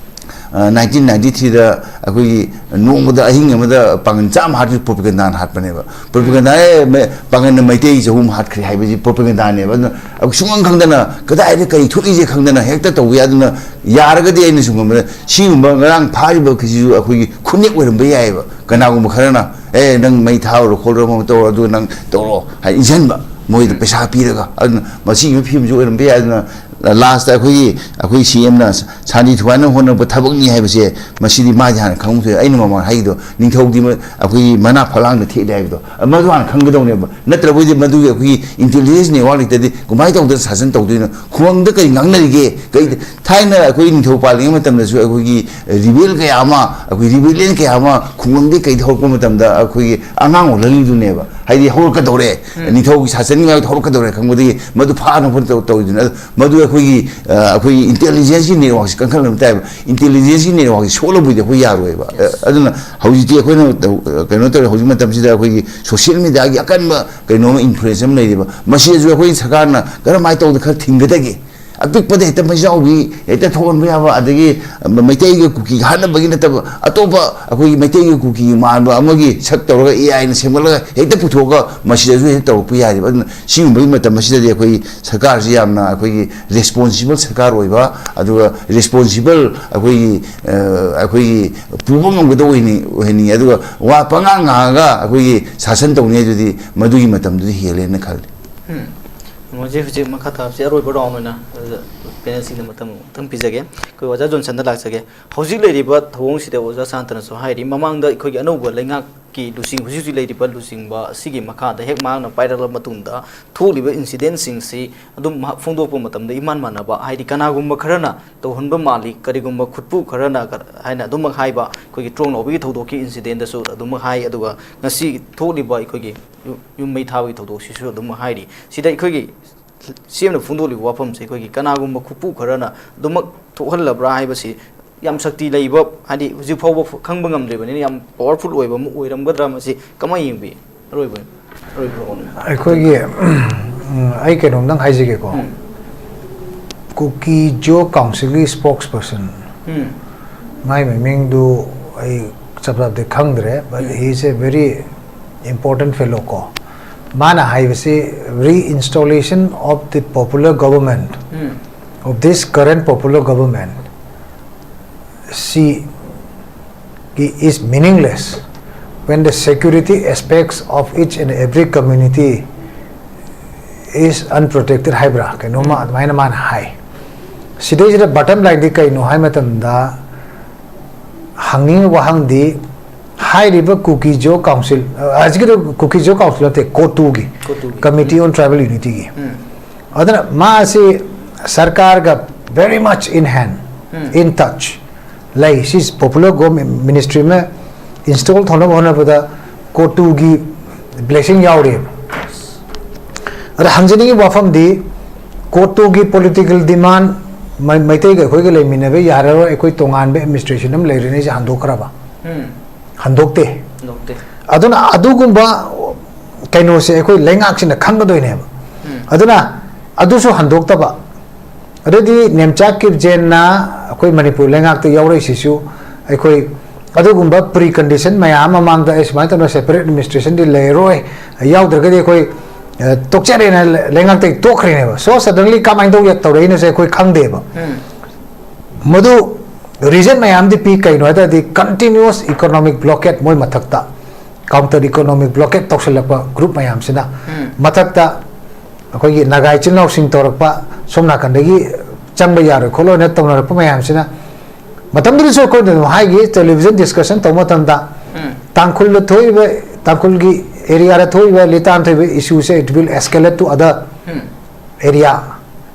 ꯑ, nineteen ninety threeꯗ ꯑꯩꯈꯣꯏꯒꯤ ꯅꯣꯡꯃꯗ, ꯑꯍꯤꯡ ꯑꯃꯗ ꯄꯥꯡꯒꯜ ꯆꯥꯝꯃ ꯍꯥꯠꯈꯤ, propagandaꯅ ꯍꯥꯠꯄꯅꯦꯕ꯫ Propaganda, "ꯑꯦ, ꯃꯦ-, ꯄꯥꯡꯒꯜꯅ ꯃꯩꯇꯩ ꯆꯍꯨꯝ ꯍꯥꯠꯈ꯭ꯔꯦ" ꯍꯥꯏꯕꯁꯤ propagandaꯅꯦꯕ꯫ ꯑꯗꯨꯅ ꯑꯩꯈꯣꯏ ꯁꯨꯡꯈꯪ ꯈꯪꯗꯅ ꯀꯗꯥꯏꯗ ꯀꯔꯤ ꯊꯣꯛꯏꯁꯦ ꯈꯪꯗꯅ ꯍꯦꯛꯇ ꯇꯧꯕ ꯌꯥꯏ꯫ ꯑꯗꯨꯅ ꯌꯥꯔꯒꯗꯤ ꯑꯩꯅ ꯁꯨꯝ ꯈꯟꯕꯗ ꯁꯤꯒꯨꯝꯕ ꯉꯔꯥꯡ ꯐꯥꯔꯤꯕ ꯈꯩꯁꯤꯁꯨ ꯑꯩꯈꯣꯏꯒꯤ ꯈꯨꯠꯅꯦꯛ ꯑꯣꯏꯔꯝꯕ ꯌꯥꯏꯑꯕ꯫ ꯀꯅꯥꯒꯨꯝꯕ ꯈꯔꯅ, "ꯑꯦ, ꯅꯪ ꯃꯩ ꯊꯥꯔꯨꯔꯣ, ꯈꯣꯠꯂꯨꯔꯣ, ꯑꯃ ꯇꯧꯔꯣ, ꯑꯗꯨ ꯅꯪ ꯇꯧꯔꯣ" ꯍꯥꯏ ꯏꯟꯁꯤꯟꯕ, ꯃꯣꯏꯗ ꯄꯩꯁꯥ ꯄꯤꯔꯒ꯫ ꯑꯗꯨꯅ ꯃꯁꯤꯒꯤ ꯐꯤꯕꯝꯁꯤ ꯑꯣꯏꯔꯝꯕ ꯌꯥꯏ꯫ ꯑꯗꯨꯅ ꯂꯥꯁꯇ ꯑꯩꯈꯣꯏꯒꯤ ꯑꯩꯈꯣꯏ ꯁꯤ ꯑꯦꯝꯅ ꯁꯥꯟꯇꯤ ꯊꯨꯒꯥꯏꯅꯕ ꯍꯣꯠꯅꯕ ꯊꯕꯛꯅꯤ ꯍꯥꯏꯕꯁꯦ, ꯃꯁꯤꯗꯤ ꯃꯥꯗꯤ ꯍꯥꯟꯅ ꯈꯪꯕ ꯊꯣꯛꯑꯦ꯫ ꯑꯩꯅ ꯃꯃꯥꯡ ꯍꯥꯏꯈꯤꯗꯣ, ꯅꯤꯡꯊꯧꯗꯤ ꯃ- ꯑꯩꯈꯣꯏꯒꯤ ꯃꯅꯥ ꯐꯛꯂꯥꯡꯗ ꯊꯦꯠꯂꯦ ꯍꯥꯏꯕꯗꯣ, ꯃꯗꯨ ꯍꯥꯟꯅ ꯈꯪꯒꯗꯧꯅꯦꯕ꯫ ꯅꯠꯇ꯭ꯔꯕꯗꯤ ꯃꯗꯨꯒꯤ ꯑꯩꯈꯣꯏꯒꯤ intelligence network ꯂꯩꯇ꯭ꯔꯗꯤ ꯀꯃꯥꯏꯅ ꯇꯧꯗꯅ ꯁꯥꯁꯟ ꯇꯧꯗꯣꯏꯅꯣ? ꯈꯨꯡꯒꯪꯗ ꯀꯔꯤ ꯉꯥꯡꯅꯔꯤꯒꯦ? ꯀꯔꯤ, ꯊꯥꯏꯅ ꯑꯩꯈꯣꯏ ꯅꯤꯡꯊꯧ ꯄꯥꯜꯂꯤꯉꯩ ꯃꯇꯝꯗꯁꯨ ꯑꯩꯈꯣꯏꯒꯤ ꯔꯤꯕꯦꯜ ꯀꯌꯥ ꯑꯃ, ꯑꯩꯈꯣꯏ ꯔꯤꯕꯦꯂꯤꯌꯟ ꯀꯌꯥ ꯑꯃ ꯈꯨꯡꯒꯪꯗꯒꯤ ꯀꯩꯗ ꯍꯧꯔꯛꯄ ꯃꯇꯝꯗ ꯑꯩꯈꯣꯏꯒꯤ ꯑꯉꯥꯡ ꯑꯣꯜꯍꯜꯂꯤꯗꯨꯅꯦꯕ꯫ ꯍꯥꯏꯗꯤ ꯍꯧꯔꯛꯀꯗꯧꯔꯦ, ꯅꯤꯡꯊꯧꯒꯤ ꯁꯥꯁꯟꯒꯤ ꯃꯥꯌꯣꯛꯇ ꯍꯧꯔꯛꯀꯗꯧꯔꯦ ꯈꯪꯕꯗꯒꯤ ꯃꯗꯨ ꯐꯥꯅꯕ ꯍꯣꯠꯅ ꯇꯧ- ꯇꯧꯔꯤꯗꯨꯅꯤ꯫ ꯑꯗꯨ ꯃꯗꯨ ꯑꯩꯈꯣꯏꯒꯤ, ꯑ, ꯑꯩꯈꯣꯏꯒꯤ intelligence ꯀꯤ network ꯁꯤ ꯀꯟꯈꯠꯂꯝꯕ ꯇꯥꯏꯕ꯫ Intelligence ꯀꯤ network ꯁꯤ ꯁꯣꯛꯂꯕꯨꯗꯤ ꯑꯩꯈꯣꯏ ꯌꯥꯔꯣꯏꯕ꯫ ꯑ, ꯑꯗꯨꯅ ꯍꯧꯖꯤꯛꯇꯤ ꯑꯩꯈꯣꯏꯅ ꯇꯧ-, ꯀꯩꯅꯣ ꯇꯧꯔꯦ꯫ ꯍꯧꯖꯤꯛ ꯃꯇꯝꯁꯤꯗ ꯑꯩꯈꯣꯏꯒꯤ social media ꯒꯤ ꯑꯀꯟꯕ ꯀꯩꯅꯣꯝꯃ influence ꯑꯃ ꯂꯩꯔꯤꯕ꯫ ꯃꯁꯤꯗꯁꯨ ꯑꯩꯈꯣꯏ ꯁꯔꯀꯥꯔꯅ ꯀꯔꯝꯍꯥꯏꯅ ꯇꯧꯗꯅ ꯈꯔ ꯊꯤꯡꯒꯗꯒꯦ? ꯑꯄꯤꯛꯄꯗ ꯍꯦꯛꯇ ꯃꯩꯖꯥꯎꯕꯤ ꯍꯦꯛꯇ ꯊꯣꯛꯍꯟꯕ ꯌꯥꯕ, ꯑꯗꯒꯤ ꯃꯩꯇꯩꯒ ꯀꯨꯀꯤꯒ ꯍꯥꯠꯅꯕꯒꯤ ꯅꯠꯇꯕ, ꯑꯇꯣꯞꯄ ꯑꯩꯈꯣꯏꯒꯤ ꯃꯩꯇꯩꯒ ꯀꯨꯀꯤꯒ ꯃꯥꯟꯕ ꯑꯃꯒꯤ ꯁꯛ ꯇꯧꯔꯒ, AI ꯅ ꯁꯦꯝꯒꯠꯂꯒ ꯍꯦꯛꯇ ꯄꯨꯊꯣꯛꯑꯒ ꯃꯁꯤꯗꯁꯨ ꯍꯦꯛꯇ ꯇꯧꯔꯛꯄ ꯌꯥꯔꯤꯕ꯫ ꯑꯗꯨꯅ ꯁꯤꯒꯨꯝꯕꯒꯤ ꯃꯇꯝ ꯑꯁꯤꯗꯗꯤ ꯑꯩꯈꯣꯏꯒꯤ ꯁꯔꯀꯥꯔꯁꯤ ꯌꯥꯝꯅ ꯑꯩꯈꯣꯏꯒꯤ responsible ꯁꯔꯀꯥꯔ ꯑꯣꯏꯕ, ꯑꯗꯨꯒ responsible ꯑꯩꯈꯣꯏꯒꯤ, ꯑ, ꯑꯩꯈꯣꯏꯒꯤ ꯄꯨꯕ ꯉꯝꯒꯗꯕ ꯑꯣꯏꯍꯟꯅꯤꯡ-, ꯑꯣꯏꯍꯟꯅꯤꯡꯉꯤ꯫ ꯑꯗꯨꯒ ꯋꯥ ꯄꯉꯥꯡ ꯉꯥꯡꯉꯒ ꯑꯩꯈꯣꯏꯒꯤ ꯁꯥꯁꯟ ꯇꯧꯅꯤ ꯍꯥꯏꯗꯨꯗꯤ ꯃꯗꯨꯒꯤ ꯃꯇꯝꯗꯨꯗꯤ ꯍꯦꯜꯂꯦꯅ ꯈꯜꯂꯤ꯫ ꯎꯝ꯫ ꯃꯣꯏꯁꯦ ꯍꯧꯖꯤꯛ ꯃꯈꯥ ꯇꯥꯕꯁꯦ ꯑꯔꯣꯏꯕ round ꯑꯣꯏꯅ, ꯑꯗꯨꯗ panel ꯁꯤꯡꯗ ꯃꯇꯝ ꯈꯤꯇꯪ ꯄꯤꯖꯒꯦ꯫ ꯑꯩꯈꯣꯏ ꯑꯣꯖꯥ ꯖꯣꯟꯁꯟꯗ ꯂꯥꯛꯆꯒꯦ꯫ ꯍꯧꯖꯤꯛ ꯂꯩꯔꯤꯕ ꯊꯧꯑꯣꯡꯁꯤꯗ ꯑꯣꯖꯥ ꯁꯥꯟꯇꯅꯁꯨ ꯍꯥꯏꯔꯤ, ꯃꯃꯥꯡꯗ ꯑꯩꯈꯣꯏꯒꯤ ꯑꯅꯧꯕ ꯂꯩꯉꯥꯛꯀꯤ ꯂꯨꯆꯤꯡ-, ꯍꯧꯖꯤꯛ ꯍꯧꯖꯤꯛ ꯂꯩꯔꯤꯕ ꯂꯨꯆꯤꯡꯕ ꯑꯁꯤꯒꯤ ꯃꯈꯥꯗ ꯍꯦꯛ ꯃꯍꯥꯛꯅ ꯄꯥꯏꯔꯛꯂꯕ ꯃꯇꯨꯡꯗ ꯊꯣꯛꯂꯤꯕ incident ꯁꯤꯡꯁꯤ ꯑꯗꯨꯝ ꯃꯍꯥꯛ ꯐꯣꯡꯗꯣꯛꯄ ꯃꯇꯝꯗ ꯏꯃꯥꯟ ꯃꯥꯟꯅꯕ, ꯍꯥꯏꯗꯤ ꯀꯅꯥꯒꯨꯝꯕ ꯈꯔꯅ ꯇꯧꯍꯟꯕ ꯃꯥꯜꯂꯤ, ꯀꯔꯤꯒꯨꯝꯕ ꯈꯨꯠꯄꯨ ꯈꯔꯅ ꯀ-, ꯍꯥꯏꯅ ꯑꯗꯨꯃꯛ ꯍꯥꯏꯕ, ꯑꯩꯈꯣꯏꯒꯤ ꯇ꯭ꯔꯣꯡ ꯂꯥꯎꯕꯤꯒꯤ ꯊꯧꯗꯣꯛꯀꯤ incident ꯗꯁꯨ ꯑꯗꯨꯃꯛ ꯍꯥꯏ꯫ ꯑꯗꯨꯒ ꯉꯁꯤ ꯊꯣꯛꯂꯤꯕ ꯑꯩꯈꯣꯏꯒꯤ ꯌꯨꯝ, ꯌꯨꯝ ꯃꯩ ꯊꯥꯕꯒꯤ ꯊꯧꯗꯣꯛꯁꯤꯁꯨ ꯑꯗꯨꯃꯛ ꯍꯥꯏꯔꯤ꯫ ꯁꯤꯗ ꯑꯩꯈꯣꯏꯒꯤ ꯁꯤ ꯑꯦꯝꯅ ꯐꯣꯡꯗꯣꯛꯂꯤꯕ ꯋꯥꯐꯝꯁꯦ ꯑꯩꯈꯣꯏꯒꯤ ꯀꯅꯥꯒꯨꯝꯕ ꯈꯨꯠꯄꯨ ꯈꯔꯅ ꯑꯗꯨꯃꯛ ꯊꯣꯛꯍꯜꯂꯕ꯭ꯔꯥ ꯍꯥꯏꯕꯁꯤ ꯌꯥꯝ ꯁꯛꯇꯤ ꯂꯩꯕ, ꯍꯥꯏꯗꯤ ꯍꯧꯖꯤꯛ ꯐꯥꯎꯕ ꯈꯪꯕ ꯉꯝꯗ꯭ꯔꯤꯕꯅꯤꯅ ꯌꯥꯝ powerful ꯑꯣꯏꯕ ꯑꯃ ꯑꯣꯏꯔꯝꯒꯗ꯭ꯔꯥ, ꯃꯁꯤ ꯀꯃꯥꯏꯅ ꯌꯦꯡꯕꯤ? ꯑꯔꯣꯏꯕ, ꯑꯔꯣꯏꯕ round꯫ ꯑꯩꯈꯣꯏꯒꯤ, ꯎꯝ, ꯑꯩ ꯀꯩꯅꯣꯝꯗꯪ ꯍꯥꯏꯖꯒꯦꯀꯣ꯫ ꯎꯝ꯫ ꯀꯨꯀꯤ ꯖꯣ ꯀꯥꯎꯟꯁꯤꯜꯒꯤ spokesperson, ꯎꯝ꯫ ꯃꯥꯏ ꯃꯃꯤꯡꯗꯨ ꯑꯩ ꯆꯞ ꯆꯥꯕꯗꯤ ꯈꯪꯗ꯭ꯔꯦ, but um. He is a very important fellow ꯀꯣ꯫ ꯃꯥꯅ ꯍꯥꯏꯕꯁꯤ, reinstallation of the popular government, um. of this current popular government, ꯁꯤ is meaningless when the security aspects of each and every community is unprotected ꯍꯥꯏꯕ꯭ꯔꯥ, ꯀꯩꯅꯣꯝꯃ ꯑꯗꯨꯃꯥꯏꯅ ꯃꯥꯅ ꯍꯥꯏ꯫ ꯁꯤꯗꯩꯁꯤꯗ bottom line ꯗꯤ ꯀꯩꯅꯣ ꯍꯥꯏ ꯃꯇꯝꯗ, ꯍꯪꯅꯤꯡꯉꯤꯕ ꯋꯥꯍꯪꯗꯤ, ꯍꯥꯏꯔꯤꯕ ꯀꯨꯀꯤ ꯖꯣ ꯀꯥꯎꯟꯁꯤꯜ, ꯑ, ꯍꯧꯖꯤꯛꯀꯤꯗꯣ ꯀꯨꯀꯤ ꯖꯣ ꯀꯥꯎꯟꯁꯤꯜ ꯅꯠꯇꯦ, ꯀꯣꯇꯨꯒꯤ, ꯀꯣꯇꯨꯒꯤ꯫ Committee on Tribal Unity ꯒꯤ꯫ ꯎꯝ꯫ ꯑꯗꯨꯅ ꯃꯥꯁꯤ ꯁꯔꯀꯥꯔꯒ very much in hand, um. In touch ꯂꯩ꯫ ꯁꯤ popular government ministry ꯑꯃ install ꯇꯧꯅꯕ ꯍꯣꯠꯅꯕꯗ ꯀꯣꯇꯨꯒꯤ blessing ꯌꯥꯎꯔꯤꯕ꯫ ꯑꯗ ꯍꯪꯖꯅꯤꯡꯉꯤꯕ ꯋꯥꯐꯝꯗꯤ, ꯀꯣꯇꯨꯒꯤ political demand, ꯃꯩ-, ꯃꯩꯇꯩꯒ ꯑꯩꯈꯣꯏꯒ ꯂꯩꯃꯤꯟꯅꯕ ꯌꯥꯔꯔꯣꯏ, ꯑꯩꯈꯣꯏ ꯇꯣꯉꯥꯟꯕ administration ꯑꯃ ꯂꯩꯔꯅꯤ, ꯁꯤ ꯍꯟꯗꯣꯛꯈ꯭ꯔꯕ? ꯎꯝ꯫ ꯍꯟꯗꯣꯛꯇꯦ꯫ ꯍꯟꯗꯣꯛꯇꯦ꯫ ꯑꯗꯨꯅ ꯑꯗꯨꯒꯨꯝꯕ ꯀꯩꯅꯣꯁꯦ ꯑꯩꯈꯣꯏ ꯂꯩꯉꯥꯛꯁꯤꯅ ꯈꯪꯒꯗꯣꯏꯅꯦꯕ꯫ ꯎꯝ꯫ ꯑꯗꯨꯅ ꯑꯗꯨꯁꯨ ꯍꯟꯗꯣꯛꯇꯕ꯫ ꯑꯗꯩꯗꯤ ꯅꯦꯝꯆꯥ ꯀꯤꯞꯖꯦꯟꯅ ꯑꯩꯈꯣꯏ ꯃꯅꯤꯄꯨꯔ ꯂꯩꯉꯥꯛꯇ ꯌꯥꯎꯔꯛꯏꯁꯤꯁꯨ ꯑꯩꯈꯣꯏ ꯑꯗꯨꯒꯨꯝꯕ precondition ꯃꯌꯥꯝ ꯃꯃꯥꯡꯗ, "ꯑꯩ ꯁꯨꯃꯥꯏꯅ ꯇꯧꯅ separate administration ꯗꯤ ꯂꯩꯔꯣꯏ, ꯌꯥꯎꯗ꯭ꯔꯒꯗꯤ ꯑꯩꯈꯣꯏ, ꯑ, ꯇꯣꯛꯆꯔꯦꯅ" ꯂꯩꯉꯥꯛꯇꯒꯤ ꯇꯣꯛꯈ꯭ꯔꯤꯅꯦꯕ꯫ So suddenly ꯀꯃꯥꯏꯅ ꯇꯧ-, ꯇꯧꯔꯛꯏꯅꯣꯁꯦ ꯑꯩꯈꯣꯏ ꯈꯪꯗꯦꯕ꯫ ꯎꯝ꯫ ꯃꯗꯨ reason ꯃꯌꯥꯝꯗꯤ ꯄꯤ꯫ ꯀꯩꯅꯣ ꯍꯥꯏ ꯇꯥꯔꯗꯤ, continuous economic blockade ꯃꯣꯏ ꯃꯊꯛꯇ, counter economic blockade ꯇꯧꯁꯜꯂꯛꯄ group ꯃꯌꯥꯝꯁꯤꯅ ꯎꯝ꯫ ꯃꯊꯛꯇ ꯑꯩꯈꯣꯏꯒꯤ ꯅꯥꯒꯥ ꯏꯆꯤꯜ ꯏꯅꯥꯎꯁꯤꯡ ꯇꯧꯔꯛꯄ, ꯁꯣꯝ ꯅꯥꯀꯟꯗꯒꯤ ꯆꯪꯕ ꯌꯥꯔꯣꯏ ꯈꯣꯠꯂꯣꯏꯅ ꯇꯧꯅꯔꯛꯄ ꯃꯌꯥꯝꯁꯤꯅ, ꯃꯇꯝꯗꯨꯗꯁꯨ ꯑꯩꯈꯣꯏꯅ ꯑꯗꯨꯝ ꯍꯥꯏꯈꯤ, television discussion ꯇꯧꯕ ꯃꯇꯝꯗ, ꯎꯝ꯫ ꯇꯥꯡꯈꯨꯜꯗ ꯊꯣꯛꯏꯕ, ꯇꯥꯡꯈꯨꯜꯒꯤ area ꯗ ꯊꯣꯛꯏꯕ, ꯂꯤꯇꯥꯟ ꯊꯣꯛꯏꯕ issue say, it will escalate to other um. Area,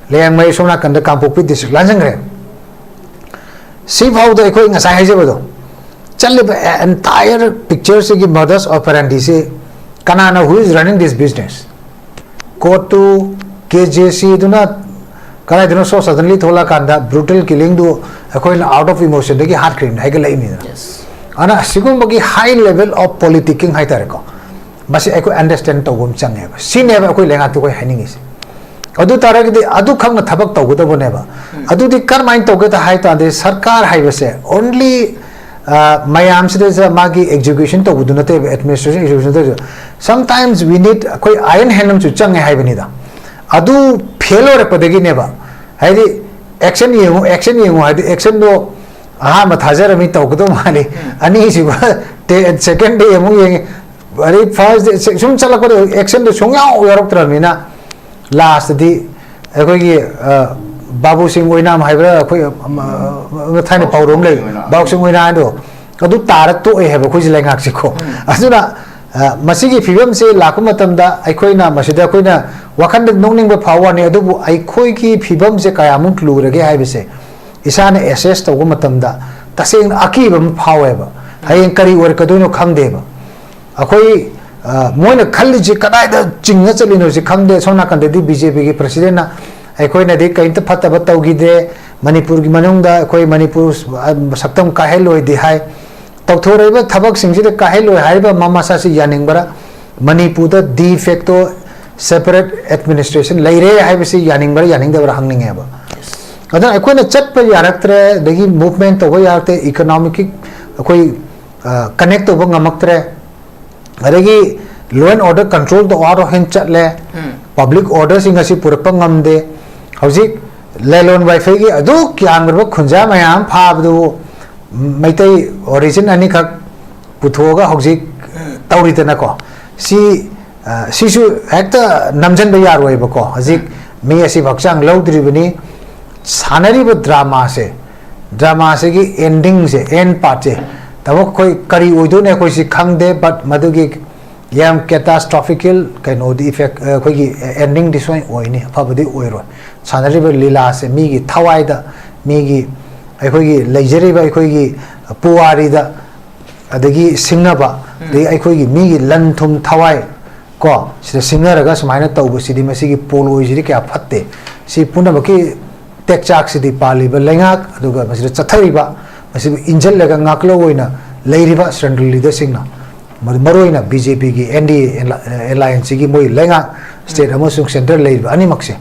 Liangmai ꯁꯣꯝ ꯅꯥꯀꯟꯗ ꯀꯥꯡꯄꯣꯛꯄꯤ district ꯂꯥꯟꯖꯟꯈ꯭ꯔꯦ꯫ ꯁꯤꯐꯥꯎꯗ ꯑꯩꯈꯣꯏ ꯉꯁꯥꯏ ꯍꯥꯏꯖꯕꯗꯣ, ꯆꯠꯂꯤꯕ entire picture ꯁꯤꯒꯤ modus operandi ꯁꯤ ꯀꯅꯥꯅ, who is running this business? ꯀꯣꯇꯨ, ꯀꯦ ꯖꯦ ꯁꯤ ꯗꯨꯅ ꯀꯗꯥꯏꯗꯅꯣ so suddenly ꯊꯣꯛꯂꯛꯑꯀꯥꯟꯗ brutal killing ꯗꯨ ꯑꯩꯈꯣꯏꯅ out of emotion ꯗꯒꯤ ꯍꯥꯠꯈ꯭ꯔꯤꯕꯅꯤ, ꯍꯥꯏꯒꯠꯂꯛꯏꯅꯤꯗꯅ꯫ Yes. ꯑꯗꯨꯅ ꯑꯁꯤꯒꯨꯝꯕꯒꯤ high level of politicking ꯍꯥꯏꯇꯥꯔꯦꯀꯣ, ꯃꯁꯤ ꯑꯩꯈꯣꯏ understand ꯇꯧꯕ ꯑꯃ ꯆꯪꯉꯦꯕ꯫ ꯁꯤꯅꯦꯕ ꯑꯩꯈꯣꯏ ꯂꯩꯉꯥꯛꯇ ꯑꯩꯈꯣꯏ ꯍꯥꯏꯅꯤꯡꯉꯤꯁꯦ꯫ ꯑꯗꯨ ꯇꯥꯔꯒꯗꯤ ꯑꯗꯨꯈꯛꯅ ꯊꯕꯛ ꯇꯧꯒꯗꯕꯅꯦꯕ꯫ ꯎꯝ꯫ ꯑꯗꯨꯗꯤ ꯀꯔꯝꯍꯥꯏꯅ ꯇꯧꯒꯦꯗ ꯍꯥꯏ ꯇꯥꯔꯗꯤ, ꯁꯔꯀꯥꯔ ꯍꯥꯏꯕꯁꯦ only, ꯑ, ꯃꯌꯥꯝꯁꯤꯗ ꯃꯥꯒꯤ execution ꯇꯧꯕꯗꯨ ꯅꯠꯇꯦꯕ, administration execution ꯇꯧꯕꯗꯨ꯫ Sometimes we need, ꯑꯩꯈꯣꯏ iron hand ꯑꯃꯁꯨ ꯆꯪꯉꯦ ꯍꯥꯏꯕꯅꯤꯗ꯫ ꯑꯗꯨ fail ꯑꯣꯏꯔꯛꯄꯗꯒꯤꯅꯦꯕ, ꯍꯥꯏꯗꯤ action ꯌꯦꯡꯉꯨ, action ꯌꯦꯡꯉꯨ ꯍꯥꯏꯗꯤ action ꯗꯣ ꯑꯍꯥꯟꯕ ꯊꯥꯖꯔꯝꯃꯤ, ꯇꯧꯒꯗꯧ ꯃꯥꯜꯂꯤ, ꯎꯝ꯫ ꯑꯅꯤꯁꯨꯕ, second day ꯑꯃꯨꯛ ꯌꯦꯡꯉꯤ, ꯑꯗꯩ first day, ꯁꯨꯝ ꯆꯠꯂꯛꯄꯗ action ꯗꯣ ꯁꯨꯡꯌꯥꯎ ꯌꯥꯎꯔꯛꯇ꯭ꯔꯕꯅꯤꯅ, ꯂꯥꯁꯇꯗꯤ ꯑꯩꯈꯣꯏꯒꯤ, ꯑ, ꯕꯥꯕꯨ ꯁꯤꯡ ꯑꯣꯏꯅꯥꯝ ꯍꯥꯏꯕ꯭ꯔꯥ, ꯑꯩꯈꯣꯏ, ꯑ, ꯑ, ꯊꯥꯏꯅ ꯄꯥꯎꯔꯧ ꯑꯃ ꯂꯩ, ꯕꯥꯕꯨ ꯁꯤꯡ ꯑꯣꯏꯅꯥꯝ ꯍꯥꯏꯗꯣ, ꯑꯗꯨ ꯇꯥꯔ ꯇꯣꯛꯑꯦ ꯍꯥꯏꯕ ꯑꯩꯈꯣꯏꯁꯦ ꯂꯩꯉꯥꯛꯁꯦꯀꯣ꯫ ꯑꯗꯨꯅ, ꯑ, ꯃꯁꯤꯒꯤ ꯐꯤꯕꯝꯁꯦ ꯂꯥꯛꯄ ꯃꯇꯝꯗ ꯑꯩꯈꯣꯏꯅ ꯃꯁꯤꯗ ꯑꯩꯈꯣꯏꯅ ꯋꯥꯈꯜꯗ ꯅꯣꯛꯅꯤꯡꯕ ꯐꯥꯎꯕ ꯋꯥꯅꯤ, ꯑꯗꯨꯕꯨ ꯑꯩꯈꯣꯏꯒꯤ ꯐꯤꯕꯝꯁꯦ ꯀꯌꯥꯃꯨꯛ ꯂꯨꯔꯒꯦ ꯍꯥꯏꯕꯁꯦ ꯏꯁꯥꯅ ꯑꯦꯁꯦꯁ ꯇꯧꯕ ꯃꯇꯝꯗ ꯇꯁꯦꯡꯅ ꯑꯀꯤꯕ ꯑꯃ ꯐꯥꯎꯋꯦꯕ꯫ ꯍꯌꯦꯡ ꯀꯔꯤ ꯑꯣꯏꯔꯛꯀꯗꯣꯏꯅꯣ ꯈꯪꯗꯦꯕ꯫ ꯑꯩꯈꯣꯏ, ꯑ, ꯃꯣꯏꯅ ꯈꯜꯂꯤꯁꯤ ꯀꯗꯥꯏꯗ ꯆꯤꯡꯉ ꯆꯠꯂꯤꯅꯣꯁꯤ ꯈꯪꯗꯦ꯫ ꯁꯣꯝ ꯅꯥꯀꯟꯗꯗꯤ ꯕꯤ ꯖꯦ ꯄꯤꯒꯤ ꯄ꯭ꯔꯁꯤꯗꯦꯟꯅ ꯑꯩꯈꯣꯏꯅꯗꯤ ꯀꯔꯤꯝꯇ ꯐꯠꯇꯕ ꯇꯧꯈꯤꯗꯦ, ꯃꯅꯤꯄꯨꯔꯒꯤ ꯃꯅꯨꯡꯗ ꯑꯩꯈꯣꯏ ꯃꯅꯤꯄꯨꯔ, ꯑ, ꯁꯛꯇꯝ ꯀꯥꯏꯍꯜꯂꯣꯏꯗꯤ ꯍꯥꯏ꯫ ꯇꯧꯊꯣꯔꯛꯏꯕ ꯊꯕꯛꯁꯤꯡꯁꯤꯗ ꯀꯥꯏꯍꯜꯂꯣꯏ ꯍꯥꯏꯔꯤꯕ ꯃꯃꯥ ꯃꯁꯥꯁꯤ ꯌꯥꯅꯤꯡꯕ꯭ꯔꯥ? ꯃꯅꯤꯄꯨꯔꯗ de facto separate administration ꯂꯩꯔꯦ ꯍꯥꯏꯕꯁꯤ ꯌꯥꯅꯤꯡꯕ꯭ꯔꯥ ꯌꯥꯅꯤꯡꯗꯕ꯭ꯔꯥ ꯍꯪꯅꯤꯡꯉꯦꯕ꯫ ꯑꯗꯨꯅ ꯑꯩꯈꯣꯏꯅ ꯆꯠꯄ ꯌꯥꯔꯛꯇ꯭ꯔꯦ, ꯑꯗꯒꯤ movement ꯇꯧꯕ ꯌꯥꯔꯛꯇ꯭ꯔꯦ, economic ꯑꯩꯈꯣꯏ, ꯑ, connect ꯇꯧꯕ ꯉꯝꯃꯛꯇ꯭ꯔꯦ, ꯑꯗꯒꯤ law and order control the out of hand ꯆꯠꯂꯦ, public order ꯁꯤꯡ ꯑꯁꯤ ꯄꯨꯔꯛꯄ ꯉꯝꯗꯦ꯫ ꯍꯧꯖꯤꯛ ꯂꯦꯂꯣꯟ ꯋꯥꯏꯐꯩꯒꯤ ꯑꯗꯨꯛ ꯌꯥꯝꯈ꯭ꯔꯕ ꯈꯨꯟꯖꯥ ꯃꯌꯥꯝ ꯐꯥꯕꯗꯨ ꯃꯩꯇꯩ origin ꯑꯅꯤꯈꯛ ꯄꯨꯊꯣꯛꯑꯒ ꯍꯧꯖꯤꯛ ꯇꯧꯔꯤꯗꯅꯀꯣ꯫ ꯁꯤ, ꯑ, ꯁꯤꯁꯨ ꯍꯦꯛꯇ ꯅꯝꯖꯟꯕ ꯌꯥꯔꯣꯏꯕꯀꯣ꯫ ꯍꯧꯖꯤꯛ ꯃꯤ ꯑꯁꯤꯕꯨ ꯍꯛꯆꯥꯡ ꯂꯧꯗ꯭ꯔꯤꯕꯅꯤ꯫ ꯁꯥꯟꯅꯔꯤꯕ ꯗ꯭ꯔꯃꯥꯁꯦ, ꯗ꯭ꯔꯃꯥꯁꯤꯒꯤ ꯑꯦꯟꯗꯤꯡꯁꯦ, ꯑꯦꯟ ꯄꯥꯔꯠꯁꯦ, ꯇꯥꯃꯣ, ꯑꯩꯈꯣꯏ ꯀꯔꯤ ꯑꯣꯏꯗꯣꯏꯅꯣ ꯑꯩꯈꯣꯏꯁꯤ ꯈꯪꯗꯦ, but ꯃꯗꯨꯒꯤ ꯌꯥꯝ ꯀꯦꯇꯥꯁꯇ꯭ꯔꯣꯐꯤꯀꯦꯜ ꯀꯩꯅꯣꯗꯤ ꯏꯐꯦꯛ, ꯑꯩꯈꯣꯏꯒꯤ ꯑꯦꯟꯗꯤꯡꯗꯤ ꯁꯣꯏꯅ ꯑꯣꯏꯅꯤ, ꯑꯐꯕꯗꯤ ꯑꯣꯏꯔꯣꯏ꯫ ꯁꯥꯟꯅꯔꯤꯕ ꯂꯤꯂꯥꯁꯦ ꯃꯤꯒꯤ ꯊꯋꯥꯏꯗ, ꯃꯤꯒꯤ, ꯑꯩꯈꯣꯏꯒꯤ ꯂꯩꯖꯔꯤꯕ ꯑꯩꯈꯣꯏꯒꯤ ꯄꯨꯋꯥꯔꯤꯗ, ꯑꯗꯒꯤ ꯁꯤꯡꯅꯕ, ꯑꯗꯒꯤ ꯑꯩꯈꯣꯏꯒꯤ ꯃꯤꯒꯤ ꯂꯟ ꯊꯨꯝ ꯊꯋꯥꯏ ꯀꯣ, ꯁꯤꯗ ꯁꯤꯡꯅꯔꯒ ꯁꯨꯃꯥꯏꯅ ꯇꯧꯕꯁꯤꯗꯤ, ꯃꯁꯤꯒꯤ ꯄꯣꯂꯣꯏꯁꯤꯗꯤ ꯀꯌꯥ ꯐꯠꯇꯦ꯫ ꯁꯤ ꯄꯨꯝꯅꯃꯛꯀꯤ ꯇꯦꯛꯆꯥꯛꯁꯤꯗꯤ ꯄꯥꯜꯂꯤꯕ ꯂꯩꯉꯥꯛ, ꯑꯗꯨꯒ ꯃꯁꯤꯗ ꯆꯠꯊꯔꯤꯕ, ꯃꯁꯤꯕꯨ ꯏꯟꯖꯜꯂꯒ ꯉꯥꯛꯂꯧ ꯑꯣꯏꯅ ꯂꯩꯔꯤꯕ ꯁꯦꯟꯇ꯭ꯔꯦꯜ ꯂꯤꯗꯔꯁꯤꯡꯅ, ꯃꯔꯨ-, ꯃꯔꯨꯑꯣꯏꯅ ꯕꯤ ꯖꯦ ꯄꯤꯒꯤ ꯑꯦꯟ ꯗꯤ ꯑꯦ ꯑꯦꯂꯥ-, ꯑꯦꯂꯥꯏꯟꯁꯁꯤꯒꯤ ꯃꯣꯏ ꯂꯩꯉꯥꯛ, ꯁ꯭ꯇꯦꯠ ꯑꯃꯁꯨꯡ ꯁꯦꯟꯇ꯭ꯔꯦꯜ ꯂꯩꯔꯤꯕ ꯑꯅꯤꯃꯛꯁꯦ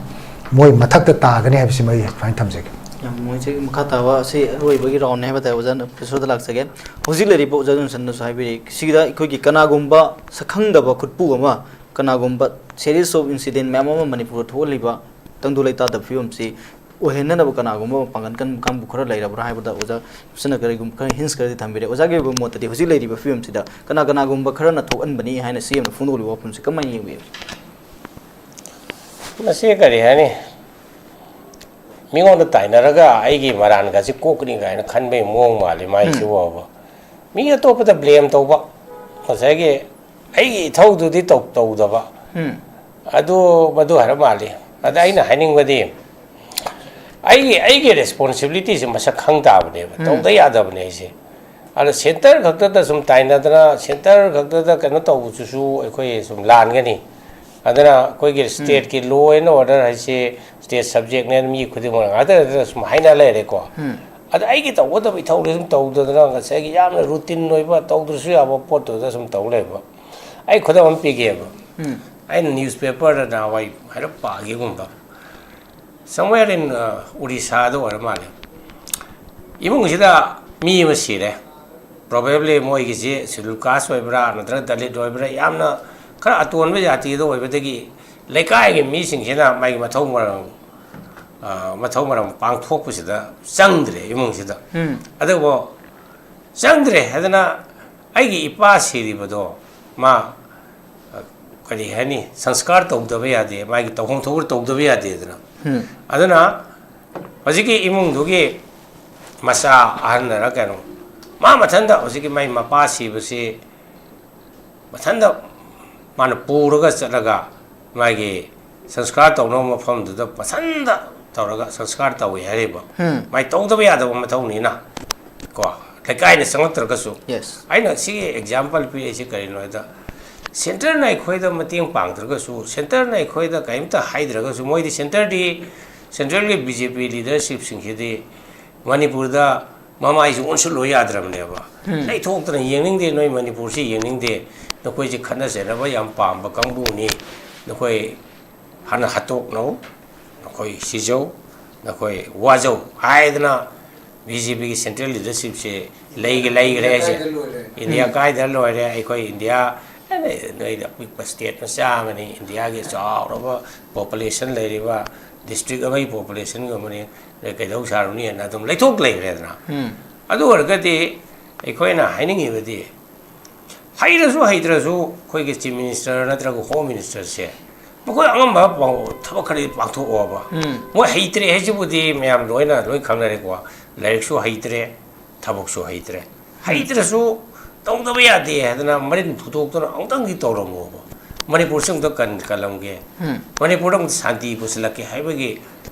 ꯃꯣꯏ ꯃꯊꯛꯇ ꯇꯥꯒꯅꯤ ꯍꯥꯏꯕꯁꯤꯃ ꯑꯩ ꯁꯨꯃꯥꯏꯅ ꯊꯝꯖꯒꯦ꯫ ꯌꯥꯝ ꯅꯨꯡꯉꯥꯏꯖꯩ꯫ ꯃꯈꯥ ꯇꯥꯕ ꯑꯁꯤ ꯑꯔꯣꯏꯕꯒꯤ ꯔꯥꯎꯟꯅꯤ ꯍꯥꯏꯕ ꯇꯥꯔꯦ꯫ ꯑꯣꯖꯥ ꯄ꯭ꯔꯣꯐꯦꯁꯔꯗ ꯂꯥꯛꯆꯒꯦ꯫ ꯍꯧꯖꯤꯛ ꯂꯩꯔꯤꯕ ꯑꯣꯖꯥ ꯖꯣꯟꯁꯟꯅꯁꯨ ꯍꯥꯏꯕꯤꯔꯤ, ꯁꯤꯗ ꯑꯩꯈꯣꯏꯒꯤ ꯀꯅꯥꯒꯨꯝꯕ ꯁꯛꯈꯪꯗꯕ ꯈꯨꯠꯄꯨ ꯑꯃ, ꯀꯅꯥꯒꯨꯝꯕ series of incident ꯃꯌꯥꯝ ꯑꯃ ꯃꯅꯤꯄꯨꯔꯗ ꯊꯣꯛꯍꯜꯂꯤꯕ ꯇꯪꯗꯨ ꯂꯩꯇꯥꯗꯕ ꯐꯤꯕꯝꯁꯤ ꯑꯣꯏꯍꯟꯅꯅꯕ ꯀꯅꯥꯒꯨꯝꯕ ꯃꯄꯥꯡꯒꯜ ꯀꯟꯕ ꯀꯥꯡꯕꯨ ꯈꯔ ꯂꯩꯔꯕ꯭ꯔꯥ ꯍꯥꯏꯕꯗ ꯑꯣꯖꯥ ꯄ꯭ꯔꯣꯐꯦꯁꯔꯅ ꯀꯔꯤꯒꯨꯝꯕ ꯈꯔ ꯍꯤꯟꯁ ꯈꯔꯗꯤ ꯊꯝꯕꯤꯔꯦ꯫ ꯑꯣꯖꯥꯒꯤ ꯑꯣꯏꯕ ꯃꯣꯠꯇꯗꯤ ꯍꯧꯖꯤꯛ ꯂꯩꯔꯤꯕ ꯐꯤꯕꯝꯁꯤꯗ ꯀꯅꯥ ꯀꯅꯥꯒꯨꯝꯕ ꯈꯔꯅ ꯊꯣꯛꯍꯟꯕꯅꯤ ꯍꯥꯏꯅ ꯁꯤ ꯑꯦꯝꯅ ꯐꯣꯡꯗꯣꯛꯂꯤꯕ ꯋꯥꯐꯝꯁꯤ ꯀꯃꯥꯏꯅ ꯌꯦꯡꯕꯤꯕꯒꯦ? ꯃꯁꯤ ꯀꯔꯤ ꯍꯥꯏꯅꯤ? ꯃꯤꯉꯣꯟꯗ ꯇꯥꯏꯅꯔꯒ ꯑꯩꯒꯤ ꯃꯔꯥꯟꯒꯁꯤ ꯀꯣꯛꯀꯅꯤ ꯀꯥꯏꯅ ꯈꯟꯕꯒꯤ ꯃꯑꯣꯡ ꯃꯥꯜꯂꯤ ꯃꯥꯏꯁꯤꯕꯨꯕ꯫ ꯃꯤ ꯑꯇꯣꯞꯄꯗ ꯕ꯭ꯂꯦꯝ ꯇꯧꯕ, ꯉꯁꯥꯏꯒꯤ ꯑꯩꯒꯤ ꯏꯊꯧꯗꯨꯗꯤ ꯇꯧ ꯇꯧꯗꯕ꯫ ꯑꯗꯨ ꯃꯗꯨ ꯍꯥꯏꯔꯞ ꯃꯥꯜꯂꯤ꯫ ꯑꯗ ꯑꯩꯅ ꯍꯥꯏꯅꯤꯡꯕꯗꯤ, ꯑꯩꯒꯤ ꯑꯩꯒꯤ ꯔꯦꯁꯄꯣꯟꯁꯤꯕꯤꯂꯤꯇꯤꯁꯦ ꯃꯁꯛ ꯈꯪ ꯇꯥꯕꯅꯦꯕ, ꯇꯧꯗ ꯌꯥꯗꯕꯅꯦ ꯑꯩꯁꯦ꯫ ꯑꯗ ꯁꯦꯟꯇꯔ ꯈꯛꯇꯗ ꯁꯨꯝ ꯇꯥꯏꯅꯗꯅ, ꯁꯦꯟꯇꯔ ꯈꯛꯇꯗ ꯀꯩꯅꯣ ꯇꯧꯕꯁꯤꯁꯨ ꯑꯩꯈꯣꯏ ꯁꯨꯝ ꯂꯥꯟꯒꯅꯤ꯫ ꯑꯗꯨꯅ ꯑꯩꯈꯣꯏꯒꯤ ꯁ꯭ꯇꯦꯠꯀꯤ law and order ꯍꯥꯏꯁꯤ ꯁ꯭ꯇꯦꯠ ꯁꯕꯖꯦꯛꯅꯦꯅ ꯃꯤ ꯈꯨꯗꯤꯡꯃꯛꯅ ꯉꯥꯛꯇ ꯁꯨꯝ ꯍꯥꯏꯅ ꯂꯩꯔꯦꯀꯣ꯫ ꯑꯗ ꯑꯩꯒꯤ ꯇꯧꯒꯗꯕ ꯏꯊꯧꯗꯤ ꯁꯨꯝ ꯇꯧꯗꯗꯅ, ꯉꯁꯥꯏꯒꯤ ꯌꯥꯝꯅ ꯔꯨꯇꯤꯟ ꯑꯣꯏꯕ, ꯇꯧꯗ꯭ꯔꯁꯨ ꯌꯥꯕ ꯄꯣꯠꯇꯨꯗ ꯁꯨꯝ ꯇꯧ ꯂꯩꯕ꯫ ꯑꯩ ꯈꯨꯗꯝ ꯑꯃ ꯄꯤꯒꯦꯕ꯫ ꯑꯩꯅ ꯅ꯭ꯌꯨꯁꯄꯦꯄꯔꯗ ꯅꯍꯥꯟꯋꯥꯏ ꯍꯥꯏꯔꯞ ꯄꯥꯈꯤꯒꯨꯝꯕ, somewhere in, uh, ꯎꯔꯤꯁꯥꯗ ꯑꯣꯏꯔ ꯃꯥꯜꯂꯦ꯫ ꯏꯃꯨꯡꯁꯤꯗ ꯃꯤ ꯑꯃ ꯁꯤꯔꯦ꯫ Probably ꯃꯣꯏꯒꯤꯁꯤ ꯁꯦꯗꯨꯜ ꯀꯥꯁ ꯑꯣꯏꯕ꯭ꯔꯥ ꯅꯠꯇ꯭ꯔꯒ ꯗꯂꯤꯠ ꯑꯣꯏꯕ꯭ꯔꯥ, ꯌꯥꯝꯅ ꯈꯔ ꯑꯇꯣꯟꯕ ꯖꯥꯇꯤꯗ ꯑꯣꯏꯕꯗꯒꯤ ꯂꯩꯀꯥꯏꯒꯤ ꯃꯤꯁꯤꯡꯁꯤꯅ ꯃꯥꯒꯤ ꯃꯊꯧ ꯃꯔꯝ, ꯑ, ꯃꯊꯧ ꯃꯔꯝ ꯄꯥꯡꯊꯣꯛꯄꯁꯤꯗ ꯆꯪꯗ꯭ꯔꯦ ꯏꯃꯨꯡꯁꯤꯗ꯫ ꯑꯗꯨꯕꯨ ꯆꯪꯗ꯭ꯔꯦ ꯍꯥꯏꯗꯅ ꯑꯩꯒꯤ ꯏꯄꯥ ꯁꯤꯔꯤꯕꯗꯣ ꯃꯥ, ꯑ, ꯀꯔꯤ ꯍꯥꯏꯅꯤ, ꯁꯪꯁꯀꯥꯔ ꯇꯧꯗꯕ ꯌꯥꯗꯦ, ꯃꯥꯒꯤ ꯇꯧꯐꯝ ꯊꯣꯛꯄ ꯇꯧꯗꯕ ꯌꯥꯗꯦꯗꯅ꯫ ꯑꯗꯨꯅ ꯍꯧꯖꯤꯛꯀꯤ ꯏꯃꯨꯡꯗꯨꯒꯤ ꯃꯆꯥ ꯑꯍꯟꯅꯔ ꯀꯩꯅꯣ, ꯃꯥ ꯃꯊꯟꯇ ꯍꯧꯖꯤꯛꯀꯤ ꯃꯥꯏ ꯃꯄꯥ ꯁꯤꯕꯁꯤ ꯃꯊꯟꯇ ꯃꯥꯅ ꯄꯨꯔꯒ ꯆꯠꯂꯒ ꯃꯥꯒꯤ ꯁꯪꯁꯀꯥꯔ ꯇꯧꯅꯕ ꯃꯐꯝꯗꯨꯗ ꯃꯊꯟꯇ ꯇꯧꯔꯒ ꯁꯪꯁꯀꯥꯔ ꯇꯧꯏ ꯍꯥꯏꯔꯤꯕ꯫ ꯃꯥꯏ ꯇꯧꯗꯕ ꯌꯥꯗꯕ ꯃꯊꯧꯅꯤꯅ ꯀꯣ, ꯂꯩꯀꯥꯏꯅ ꯆꯪꯉꯛꯇ꯭ꯔꯒꯁꯨ꯫ ꯑꯩꯅ ꯁꯤꯒꯤ ꯑꯦꯛꯖꯥꯝꯄꯜ ꯄꯤꯔꯛꯏꯁꯤ ꯀꯔꯤꯅꯣ ꯍꯥꯏꯗ, ꯁꯦꯟꯇꯔꯅ ꯑꯩꯈꯣꯏꯗ ꯃꯇꯦꯡ ꯄꯥꯡꯗ꯭ꯔꯒꯁꯨ, ꯁꯦꯟꯇꯔꯅ ꯑꯩꯈꯣꯏꯗ ꯀꯔꯤꯝꯇ ꯍꯥꯏꯗ꯭ꯔꯒꯁꯨ, ꯃꯣꯏꯗꯤ ꯁꯦꯟꯇꯔꯗꯤ, ꯁꯦꯟꯇ꯭ꯔꯦꯜꯒꯤ ꯕꯤ ꯖꯦ ꯄꯤ ꯂꯤꯗꯔꯁꯤꯞꯁꯤꯡꯁꯤꯗꯤ ꯃꯅꯤꯄꯨꯔꯗ ꯃꯃꯥꯏꯁꯨ ꯑꯣꯟꯁꯤꯜꯂꯨ ꯌꯥꯗ꯭ꯔꯕꯅꯦꯕ꯫ ꯂꯩꯊꯣꯛꯇꯅ ꯌꯦꯡꯅꯤꯡꯗꯦ, ꯅꯣꯏ ꯃꯅꯤꯄꯨꯔꯁꯤ ꯌꯦꯡꯅꯤꯡꯗꯦ, ꯅꯈꯣꯏꯁꯤ ꯈꯠꯅ ꯆꯩꯅꯕ ꯌꯥꯝ ꯄꯥꯝꯕ ꯀꯥꯡꯕꯨꯅꯤ, ꯅꯈꯣꯏ ꯍꯥꯟꯅ ꯍꯥꯠꯇꯣꯛꯅꯧ, ꯅꯈꯣꯏ ꯁꯤꯖꯧ, ꯅꯈꯣꯏ ꯋꯥꯖꯧ ꯍꯥꯏꯗꯅ ꯕꯤ ꯖꯦ ꯄꯤꯒꯤ ꯁꯦꯟꯇ꯭ꯔꯦꯜ ꯂꯤꯗꯔꯁꯤꯞꯁꯦ ꯂꯩꯒ ꯂꯩꯈ꯭ꯔꯦ ꯍꯥꯏꯁꯦ꯫ ꯏꯟꯗꯤꯌꯥ ꯀꯥꯏꯗ ꯂꯣꯏꯔꯦ꯫ ꯑꯩꯈꯣꯏ ꯏꯟꯗꯤꯌꯥ, ꯑꯦ, ꯅꯣꯏꯗꯤ ꯑꯄꯤꯛꯄ ꯁ꯭ꯇꯦꯠ ꯃꯆꯥ ꯑꯃꯅꯤ, ꯏꯟꯗꯤꯌꯥꯒꯤ ꯆꯥꯎꯔꯕ ꯄꯣꯄꯨꯂꯦꯁꯟ ꯂꯩꯔꯤꯕ ꯗꯤꯁꯇ꯭ꯔꯤꯛ ꯑꯃꯒꯤ ꯄꯣꯄꯨꯂꯦꯁꯟꯒꯨꯝꯕꯅꯤ, ꯅꯣꯏ ꯀꯩꯗꯧ ꯁꯥꯔꯨꯅꯤꯅ ꯑꯗꯨꯝ ꯂꯩꯊꯣꯛ ꯂꯩꯈ꯭ꯔꯦꯗꯅ꯫ ꯑꯗꯨ ꯑꯣꯏꯔꯒꯗꯤ ꯑꯩꯈꯣꯏꯅ ꯍꯥꯏꯅꯤꯡꯉꯤꯕꯗꯤ, ꯍꯩꯔꯁꯨ ꯍꯩꯇ꯭ꯔꯁꯨ ꯑꯩꯈꯣꯏꯒꯤ ꯆꯤꯐ ꯃꯤꯅꯤꯁꯇꯔ ꯅꯠꯇ꯭ꯔꯒ ꯍꯣꯝ ꯃꯤꯅꯤꯁꯇꯔꯁꯦ ꯃꯈꯣꯏ ꯑꯉꯝꯕ ꯄꯥꯡ-, ꯊꯕꯛ ꯈꯔꯗꯤ ꯄꯥꯡꯊꯣꯛꯑꯣꯕ꯫ ꯎꯝ꯫ ꯃꯣꯏ ꯍꯩꯇ꯭ꯔꯦ ꯍꯥꯏꯁꯤꯕꯨꯗꯤ ꯃꯌꯥꯝ ꯂꯣꯏꯅ ꯂꯣꯏ ꯈꯪꯅꯔꯦꯀꯣ꯫ ꯂꯥꯏꯔꯤꯛꯁꯨ ꯍꯩꯇ꯭ꯔꯦ, ꯊꯕꯛꯁꯨ ꯍꯩꯇ꯭ꯔꯦ꯫ ꯍꯩꯇ꯭ꯔꯁꯨ ꯇꯧꯗꯕ ꯌꯥꯗꯦ ꯍꯥꯏꯗꯅ ꯃꯔꯤꯟ ꯐꯨꯗꯣꯛꯇꯨꯅ ꯑꯃꯨꯛꯇꯪꯗꯤ ꯇꯧꯔꯝꯃꯣꯕ꯫ ꯃꯅꯤꯄꯨꯔꯁꯤ ꯑꯃꯨꯛꯇ ꯀꯟ-, ꯀꯜꯂꯝꯒꯦ꯫ ꯎꯝ꯫ ꯃꯅꯤꯄꯨꯔꯗ ꯑꯃꯨꯛꯇ ꯁꯥꯟꯇꯤ ꯄꯨꯁꯤꯜꯂꯛꯀꯦ ꯍꯥꯏꯕꯒꯤ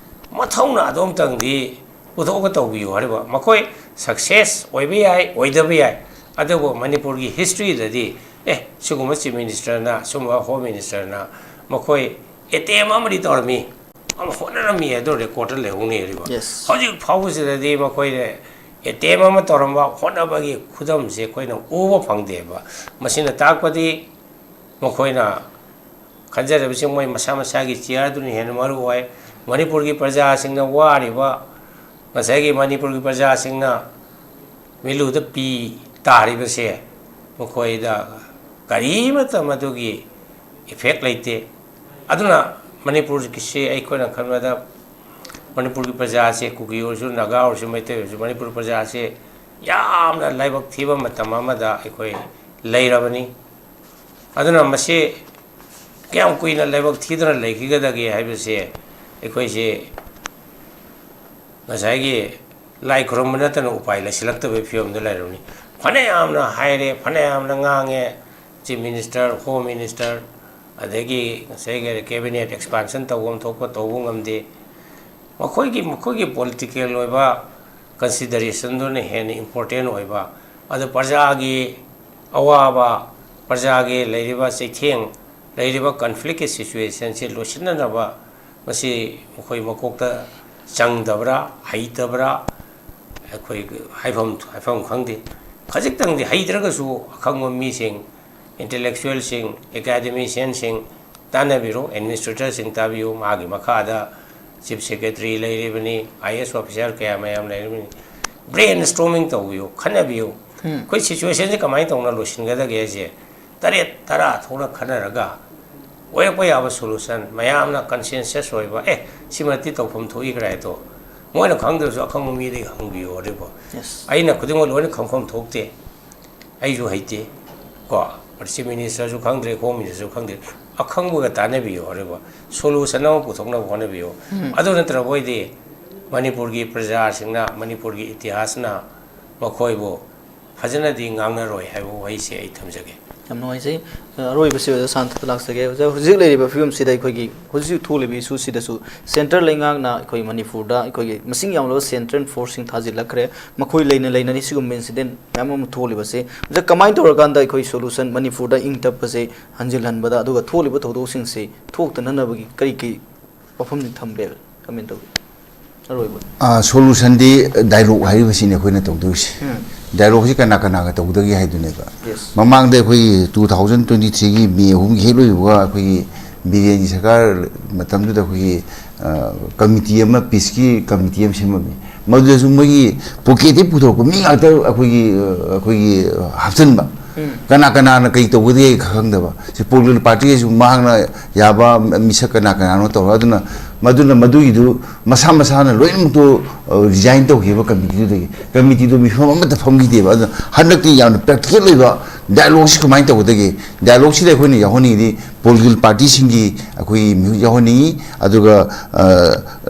ꯃꯊꯧꯅꯥ ꯑꯗꯨ ꯑꯃꯨꯛꯇꯪꯗꯤ ꯄꯨꯊꯣꯛꯑꯒ ꯇꯧꯕꯤꯌꯨ ꯍꯥꯏꯔꯤꯕ꯫ ꯃꯈꯣꯏ success ꯑꯣꯏꯕ ꯌꯥꯏ, ꯑꯣꯏꯗꯕ ꯌꯥꯏ, ꯑꯗꯨꯕꯨ ꯃꯅꯤꯄꯨꯔꯒꯤ historyꯗꯗꯤ, ꯑꯦ, ꯁꯤꯒꯨꯝꯕ Chief Ministerꯅ, ꯁꯤꯒꯨꯝꯕ Home Ministerꯅ ꯃꯈꯣꯏ attempt ꯑꯃꯗꯤ ꯇꯧꯔꯝꯃꯤ, ꯑꯃ ꯍꯣꯠꯅꯔꯝꯃꯤ ꯍꯥꯏꯗꯣ recordꯇ ꯂꯩꯍꯧꯅꯤ ꯍꯥꯏꯔꯤꯕ꯫ Yes. ꯍꯧꯖꯤꯛ ꯐꯥꯎꯕꯁꯤꯗꯗꯤ ꯃꯈꯣꯏꯅ attempt ꯑꯃ ꯇꯧꯔꯝꯕ, ꯍꯣꯠꯅꯕꯒꯤ ꯈꯨꯗꯝꯁꯦ ꯑꯩꯈꯣꯏꯅ ꯎꯕ ꯐꯪꯗꯦꯕ꯫ ꯃꯁꯤꯅ ꯇꯥꯛꯄꯗꯤ ꯃꯈꯣꯏꯅ ꯈꯟꯖꯔꯕꯁꯤ ꯃꯣꯏ ꯃꯁꯥ ꯃꯁꯥꯒꯤ chairꯗꯨꯅ ꯍꯦꯟꯅ ꯃꯔꯨ ꯑꯣꯏ꯫ ꯃꯅꯤꯄꯨꯔꯒꯤ ꯄ꯭ꯔꯖꯥꯁꯤꯡꯅ ꯋꯥꯔꯤꯕ, ꯉꯁꯥꯏꯒꯤ ꯃꯅꯤꯄꯨꯔꯒꯤ ꯄ꯭ꯔꯖꯥꯁꯤꯡꯅ ꯃꯤꯠꯂꯨꯗ ꯄꯤ ꯇꯥꯔꯤꯕꯁꯦ ꯃꯈꯣꯏꯗ ꯀꯔꯤꯃꯠꯇ ꯃꯗꯨꯒꯤ effect ꯂꯩꯇꯦ꯫ ꯑꯗꯨꯅ ꯃꯅꯤꯄꯨꯔꯒꯤꯁꯤ ꯑꯩꯈꯣꯏꯅ ꯈꯟꯕꯗ ꯃꯅꯤꯄꯨꯔꯒꯤ ꯄ꯭ꯔꯖꯥꯁꯦ, ꯀꯨꯀꯤ ꯑꯣꯏꯔꯁꯨ, ꯅꯥꯒꯥ ꯑꯣꯏꯔꯁꯨ, ꯃꯩꯇꯩ ꯑꯣꯏꯔꯁꯨ, ꯃꯅꯤꯄꯨꯔ ꯄ꯭ꯔꯖꯥꯁꯦ ꯌꯥꯝꯅ ꯂꯥꯏꯕꯛ ꯊꯤꯕ ꯃꯇꯝ ꯑꯃꯗ ꯑꯩꯈꯣꯏ ꯂꯩꯔꯕꯅꯤ꯫ ꯑꯗꯨꯅ ꯃꯁꯤ ꯀꯌꯥꯝ ꯀꯨꯏꯅ ꯂꯥꯏꯕꯛ ꯊꯤꯗꯨꯅ ꯂꯩꯈꯤꯒꯗꯒꯦ ꯍꯥꯏꯕꯁꯦ ꯑꯩꯈꯣꯏꯁꯦ ꯉꯁꯥꯏꯒꯤ ꯂꯥꯏ ꯈꯨꯔꯨꯝꯕ ꯅꯠꯇꯅ ꯎꯄꯥꯏ ꯂꯩꯁꯤꯜꯂꯛꯇꯕꯒꯤ ꯐꯤꯕꯝꯗ ꯂꯩꯔꯕꯅꯤ꯫ ꯐꯅꯌꯥꯝꯅ ꯍꯥꯏꯔꯦ, ꯐꯅꯌꯥꯝꯅ ꯉꯥꯡꯉꯦ, Chief Minister, Home Minister, ꯑꯗꯒꯤ ꯉꯁꯥꯏꯒꯤ cabinet expansion ꯇꯧꯐꯝ ꯊꯣꯛꯄ ꯇꯧꯕ ꯉꯝꯗꯦ꯫ ꯃꯈꯣꯏꯒꯤ, ꯃꯈꯣꯏꯒꯤ political ꯑꯣꯏꯕ considerationꯗꯨꯅ ꯍꯦꯟꯅ important ꯑꯣꯏꯕ꯫ ꯑꯗꯨ ꯄ꯭ꯔꯖꯥꯒꯤ ꯑꯋꯥꯕ, ꯄ꯭ꯔꯖꯥꯒꯤ ꯂꯩꯔꯤꯕ ꯆꯩꯊꯦꯡ, ꯂꯩꯔꯤꯕ conflictꯀꯤ situationꯁꯤ ꯂꯣꯏꯁꯤꯟꯅꯅꯕ ꯃꯁꯤ ꯃꯈꯣꯏ ꯃꯀꯣꯛꯇ ꯆꯪꯗꯕ꯭ꯔꯥ, ꯍꯩꯇꯕ꯭ꯔꯥ, ꯑꯩꯈꯣꯏ ꯍꯥꯏꯐꯝ, ꯍꯥꯏꯐꯝ ꯈꯪꯗꯦ꯫ ꯈꯖꯤꯛꯇꯪꯗꯤ ꯍꯩꯇ꯭ꯔꯒꯁꯨ ꯑꯈꯪꯕ ꯃꯤꯁꯤꯡ, intellectualꯁꯤꯡ, academicianꯁꯤꯡ ꯇꯥꯟꯅꯕꯤꯔꯣ, administratorꯁꯤꯡ ꯇꯥꯕꯤꯌꯨ, ꯃꯥꯒꯤ ꯃꯈꯥꯗ Chief Secretary ꯂꯩꯔꯤꯕꯅꯤ, IAS officer ꯀꯌꯥ ꯃꯌꯥꯝ ꯂꯩꯔꯤꯕꯅꯤ, brainstorming ꯇꯧꯕꯤꯌꯨ, ꯈꯟꯅꯕꯤꯌꯨ꯫ ꯎꯝ꯫ ꯑꯩꯈꯣꯏ situationꯁꯦ ꯀꯃꯥꯏꯅ ꯇꯧꯅ ꯂꯣꯏꯁꯤꯟꯒꯗꯒꯦ ꯍꯥꯏꯁꯦ ꯇꯔꯦꯠ ꯇꯔꯥ ꯊꯣꯛꯅ ꯈꯟꯅꯔꯒ ꯑꯣꯏꯔꯛꯄ ꯌꯥꯕ solution, ꯃꯌꯥꯝꯅ consensus ꯑꯣꯏꯕ, ꯑꯦ, ꯁꯤꯃꯗꯤ ꯇꯧꯐꯝ ꯊꯣꯛꯏ ꯀꯥꯏꯗꯣ ꯃꯣꯏꯅ ꯈꯪꯗ꯭ꯔꯁꯨ ꯑꯈꯪꯕ ꯃꯤꯗꯒꯤ ꯍꯪꯕꯤꯌꯨ꯫ ꯑꯗꯨꯕꯨ Yes. ꯑꯩꯅ ꯈꯨꯗꯤꯡꯃꯛ ꯂꯣꯏꯅ ꯈꯪꯐꯝ ꯊꯣꯛꯇꯦ, ꯑꯩꯁꯨ ꯍꯩꯇꯦ ꯀꯣ꯫ Chief Ministerꯁꯨ ꯈꯪꯗ꯭ꯔꯦ, Home Ministerꯁꯨ ꯈꯪꯗ꯭ꯔꯦ, ꯑꯈꯪꯕꯒ ꯇꯥꯟꯅꯕꯤꯌꯨ ꯍꯥꯏꯔꯤꯕ, ꯁꯣꯂꯨꯁꯟ ꯑꯃ ꯄꯨꯊꯣꯛꯅꯕ ꯍꯣꯠꯅꯕꯤꯌꯨ꯫ ꯑꯗꯨ ꯅꯠꯇ꯭ꯔꯕ ꯑꯣꯏꯗꯤ ꯃꯅꯤꯄꯨꯔꯒꯤ ꯄ꯭ꯔꯖꯥꯁꯤꯡꯅ, ꯃꯅꯤꯄꯨꯔꯒꯤ ꯏꯇꯤꯍꯥꯁꯅ ꯃꯈꯣꯏꯕꯨ ꯐꯖꯅꯗꯤ ꯉꯥꯡꯅꯔꯣꯏ ꯍꯥꯏꯕ ꯋꯥꯍꯩꯁꯦ ꯑꯩ ꯊꯝꯖꯒꯦ꯫ ꯌꯥꯝ ꯅꯨꯡꯉꯥꯏꯖꯩ꯫ ꯑꯔꯣꯏꯕꯁꯤ ꯑꯣꯖꯥ ꯁꯥꯟꯇꯗ ꯂꯥꯛꯆꯒꯦ꯫ ꯑꯣꯖꯥ, ꯍꯧꯖꯤꯛ ꯂꯩꯔꯤꯕ ꯐꯤꯕꯝꯁꯤꯗ ꯑꯩꯈꯣꯏꯒꯤ ꯍꯧꯖꯤꯛ ꯊꯣꯛꯂꯤꯕ ꯏꯁꯨꯁꯤꯗꯁꯨ ꯁꯦꯟꯇ꯭ꯔꯦꯜ ꯂꯩꯉꯥꯛꯅ ꯑꯩꯈꯣꯏ ꯃꯅꯤꯄꯨꯔꯗ ꯑꯩꯈꯣꯏꯒꯤ ꯃꯁꯤꯡ ꯌꯥꯝꯂꯕ ꯁꯦꯟꯇ꯭ꯔꯦꯜ ꯐꯣꯔꯁꯁꯤꯡ ꯊꯥꯖꯤꯜꯂꯛꯈ꯭ꯔꯦ꯫ ꯃꯈꯣꯏ ꯂꯩꯅ ꯂꯩꯅꯅꯤ ꯁꯤꯒꯨꯝꯕ ꯏꯟꯁꯤꯗꯦꯟ ꯃꯌꯥꯝ ꯑꯃ ꯊꯣꯛꯂꯤꯕꯁꯦ꯫ ꯑꯣꯖꯥ, ꯀꯃꯥꯏꯅ ꯇꯧꯔꯀꯥꯟꯗ ꯑꯩꯈꯣꯏ ꯁꯣꯂꯨꯁꯟ ꯃꯅꯤꯄꯨꯔꯗ ꯏꯪ ꯇꯞꯄꯁꯦ ꯍꯟꯖꯤꯜꯍꯟꯕꯗ, ꯑꯗꯨꯒ ꯊꯣꯛꯂꯤꯕ ꯊꯧꯗꯣꯛꯁꯤꯡꯁꯤ ꯊꯣꯛꯇꯅꯅꯕꯒꯤ ꯀꯔꯤ ꯀꯔꯤ ꯋꯥꯐꯝꯗꯤ ꯊꯝꯕꯤꯔꯦ? ꯀꯃꯦꯟ ꯇꯧꯕꯤꯌꯨ꯫ ꯑꯔꯣꯏꯕ꯫ ꯑ, ꯁꯣꯂꯨꯁꯟꯗꯤ ꯗꯥꯏꯂꯣꯒ ꯍꯥꯏꯔꯤꯕꯁꯤꯅꯤ ꯑꯩꯈꯣꯏꯅ ꯇꯧꯗꯣꯏꯁꯦ꯫ ꯎꯝ꯫ ꯗꯥꯏꯂꯣꯒꯁꯤ ꯀꯅꯥ ꯀꯅꯥꯒ ꯇꯧꯒꯗꯒꯦ ꯍꯥꯏꯗꯨꯅꯦꯕ꯫ Yes꯫ ꯃꯃꯥꯡꯗ ꯑꯩꯈꯣꯏꯒꯤ two thousand twenty three ꯒꯤ ꯃꯦ ꯑꯍꯨꯝꯒꯤ ꯍꯦꯛ ꯂꯣꯏꯕꯒ ꯑꯩꯈꯣꯏꯒꯤ ꯕꯤꯔꯦꯟꯒꯤ ꯁꯔꯀꯥꯔ ꯃꯇꯝꯗꯨꯗ ꯑꯩꯈꯣꯏꯒꯤ, ꯑ, ꯀꯃꯤꯇꯤ ꯑꯃ, ꯄꯤꯁꯀꯤ ꯀꯃꯤꯇꯤ ꯑꯃ ꯁꯦꯝꯃꯝꯃꯤ꯫ ꯃꯗꯨꯗꯁꯨ ꯃꯣꯏꯒꯤ ꯄꯣꯀꯦꯠꯇꯒꯤ ꯄꯨꯊꯣꯔꯛꯄ ꯃꯤ ꯉꯥꯛꯇ ꯑꯩꯈꯣꯏꯒꯤ, ꯑ, ꯑꯩꯈꯣꯏꯒꯤ, ꯑ, ꯍꯥꯞꯆꯤꯟꯕ꯫ ꯎꯝ꯫ ꯀꯅꯥ ꯀꯅꯥꯅ ꯀꯩ ꯇꯧꯒꯗꯒꯦ ꯈꯪꯗꯕ꯫ ꯁꯤ ꯄꯣꯂꯤꯇꯤꯀꯦꯜ ꯄꯥꯔꯇꯤꯒꯤꯁꯨ ꯃꯍꯥꯛꯅ ꯌꯥꯕ ꯃꯤꯁꯛ ꯀꯅꯥ ꯀꯅꯥꯅꯣ ꯇꯧꯔꯒ, ꯑꯗꯨꯅ ꯃꯗꯨꯅ ꯃꯗꯨꯒꯤꯗꯨ ꯃꯁꯥ ꯃꯁꯥꯅ ꯂꯣꯏꯅꯃꯛꯇꯨ, ꯑ, ꯔꯤꯖꯥꯏꯟ ꯇꯧꯈꯤꯕ ꯀꯃꯤꯇꯤꯗꯨꯗꯒꯤ꯫ ꯀꯃꯤꯇꯤꯗꯨ ꯃꯤꯐꯝ ꯑꯃꯠꯇ ꯐꯝꯈꯤꯗꯦꯕ꯫ ꯑꯗꯨꯅ ꯍꯟꯗꯛꯇꯤ ꯌꯥꯝꯅ ꯄ꯭ꯔꯦꯛꯇꯤꯀꯦꯜ ꯑꯣꯏꯕ ꯗꯥꯏꯂꯣꯒꯁꯤ ꯀꯃꯥꯏꯅ ꯇꯧꯒꯗꯒꯦ? ꯗꯥꯏꯂꯣꯒꯁꯤꯗ ꯑꯩꯈꯣꯏꯅ ꯌꯥꯎꯍꯟꯅꯤꯡꯉꯤꯗꯤ ꯄꯣꯂꯤꯇꯤꯀꯦꯜ ꯄꯥꯔꯇꯤꯁꯤꯡꯒꯤ ꯑꯩꯈꯣꯏꯒꯤ ꯃꯤꯍꯨꯠ ꯌꯥꯎꯍꯟꯅꯤꯡꯉꯤ, ꯑꯗꯨꯒ, ꯑ,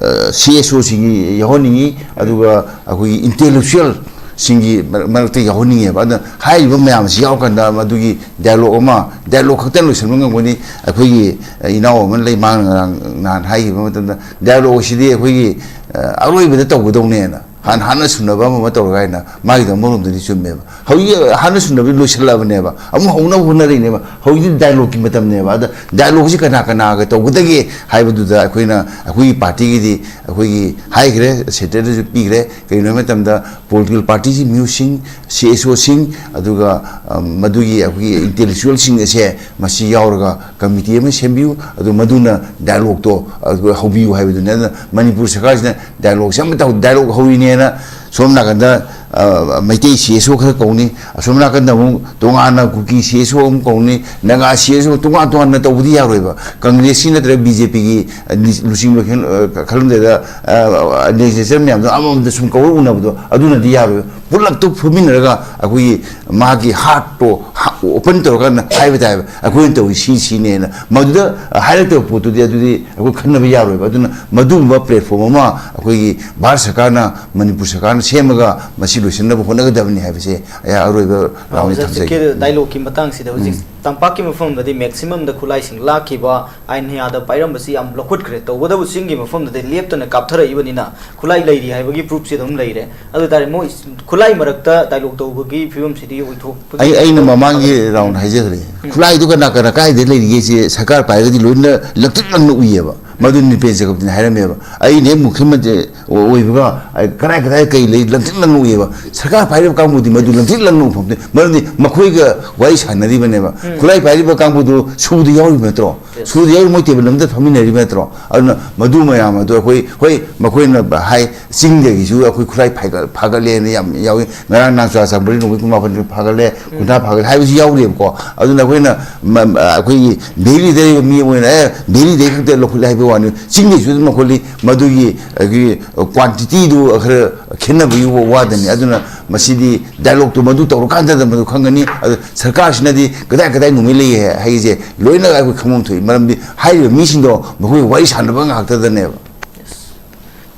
ꯑ, ꯁꯤ ꯑꯦꯁ ꯑꯣꯁꯤꯡꯒꯤ ꯌꯥꯎꯍꯟꯅꯤꯡꯉꯤ, ꯑꯗꯨꯒ ꯑꯩꯈꯣꯏꯒꯤ ꯏꯟꯇꯦꯂꯦꯛꯆꯨꯋꯦꯜꯁꯤꯡꯒꯤ ꯃꯔꯛ-, ꯃꯔꯛꯇ ꯌꯥꯎꯍꯟꯅꯤꯡꯉꯦꯕ꯫ ꯑꯗꯨꯅ ꯍꯥꯏꯔꯤꯕ ꯃꯌꯥꯝꯁꯤ ꯌꯥꯎꯔꯀꯥꯟꯗ ꯃꯗꯨꯒꯤ ꯗꯥꯏꯂꯣꯒ ꯑꯃ, ꯗꯥꯏꯂꯣꯒ ꯈꯛꯇ ꯂꯣꯏꯁꯤꯟꯕ ꯉꯝꯒꯅꯤ꯫ ꯑꯩꯈꯣꯏꯒꯤ, ꯑ, ꯏꯅꯥꯎ ꯑꯃ ꯂꯩ, ꯃꯥꯅ ꯉꯔꯥꯡ ꯅꯍꯥꯟ ꯍꯥꯏꯈꯤꯕ ꯃꯇꯝꯗ, ꯗꯥꯏꯂꯣꯒ ꯑꯁꯤꯗꯤ ꯑꯩꯈꯣꯏꯒꯤ, ꯑ, ꯑꯔꯣꯏꯕꯗ ꯇꯧꯒꯗꯧꯅꯦꯅ, ꯍꯥꯟꯅ, ꯍꯥꯟꯅ ꯁꯨꯅꯕ ꯑꯃ ꯑꯃ ꯇꯧꯔꯒ ꯍꯥꯏꯅ, ꯃꯥꯒꯤꯗꯣ ꯑꯃꯔꯣꯝꯗꯗꯤ ꯆꯨꯝꯃꯦꯕ꯫ ꯍꯧꯖꯤꯛ ꯍꯥꯟꯅ ꯁꯨꯅꯕꯗꯤ ꯂꯣꯏꯁꯤꯜꯂꯛꯑꯕꯅꯦꯕ, ꯑꯃꯨꯛ ꯍꯧꯅꯕ ꯍꯣꯠꯅꯔꯤꯅꯦꯕ꯫ ꯍꯧꯖꯤꯛꯇꯤ ꯗꯥꯏꯂꯣꯒꯀꯤ ꯃꯇꯝꯅꯦꯕ꯫ ꯑꯗ ꯗꯥꯏꯂꯣꯒꯁꯤ ꯀꯅꯥ ꯀꯅꯥꯒ ꯇꯧꯒꯗꯒꯦ ꯍꯥꯏꯕꯗꯨꯗ ꯑꯩꯈꯣꯏꯅ, ꯑꯩꯈꯣꯏꯒꯤ ꯄꯥꯔꯇꯤꯒꯤꯗꯤ ꯑꯩꯈꯣꯏꯒꯤ ꯍꯥꯏꯈ꯭ꯔꯦ, ꯁꯦꯟꯇꯔꯗꯁꯨ ꯄꯤꯈ꯭ꯔꯦ꯫ ꯀꯔꯤꯒꯤꯅꯣ ꯍꯥꯏꯕ ꯃꯇꯝꯗ ꯄꯣꯂꯤꯇꯤꯀꯦꯜ ꯄꯥꯔꯇꯤꯁꯤ ꯃꯤꯍꯨꯠꯁꯤꯡ, ꯁꯤ ꯑꯦꯁ ꯑꯣꯁꯤꯡ, ꯑꯗꯨꯒ, ꯑ, ꯃꯗꯨꯒꯤ ꯑꯩꯈꯣꯏꯒꯤ ꯏꯟꯇꯦꯂꯦꯛꯆꯨꯋꯦꯜꯁꯤꯡ ꯑꯁꯦ ꯃꯁꯤ ꯌꯥꯎꯔꯒ ꯀꯃꯤꯇꯤ ꯑꯃ ꯁꯦꯝꯕꯤꯌꯨ, ꯑꯗꯨ ꯃꯗꯨꯅ ꯗꯥꯏꯂꯣꯒꯇꯣ ꯑꯗꯨ ꯍꯧꯕꯤꯌꯨ ꯍꯥꯏꯕꯗꯨꯅꯤ꯫ ꯑꯗꯨꯅ ꯃꯅꯤꯄꯨꯔ ꯁꯔꯀꯥꯔꯁꯤꯅ ꯗꯥꯏꯂꯣꯒꯁꯦ ꯑꯃꯠꯇ ꯍꯧ-, ꯗꯥꯏꯂꯣꯒ ꯍꯧꯔꯤꯅꯦꯅ ꯁꯣꯝ ꯅꯥꯀꯟꯗ ꯑ, ꯃꯩꯇꯩ ꯁꯤ ꯑꯦꯁ ꯑꯣ ꯈꯔ ꯀꯧꯅꯤ, ꯑꯁꯣꯝ ꯅꯥꯀꯟꯗ ꯑꯃꯨꯛ ꯇꯣꯉꯥꯟꯅ ꯀꯨꯀꯤ ꯁꯤ ꯑꯦꯁ ꯑꯣ ꯑꯃꯨꯛ ꯀꯧꯅꯤ, ꯅꯥꯒꯥ ꯁꯤ ꯑꯦꯁ ꯑꯣ ꯇꯣꯉꯥꯟ ꯇꯣꯉꯥꯟꯅ ꯇꯧꯕꯗꯤ ꯌꯥꯔꯣꯏꯕ꯫ ꯀꯪꯒ꯭ꯔꯦꯁꯀꯤ ꯅꯠꯇ꯭ꯔꯒ ꯕꯤ ꯖꯦ ꯄꯤꯒꯤ ꯂꯨꯆꯤꯡꯕ ꯈꯜ-, ꯑ, ꯈꯜꯂꯝꯗꯦꯗ, ꯑ, ꯂꯦꯖꯤꯁꯂꯦꯆꯔ ꯃꯌꯥꯝꯗꯣ ꯑꯃꯃꯝꯗ ꯁꯨꯝ ꯀꯧꯔ ꯎꯅꯕꯗꯣ ꯑꯗꯨꯅꯗꯤ ꯌꯥꯔꯣꯏꯕ꯫ ꯄꯨꯂꯞꯇꯣ ꯐꯨꯃꯤꯟꯅꯔꯒ ꯑꯩꯈꯣꯏꯒꯤ ꯃꯥꯒꯤ ꯍꯥꯔꯠꯇꯣ ꯑꯣꯄꯟ ꯇꯧꯔꯀꯥꯟꯗ ꯍꯥꯏꯕ ꯇꯥꯏꯕ, ꯑꯩꯈꯣꯏꯅ ꯇꯧꯔꯤ ꯁꯤ ꯁꯤꯅꯦꯅ꯫ ꯃꯗꯨꯗ ꯍꯥꯏꯔꯛꯇꯕ ꯄꯣꯠꯇꯨꯗꯤ ꯑꯗꯨꯗꯤ ꯑꯩꯈꯣꯏ ꯈꯟꯅꯕ ꯌꯥꯔꯣꯏꯕ꯫ ꯑꯗꯨꯅ ꯃꯗꯨꯒꯨꯝꯕ ꯄ꯭ꯂꯦꯠꯐꯣꯝ ꯑꯃ ꯑꯩꯈꯣꯏꯒꯤ ꯚꯥꯔꯠ ꯁꯔꯀꯥꯔꯅ, ꯃꯅꯤꯄꯨꯔ ꯁꯔꯀꯥꯔꯅ ꯁꯦꯝꯃꯒ ꯃꯁꯤ ꯂꯣꯏꯁꯤꯟꯅꯕ ꯍꯣꯠꯅꯒꯗꯕꯅꯤ ꯍꯥꯏꯕꯁꯦ ꯑꯩꯍꯥꯛ ꯑꯔꯣꯏꯕ ꯔꯥꯎꯟꯗ ꯍꯧꯖꯤꯛꯀꯤ ꯊꯝꯖꯒꯦ꯫ ꯗꯥꯏꯂꯣꯒꯀꯤ ꯃꯇꯥꯡꯁꯤꯗ ꯍꯧꯖꯤꯛ ꯎꯝ꯫ ꯇꯝꯄꯥꯛꯀꯤ ꯃꯐꯝꯗꯗꯤ ꯃꯦꯛꯁꯤꯃꯝꯗ ꯈꯨꯠꯂꯥꯏꯁꯤꯡ ꯂꯥꯛꯈꯤꯕ, ꯑꯥꯏꯟ ꯍꯌꯥꯗ ꯄꯥꯏꯔꯝꯕꯁꯤ ꯌꯥꯝ ꯂꯧꯈꯠꯈ꯭ꯔꯦ꯫ ꯇꯧꯕꯇꯕꯨ ꯆꯤꯡꯒꯤ ꯃꯐꯝꯗꯗꯤ ꯂꯦꯞꯇꯅ ꯀꯥꯞꯊꯔꯛꯏꯕꯅꯤꯅ ꯈꯨꯠꯂꯥꯏ ꯂꯩꯔꯤ ꯍꯥꯏꯕꯒꯤ ꯄ꯭ꯔꯨꯐꯁꯤ ꯑꯗꯨꯝ ꯂꯩꯔꯦ꯫ ꯑꯗꯨ ꯇꯥꯔꯦ ꯃꯣꯏ ꯈꯨꯠꯂꯥꯏ ꯃꯔꯛꯇ ꯗꯥꯏꯂꯣꯒ ꯇꯧꯕꯒꯤ ꯐꯤꯕꯝꯁꯤꯗꯤ ꯑꯣꯏꯊꯣꯛꯄꯒꯤ ꯑꯩ, ꯑꯩꯅ ꯃꯃꯥꯡꯒꯤ ꯔꯥꯎꯟ ꯍꯥꯏꯖꯈ꯭ꯔꯦ꯫ ꯎꯝ꯫ ꯈꯨꯠꯂꯥꯏꯗꯨ ꯀꯅꯥ, ꯀꯅꯥ ꯀꯥꯏꯗ ꯂꯩꯔꯤꯒꯦꯁꯦ ꯁꯔꯀꯥꯔ ꯄꯥꯏꯔꯒꯗꯤ ꯂꯣꯏꯅ ꯂꯪꯇ꯭ꯔꯤꯛ ꯂꯪꯅ ꯎꯏꯌꯦꯕ꯫ ꯃꯗꯨ ꯅꯤꯄꯦꯟ ꯖꯦꯀꯕꯇꯤꯅ ꯍꯥꯏꯔꯝꯃꯦꯕ꯫ ꯑꯩꯅ ꯍꯦꯛ ꯃꯨꯈ꯭ꯌꯃꯟꯇ꯭ꯔꯤ ꯑꯣꯏꯕꯒ ꯑꯩ ꯀꯗꯥꯏ ꯀꯗꯥꯏ ꯀꯩ ꯂꯩ ꯂꯪꯇ꯭ꯔꯤꯛ ꯂꯪꯅ ꯎꯏꯌꯦꯕ꯫ ꯁꯔꯀꯥꯔ ꯄꯥꯏꯔꯤꯕ ꯀꯥꯡꯕꯨꯗꯤ ꯃꯗꯨ ꯂꯪꯇ꯭ꯔꯤꯛ ꯂꯪꯅ ꯎꯐꯝꯗꯤ, ꯃꯔꯝꯗꯤ ꯃꯈꯣꯏꯒ ꯋꯥꯔꯤ ꯁꯥꯟꯅꯔꯤꯕꯅꯦꯕ꯫ ꯎꯝ꯫ ꯈꯨꯠꯂꯥꯏ ꯄꯥꯏꯔꯤꯕ ꯀꯥꯡꯕꯨꯗꯨ ꯁꯨꯗ ꯌꯥꯎꯔꯤꯕ ꯅꯠꯇ꯭ꯔꯣ? ꯌꯦꯁ꯫ ꯁꯨꯗ ꯌꯥꯎꯔꯤ, ꯃꯣꯏ ꯇꯦꯕꯜ ꯑꯃꯗ ꯐꯝꯃꯤꯟꯅꯔꯤꯕ ꯅꯠꯇ꯭ꯔꯣ? ꯑꯗꯨꯅ ꯃꯗꯨ ꯃꯌꯥꯝ ꯑꯗꯨ ꯑꯩꯈꯣꯏ, ꯍꯣꯏ, ꯃꯈꯣꯏꯅ ꯍꯥꯏ, ꯆꯤꯡꯗꯒꯤꯁꯨ ꯑꯩꯈꯣꯏ ꯈꯨꯠꯂꯥꯏ ꯐꯥꯒꯠ-, ꯐꯥꯒꯠꯂꯦꯅ ꯌꯥꯝ ꯌꯥꯎꯏ꯫ ꯉꯔꯥꯡ ꯅꯍꯥꯟ ꯆꯨꯔꯥꯆꯥꯟꯄꯨꯔꯗ ꯅꯣꯡꯃꯩ ꯀꯨꯟꯃꯥꯄꯟ ꯐꯥꯒꯠꯂꯦ, ꯎꯝ꯫ ꯀꯨꯟꯊ꯭ꯔꯥ ꯐꯥꯒꯠꯂꯦ ꯍꯥꯏꯕꯁꯨ ꯌꯥꯎꯔꯤꯕꯀꯣ꯫ ꯑꯗꯨꯅ ꯑꯩꯈꯣꯏꯅ ꯃ-, ꯃ-, ꯑꯩꯈꯣꯏꯒꯤ ꯚꯦꯂꯤꯗ ꯂꯩꯕ ꯃꯤ ꯑꯃ ꯑꯣꯏꯅ, ꯑꯦ, ꯚꯦꯂꯤꯗꯒꯤ ꯈꯛꯇ ꯂꯧꯈꯠꯂꯦ ꯍꯥꯏꯕꯒꯤ ꯋꯥꯅꯤ, ꯆꯤꯡꯗꯩꯁꯨ ꯑꯗꯨꯝ ꯂꯧꯈꯠꯂꯤ꯫ ꯃꯗꯨꯒꯤ ꯑꯩꯈꯣꯏꯒꯤ ꯀ꯭ꯋꯥꯟꯇꯤꯇꯤꯗꯨ ꯈꯔ ꯈꯦꯠꯅꯕꯒꯤ ꯋꯥ-, ꯋꯥꯗꯅꯤ꯫ ꯑꯗꯨꯅ ꯃꯁꯤꯗꯤ ꯗꯥꯏꯂꯣꯛꯇꯨ ꯃꯗꯨ ꯇꯧꯔꯀꯥꯟꯗ ꯃꯗꯨ ꯈꯪꯒꯅꯤ꯫ ꯑꯗꯨ ꯁꯔꯀꯥꯔꯁꯤꯅꯗꯤ ꯀꯗꯥꯏ ꯀꯗꯥꯏ ꯅꯣꯡꯃꯩ ꯂꯩ ꯍꯥꯏꯁꯦ ꯂꯣꯏꯅ ꯑꯩꯈꯣꯏ ꯈꯪꯐꯝ ꯊꯣꯛꯏ꯫ ꯃꯔꯝꯗꯤ ꯍꯥꯏꯔꯤꯕ ꯃꯤꯁꯤꯡꯗꯣ ꯃꯈꯣꯏ ꯋꯥꯔꯤ ꯁꯥꯟꯅꯕ ꯉꯥꯛꯇꯗꯅꯦꯕ꯫ ꯌꯦꯁ꯫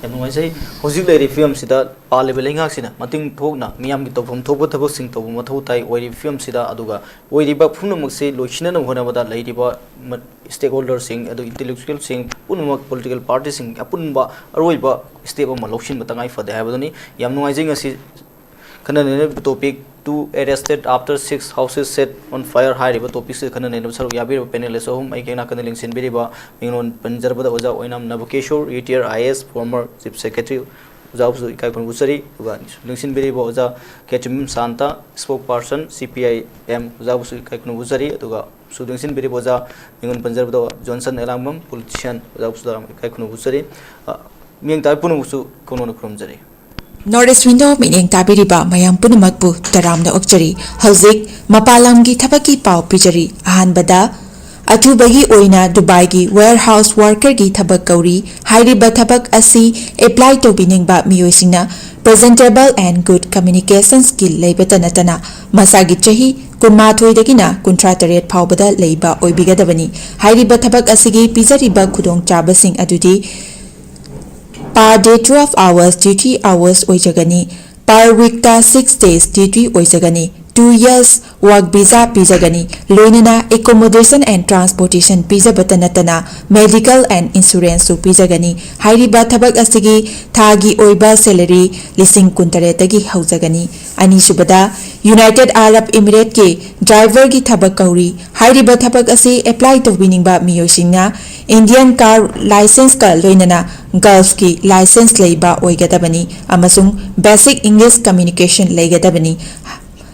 ꯌꯥꯝ ꯅꯨꯡꯉꯥꯏꯖꯩ꯫ ꯍꯧꯖꯤꯛ ꯂꯩꯔꯤꯕ ꯐꯤꯕꯝꯁꯤꯗ ꯄꯥꯜꯂꯤꯕ ꯂꯩꯉꯥꯛꯁꯤꯅ ꯃꯇꯤꯡ ꯊꯣꯛꯅ ꯃꯤꯌꯥꯝꯒꯤ ꯇꯧꯐꯝ ꯊꯣꯛꯄ ꯊꯕꯛꯁꯤꯡ ꯇꯧꯕ ꯃꯊꯧ ꯇꯥꯏ꯫ ꯑꯣꯏꯔꯤꯕ ꯐꯤꯕꯝꯁꯤꯗ, ꯑꯗꯨꯒ ꯑꯣꯏꯔꯤꯕ ꯄꯨꯝꯅꯃꯛꯁꯤ ꯂꯣꯏꯁꯤꯟꯅꯅꯕ ꯍꯣꯠꯅꯕꯗ ꯂꯩꯔꯤꯕ ꯃ-, ꯁ꯭ꯇꯦꯛꯍꯣꯜꯗꯔꯁꯤꯡ, ꯑꯗꯨ ꯏꯟꯇꯦꯂꯦꯛꯆꯨꯋꯦꯜꯁꯤꯡ ꯄꯨꯝꯅꯃꯛ, ꯄꯣꯂꯤꯇꯤꯀꯦꯜ ꯄꯥꯔꯇꯤꯁꯤꯡ ꯑꯄꯨꯟꯕ ꯑꯔꯣꯏꯕ ꯁ꯭ꯇꯦꯞ ꯑꯃ ꯂꯧꯁꯤꯟꯕ ꯇꯉꯥꯏ ꯐꯗꯦ ꯍꯥꯏꯕꯗꯨꯅꯤ꯫ ꯌꯥꯝ ꯅꯨꯡꯉꯥꯏꯖꯩ ꯉꯁꯤ ꯈꯟꯅ ꯅꯩꯅꯔꯤꯕ topic "Two arrested after six houses set on fire" ꯍꯥꯏꯔꯤꯕ ꯇꯣꯄꯤꯛꯁꯤꯗ ꯈꯟꯅ ꯅꯩꯅꯕ ꯁꯔꯨꯛ ꯌꯥꯕꯤꯔꯤꯕ ꯄꯦꯅꯦꯂꯤꯁ ꯑꯍꯨꯝ, ꯑꯩꯒꯤ ꯅꯥꯀꯟꯗ ꯂꯦꯡꯁꯤꯟꯕꯤꯔꯤꯕ ꯃꯤꯡꯑꯣꯟ ꯄꯟꯖꯔꯕꯗ ꯑꯣꯖꯥ Oinam Nabakishore, retired I A S, former chief secretary, ꯑꯣꯖꯥꯕꯨꯁꯨ ꯏꯀꯥꯏ ꯈꯨꯝꯅꯕ ꯎꯠꯆꯔꯤ꯫ ꯑꯗꯨꯒ ꯂꯦꯡꯁꯤꯟꯕꯤꯔꯤꯕ ꯑꯣꯖꯥ ꯈꯦꯇ꯭ꯔꯤꯃꯌꯨꯝ ꯁꯥꯟꯇ, ꯁ꯭ꯄꯣꯛ ꯄꯥꯔꯁꯟ ꯁꯤ ꯄꯤ ꯑꯥꯏ ꯑꯦꯝ, ꯑꯣꯖꯥꯕꯨꯁꯨ ꯏꯀꯥꯏ ꯈꯨꯝꯅꯕ ꯎꯠꯆꯔꯤ꯫ ꯑꯗꯨꯒ ꯁꯨ ꯂꯦꯡꯁꯤꯟꯕꯤꯔꯤꯕ ꯑꯣꯖꯥ ꯃꯤꯡꯑꯣꯟ ꯄꯟꯖꯔꯕꯗ ꯖꯣꯟꯁꯟ ꯑꯦꯂꯥꯡꯕꯝ, ꯄꯣꯂꯤꯇꯤꯁꯤꯌꯥꯟ, ꯑꯣꯖꯥꯕꯨꯁꯨ ꯏꯀꯥꯏ ꯈꯨꯝꯅꯕ ꯎꯠꯆꯔꯤ꯫ ꯑ, ꯃꯤꯌꯦꯡ ꯇꯥꯕ ꯄꯨꯝꯅꯃꯛꯁꯨ ꯀꯧꯅꯅ ꯈꯨꯔꯨꯝꯖꯔꯤ꯫ North East Window ꯃꯤꯠꯌꯦꯡ ꯇꯥꯕꯤꯔꯤꯕ ꯃꯌꯥꯝ ꯄꯨꯝꯅꯃꯛꯄꯨ ꯇꯔꯥꯝꯅ ꯑꯣꯛꯆꯔꯤ꯫ ꯍꯧꯖꯤꯛ ꯃꯄꯥꯟ ꯂꯝꯒꯤ ꯊꯕꯛꯀꯤ ꯄꯥꯎ ꯄꯤꯖꯔꯤ꯫ ꯑꯍꯥꯟꯕꯗ, ꯑꯊꯨꯕꯒꯤ ꯑꯣꯏꯅ ꯗꯨꯕꯥꯏꯒꯤ warehouse workerꯒꯤ ꯊꯕꯛ ꯀꯧꯔꯤ꯫ ꯍꯥꯏꯔꯤꯕ ꯊꯕꯛ ꯑꯁꯤ apply ꯇꯧꯕꯤꯅꯤꯡꯕ ꯃꯤꯑꯣꯏꯁꯤꯡꯅ presentable and good communication skill ꯂꯩꯕꯇ ꯅꯠꯇꯅ ꯃꯁꯥꯒꯤ ꯆꯍꯤ ꯀꯨꯟꯃꯥꯊꯣꯏꯗꯒꯤꯅ ꯀꯨꯟꯊ꯭ꯔꯥ ꯇꯔꯦꯠ ꯐꯥꯎꯕꯗ ꯂꯩꯕ ꯑꯣꯏꯕꯤꯒꯗꯕꯅꯤ꯫ ꯍꯥꯏꯔꯤꯕ ꯊꯕꯛ ꯑꯁꯤꯒꯤ ꯄꯤꯖꯔꯤꯕ ꯈꯨꯗꯣꯡꯆꯥꯕꯁꯤꯡ ꯑꯗꯨꯗꯤ per day twelve hours duty hours ꯑꯣꯏꯖꯒꯅꯤ꯫ Per weekꯇ six days duty ꯑꯣꯏꯖꯒꯅꯤ꯫ Two years work visa ꯄꯤꯖꯒꯅꯤ꯫ ꯂꯣꯏꯅꯅ accommodation and transportation ꯄꯤꯖꯕꯇ ꯅꯠꯇꯅ medical and insuranceꯁꯨ ꯄꯤꯖꯒꯅꯤ꯫ ꯍꯥꯏꯔꯤꯕ ꯊꯕꯛ ꯑꯁꯤꯒꯤ ꯊꯥꯒꯤ ꯑꯣꯏꯕ salary ꯂꯤꯁꯤꯡ ꯀꯨꯟꯇꯔꯦꯠꯇꯒꯤ ꯍꯧꯖꯒꯅꯤ꯫ ꯑꯅꯤꯁꯨꯕꯗ, United Arab Emirateꯀꯤ driverꯒꯤ ꯊꯕꯛ ꯀꯧꯔꯤ꯫ ꯍꯥꯏꯔꯤꯕ ꯊꯕꯛ ꯑꯁꯤ apply ꯇꯧꯕꯤꯅꯤꯡꯕ ꯃꯤꯑꯣꯏꯁꯤꯡꯅ Indian car licenceꯀ ꯂꯣꯏꯅꯅ Gulfꯀꯤ license ꯂꯩꯕ ꯑꯣꯏꯒꯗꯕꯅꯤ ꯑꯃꯁꯨꯡ basic English communication ꯂꯩꯒꯗꯕꯅꯤ꯫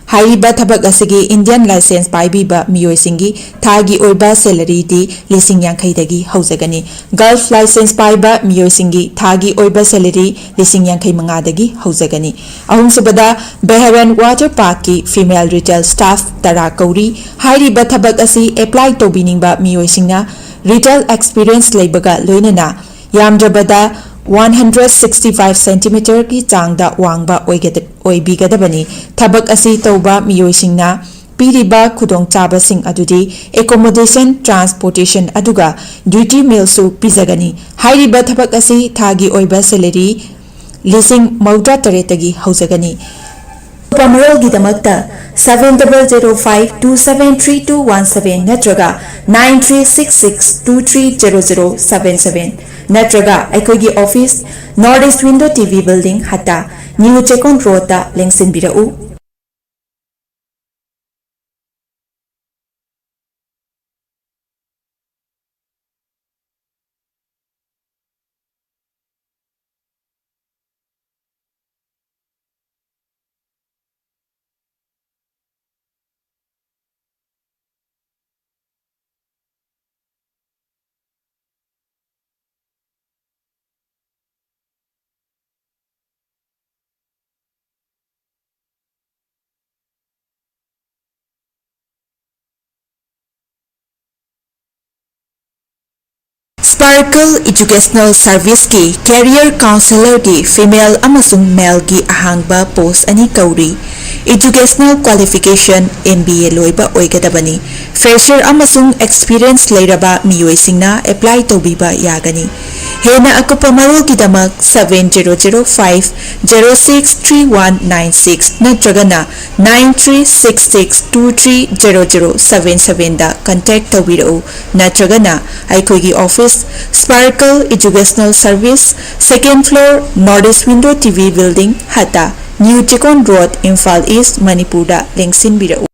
ꯍꯥꯏꯔꯤꯕ ꯊꯕꯛ ꯑꯁꯤꯒꯤ Indian license ꯄꯥꯏꯕꯤꯕ ꯃꯤꯑꯣꯏꯁꯤꯡꯒꯤ ꯊꯥꯒꯤ ꯑꯣꯏꯕ salaryꯗꯤ ꯂꯤꯁꯤꯡ ꯌꯥꯡꯈꯩꯗꯒꯤ ꯍꯧꯖꯒꯅꯤ꯫ Gulf license ꯄꯥꯏꯕ ꯃꯤꯑꯣꯏꯁꯤꯡꯒꯤ ꯊꯥꯒꯤ ꯑꯣꯏꯕ salary ꯂꯤꯁꯤꯡ ꯌꯥꯡꯈꯩ ꯃꯉꯥꯗꯒꯤ ꯍꯧꯖꯒꯅꯤ꯫ ꯑꯍꯨꯝꯁꯨꯕꯗ, Bahrain Water Parkꯀꯤ female retail staff ꯇꯔꯥ ꯀꯧꯔꯤ꯫ ꯍꯥꯏꯔꯤꯕ ꯊꯕꯛ ꯑꯁꯤ apply ꯇꯧꯕꯤꯅꯤꯡꯕ ꯃꯤꯑꯣꯏꯁꯤꯡꯅ retail experience ꯂꯩꯕꯒ ꯂꯣꯏꯅꯅ ꯌꯥꯝꯗ꯭ꯔꯕꯗ one hundred sixty five centimeterꯒꯤ ꯆꯥꯡꯗ ꯋꯥꯡꯕ ꯑꯣꯏꯒꯗ-, ꯑꯣꯏꯕꯤꯒꯗꯕꯅꯤ꯫ ꯊꯕꯛ ꯑꯁꯤ ꯇꯧꯕ ꯃꯤꯑꯣꯏꯁꯤꯡꯅ ꯄꯤꯔꯤꯕ ꯈꯨꯗꯣꯡꯆꯥꯕꯁꯤꯡ ꯑꯗꯨꯗꯤ accommodation, transportation, ꯑꯗꯨꯒ duty mealꯁꯨ ꯄꯤꯖꯒꯅꯤ꯫ ꯍꯥꯏꯔꯤꯕ ꯊꯕꯛ ꯑꯁꯤ ꯊꯥꯒꯤ ꯑꯣꯏꯕ salary ꯂꯤꯁꯤꯡ ꯃꯧꯗ꯭ꯔꯥ ꯇꯔꯦꯠꯇꯒꯤ ꯍꯧꯖꯒꯅꯤ꯫ ꯑꯀꯨꯞꯄ ꯃꯔꯣꯜꯒꯤꯗꯃꯛꯇ seven double zero five two seven three two one seven ꯅꯠꯇ꯭ꯔꯒ nine three six six two three zero zero seven seven ꯅꯠꯇ꯭ꯔꯒ ꯑꯩꯈꯣꯏꯒꯤ office, North East Window T V Building, ꯍꯠꯇꯥ, New ꯆꯦꯛꯀꯣꯟ ꯔꯣꯗꯇ ꯂꯦꯡꯁꯤꯟꯕꯤꯔꯛꯎ꯫ Sparkle Educational Serviceꯀꯤ Career Counselorꯒꯤ female ꯑꯃꯁꯨꯡ maleꯒꯤ ꯑꯍꯥꯡꯕ post ꯑꯅꯤ ꯀꯧꯔꯤ꯫ Educational qualification M B A ꯂꯣꯏꯕ ꯑꯣꯏꯒꯗꯕꯅꯤ꯫ Fresher ꯑꯃꯁꯨꯡ experience ꯂꯩꯔꯕ ꯃꯤꯑꯣꯏꯁꯤꯡꯅ apply ꯇꯧꯕꯤꯕ ꯌꯥꯒꯅꯤ꯫ ꯍꯦꯟꯅ ꯑꯀꯨꯞꯄ ꯃꯔꯣꯜꯒꯤꯗꯃꯛ seven zero zero five zero six three one nine six ꯅꯠꯇ꯭ꯔꯒꯅ nine three six six two three zero zero seven sevenꯗ contact ꯇꯧꯕꯤꯔꯛꯎ, ꯅꯠꯇ꯭ꯔꯒꯅ ꯑꯩꯈꯣꯏꯒꯤ office, Sparkle Educational Service, second floor, North East Window T V Building, ꯍꯠꯇꯥ, New Chekon Road, Imphal East, ꯃꯅꯤꯄꯨꯔꯗ ꯂꯦꯡꯁꯤꯟꯕꯤꯔꯛꯎ꯫